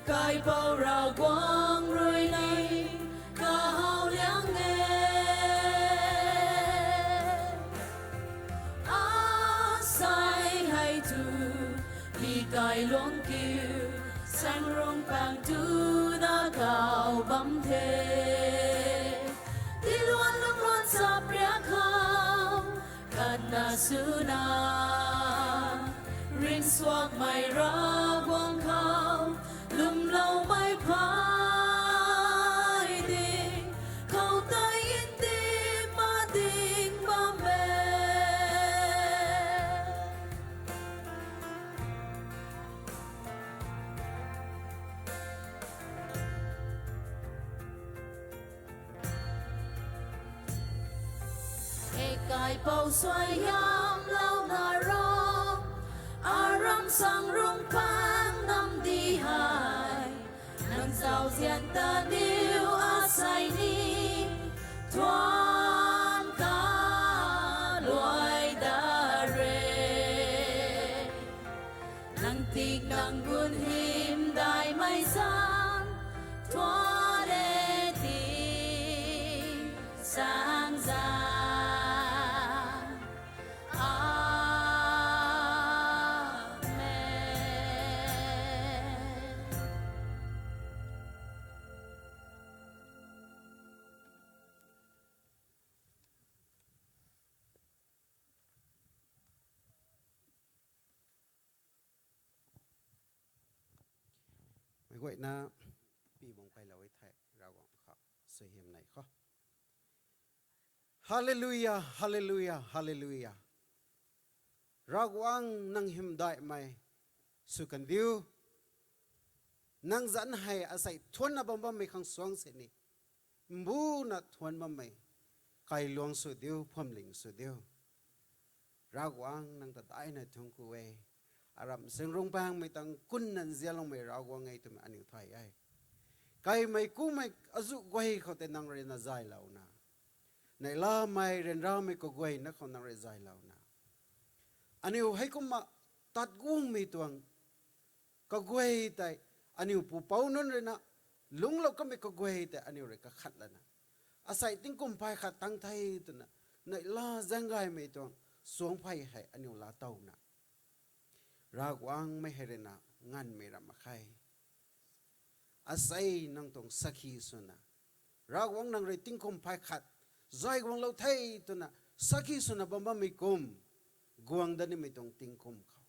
Kaipouc Ravguangc rui ni, kahaw liang e. Asei hei thu, mi kailuang kiu, sang rung pang tuna kau bam the. Tiluan lungluan sapriak khou, khatna swna, ringcsuakmei Ravguangc khou, lwmloumei phay ding khou tei nti mak ding bam e. Hei Kaipouc suaihiamlouna ro, aram sang rungpang namdi hei, nang zauzian ta diu asei ni, thuan kaluai dat re. Nang tik nang gun hymdaihmei sang, thuan e tingsaengzaeng. Amen. Meic guayna pi bang kailou e thei, Ravguangc khou suaihiam nei khou. Hallelujah, hallelujah, hallelujah. Ravguangc nang hymdaihmei sw kandiu. Nang zanc hei asei thuanna bam bammei khang suang sini, mbuna thuan bammei kailuang sw diu, phuamling sw diu. Ravguangc nang ta daihna thuanc ku e. Aram sang rungpangmei tang kunna nzianloumei Ravguangc e twmei aniu thay e. Kaimei kumei azuh guay khou tei nang rui na zaylouna, neihlamei ryanramei kaguayna khou nang rui zaylouna, aniu heikumna tat guangmei tuang kaguay tei, aniu pupouc nunc rui na lungclou kamei kaguay tei aniu rui kakhat lana, asei tingkum phay khat tang the twna, neihla zaeng gaymei tuang suangphey hei aniu laatowna, Ravguangc mei hei rui na nganvmei ramh mak khe. Asei nang tuang sakhi swna, Ravguangc nang rui tingkum phay khat zay guanglou the twna sakhi swna bam bammei kum, guang dat nimei tuang tingkum khou,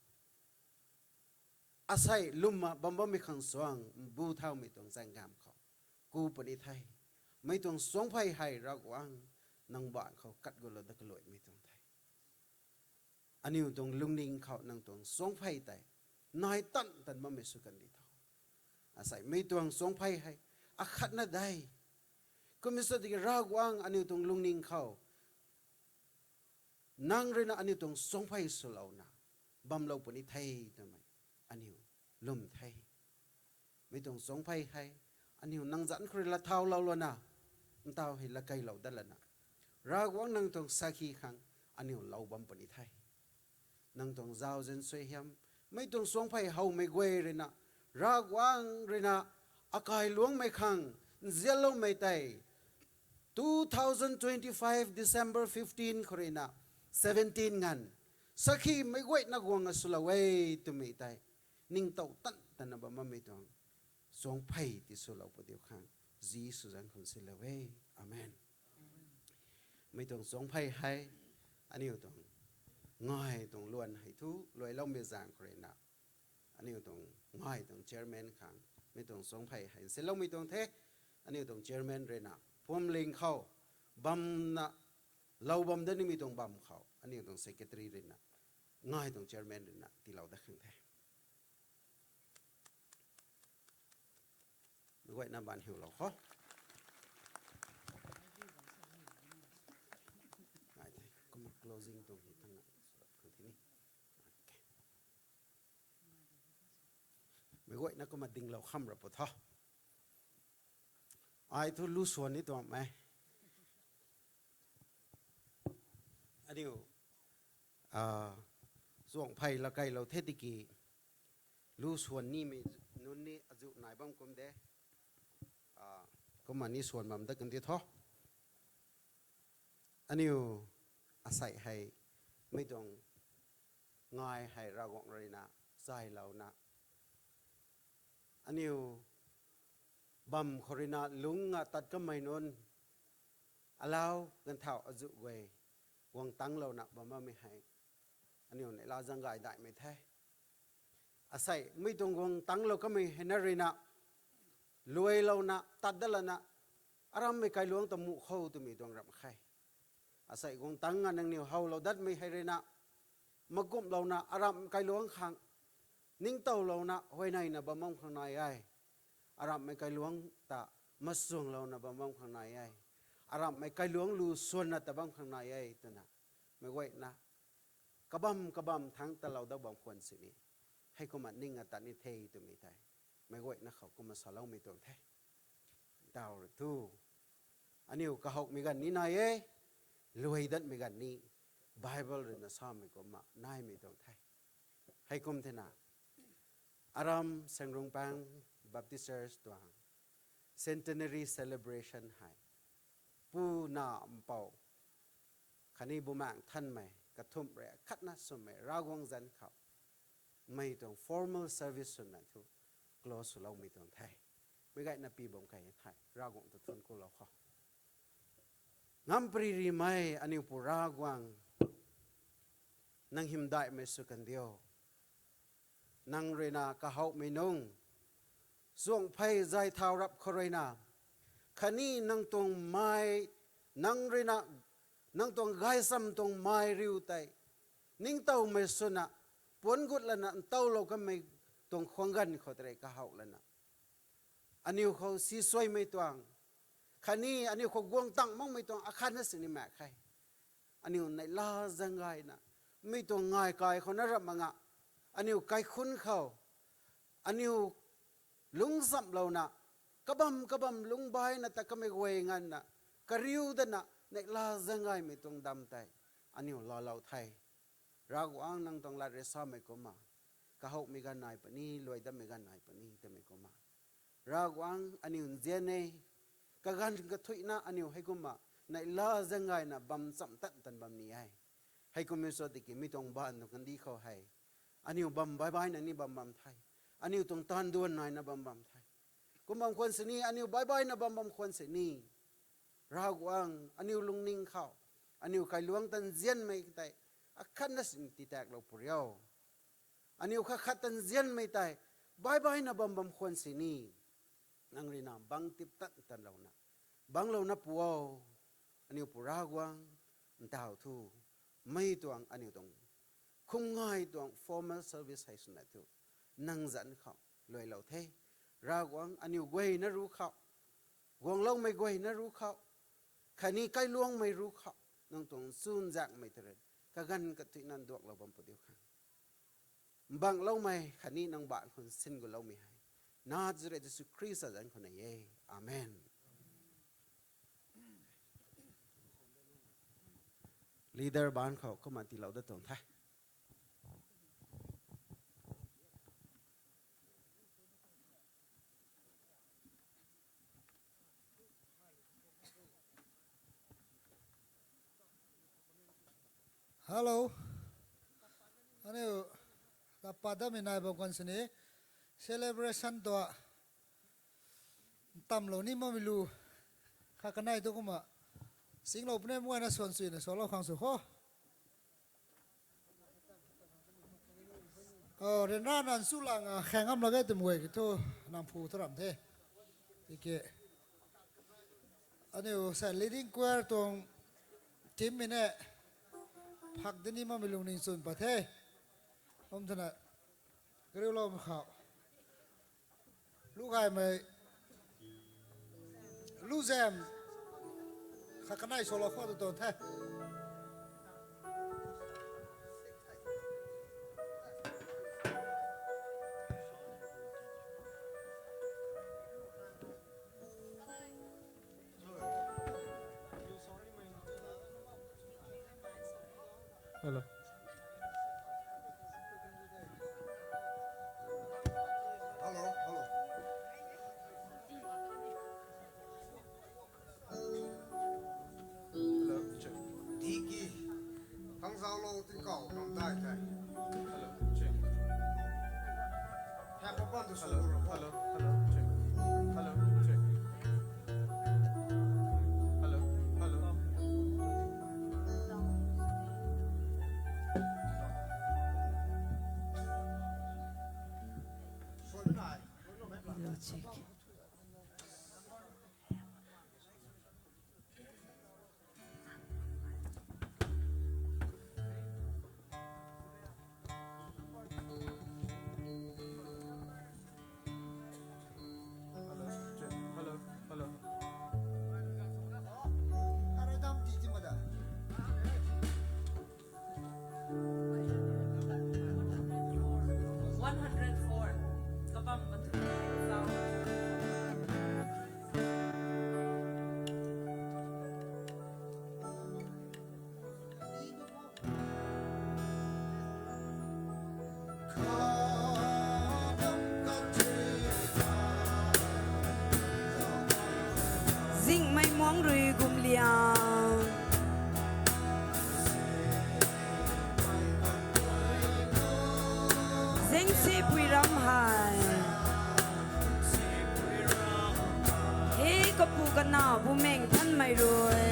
asei lwmna bam bammei khang suang mbu thaumei tuang zaenggamv khou ku puni the. Mei tuang suangphey hei Ravguangc nang baanc khou kat gulou dat kaluaimei tuang the. Aniu tuang lungning khou nang tuang suangphey tei nai tan tan bammei sw kandi tho. Asei mei tuang suangphey hei akhatna de. Kumna sa tiki Ravguangc aniu tuang lungning khou nang rui na aniu tuang suangphey swlouna bamlou puni the twmei aniu lwm the. Mei tuang suangphey hei aniu nang zanc khou rui lat thaulou lana, ntaw hei lat keylou dat lana, Ravguangc nang tuang sakhi khang aniu lou bam puni the. Nang tuang zauzian suaihiam, mei tuang suangphey howmei guay rui na, Ravguangc rui na akailuangmei khang nzianloumei tei, two thousand twenty-five December fifteen khou rui na seventeen nganv, sakhimei guayna guang a swlou e twmei tei ningtow tan tana bam bammei tuang suangphey tiswlou pu diu khang Jisu zanc khou silou e. Amen. Mei tuang suangphey hei aniu tuang ngai tuang luan hei thu luailoumei zaeng khou rui na, aniu tuang ngai tuang chairman khang mei tuang suangphey hei nsiloumei tuang the. Aniu tuang chairman rui na phuamling khou bamna, lou bam dat nimei tuang bam khou aniu tuang secretary rui na, ngai tuang chairman rui na tiilou dat khang the. Mei guayna baan hiulou kho. Ai the, kumna closing tuang hei thangna swlou khang the ni. Mei guayna kumna dinglou kham ra pu tho. Ai thu lu swan ni tuang e. Aniu, a, suangphey lakeilou the tiki, lu swan nimei nunc ni azuh nai bam kum de. A, kumna ni swan bam dat kan ti tho. Aniu asei hei mei tuang ngai hei Ravguangc rui na zaylouna, aniu bam khou rui na lungc a tat kamei nunc, alau ganvthau azuh guay guang tangclouna bam bammei hei aniu neihla zaeng gay daihmei the. Asei mei tuang guang tangclou kamei hei na rui na luailouna tat dat lana, arammei kailuangc ta muh khou twmei tuang ramh khe. Asei guang tangc a nangniw howlou datmei hei rui na, makumhlouna aramh kailuangc khang ningtowlouna huayneina bam bam khang nai e. Aramhmei kailuangc ta masuanglouna bam bam khang nai e. Aramhmei kailuangc lu swanna ta bam khang nai e twna, meic guayna kabam kabam thangc talou dat bam khwan sini, heikumna ning a tat ni the twmei tei meic guayna khou kumna saloumei tuang the. Daw rui thu, aniu kahowmei ganv ni nai e, luai datmei ganv ni, Bible rui na samei kumna naimei tuang the. Heikum thena, aram Saengrungpang Baptist Church tuang centenary celebration hei, pu, nac, mpouh khatni bumaengc nthanmei kathumh rui akhatna swmei Ravguangc zanc khou mei tuang formal service swna thu close swloumei tuang the. Meic guayna pi bam key thei Ravguangc ta thuanc kulou khou, ngam pary rimei aniu Pu Ravguangc, nang hymdaihmei sw kan diu. Nang rui na kahowmei nung, zuangphey zay thau rap khou rui na, khatni nang tuang mei, nang rui na, nang tuang gaysam tuang mei riu tei ningtowmei swna, puanc gut lana ntowlou kanmei tuang khwang ganv khou tei rui kahow lana, aniu khou sisuaimei tuang, khatni aniu khou guang tang makmei tuang akhatna sini mak khe. Aniu neihla zaeng gayna, mi tuang ngai kai khou na rap mak nga, aniu kaikhunc khou, aniu lungczamlouna, Kabam kabam lungc baina ta kamei guay nganvna, kariu dana neihla zaeng gaymei tuang dam tei aniu laalou the. Ravguangc, nang tuang lat rui samei kumna, kahouhmei ganv nai puni, luai datmei ganv nai puni twmei kumna, Ravguangc, aniu nzian e, kaganv kathuicna aniu heikumna neihla zaeng gayna bam cham tan tan bam ni e. Heikummei sw tiki mi tuang baanv tuang kandih khou hei aniu bam baih baihna ni bam bam the. Aniu tuang taanv duan naina bam bam the. Kum bam khwan sini, aniu baih baihna bam bam khwan sini, Ravguangc, aniu lungning khou, aniu kailuangc ta nzianmei tei akhatna sini tiitaeklou pu rio. Aniu khat khat ta nzianmei tei baih baihna bam bam khwan sini, nang rui na bangc tip tan tanlouna, bangclouna pu o. Aniu Pu Ravguangc, ntaw thu, mi tuang aniu tuang khum ngai tuang formal service hei swna thu, nang zanc khou luailou the. Ravguangc, aniu guayna ruc khou, guangloumei guayna ruc khou, khatni kailuangmei ruc khou, nang tuang chuzaenghmei tei rui kaganv kathuicna nduaklou bam pu diu khang, mbangloumei khatni nang baanc khou sin guloumei hei Nazaret Jisu Khrista zanc khou nei e. Amen. Leader baanc khou kumna tiilou dat tuang the. Hello. Aniu tapa damei nai bam khwan sini, celebration tuang ntamlou ni makmei lu khat kanei tu kumna singlou puni, muayna swan suina salou khang sw kho. O, ryanra nan su lang, a, khaeng ngam lak ge twmei guay ki thu, nang phu thu ram the. Tiki aniu sa leading choir tuang team mei ne, phak dini makmei lungning chwn pat the. Kum thena, kariulou khou, lu gaymei, lu zam, khat kanei salou khou tu tuang the. Hello. Hello, hello. Hello, check. Diki, hang zauclou tingkauh nam dai the. Hello, check. Hello, hello, hello, check. Hello, check. Hello, hello. Hello, check. Hello, check. Hello, hello. One hundred four. Kabam matu. Zingmei muang rui gum liang. Zengsi pui ram hei. He kapu kana Bumaengh Nthanmei rui.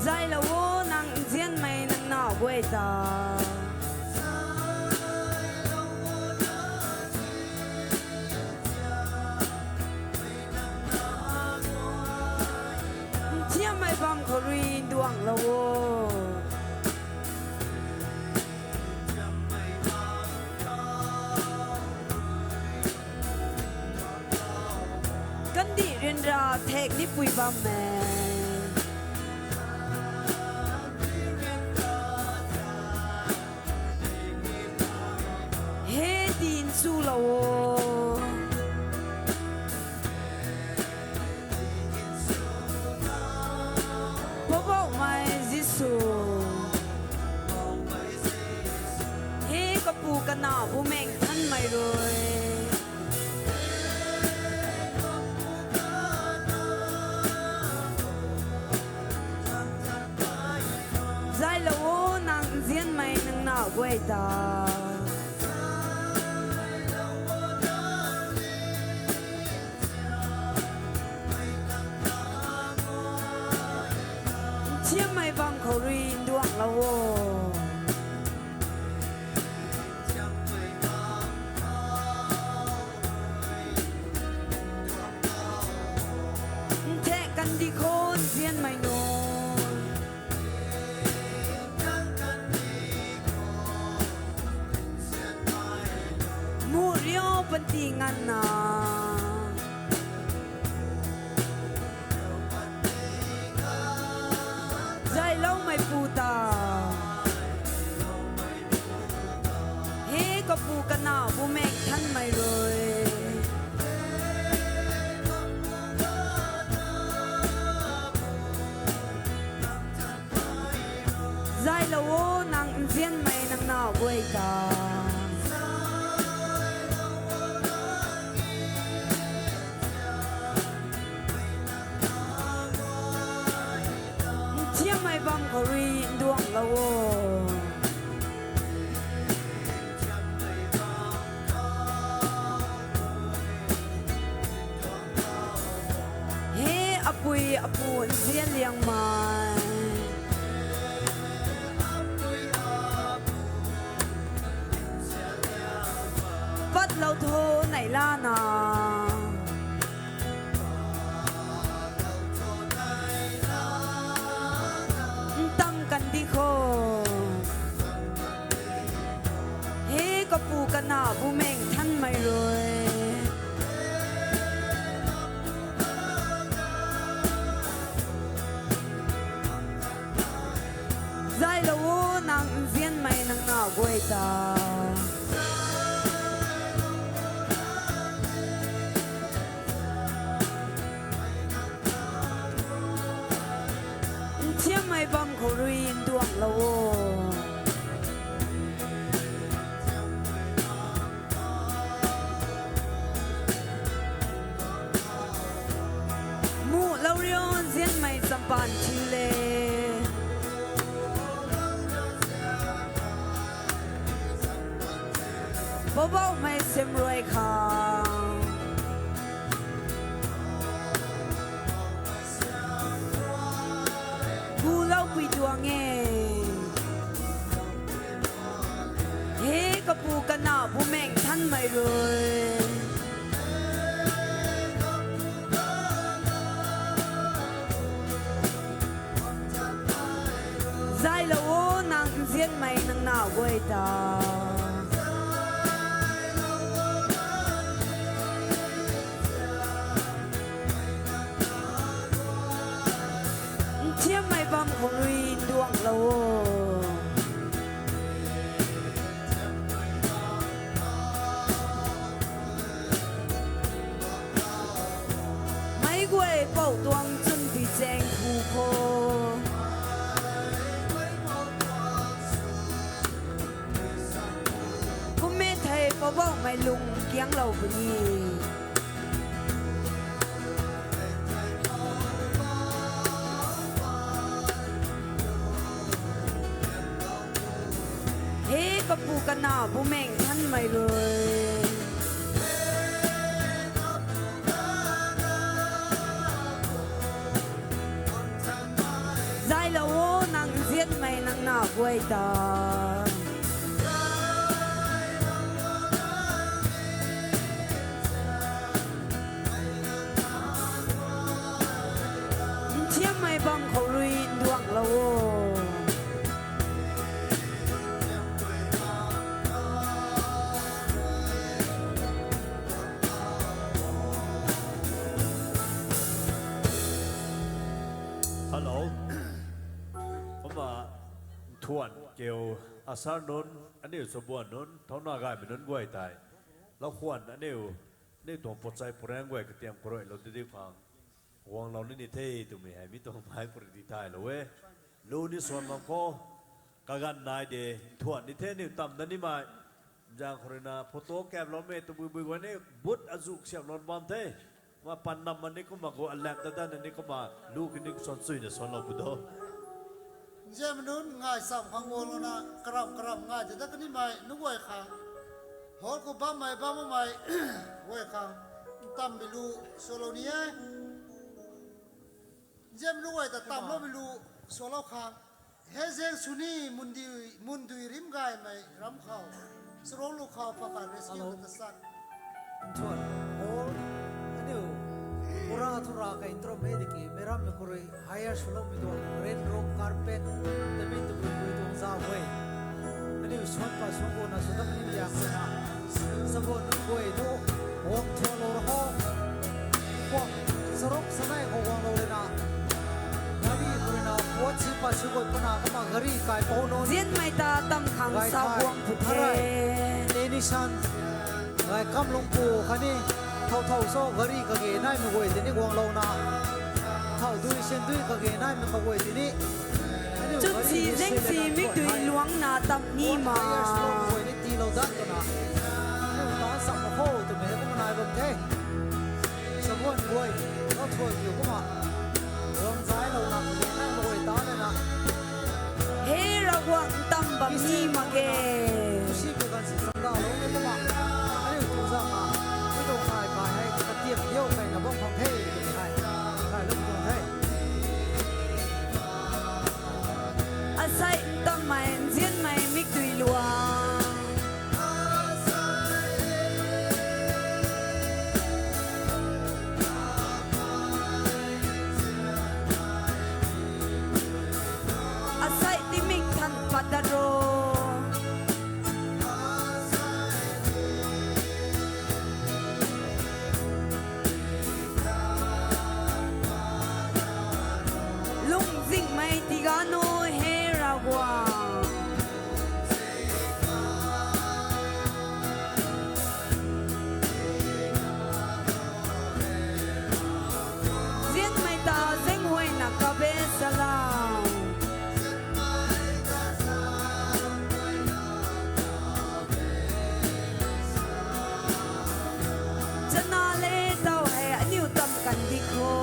Zaylou o nang nzianmei nang nac guay ta. Nthiammei bam khou rui nduanglou o. Kandih ryanra thek ni pui bam e. guay ta. Nthiammei bam khou rui nduanglou o. Nthe kandih khou nzianmei nunc, muh riu panty nganvna zayloumeipu ta, he Kapu, Kanac, Bumaengh Nthanmei rui zaylou o, nang nzianmei nang nac guay ta. Nthiammei bam khou rui nduanglou o. He apui apu nzian liangmei, patlou tho neih lana, ntam kandih khou, he Kapu, Kanac, Bumaengh Nthanmei rui zaylou o, nang nzianmei nang nac guay ta. Nthiammei bam khou rui nduanglou o. Muhlou riu nzianmei champaan thiu le, Poubauhmei siamruai khang guloupui tuang e. He Kapu, Kanac, Bumaengh Nthanmei rui zaylou o, nang nzianmei nang nac guay ta. Nthiammei bam khou rui nduanglou o. Meic guay pouh tuang chwn ti chaeng thu khou, kum e thei Poubauhmei lung kianglou puni. He Kapu, Kanac, Bumaengh Nthanmei rui zaylou o, nang nzianmei nang nac guay ta. Nthiammei bam khou rui nduanglou o. Hello. Kumna nthuan kiu, usher nunc, aniu chabuan nunc, thauna gaymei nunc guay tei, laukhwan aniu, aniu tuang pochai puraeng guay katiam karuailou di di khang guanglou ni ni the twmei hei mi tuang mei puri di thaylou e. Lu ni swan bam khou, kaganv nai de, nthuan ni the aniu tam da nimei. Zaeng khou ruina photo kaploumei tabui bui guay ni but azu siamlou bam the. Kumna pan nam ma ni kumna gu alam ta dan ni kumna lu kini swan chuina swanlou pu do. Nzianmei nunc ngai cham khang guanglouna karamh karamh ngai ta dat kanimei nunc guay khang, hall khou bammei bam makmei guay khang, ntambi lu swlou ni e. Nzianmei nunc guay ta tamloumei lu swlou khang, hei zaeng sw ni, mundui rimh gaymei ram khou, charuk lu khou pha khat rescue ta sat. Nthuan hall, aniu pura thu ra kai ntrom hei tiki, meic rammei khou rui hire swloumei tuang, rent room, carpet, tami tabui bui tuang zauc guay, aniu suan pa suan guna sw dat ni liang swna, sabuan nunc guay thu, guang thuanlou ra ho. Kuang, charuk sanei khou guanglou lena, gari khou ruina puat si pat si guay puna kumna gari kai pou nunc, nzianmei ta tam khang sa guang pw the. Teni san, gay kamlungpu khatni, thow thow so gari kage naimei guay tini guanglouna, thow dui syan dui kage naimei kaguay tini, chutsi zaengsi mikdui luangna tam ni ma, guay ni tiilou dat twna, aniu ta sam mak kho twmei kumna nai bam the. Sabuan guay, lau thuan kiu kumna, guang zailouna, guang nang guay ta lana, He Ravguangc, ntam bam ni mak ge. Kusi pu ganv si changdalou ni kumna, aniu tu zang a, mi tuang kai kai hei katiam diu kaina bam khang the twmei hei, kailou tuang the. Asei ntammei nzianmei mikdui luang, asei tingmik than pat dat ro. Lungzingmei tiga nu, He Ravguangc. Nzianmei ta zaenghuayna kabe salam. Chana le taw hei aniu tam kan di kho.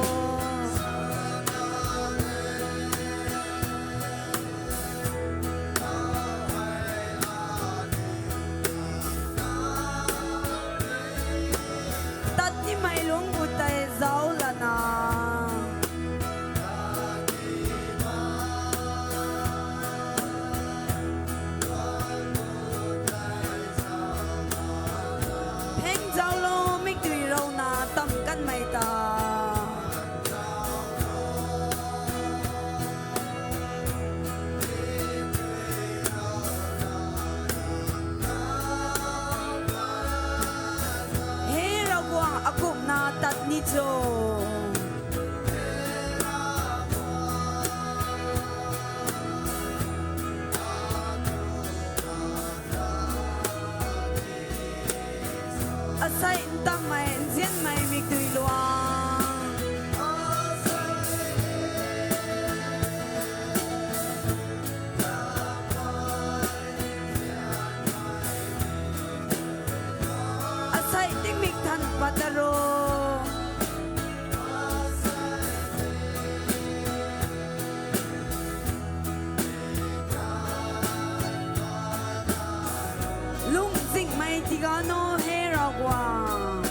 Tat nimei lungc bu tei zauc lana, pheng zauclou mikdui rou na tam kanmei ta He Ravguangc, akumhna tat ni cho. Asei ntammei nzianmei mikdui luang, asei tingmik than pat dat ro. Lungzingmei tiga nu, He Ravguangc.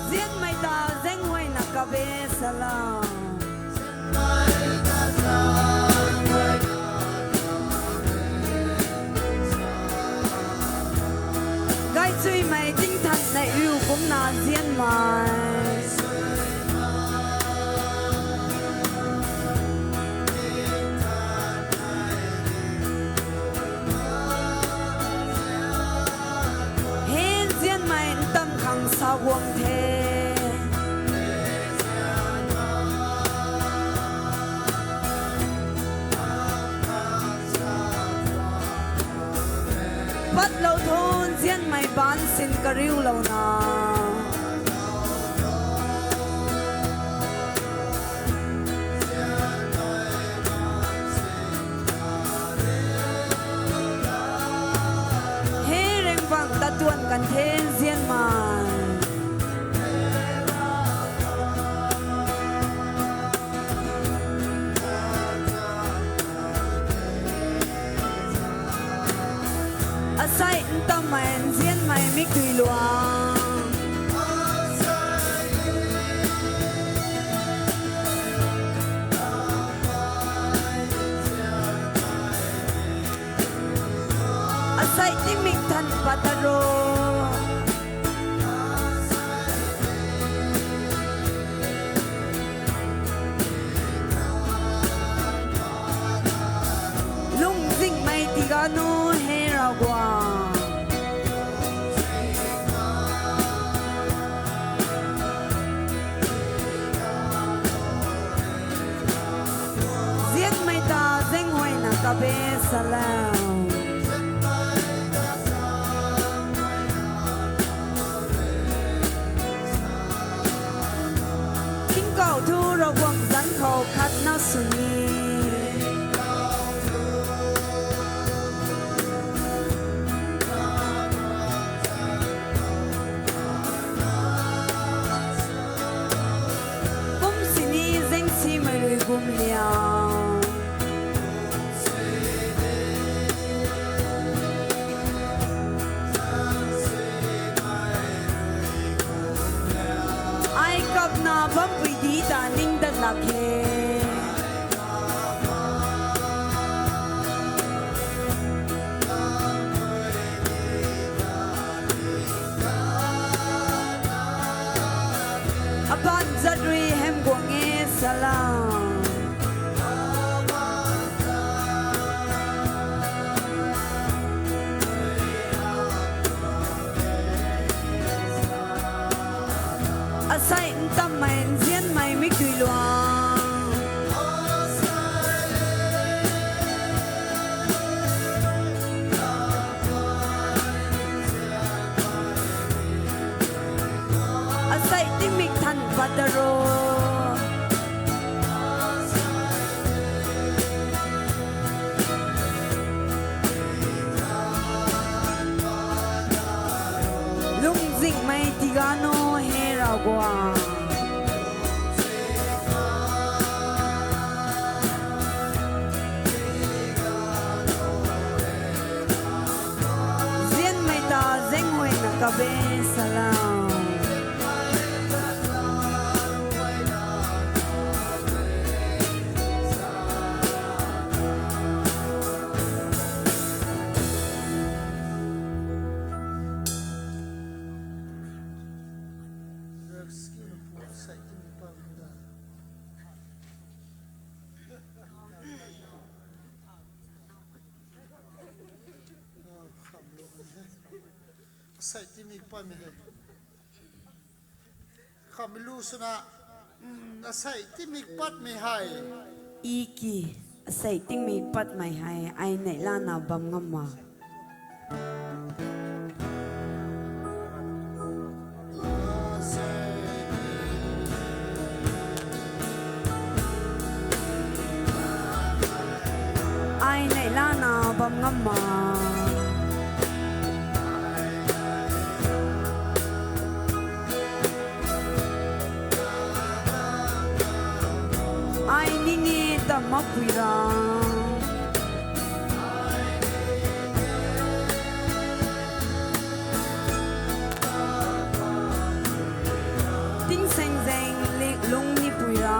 Nzianmei ta zaenghuayna kabe salam. Gaychuymei tingthan neih riu kumna nzianmei, He nzianmei ntam khang sa guang the. Patlou tho, nzianmei baanv sin kariulouna. He Ringhpouc, tatuan kan the. Asei tingmik than pat ta ro. Lungzingmei tiga nu he Ravguangc. Zianmei ta zaenghuayna kabe salam. Tingkauh thu Ravguangc zanc khou khatna sw ni. Kum sini zaengsimei rui gum liang. Ai kapna bampui di ta ning dat lak he. Abaanc zat rui hemguang e salam. Asei ntammei nzianmei mikdui luang. Asei tingmik than pat ta ro. Lungzingmei tiga nu he Ravguangc. Zianmei ta zaenghuayna kabe salam. Asei tingmik patmei hei. Khamei lu swna, mm, asei tingmik patmei hei. Iki, asei tingmik patmei hei, ai neihlana bam ngam ma. Ai neihlana bam ngam ma. Ai ning e tam makpui ra. Tingsaengzaeng lungc nipui ra.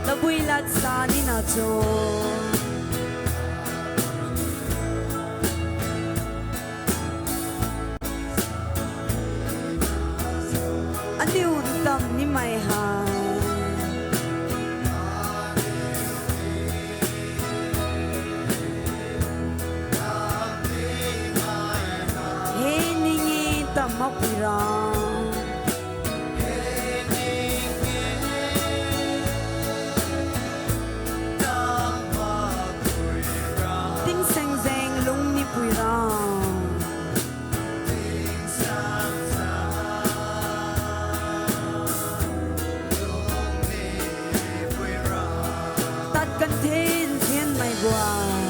Tabui lat sa nina cho. Aniu ntam nimei hei. Hei ning e tam makpui ra. Tingsaengzaeng lungc nipui ra. Tat kan the nzianmei guay.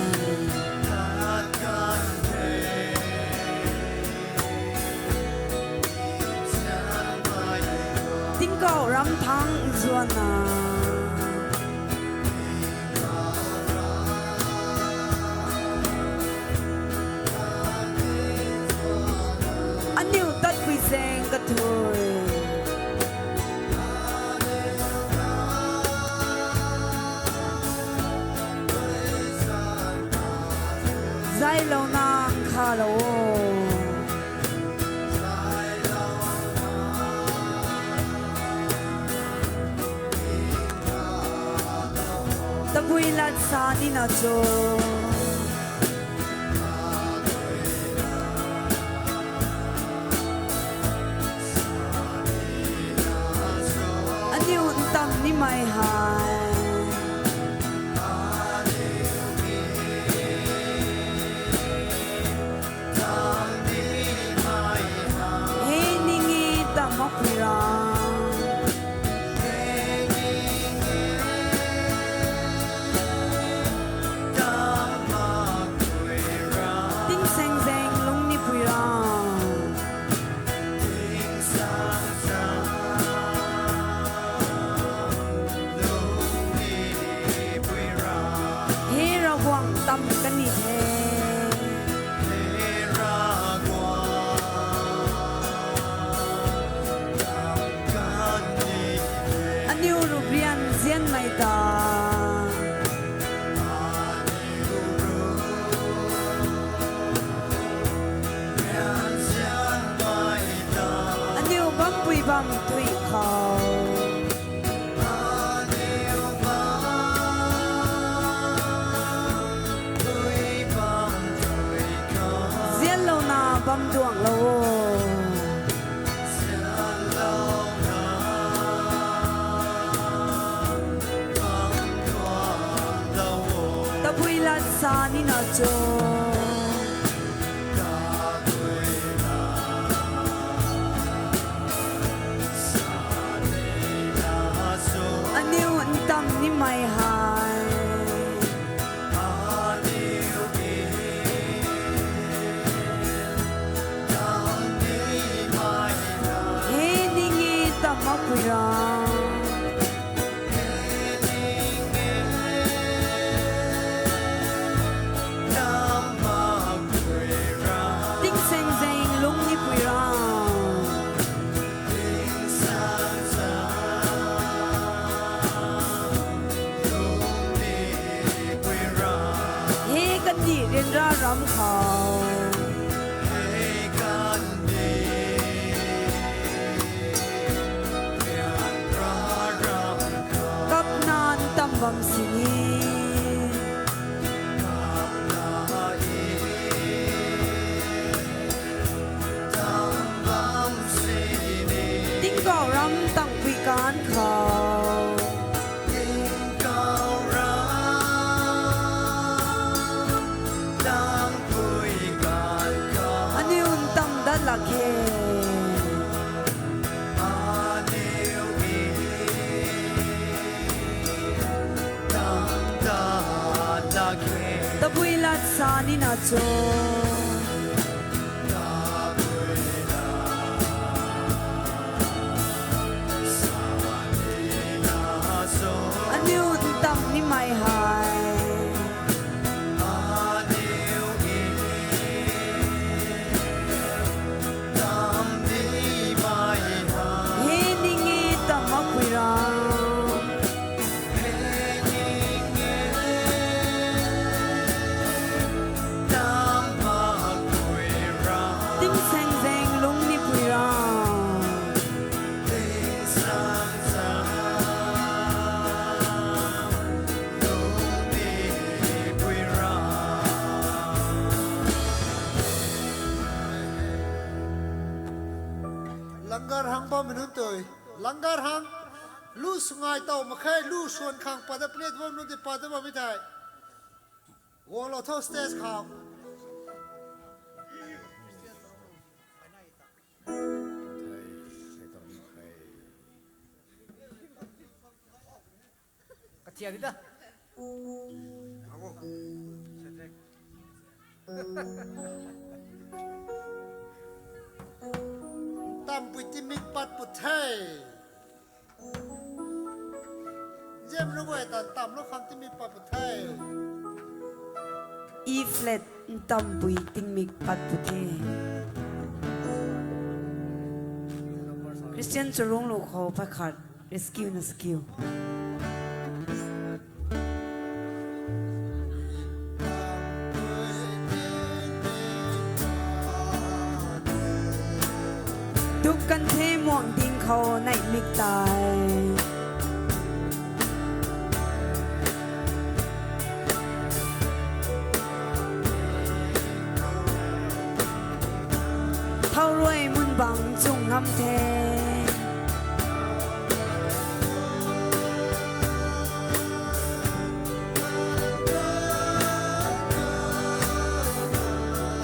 Tingkauh ramthangc zuanna. Aniu tatpui zaeng kathui. Pui lat sa nina cho. Aniu ntam nimei hei. He ning e tam makpui ra. Tingsaengzaeng lungc nipui ra. He Ravguangc tam kani the. Aniu ruprian nzianmei ta. Aniu bampui bam tui khou. Nzianlouna bam duanglou o. Tabui lat sa nina cho. Aniu ntam nimei hei. He ning e tam makpui ra. Tingsaengzaeng lungc nipui ra. He kandih ryanra ram khou. Kapna ntam bam sini. Tingkauh ram tangpui kan khou. Aniu ntam dat lak khe. Tabui lat sa nina cho. Aniu ntam nimei hei. He ning e tam makpui ra. Tingsaengzaeng lungc nipui ra. Langar hang bammei nunc tei, langar hang lu swngay taw mak khe, lu swan khang pat da plate bam nunc tei pat da bammei tei guanglou tho stage khou. Kathiak di da. Ntampui tingmik pat pw the. Ziam nu guay ta ntamlou khang tingmik pat pw the. E flat ntampui tingmik pat pw the. Christian Charunglu khou pakhat rescue na skill. Dup kan the muang ding khou neihmik tei. the.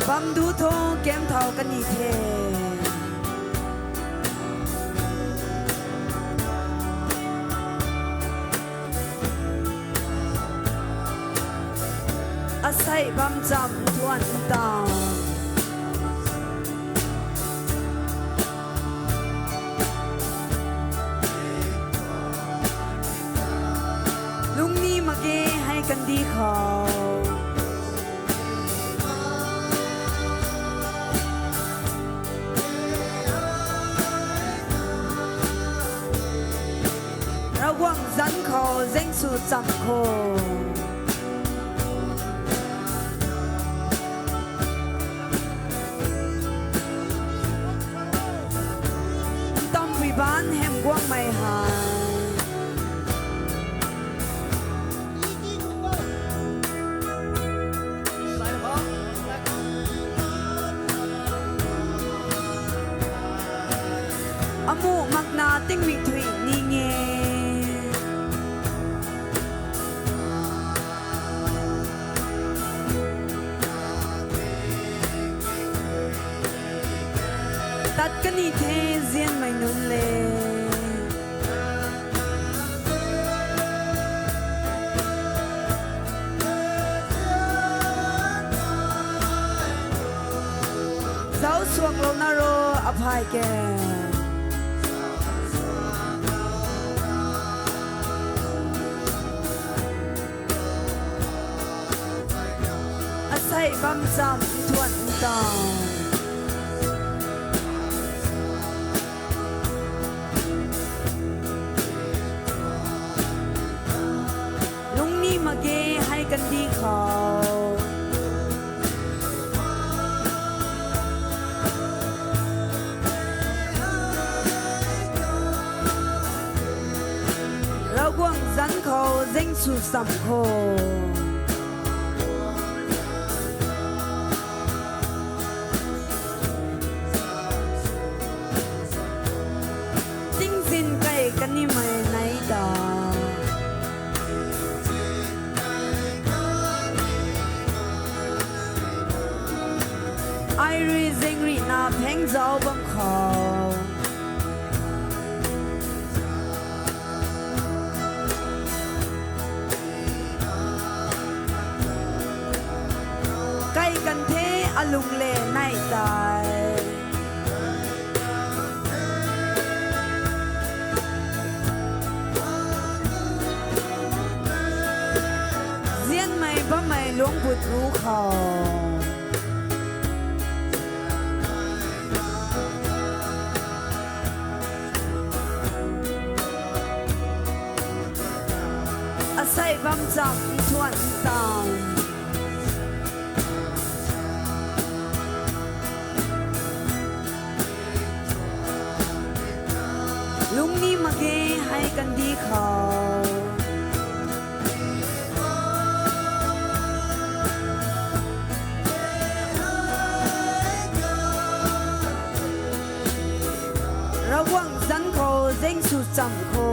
Bam du tho, kam thau kani the. Asei bam cham thuan tau. Lungni mak ge hei kandih khou. Ravguangc zanc khou zaeng sw cham kho. Ntampui baanc hym guangmei hei. Amuh makna tingmik thuy ning e. Tat kani the nzianmei nunc le. Zauc suanglou na ro, aphay ke. Asei bam cham thuan tau. Lungni mak ge hei kandih khou. Ravguangc zanc khou zaeng sw cham kho. Tingzin kai kanimei nei ta. Ai rui zaeng rui na pheng zauc bam khou. Kai kan the alung le nei tei. Nzianmei bammei lungc but ru khou. Asei bam cham thuan tau. Lungni mak ge hei kandih khou. Ravguangc zanc khou zaeng sw cham kho.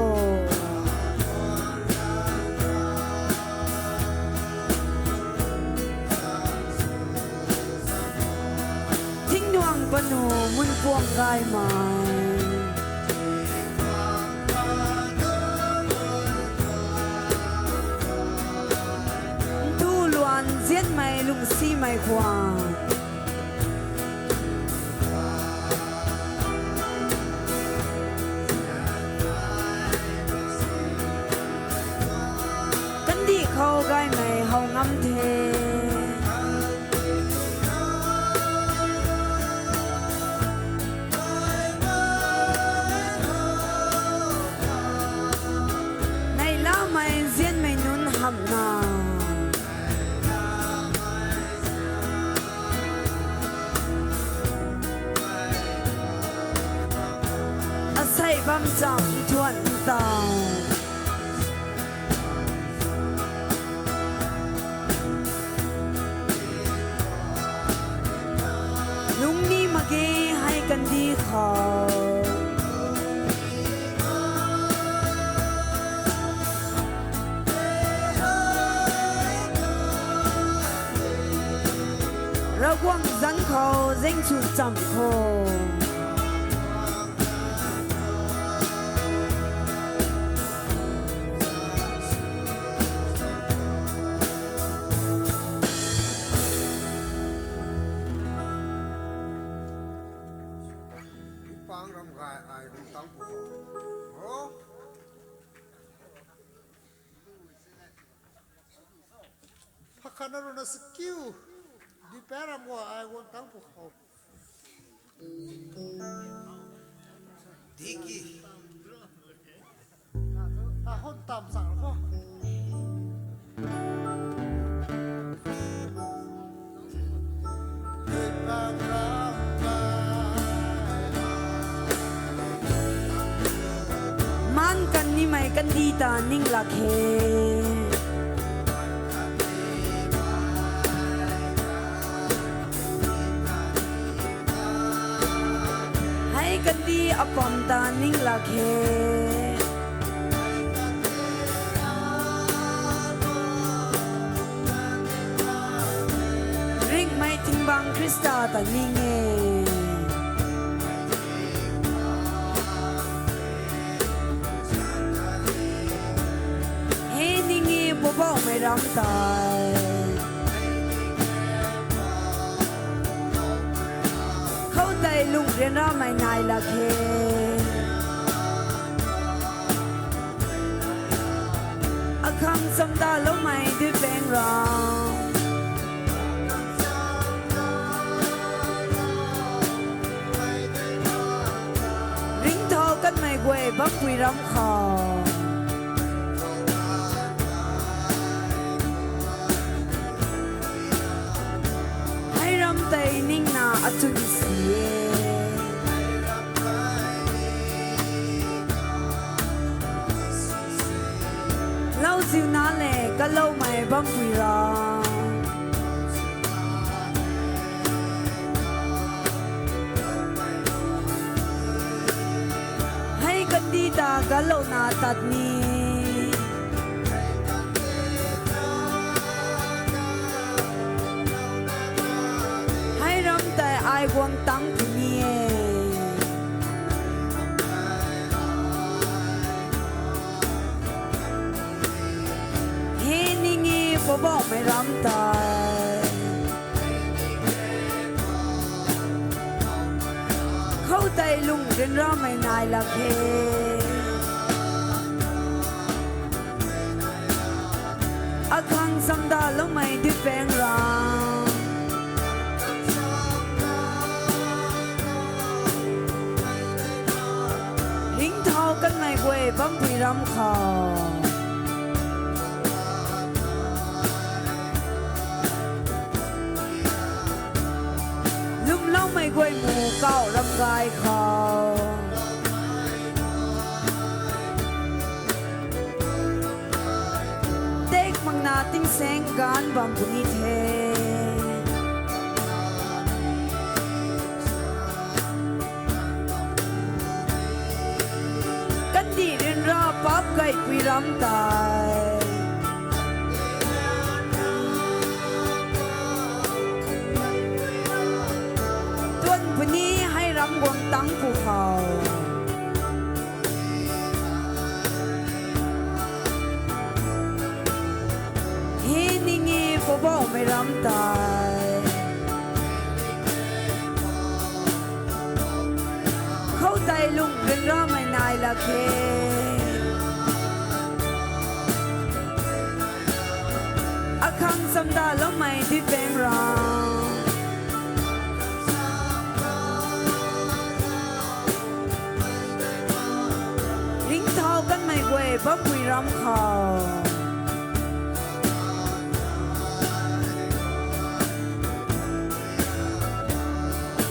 Thingnuang panu mun puang gaymei. Ntu luan nzianmei lungcsimei khwan. Kandih khou gaymei how ngam the. Neihlamei nzianmei nunc hamhna. Asei bam cham thuan tau. Lungni mak ge hei kandih khou. chwn cham kho. Pang ram gay ai ram tang pu ho. Pakhatna rui na sikiu. Di pa ram gay ai guang tang pu ho. Diki. Ta hon tam sang kho. Maan kan nimei kandih ta ning lak khe. Hei kandih apam ta ning lak khe. Ringhmei thingbang Khrista ta ning e. He ning e Poubauhmei ram tei. Khoutei lung ryanramei nai lak khe. Akhang chamdaloumei duipaeng ram. Ringcthau kanmei guay bampui ram khou. Hei ram tei ningna achwn si e. Lauziuna le kaloumei bampui ram. Hei kandih ta kalouna tat ni. Hei ram tei ai guang tang puni e. He ning e Poubauhmei ram tei. Khoutei lung ryanramei nai lak khe. Akhang chamdaloumei duipaeng ram. Ringcthau kanmei guay bampui ram khou. Lwmloumei guay mu kauh ram gay khou. Tek makna tingsaeng gaanv bam puni the. Kandih ryanra paap gaypui ram tei. Tuan puni hei ram guang tang pu khou. He ning e Poubauhmei ram tei. Khoutei lung ryanramei nai lak khe. Akhang chamdaloumei duipaeng ram. Ringcthau kanmei guay bampui ram khou.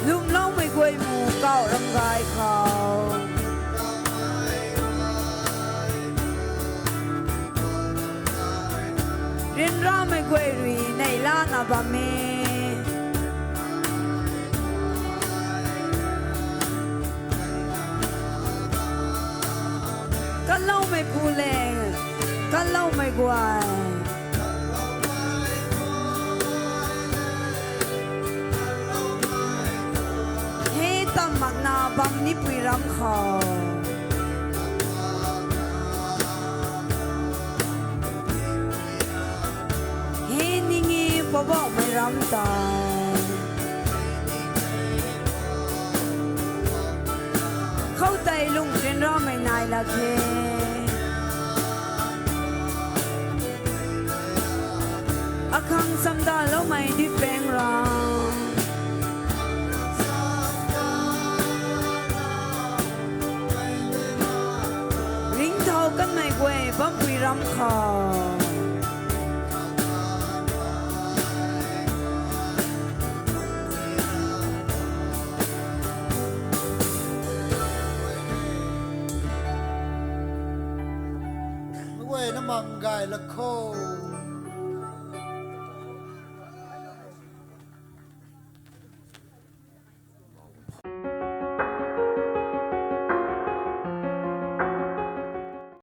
Lwmloumei guay mu kauh ram gay khou. Ryanramei guay rui neihlana bam e. Kanloumei pu le, kanloumei guay. bam nipui ram khou. He ning e Poubauhmei ram tei. Khoutei lung ryanramei nai lak khe. Akhang chamdaloumei dui peng ram. Ringcthau kanmei guay bampui ram khou. Meic guayna mang gay lak kho.